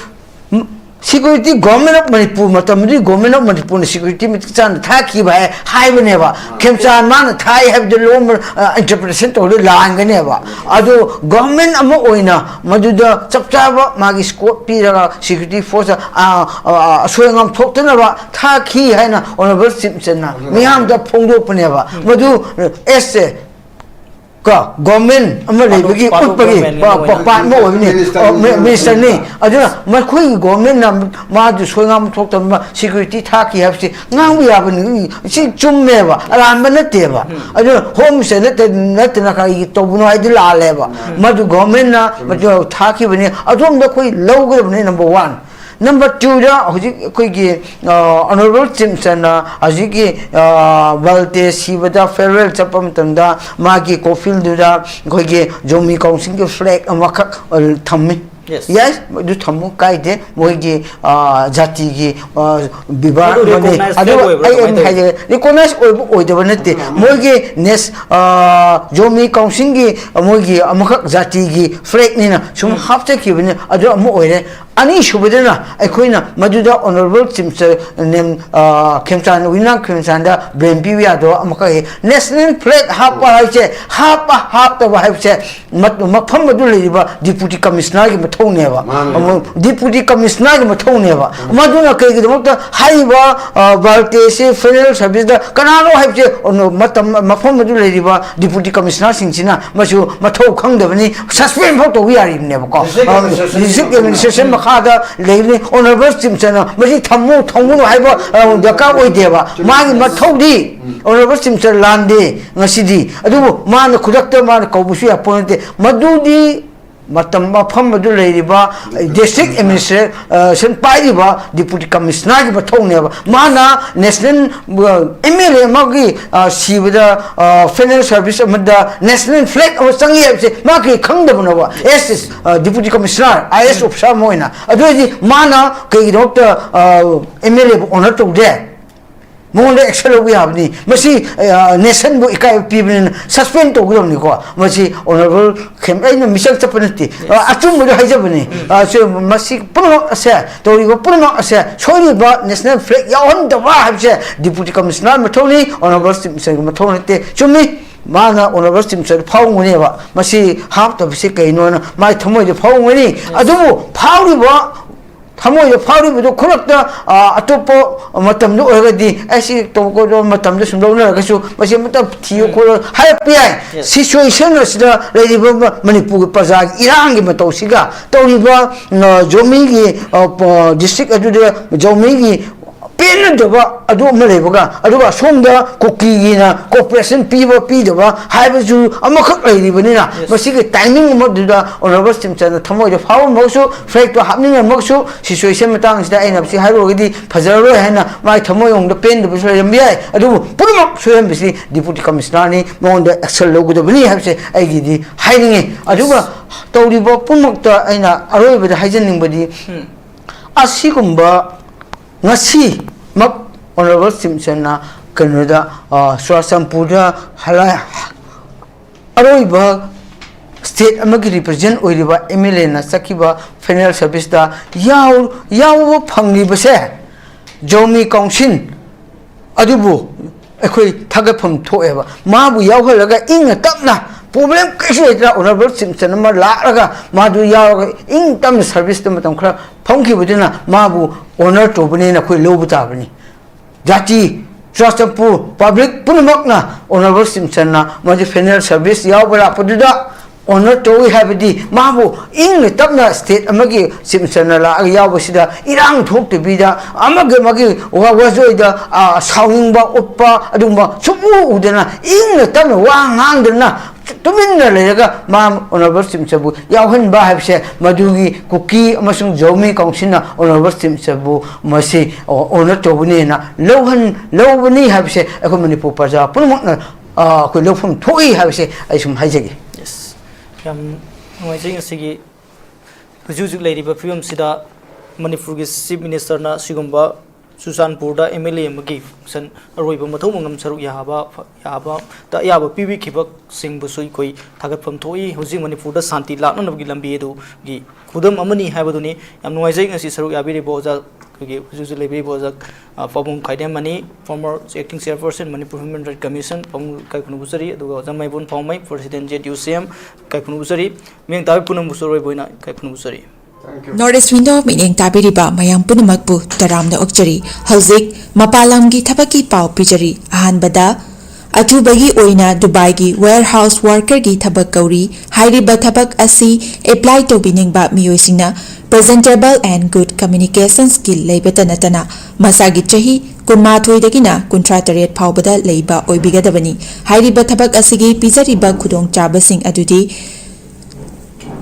ꯎꯝ, Security, Government of Manipur, ꯃꯇꯝꯗꯨꯒꯤ Government of Manipurꯅ security ꯃꯇꯤꯛ ꯆꯥꯅ ꯊꯥꯈꯤꯕ ꯍꯥꯏ, ꯍꯥꯏꯕꯅꯦꯕ꯫ ꯈꯦꯝꯆꯥꯟ ꯃꯥꯅ ꯊꯥꯏ ꯍꯥꯏꯕꯗꯨ ꯂꯣꯝ interpretation ꯇꯧꯔꯗꯤ ꯂꯥꯟꯒꯅꯦꯕ꯫ ꯑꯗꯨ government ꯑꯃ ꯑꯣꯏꯅ ꯃꯗꯨꯗ ꯆꯞ ꯆꯥꯕ ꯃꯥꯒꯤ scope ꯄꯤꯔꯒ security force ꯑ, ꯑ, ꯑ, ꯑꯁꯣꯏ ꯑꯉꯥꯝ ꯊꯣꯛꯇꯅꯕ ꯊꯥꯈꯤ ꯍꯥꯏꯅ Honourable Chief Ministerꯅ ꯃꯤꯌꯥꯝꯗ ꯐꯣꯡꯗꯣꯛꯄꯅꯦꯕ꯫ ꯃꯗꯨ ꯑꯦꯁ ꯑꯦ ꯀꯣ, government ꯑꯃ ꯂꯩꯕꯒꯤ ꯄꯥꯗꯣꯛ ꯎꯠꯄꯒꯤ governmentꯒꯤ ꯄꯥ-, ꯃꯣꯏꯅ꯫ ꯄꯥ-, part ꯑꯃ ꯑꯣꯏꯕꯅꯤ꯫ Ministerꯅꯤ꯫ ꯑꯣ, ꯃꯤ-, ministerꯅꯤ꯫ ꯑꯗꯨꯅ ꯃꯈꯣꯏꯒꯤ governmentꯅ ꯃꯥꯗꯨ ꯁꯣꯏꯉꯥꯝ ꯊꯣꯛꯇꯅꯕ security ꯊꯥꯈꯤ ꯍꯥꯏꯕꯁꯤ ꯉꯥꯡꯕ ꯌꯥꯕꯅꯤ꯫ ꯁꯤ ꯆꯨꯝꯃꯦꯕ, ꯑꯔꯥꯟꯕ ꯅꯠꯇꯦꯕ꯫ ꯑꯗꯨꯅ Home Minister ꯅꯠꯇ-, ꯅꯠꯇꯅ ꯀꯔꯤꯒꯤ ꯇꯧꯕꯅꯣ ꯍꯥꯏꯗꯤ ꯂꯥꯜꯂꯦꯕ꯫ ꯃꯗꯨ governmentꯅ ꯃꯗꯨ ꯊꯥꯈꯤꯕꯅꯤ꯫ ꯑꯗꯣꯝꯗ ꯑꯩꯈꯣꯏ ꯂꯧꯒꯗꯕꯅꯤ, number one꯫ Number twoꯗ ꯍꯧꯖꯤꯛ ꯑꯩꯈꯣꯏꯒꯤ, ꯑ, Honourable Chief Ministerꯅ ꯍꯧꯖꯤꯛꯀꯤ, ꯑ, ꯕꯜꯇꯦ ꯁꯤꯕꯗ farewell ꯆꯠꯄ ꯃꯇꯝꯗ ꯃꯥꯒꯤ coffinꯗꯨꯗ ꯑꯩꯈꯣꯏꯒꯤ Zomi Councilꯒꯤ flag ꯑꯃꯈꯛ, ꯑ, ꯊꯝꯃꯤ꯫ Yes꯫ Yes, ꯑꯗꯨ ꯊꯝꯃꯨ ꯀꯥꯏꯗꯦ, ꯃꯣꯏꯒꯤ, ꯑ, ꯖꯥꯇꯤꯒꯤ, ꯑ, ꯕꯤꯕꯥ ꯃꯗꯨ ꯑꯃꯅꯤ꯫ Recognize ꯑꯗꯨꯒ flag ꯑꯣꯏꯕ꯭ꯔꯥ? ꯑꯩ ꯀꯃꯥꯏꯅ ꯑꯃ ꯇꯧꯏ? ꯍꯥꯏꯖꯒꯦ, recognize ꯑꯣꯏꯕ ꯑꯣꯏꯗꯕ ꯅꯠꯇꯦ, ꯃꯣꯏꯒꯤ ꯅꯦꯁ-, ꯑ, Zomi Councilꯒꯤ ꯃꯣꯏꯒꯤ ꯑꯃꯈꯛ ꯖꯥꯇꯤꯒꯤ flagꯅꯤꯅ ꯁꯨꯝ ꯍꯥꯞꯆꯈꯤꯕꯅꯤ, ꯑꯗꯨ ꯑꯃ ꯑꯣꯏꯔꯦ꯫ ꯑꯅꯤꯁꯨꯕꯗꯅ ꯑꯩꯈꯣꯏꯅ ꯃꯗꯨꯗ Honourable Chief Minister ꯅꯦꯝ-, ꯑ, ꯈꯦꯝꯆꯥꯟ, ꯋꯤꯅꯥꯝ ꯈꯦꯝꯆꯥꯟꯗ blame ꯄꯤꯕ ꯌꯥꯗꯕ ꯑꯃꯈꯛ ꯂꯩ꯫ National flag ꯍꯥꯞꯄ ꯍꯥꯏꯁꯦ, ꯍꯥꯞꯄ ꯍꯥꯞꯇꯕ ꯍꯥꯏꯕꯁꯦ ꯃ-, ꯃꯐꯝ ꯑꯗꯨ ꯂꯩꯔꯤꯕ Deputy Commissionerꯒꯤ ꯃꯊꯧꯅꯦꯕ꯫ ꯃꯥꯅꯦ꯫ ꯑꯃ Deputy Commissionerꯒꯤ ꯃꯊꯧꯅꯦꯕ꯫ ꯃꯗꯨꯅ ꯀꯩꯒꯤꯗꯃꯛꯇ ꯍꯥꯏꯔꯤꯕ, ꯑ, ꯕꯜꯇꯦꯁꯤ funeral serviceꯇ ꯀꯅꯥꯅꯣ ꯍꯥꯏꯕꯁꯦ, ꯑꯣꯅꯣ-, ꯃꯇꯝ, ꯃꯐꯝ ꯑꯗꯨ ꯂꯩꯔꯤꯕ Deputy Commissionerꯁꯤꯡꯁꯤꯅ ꯃꯁꯨ ꯃꯊꯧ ꯈꯪꯗꯕꯅꯤ, suspend ꯐꯥꯎ ꯇꯧꯕ ꯌꯥꯔꯤꯕꯅꯦꯕꯀꯣ꯫ District Administration District Administration ꯃꯈꯥꯗ ꯂꯩꯕꯅꯤ꯫ Honourable Chief Ministerꯅ ꯃꯁꯤ ꯊꯝꯃꯨ, ꯊꯝꯒꯅꯨ ꯍꯥꯏꯕ, ꯑ, ꯗꯔꯀꯥꯔ ꯑꯣꯏꯗꯦꯕ꯫ ꯃꯥꯒꯤ ꯃꯊꯧꯗꯤ, Honourable Chief Minister ꯂꯥꯟꯗꯦ ꯉꯁꯤꯗꯤ꯫ ꯑꯗꯨꯕꯨ ꯃꯥꯅ ꯈꯨꯗꯛꯇ ꯃꯥꯅ ꯀꯧꯕꯁꯨ ꯌꯥꯄꯣꯠ ꯅꯠꯇꯦ꯫ ꯃꯗꯨꯗꯤ ꯃꯇꯝ ꯃꯐꯝ ꯑꯗꯨ ꯂꯩꯔꯤꯕ District Administration ꯄꯥꯏꯔꯤꯕ Deputy Commissionerꯒꯤ ꯃꯊꯧꯅꯦꯕ꯫ ꯃꯥꯅ national, ꯑ, MLA ꯑꯃꯒꯤ, ꯑ, ꯁꯤꯕꯗ, ꯑ, funeral service ꯑꯃꯗ national flag ꯑꯃ ꯆꯪꯉꯤ ꯍꯥꯏꯕꯁꯦ ꯃꯥ ꯀꯔꯤ ꯈꯪꯗꯕꯅꯣꯕ? As, ꯑ, Deputy Commissioner, IAS officer ꯑꯃ ꯑꯣꯏꯅ꯫ ꯑꯗꯨ ꯑꯣꯏꯔꯗꯤ ꯃꯥꯅ ꯀꯩꯒꯤꯗꯃꯛꯇ, ꯑ, MLAꯕꯨ honour ꯇꯧꯗꯦ? ꯃꯉꯣꯟꯗ action ꯂꯧꯕ ꯌꯥꯕꯅꯤ꯫ ꯃꯁꯤ ꯅꯦꯁꯟꯕꯨ ꯏꯀꯥꯏꯕ ꯄꯤꯕꯅꯤꯅ suspend ꯇꯧꯒꯗꯕꯅꯤꯀꯣ꯫ ꯃꯁꯤ ꯑꯣꯅꯔꯦꯕꯜ ꯈꯦꯝ, ꯑꯩꯅ ꯃꯤꯆꯪ ꯆꯠꯄ ꯅꯠꯇꯦ꯫ ꯑ, ꯑꯆꯨꯝꯕꯗꯣ ꯍꯥꯏꯖꯕꯅꯤ꯫ ꯑ, ꯁꯤ, ꯃꯁꯤ ꯄꯨꯝꯅꯃꯛ ꯑꯁꯦ, ꯇꯧꯔꯤꯕ ꯄꯨꯝꯅꯃꯛ ꯑꯁꯦ, ꯁꯣꯏꯔꯤꯕ ꯅꯦꯁꯅꯦꯜ ꯐ꯭ꯂꯦꯒ ꯌꯥꯎꯍꯟꯗꯕ ꯍꯥꯏꯕꯁꯦ ꯗꯤꯄꯨꯇꯤ ꯀꯃꯤꯁꯅꯔ ꯃꯊꯧꯅꯤ, ꯑꯣꯅꯔꯦꯕꯜ ꯆꯤꯐ ꯃꯤꯅꯤꯁꯇꯔꯒꯤ ꯃꯊꯧ ꯅꯠꯇꯦ꯫ ꯆꯨꯝꯃꯤ, ꯃꯥꯅ ꯑꯣꯅꯔꯦꯕꯜ ꯆꯤꯐ ꯃꯤꯅꯤꯁꯇꯔꯗ ꯐꯥꯎꯔꯝꯒꯅꯦꯕ꯫ ꯃꯁꯤ ꯍꯥꯞꯇꯕꯁꯤ ꯀꯩꯅꯣꯅ ꯃꯥꯏ ꯊꯃꯣꯏꯗ ꯐꯥꯎꯔꯝꯒꯅꯤ꯫ ꯑꯗꯨꯕꯨ ꯐꯥꯎꯔꯤꯕ ꯊꯃꯣꯏꯗ ꯐꯥꯎꯔꯤꯕꯗꯨ ꯈꯨꯗꯛꯇ, ꯑ, ꯑꯇꯣꯞꯄ ꯃꯇꯝꯗ ꯑꯣꯏꯔꯒꯗꯤ, "ꯑꯩ ꯁꯤ ꯇꯧꯕ ꯈꯣꯠꯄ ꯃꯇꯝꯗ ꯁꯨꯝ ꯂꯧꯅꯔꯒꯁꯨ ꯃꯁꯤ ꯑꯃꯇ ꯊꯤꯌꯨ ꯎꯝ꯫ ꯈꯣꯠꯂꯨ" ꯍꯥꯏꯔꯛꯄ ꯌꯥꯏ꯫ Yes. ꯁꯤꯆꯨꯋꯦꯁꯟ ꯑꯁꯤꯗ ꯂꯩꯔꯤꯕ ꯃ-, ꯃꯅꯤꯄꯨꯔꯒꯤ ꯄ꯭ꯔꯖꯥꯒꯤ ꯏꯔꯥꯡꯒꯤ ꯃꯇꯧꯁꯤꯒ ꯇꯧꯔꯤꯕ, ꯑ, ꯖꯣꯃꯤꯒꯤ, ꯑ, ꯄ-, ꯗꯤꯁꯇ꯭ꯔꯤꯛ ꯑꯗꯨꯗ ꯖꯣꯃꯤꯒꯤ ꯄꯦꯟꯅꯗꯕ ꯑꯗꯨ ꯑꯃ ꯂꯩꯕꯒ, ꯑꯗꯨꯒ ꯑꯁꯣꯝꯗ ꯀꯨꯀꯤꯒꯤꯅ ꯀꯣꯑꯣꯄꯔꯦꯁꯟ ꯄꯤꯕ ꯄꯤꯗꯕ ꯍꯥꯏꯕꯁꯨ ꯑꯃꯈꯛ ꯂꯩꯔꯤꯕꯅꯤꯅ, Yes. ꯃꯁꯤꯒꯤ ꯇꯥꯏꯃꯤꯡ ꯑꯃꯗꯨꯗ ꯑꯣꯅꯔꯦꯕꯜ ꯆꯤꯐ ꯃꯤꯅꯤꯁꯇꯔꯅ ꯊꯃꯣꯏꯗ ꯐꯥꯎꯔꯝꯃꯒꯁꯨ, ꯐ꯭ꯂꯦꯒꯇꯣ ꯍꯥꯞꯅꯤꯡꯉꯝꯃꯒꯁꯨ, ꯁꯤꯆꯨꯋꯦꯁꯟ ꯃꯇꯥꯡꯁꯤꯗ ꯑꯩꯅ ꯁꯤ ꯍꯥꯏꯔꯨꯔꯒꯗꯤ ꯐꯖꯔꯔꯣꯏ ꯍꯥꯏꯅ ꯃꯥꯒꯤ ꯊꯃꯣꯏꯔꯣꯝꯗ ꯄꯦꯟꯗꯕꯁꯨ ꯂꯩꯔꯝꯕ ꯌꯥꯏ꯫ ꯑꯗꯨꯕꯨ ꯄꯨꯝꯅꯃꯛ ꯁꯣꯏꯍꯟꯕꯁꯤ ꯗꯤꯄꯨꯇꯤ ꯀꯃꯤꯁꯅꯔꯅꯤ, ꯃꯉꯣꯟꯗ ꯑꯦꯛꯁꯟ ꯂꯧꯒꯗꯕꯅꯤ ꯍꯥꯏꯕꯁꯦ ꯑꯩꯒꯤꯗꯤ ꯍꯥꯏꯅꯤꯡꯉꯤ꯫ ꯑꯗꯨꯒ ꯇꯧꯔꯤꯕ ꯄꯨꯝꯅꯃꯛꯇ ꯑꯩꯅ ꯑꯔꯣꯏꯕꯗ ꯍꯥꯏꯖꯅꯤꯡꯕꯗꯤ, ꯎꯝ꯫ ꯑꯁꯤꯒꯨꯝꯕ ꯉꯁꯤꯃꯛ ꯑꯣꯅꯔꯦꯕꯜ ꯆꯤꯐ ꯃꯤꯅꯤꯁꯇꯔꯅ ꯀꯩꯅꯣꯗ, ꯑ, ꯆꯨꯔꯥꯆꯥꯟꯄꯨꯔꯗ ꯍꯂꯥꯏ-, ꯑꯔꯣꯏꯕ ꯁ꯭ꯇꯦꯠ ꯑꯃꯒꯤ ꯔꯤꯄ꯭ꯔꯖꯦꯟ ꯑꯣꯏꯔꯤꯕ ꯑꯦꯝ ꯑꯦꯜ ꯑꯦꯅ ꯆꯠꯈꯤꯕ ꯐ꯭ꯌꯨꯅꯔꯦꯜ ꯁꯔꯚꯤꯁꯇ ꯌꯥꯎ-, ꯌꯥꯎꯕ ꯐꯪꯂꯤꯕꯁꯦ ꯖꯣꯃꯤ ꯀꯥꯎꯟꯁꯤꯜ ꯑꯗꯨꯕꯨ ꯑꯩꯈꯣꯏ ꯊꯥꯒꯠꯐꯝ ꯊꯣꯛꯑꯦꯕ꯫ ꯃꯥꯕꯨ ꯌꯥꯎꯍꯜꯂꯒ ꯏꯪꯅ ꯇꯞꯅ, ꯄ꯭ꯔꯣꯕ꯭ꯂꯦꯝ ꯀꯩꯁꯨ ꯂꯩꯇꯅ, ꯑꯣꯅꯔꯦꯕꯜ ꯆꯤꯐ ꯃꯤꯅꯤꯁꯇꯔ ꯑꯃ ꯂꯥꯛꯂꯒ ꯃꯥꯗꯨ ꯌꯥꯎꯔꯒ ꯏꯪ ꯇꯞꯅ ꯁꯔꯚꯤꯁꯇ ꯃꯇꯝ ꯈꯔ ꯐꯝꯈꯤꯕꯗꯨꯅ ꯃꯥꯕꯨ ꯑꯣꯅꯔ ꯇꯧꯕꯅꯦꯅ ꯑꯩꯈꯣꯏ ꯂꯧꯕ ꯇꯥꯕꯅꯤ꯫ ꯖꯥꯇꯤ, ꯆꯨꯔꯥꯆꯥꯟꯄꯨꯔ ꯄꯕ꯭ꯂꯤꯛ ꯄꯨꯝꯅꯃꯛꯅ ꯑꯣꯅꯔꯦꯕꯜ ꯆꯤꯐ ꯃꯤꯅꯤꯁꯇꯔꯅ ꯃꯥꯁꯦ ꯐ꯭ꯌꯨꯅꯔꯦꯜ ꯁꯔꯚꯤꯁ ꯌꯥꯎꯕ ꯂꯥꯛꯄꯗꯨꯗ ꯑꯣꯅꯔ ꯇꯧꯏ ꯍꯥꯏꯕꯗꯤ ꯃꯥꯕꯨ ꯏꯪꯅ ꯇꯞꯅ ꯁ꯭ꯇꯦꯠ ꯑꯃꯒꯤ ꯆꯤꯐ ꯃꯤꯅꯤꯁꯇꯔꯅ ꯂꯥꯛꯑꯒ ꯌꯥꯎꯕꯁꯤꯗ ꯏꯔꯥꯡ ꯊꯣꯛꯇꯕꯤꯗ, ꯑꯃꯒꯤ ꯑꯃꯒꯤ ꯋꯥ-, ꯋꯥꯖꯣꯏꯗ, ꯑ, ꯁꯥꯎꯅꯤꯡꯕ ꯎꯠꯄ ꯑꯗꯨꯒꯨꯝꯕ ꯁꯨꯛꯎ ꯎꯗꯅ, ꯏꯪꯅ ꯇꯞꯅ ꯋꯥ ꯉꯥꯡꯗꯅ ꯇꯨꯃꯤꯟꯅ ꯂꯩꯔꯒ ꯃꯥ ꯑꯣꯅꯔꯦꯕꯜ ꯆꯤꯐ ꯃꯤꯅꯤꯁꯇꯔꯕꯨ ꯌꯥꯎꯍꯟꯕ ꯍꯥꯏꯕꯁꯦ, ꯃꯗꯨꯒꯤ ꯀꯨꯀꯤ ꯑꯃꯁꯨꯡ ꯖꯧꯃꯤ ꯀꯥꯎꯟꯁꯤꯜꯅ ꯑꯣꯅꯔꯦꯕꯜ ꯆꯤꯐ ꯃꯤꯅꯤꯁꯇꯔꯕꯨ ꯃꯁꯤ ꯑꯣꯅꯔ ꯇꯧꯕꯅꯦꯅ ꯂꯧꯍꯟ-, ꯂꯧꯕꯅꯤ ꯍꯥꯏꯕꯁꯦ ꯑꯩꯈꯣꯏ ꯃꯅꯤꯄꯨꯔ ꯄ꯭ꯔꯖꯥ ꯄꯨꯝꯅꯃꯛꯅ, ꯑ, ꯑꯩꯈꯣꯏ ꯂꯧꯐꯝ ꯊꯣꯛꯏ ꯍꯥꯏꯕꯁꯦ ꯑꯩ ꯁꯨꯝ ꯍꯥꯏꯖꯒꯦ꯫ Yes. ꯌꯥꯝ ꯅꯨꯡꯉꯥꯏꯖꯩ꯫ ꯉꯁꯤꯒꯤ ꯍꯧꯖꯤꯛ ꯍꯧꯖꯤꯛ ꯂꯩꯔꯤꯕ ꯐꯤꯕꯝꯁꯤꯗ ꯃꯅꯤꯄꯨꯔꯒꯤ ꯆꯤꯐ ꯃꯤꯅꯤꯁꯇꯔꯅ ꯁꯤꯒꯨꯝꯕ ꯆꯨꯔꯆꯥꯟꯄꯨꯔꯗ ꯑꯦꯝ ꯑꯦꯜ ꯑꯦ ꯑꯃꯒꯤ ꯐꯪꯁꯟ ꯑꯔꯣꯏꯕ ꯃꯊꯧ ꯃꯉꯝ ꯁꯔꯨꯛ ꯌꯥꯕ ꯌꯥꯕꯗ ꯑꯌꯥꯕ ꯄꯤꯕꯤꯈꯤꯕꯁꯤꯡꯕꯨꯁꯨ ꯑꯩꯈꯣꯏ ꯊꯥꯒꯠꯐꯝ ꯊꯣꯛꯏ꯫ ꯍꯧꯖꯤꯛ ꯃꯅꯤꯄꯨꯔꯗ ꯁꯥꯟꯇꯤ ꯂꯥꯛꯅꯅꯕꯒꯤ ꯂꯝꯕꯤ ꯑꯗꯨꯒꯤ ꯈꯨꯗꯝ ꯑꯃꯅꯤ ꯍꯥꯏꯕꯗꯨꯅꯤ꯫ ꯌꯥꯝ ꯅꯨꯡꯉꯥꯏꯖꯩ ꯉꯁꯤ ꯁꯔꯨꯛ ꯌꯥꯕꯤꯔꯤꯕ ꯑꯣꯖꯥ, ꯑꯩꯈꯣꯏꯒꯤ ꯍꯧꯖꯤꯛ ꯍꯧꯖꯤꯛ ꯂꯩꯕꯤꯔꯤꯕ ꯑꯣꯖꯥ, ꯑ, ꯄꯥꯕꯨꯡ ꯈꯥꯏꯗꯦꯝ money, former acting chairperson Manipur Human Rights Commission, ꯄꯥꯕꯨꯡ ꯏꯀꯥꯏ ꯈꯨꯝꯅꯕ ꯎꯠꯆꯔꯤ꯫ ꯑꯗꯨꯒ ꯑꯣꯖꯥ ꯃꯥꯏꯕꯣꯟ ꯐꯥꯎꯃꯩ, president Z U C M, ꯏꯀꯥꯏ ꯈꯨꯝꯅꯕ ꯎꯆꯔꯤ꯫ ꯃꯤꯠꯌꯦꯡ ꯇꯥꯕꯤꯕ ꯄꯨꯝꯅꯃꯛꯄꯨꯁꯨ ꯑꯔꯣꯏꯕ ꯑꯣꯏꯅ ꯏꯀꯥꯏ ꯈꯨꯝꯅꯕ ꯎꯆꯔꯤ꯫ North East Window ꯃꯤꯠꯌꯦꯡ ꯇꯥꯕꯤꯔꯤꯕ ꯃꯌꯥꯝ ꯄꯨꯝꯅꯃꯛꯄꯨ ꯇꯔꯥꯝꯅ ꯑꯣꯛꯆꯔꯤ꯫ ꯍꯧꯖꯤꯛ ꯃꯄꯥꯟ ꯂꯝꯒꯤ ꯊꯕꯛꯀꯤ ꯄꯥꯎ ꯄꯤꯖꯔꯤ꯫ ꯑꯍꯥꯟꯕꯗ, ꯑꯊꯨꯕꯒꯤ ꯑꯣꯏꯅ ꯗꯨꯕꯥꯏꯒꯤ warehouse workerꯒꯤ ꯊꯕꯛ ꯀꯧꯔꯤ꯫ ꯍꯥꯏꯔꯤꯕ ꯊꯕꯛ ꯑꯁꯤ apply ꯇꯧꯕꯤꯅꯤꯡꯕ ꯃꯤꯑꯣꯏꯁꯤꯡꯅ presentable and good communication skill ꯂꯩꯕꯇ ꯅꯠꯇꯅ ꯃꯁꯥꯒꯤ ꯆꯍꯤ ꯀꯨꯟꯃꯥꯊꯣꯏꯗꯒꯤꯅ ꯀꯨꯟꯊ꯭ꯔꯥ ꯇꯔꯦꯠ ꯐꯥꯎꯕꯗ ꯂꯩꯕ ꯑꯣꯏꯕꯤꯒꯗꯕꯅꯤ꯫ ꯍꯥꯏꯔꯤꯕ ꯊꯕꯛ ꯑꯁꯤꯒꯤ ꯄꯤꯖꯔꯤꯕ ꯈꯨꯗꯣꯡꯆꯥꯕꯁꯤꯡ ꯑꯗꯨꯗꯤ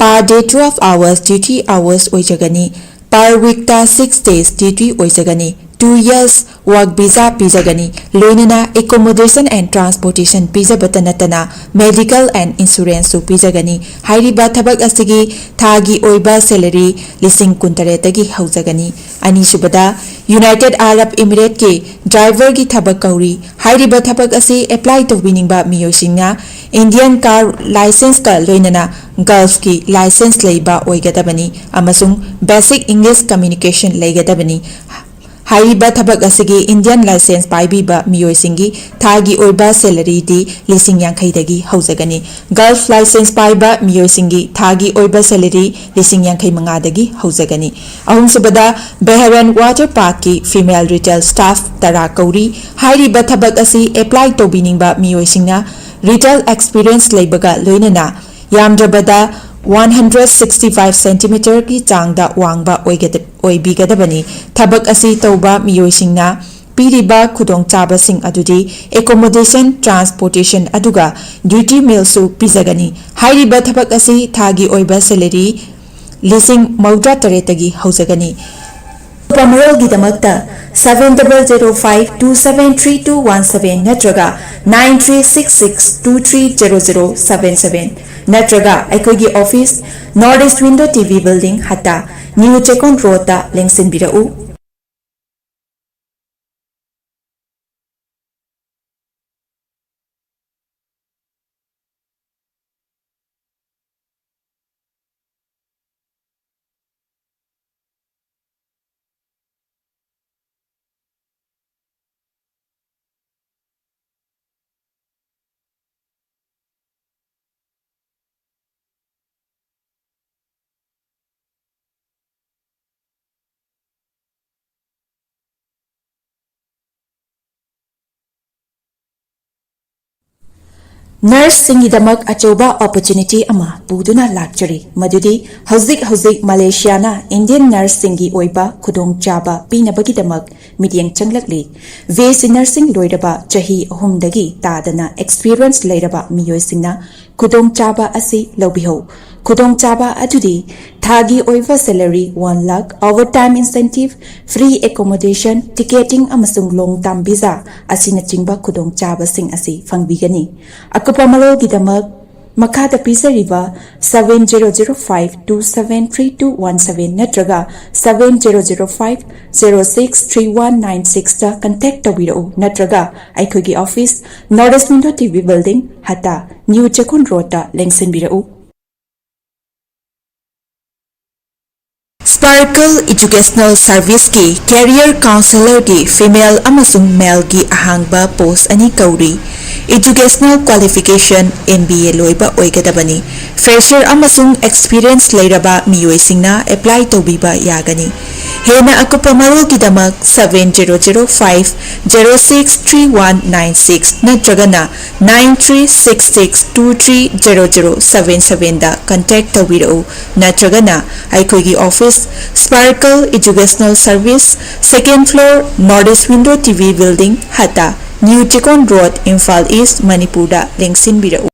per day twelve hours duty hours ꯑꯣꯏꯖꯒꯅꯤ꯫ Per weekꯇ six days duty ꯑꯣꯏꯖꯒꯅꯤ꯫ Two years work visa ꯄꯤꯖꯒꯅꯤ꯫ ꯂꯣꯏꯅꯅ accommodation and transportation ꯄꯤꯖꯕꯇ ꯅꯠꯇꯅ medical and insuranceꯁꯨ ꯄꯤꯖꯒꯅꯤ꯫ ꯍꯥꯏꯔꯤꯕ ꯊꯕꯛ ꯑꯁꯤꯒꯤ ꯊꯥꯒꯤ ꯑꯣꯏꯕ salary ꯂꯤꯁꯤꯡ ꯀꯨꯟꯇꯔꯦꯠꯇꯒꯤ ꯍꯧꯖꯒꯅꯤ꯫ ꯑꯅꯤꯁꯨꯕꯗ, United Arab Emirateꯀꯤ driverꯒꯤ ꯊꯕꯛ ꯀꯧꯔꯤ꯫ ꯍꯥꯏꯔꯤꯕ ꯊꯕꯛ ꯑꯁꯤ apply ꯇꯧꯕꯤꯅꯤꯡꯕ ꯃꯤꯑꯣꯏꯁꯤꯡꯅ Indian car licenceꯀ ꯂꯣꯏꯅꯅ Gulfꯀꯤ license ꯂꯩꯕ ꯑꯣꯏꯒꯗꯕꯅꯤ ꯑꯃꯁꯨꯡ basic English communication ꯂꯩꯒꯗꯕꯅꯤ꯫ ꯍꯥꯏꯔꯤꯕ ꯊꯕꯛ ꯑꯁꯤꯒꯤ Indian license ꯄꯥꯏꯕꯤꯕ ꯃꯤꯑꯣꯏꯁꯤꯡꯒꯤ ꯊꯥꯒꯤ ꯑꯣꯏꯕ salaryꯗꯤ ꯂꯤꯁꯤꯡ ꯌꯥꯡꯈꯩꯗꯒꯤ ꯍꯧꯖꯒꯅꯤ꯫ Gulf license ꯄꯥꯏꯕ ꯃꯤꯑꯣꯏꯁꯤꯡꯒꯤ ꯊꯥꯒꯤ ꯑꯣꯏꯕ salary ꯂꯤꯁꯤꯡ ꯌꯥꯡꯈꯩ ꯃꯉꯥꯗꯒꯤ ꯍꯧꯖꯒꯅꯤ꯫ ꯑꯍꯨꯝꯁꯨꯕꯗ, Bahrain Water Parkꯀꯤ female retail staff ꯇꯔꯥ ꯀꯧꯔꯤ꯫ ꯍꯥꯏꯔꯤꯕ ꯊꯕꯛ ꯑꯁꯤ apply ꯇꯧꯕꯤꯅꯤꯡꯕ ꯃꯤꯑꯣꯏꯁꯤꯡꯅ retail experience ꯂꯩꯕꯒ ꯂꯣꯏꯅꯅ ꯌꯥꯝꯗ꯭ꯔꯕꯗ one hundred sixty five centimeterꯒꯤ ꯆꯥꯡꯗ ꯋꯥꯡꯕ ꯑꯣꯏꯒꯗ-, ꯑꯣꯏꯕꯤꯒꯗꯕꯅꯤ꯫ ꯊꯕꯛ ꯑꯁꯤ ꯇꯧꯕ ꯃꯤꯑꯣꯏꯁꯤꯡꯅ ꯄꯤꯔꯤꯕ ꯈꯨꯗꯣꯡꯆꯥꯕꯁꯤꯡ ꯑꯗꯨꯗꯤ accommodation, transportation ꯑꯗꯨꯒ duty mealꯁꯨ ꯄꯤꯖꯒꯅꯤ꯫ ꯍꯥꯏꯔꯤꯕ ꯊꯕꯛ ꯑꯁꯤ ꯊꯥꯒꯤ ꯑꯣꯏꯕ salary ꯂꯤꯁꯤꯡ ꯃꯧꯗ꯭ꯔꯥ ꯇꯔꯦꯠꯇꯒꯤ ꯍꯧꯖꯒꯅꯤ꯫ ꯑꯀꯨꯞꯄ ꯃꯔꯣꯜꯒꯤꯗꯃꯛꯇ seven double zero five two seven three two one seven ꯅꯠꯇ꯭ꯔꯒ nine three six six two three zero zero seven seven ꯅꯠꯇ꯭ꯔꯒ ꯑꯩꯈꯣꯏꯒꯤ office, North East Window T V Building, Hatta, New Chekon Roadꯇ ꯂꯦꯡꯁꯤꯟꯕꯤꯔꯛꯎ꯫ Nurseꯁꯤꯡꯒꯤꯗꯃꯛ ꯑꯆꯧꯕ opportunity ꯑꯃ ꯄꯨꯗꯨꯅ ꯂꯥꯛꯆꯔꯤ, ꯃꯗꯨꯗꯤ ꯍꯧꯖꯤꯛ ꯍꯧꯖꯤꯛ ꯃꯂꯦꯁꯤꯌꯥꯅ Indian nurseꯁꯤꯡꯒꯤ ꯑꯣꯏꯕ ꯈꯨꯗꯣꯡꯆꯥꯕ ꯄꯤꯅꯕꯒꯤꯗꯃꯛ ꯃꯤꯠꯌꯦꯡ ꯆꯪꯂꯛꯂꯤ꯫ ꯕꯤ ꯑꯦꯁ ꯁꯤ nursing ꯂꯣꯏꯔꯕ ꯆꯍꯤ ꯑꯍꯨꯝꯗꯒꯤ ꯇꯥꯗꯅ experience ꯂꯩꯔꯕ ꯃꯤꯑꯣꯏꯁꯤꯡꯅ ꯈꯨꯗꯣꯡꯆꯥꯕ ꯑꯁꯤ ꯂꯧꯕꯤꯍꯧ꯫ ꯈꯨꯗꯣꯡꯆꯥꯕ ꯑꯗꯨꯗꯤ ꯊꯥꯒꯤ ꯑꯣꯏꯕ salary one lakh, overtime incentive, free accommodation, ticketing ꯑꯃꯁꯨꯡ long term visa ꯑꯁꯤꯅꯆꯤꯡꯕ ꯈꯨꯗꯣꯡꯆꯥꯕꯁꯤꯡ ꯑꯁꯤ ꯐꯪꯕꯤꯒꯅꯤ꯫ ꯑꯀꯨꯞꯄ ꯃꯔꯣꯜꯒꯤꯗꯃꯛ ꯃꯈꯥꯗ ꯄꯤꯖꯔꯤꯕ seven zero zero five two seven three two one seven ꯅꯠꯇ꯭ꯔꯒ seven zero zero five zero six three one nine sixꯇ contact ꯇꯧꯕꯤꯔꯛꯎ, ꯅꯠꯇ꯭ꯔꯒ ꯑꯩꯈꯣꯏꯒꯤ office North East Window T V Building, Hatta, New ꯆꯦꯛꯀꯣꯟ ꯔꯣꯗꯇ ꯂꯦꯡꯁꯤꯟꯕꯤꯔꯛꯎ꯫ Sparkle Educational Serviceꯀꯤ Career Counselorꯒꯤ female ꯑꯃꯁꯨꯡ maleꯒꯤ ꯑꯍꯥꯡꯕ post ꯑꯅꯤ ꯀꯧꯔꯤ꯫ Educational qualification M B A ꯂꯣꯏꯕ ꯑꯣꯏꯒꯗꯕꯅꯤ꯫ Fresher ꯑꯃꯁꯨꯡ experience ꯂꯩꯔꯕ ꯃꯤꯑꯣꯏꯁꯤꯡꯅ apply ꯇꯧꯕꯤꯕ ꯌꯥꯒꯅꯤ꯫ ꯍꯦꯟꯅ ꯑꯀꯨꯞꯄ ꯃꯔꯣꯜꯒꯤꯗꯃꯛ seven zero zero five zero six three one nine six ꯅꯠꯇ꯭ꯔꯒꯅ nine three six six two three zero zero seven sevenꯗ contact ꯇꯧꯕꯤꯔꯛꯎ, ꯅꯠꯇ꯭ꯔꯒꯅ ꯑꯩꯈꯣꯏꯒꯤ office Sparkle Educational Service, second floor, North East Window T V Building, Hatta, New Chekkon road, Imphal east, ꯃꯅꯤꯄꯨꯔꯗ ꯂꯦꯡꯁꯤꯟꯕꯤꯔꯛꯎ꯫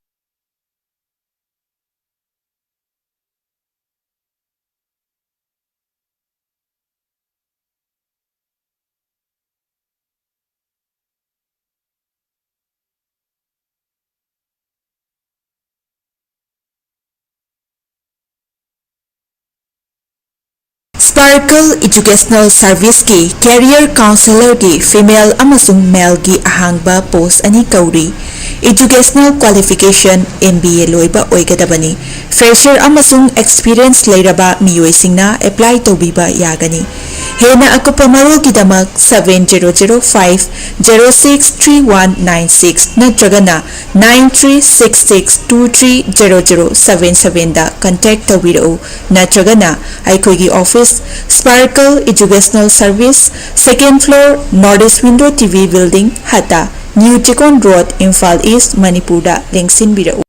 Sparkle Educational Serviceꯀꯤ Career Counselorꯒꯤ female ꯑꯃꯁꯨꯡ maleꯒꯤ ꯑꯍꯥꯡꯕ post ꯑꯅꯤ ꯀꯧꯔꯤ꯫ Educational qualification M B A ꯂꯣꯏꯕ ꯑꯣꯏꯒꯗꯕꯅꯤ꯫ Fresher ꯑꯃꯁꯨꯡ experience ꯂꯩꯔꯕ ꯃꯤꯑꯣꯏꯁꯤꯡꯅ apply ꯇꯧꯕꯤꯕ ꯌꯥꯒꯅꯤ꯫ ꯍꯦꯟꯅ ꯑꯀꯨꯞꯄ ꯃꯔꯣꯜꯒꯤꯗꯃꯛ seven zero zero five zero six three one nine six ꯅꯠꯇ꯭ꯔꯒꯅ nine three six six two three zero zero seven sevenꯗ contact ꯇꯧꯕꯤꯔꯛꯎ, ꯅꯠꯇ꯭ꯔꯒꯅ ꯑꯩꯈꯣꯏꯒꯤ office Sparkle Educational Service, second floor, North East Window T V Building, Hatta, new Chekkon road, Imphal east, ꯃꯅꯤꯄꯨꯔꯗ ꯂꯦꯡꯁꯤꯟꯕꯤꯔꯛꯎ꯫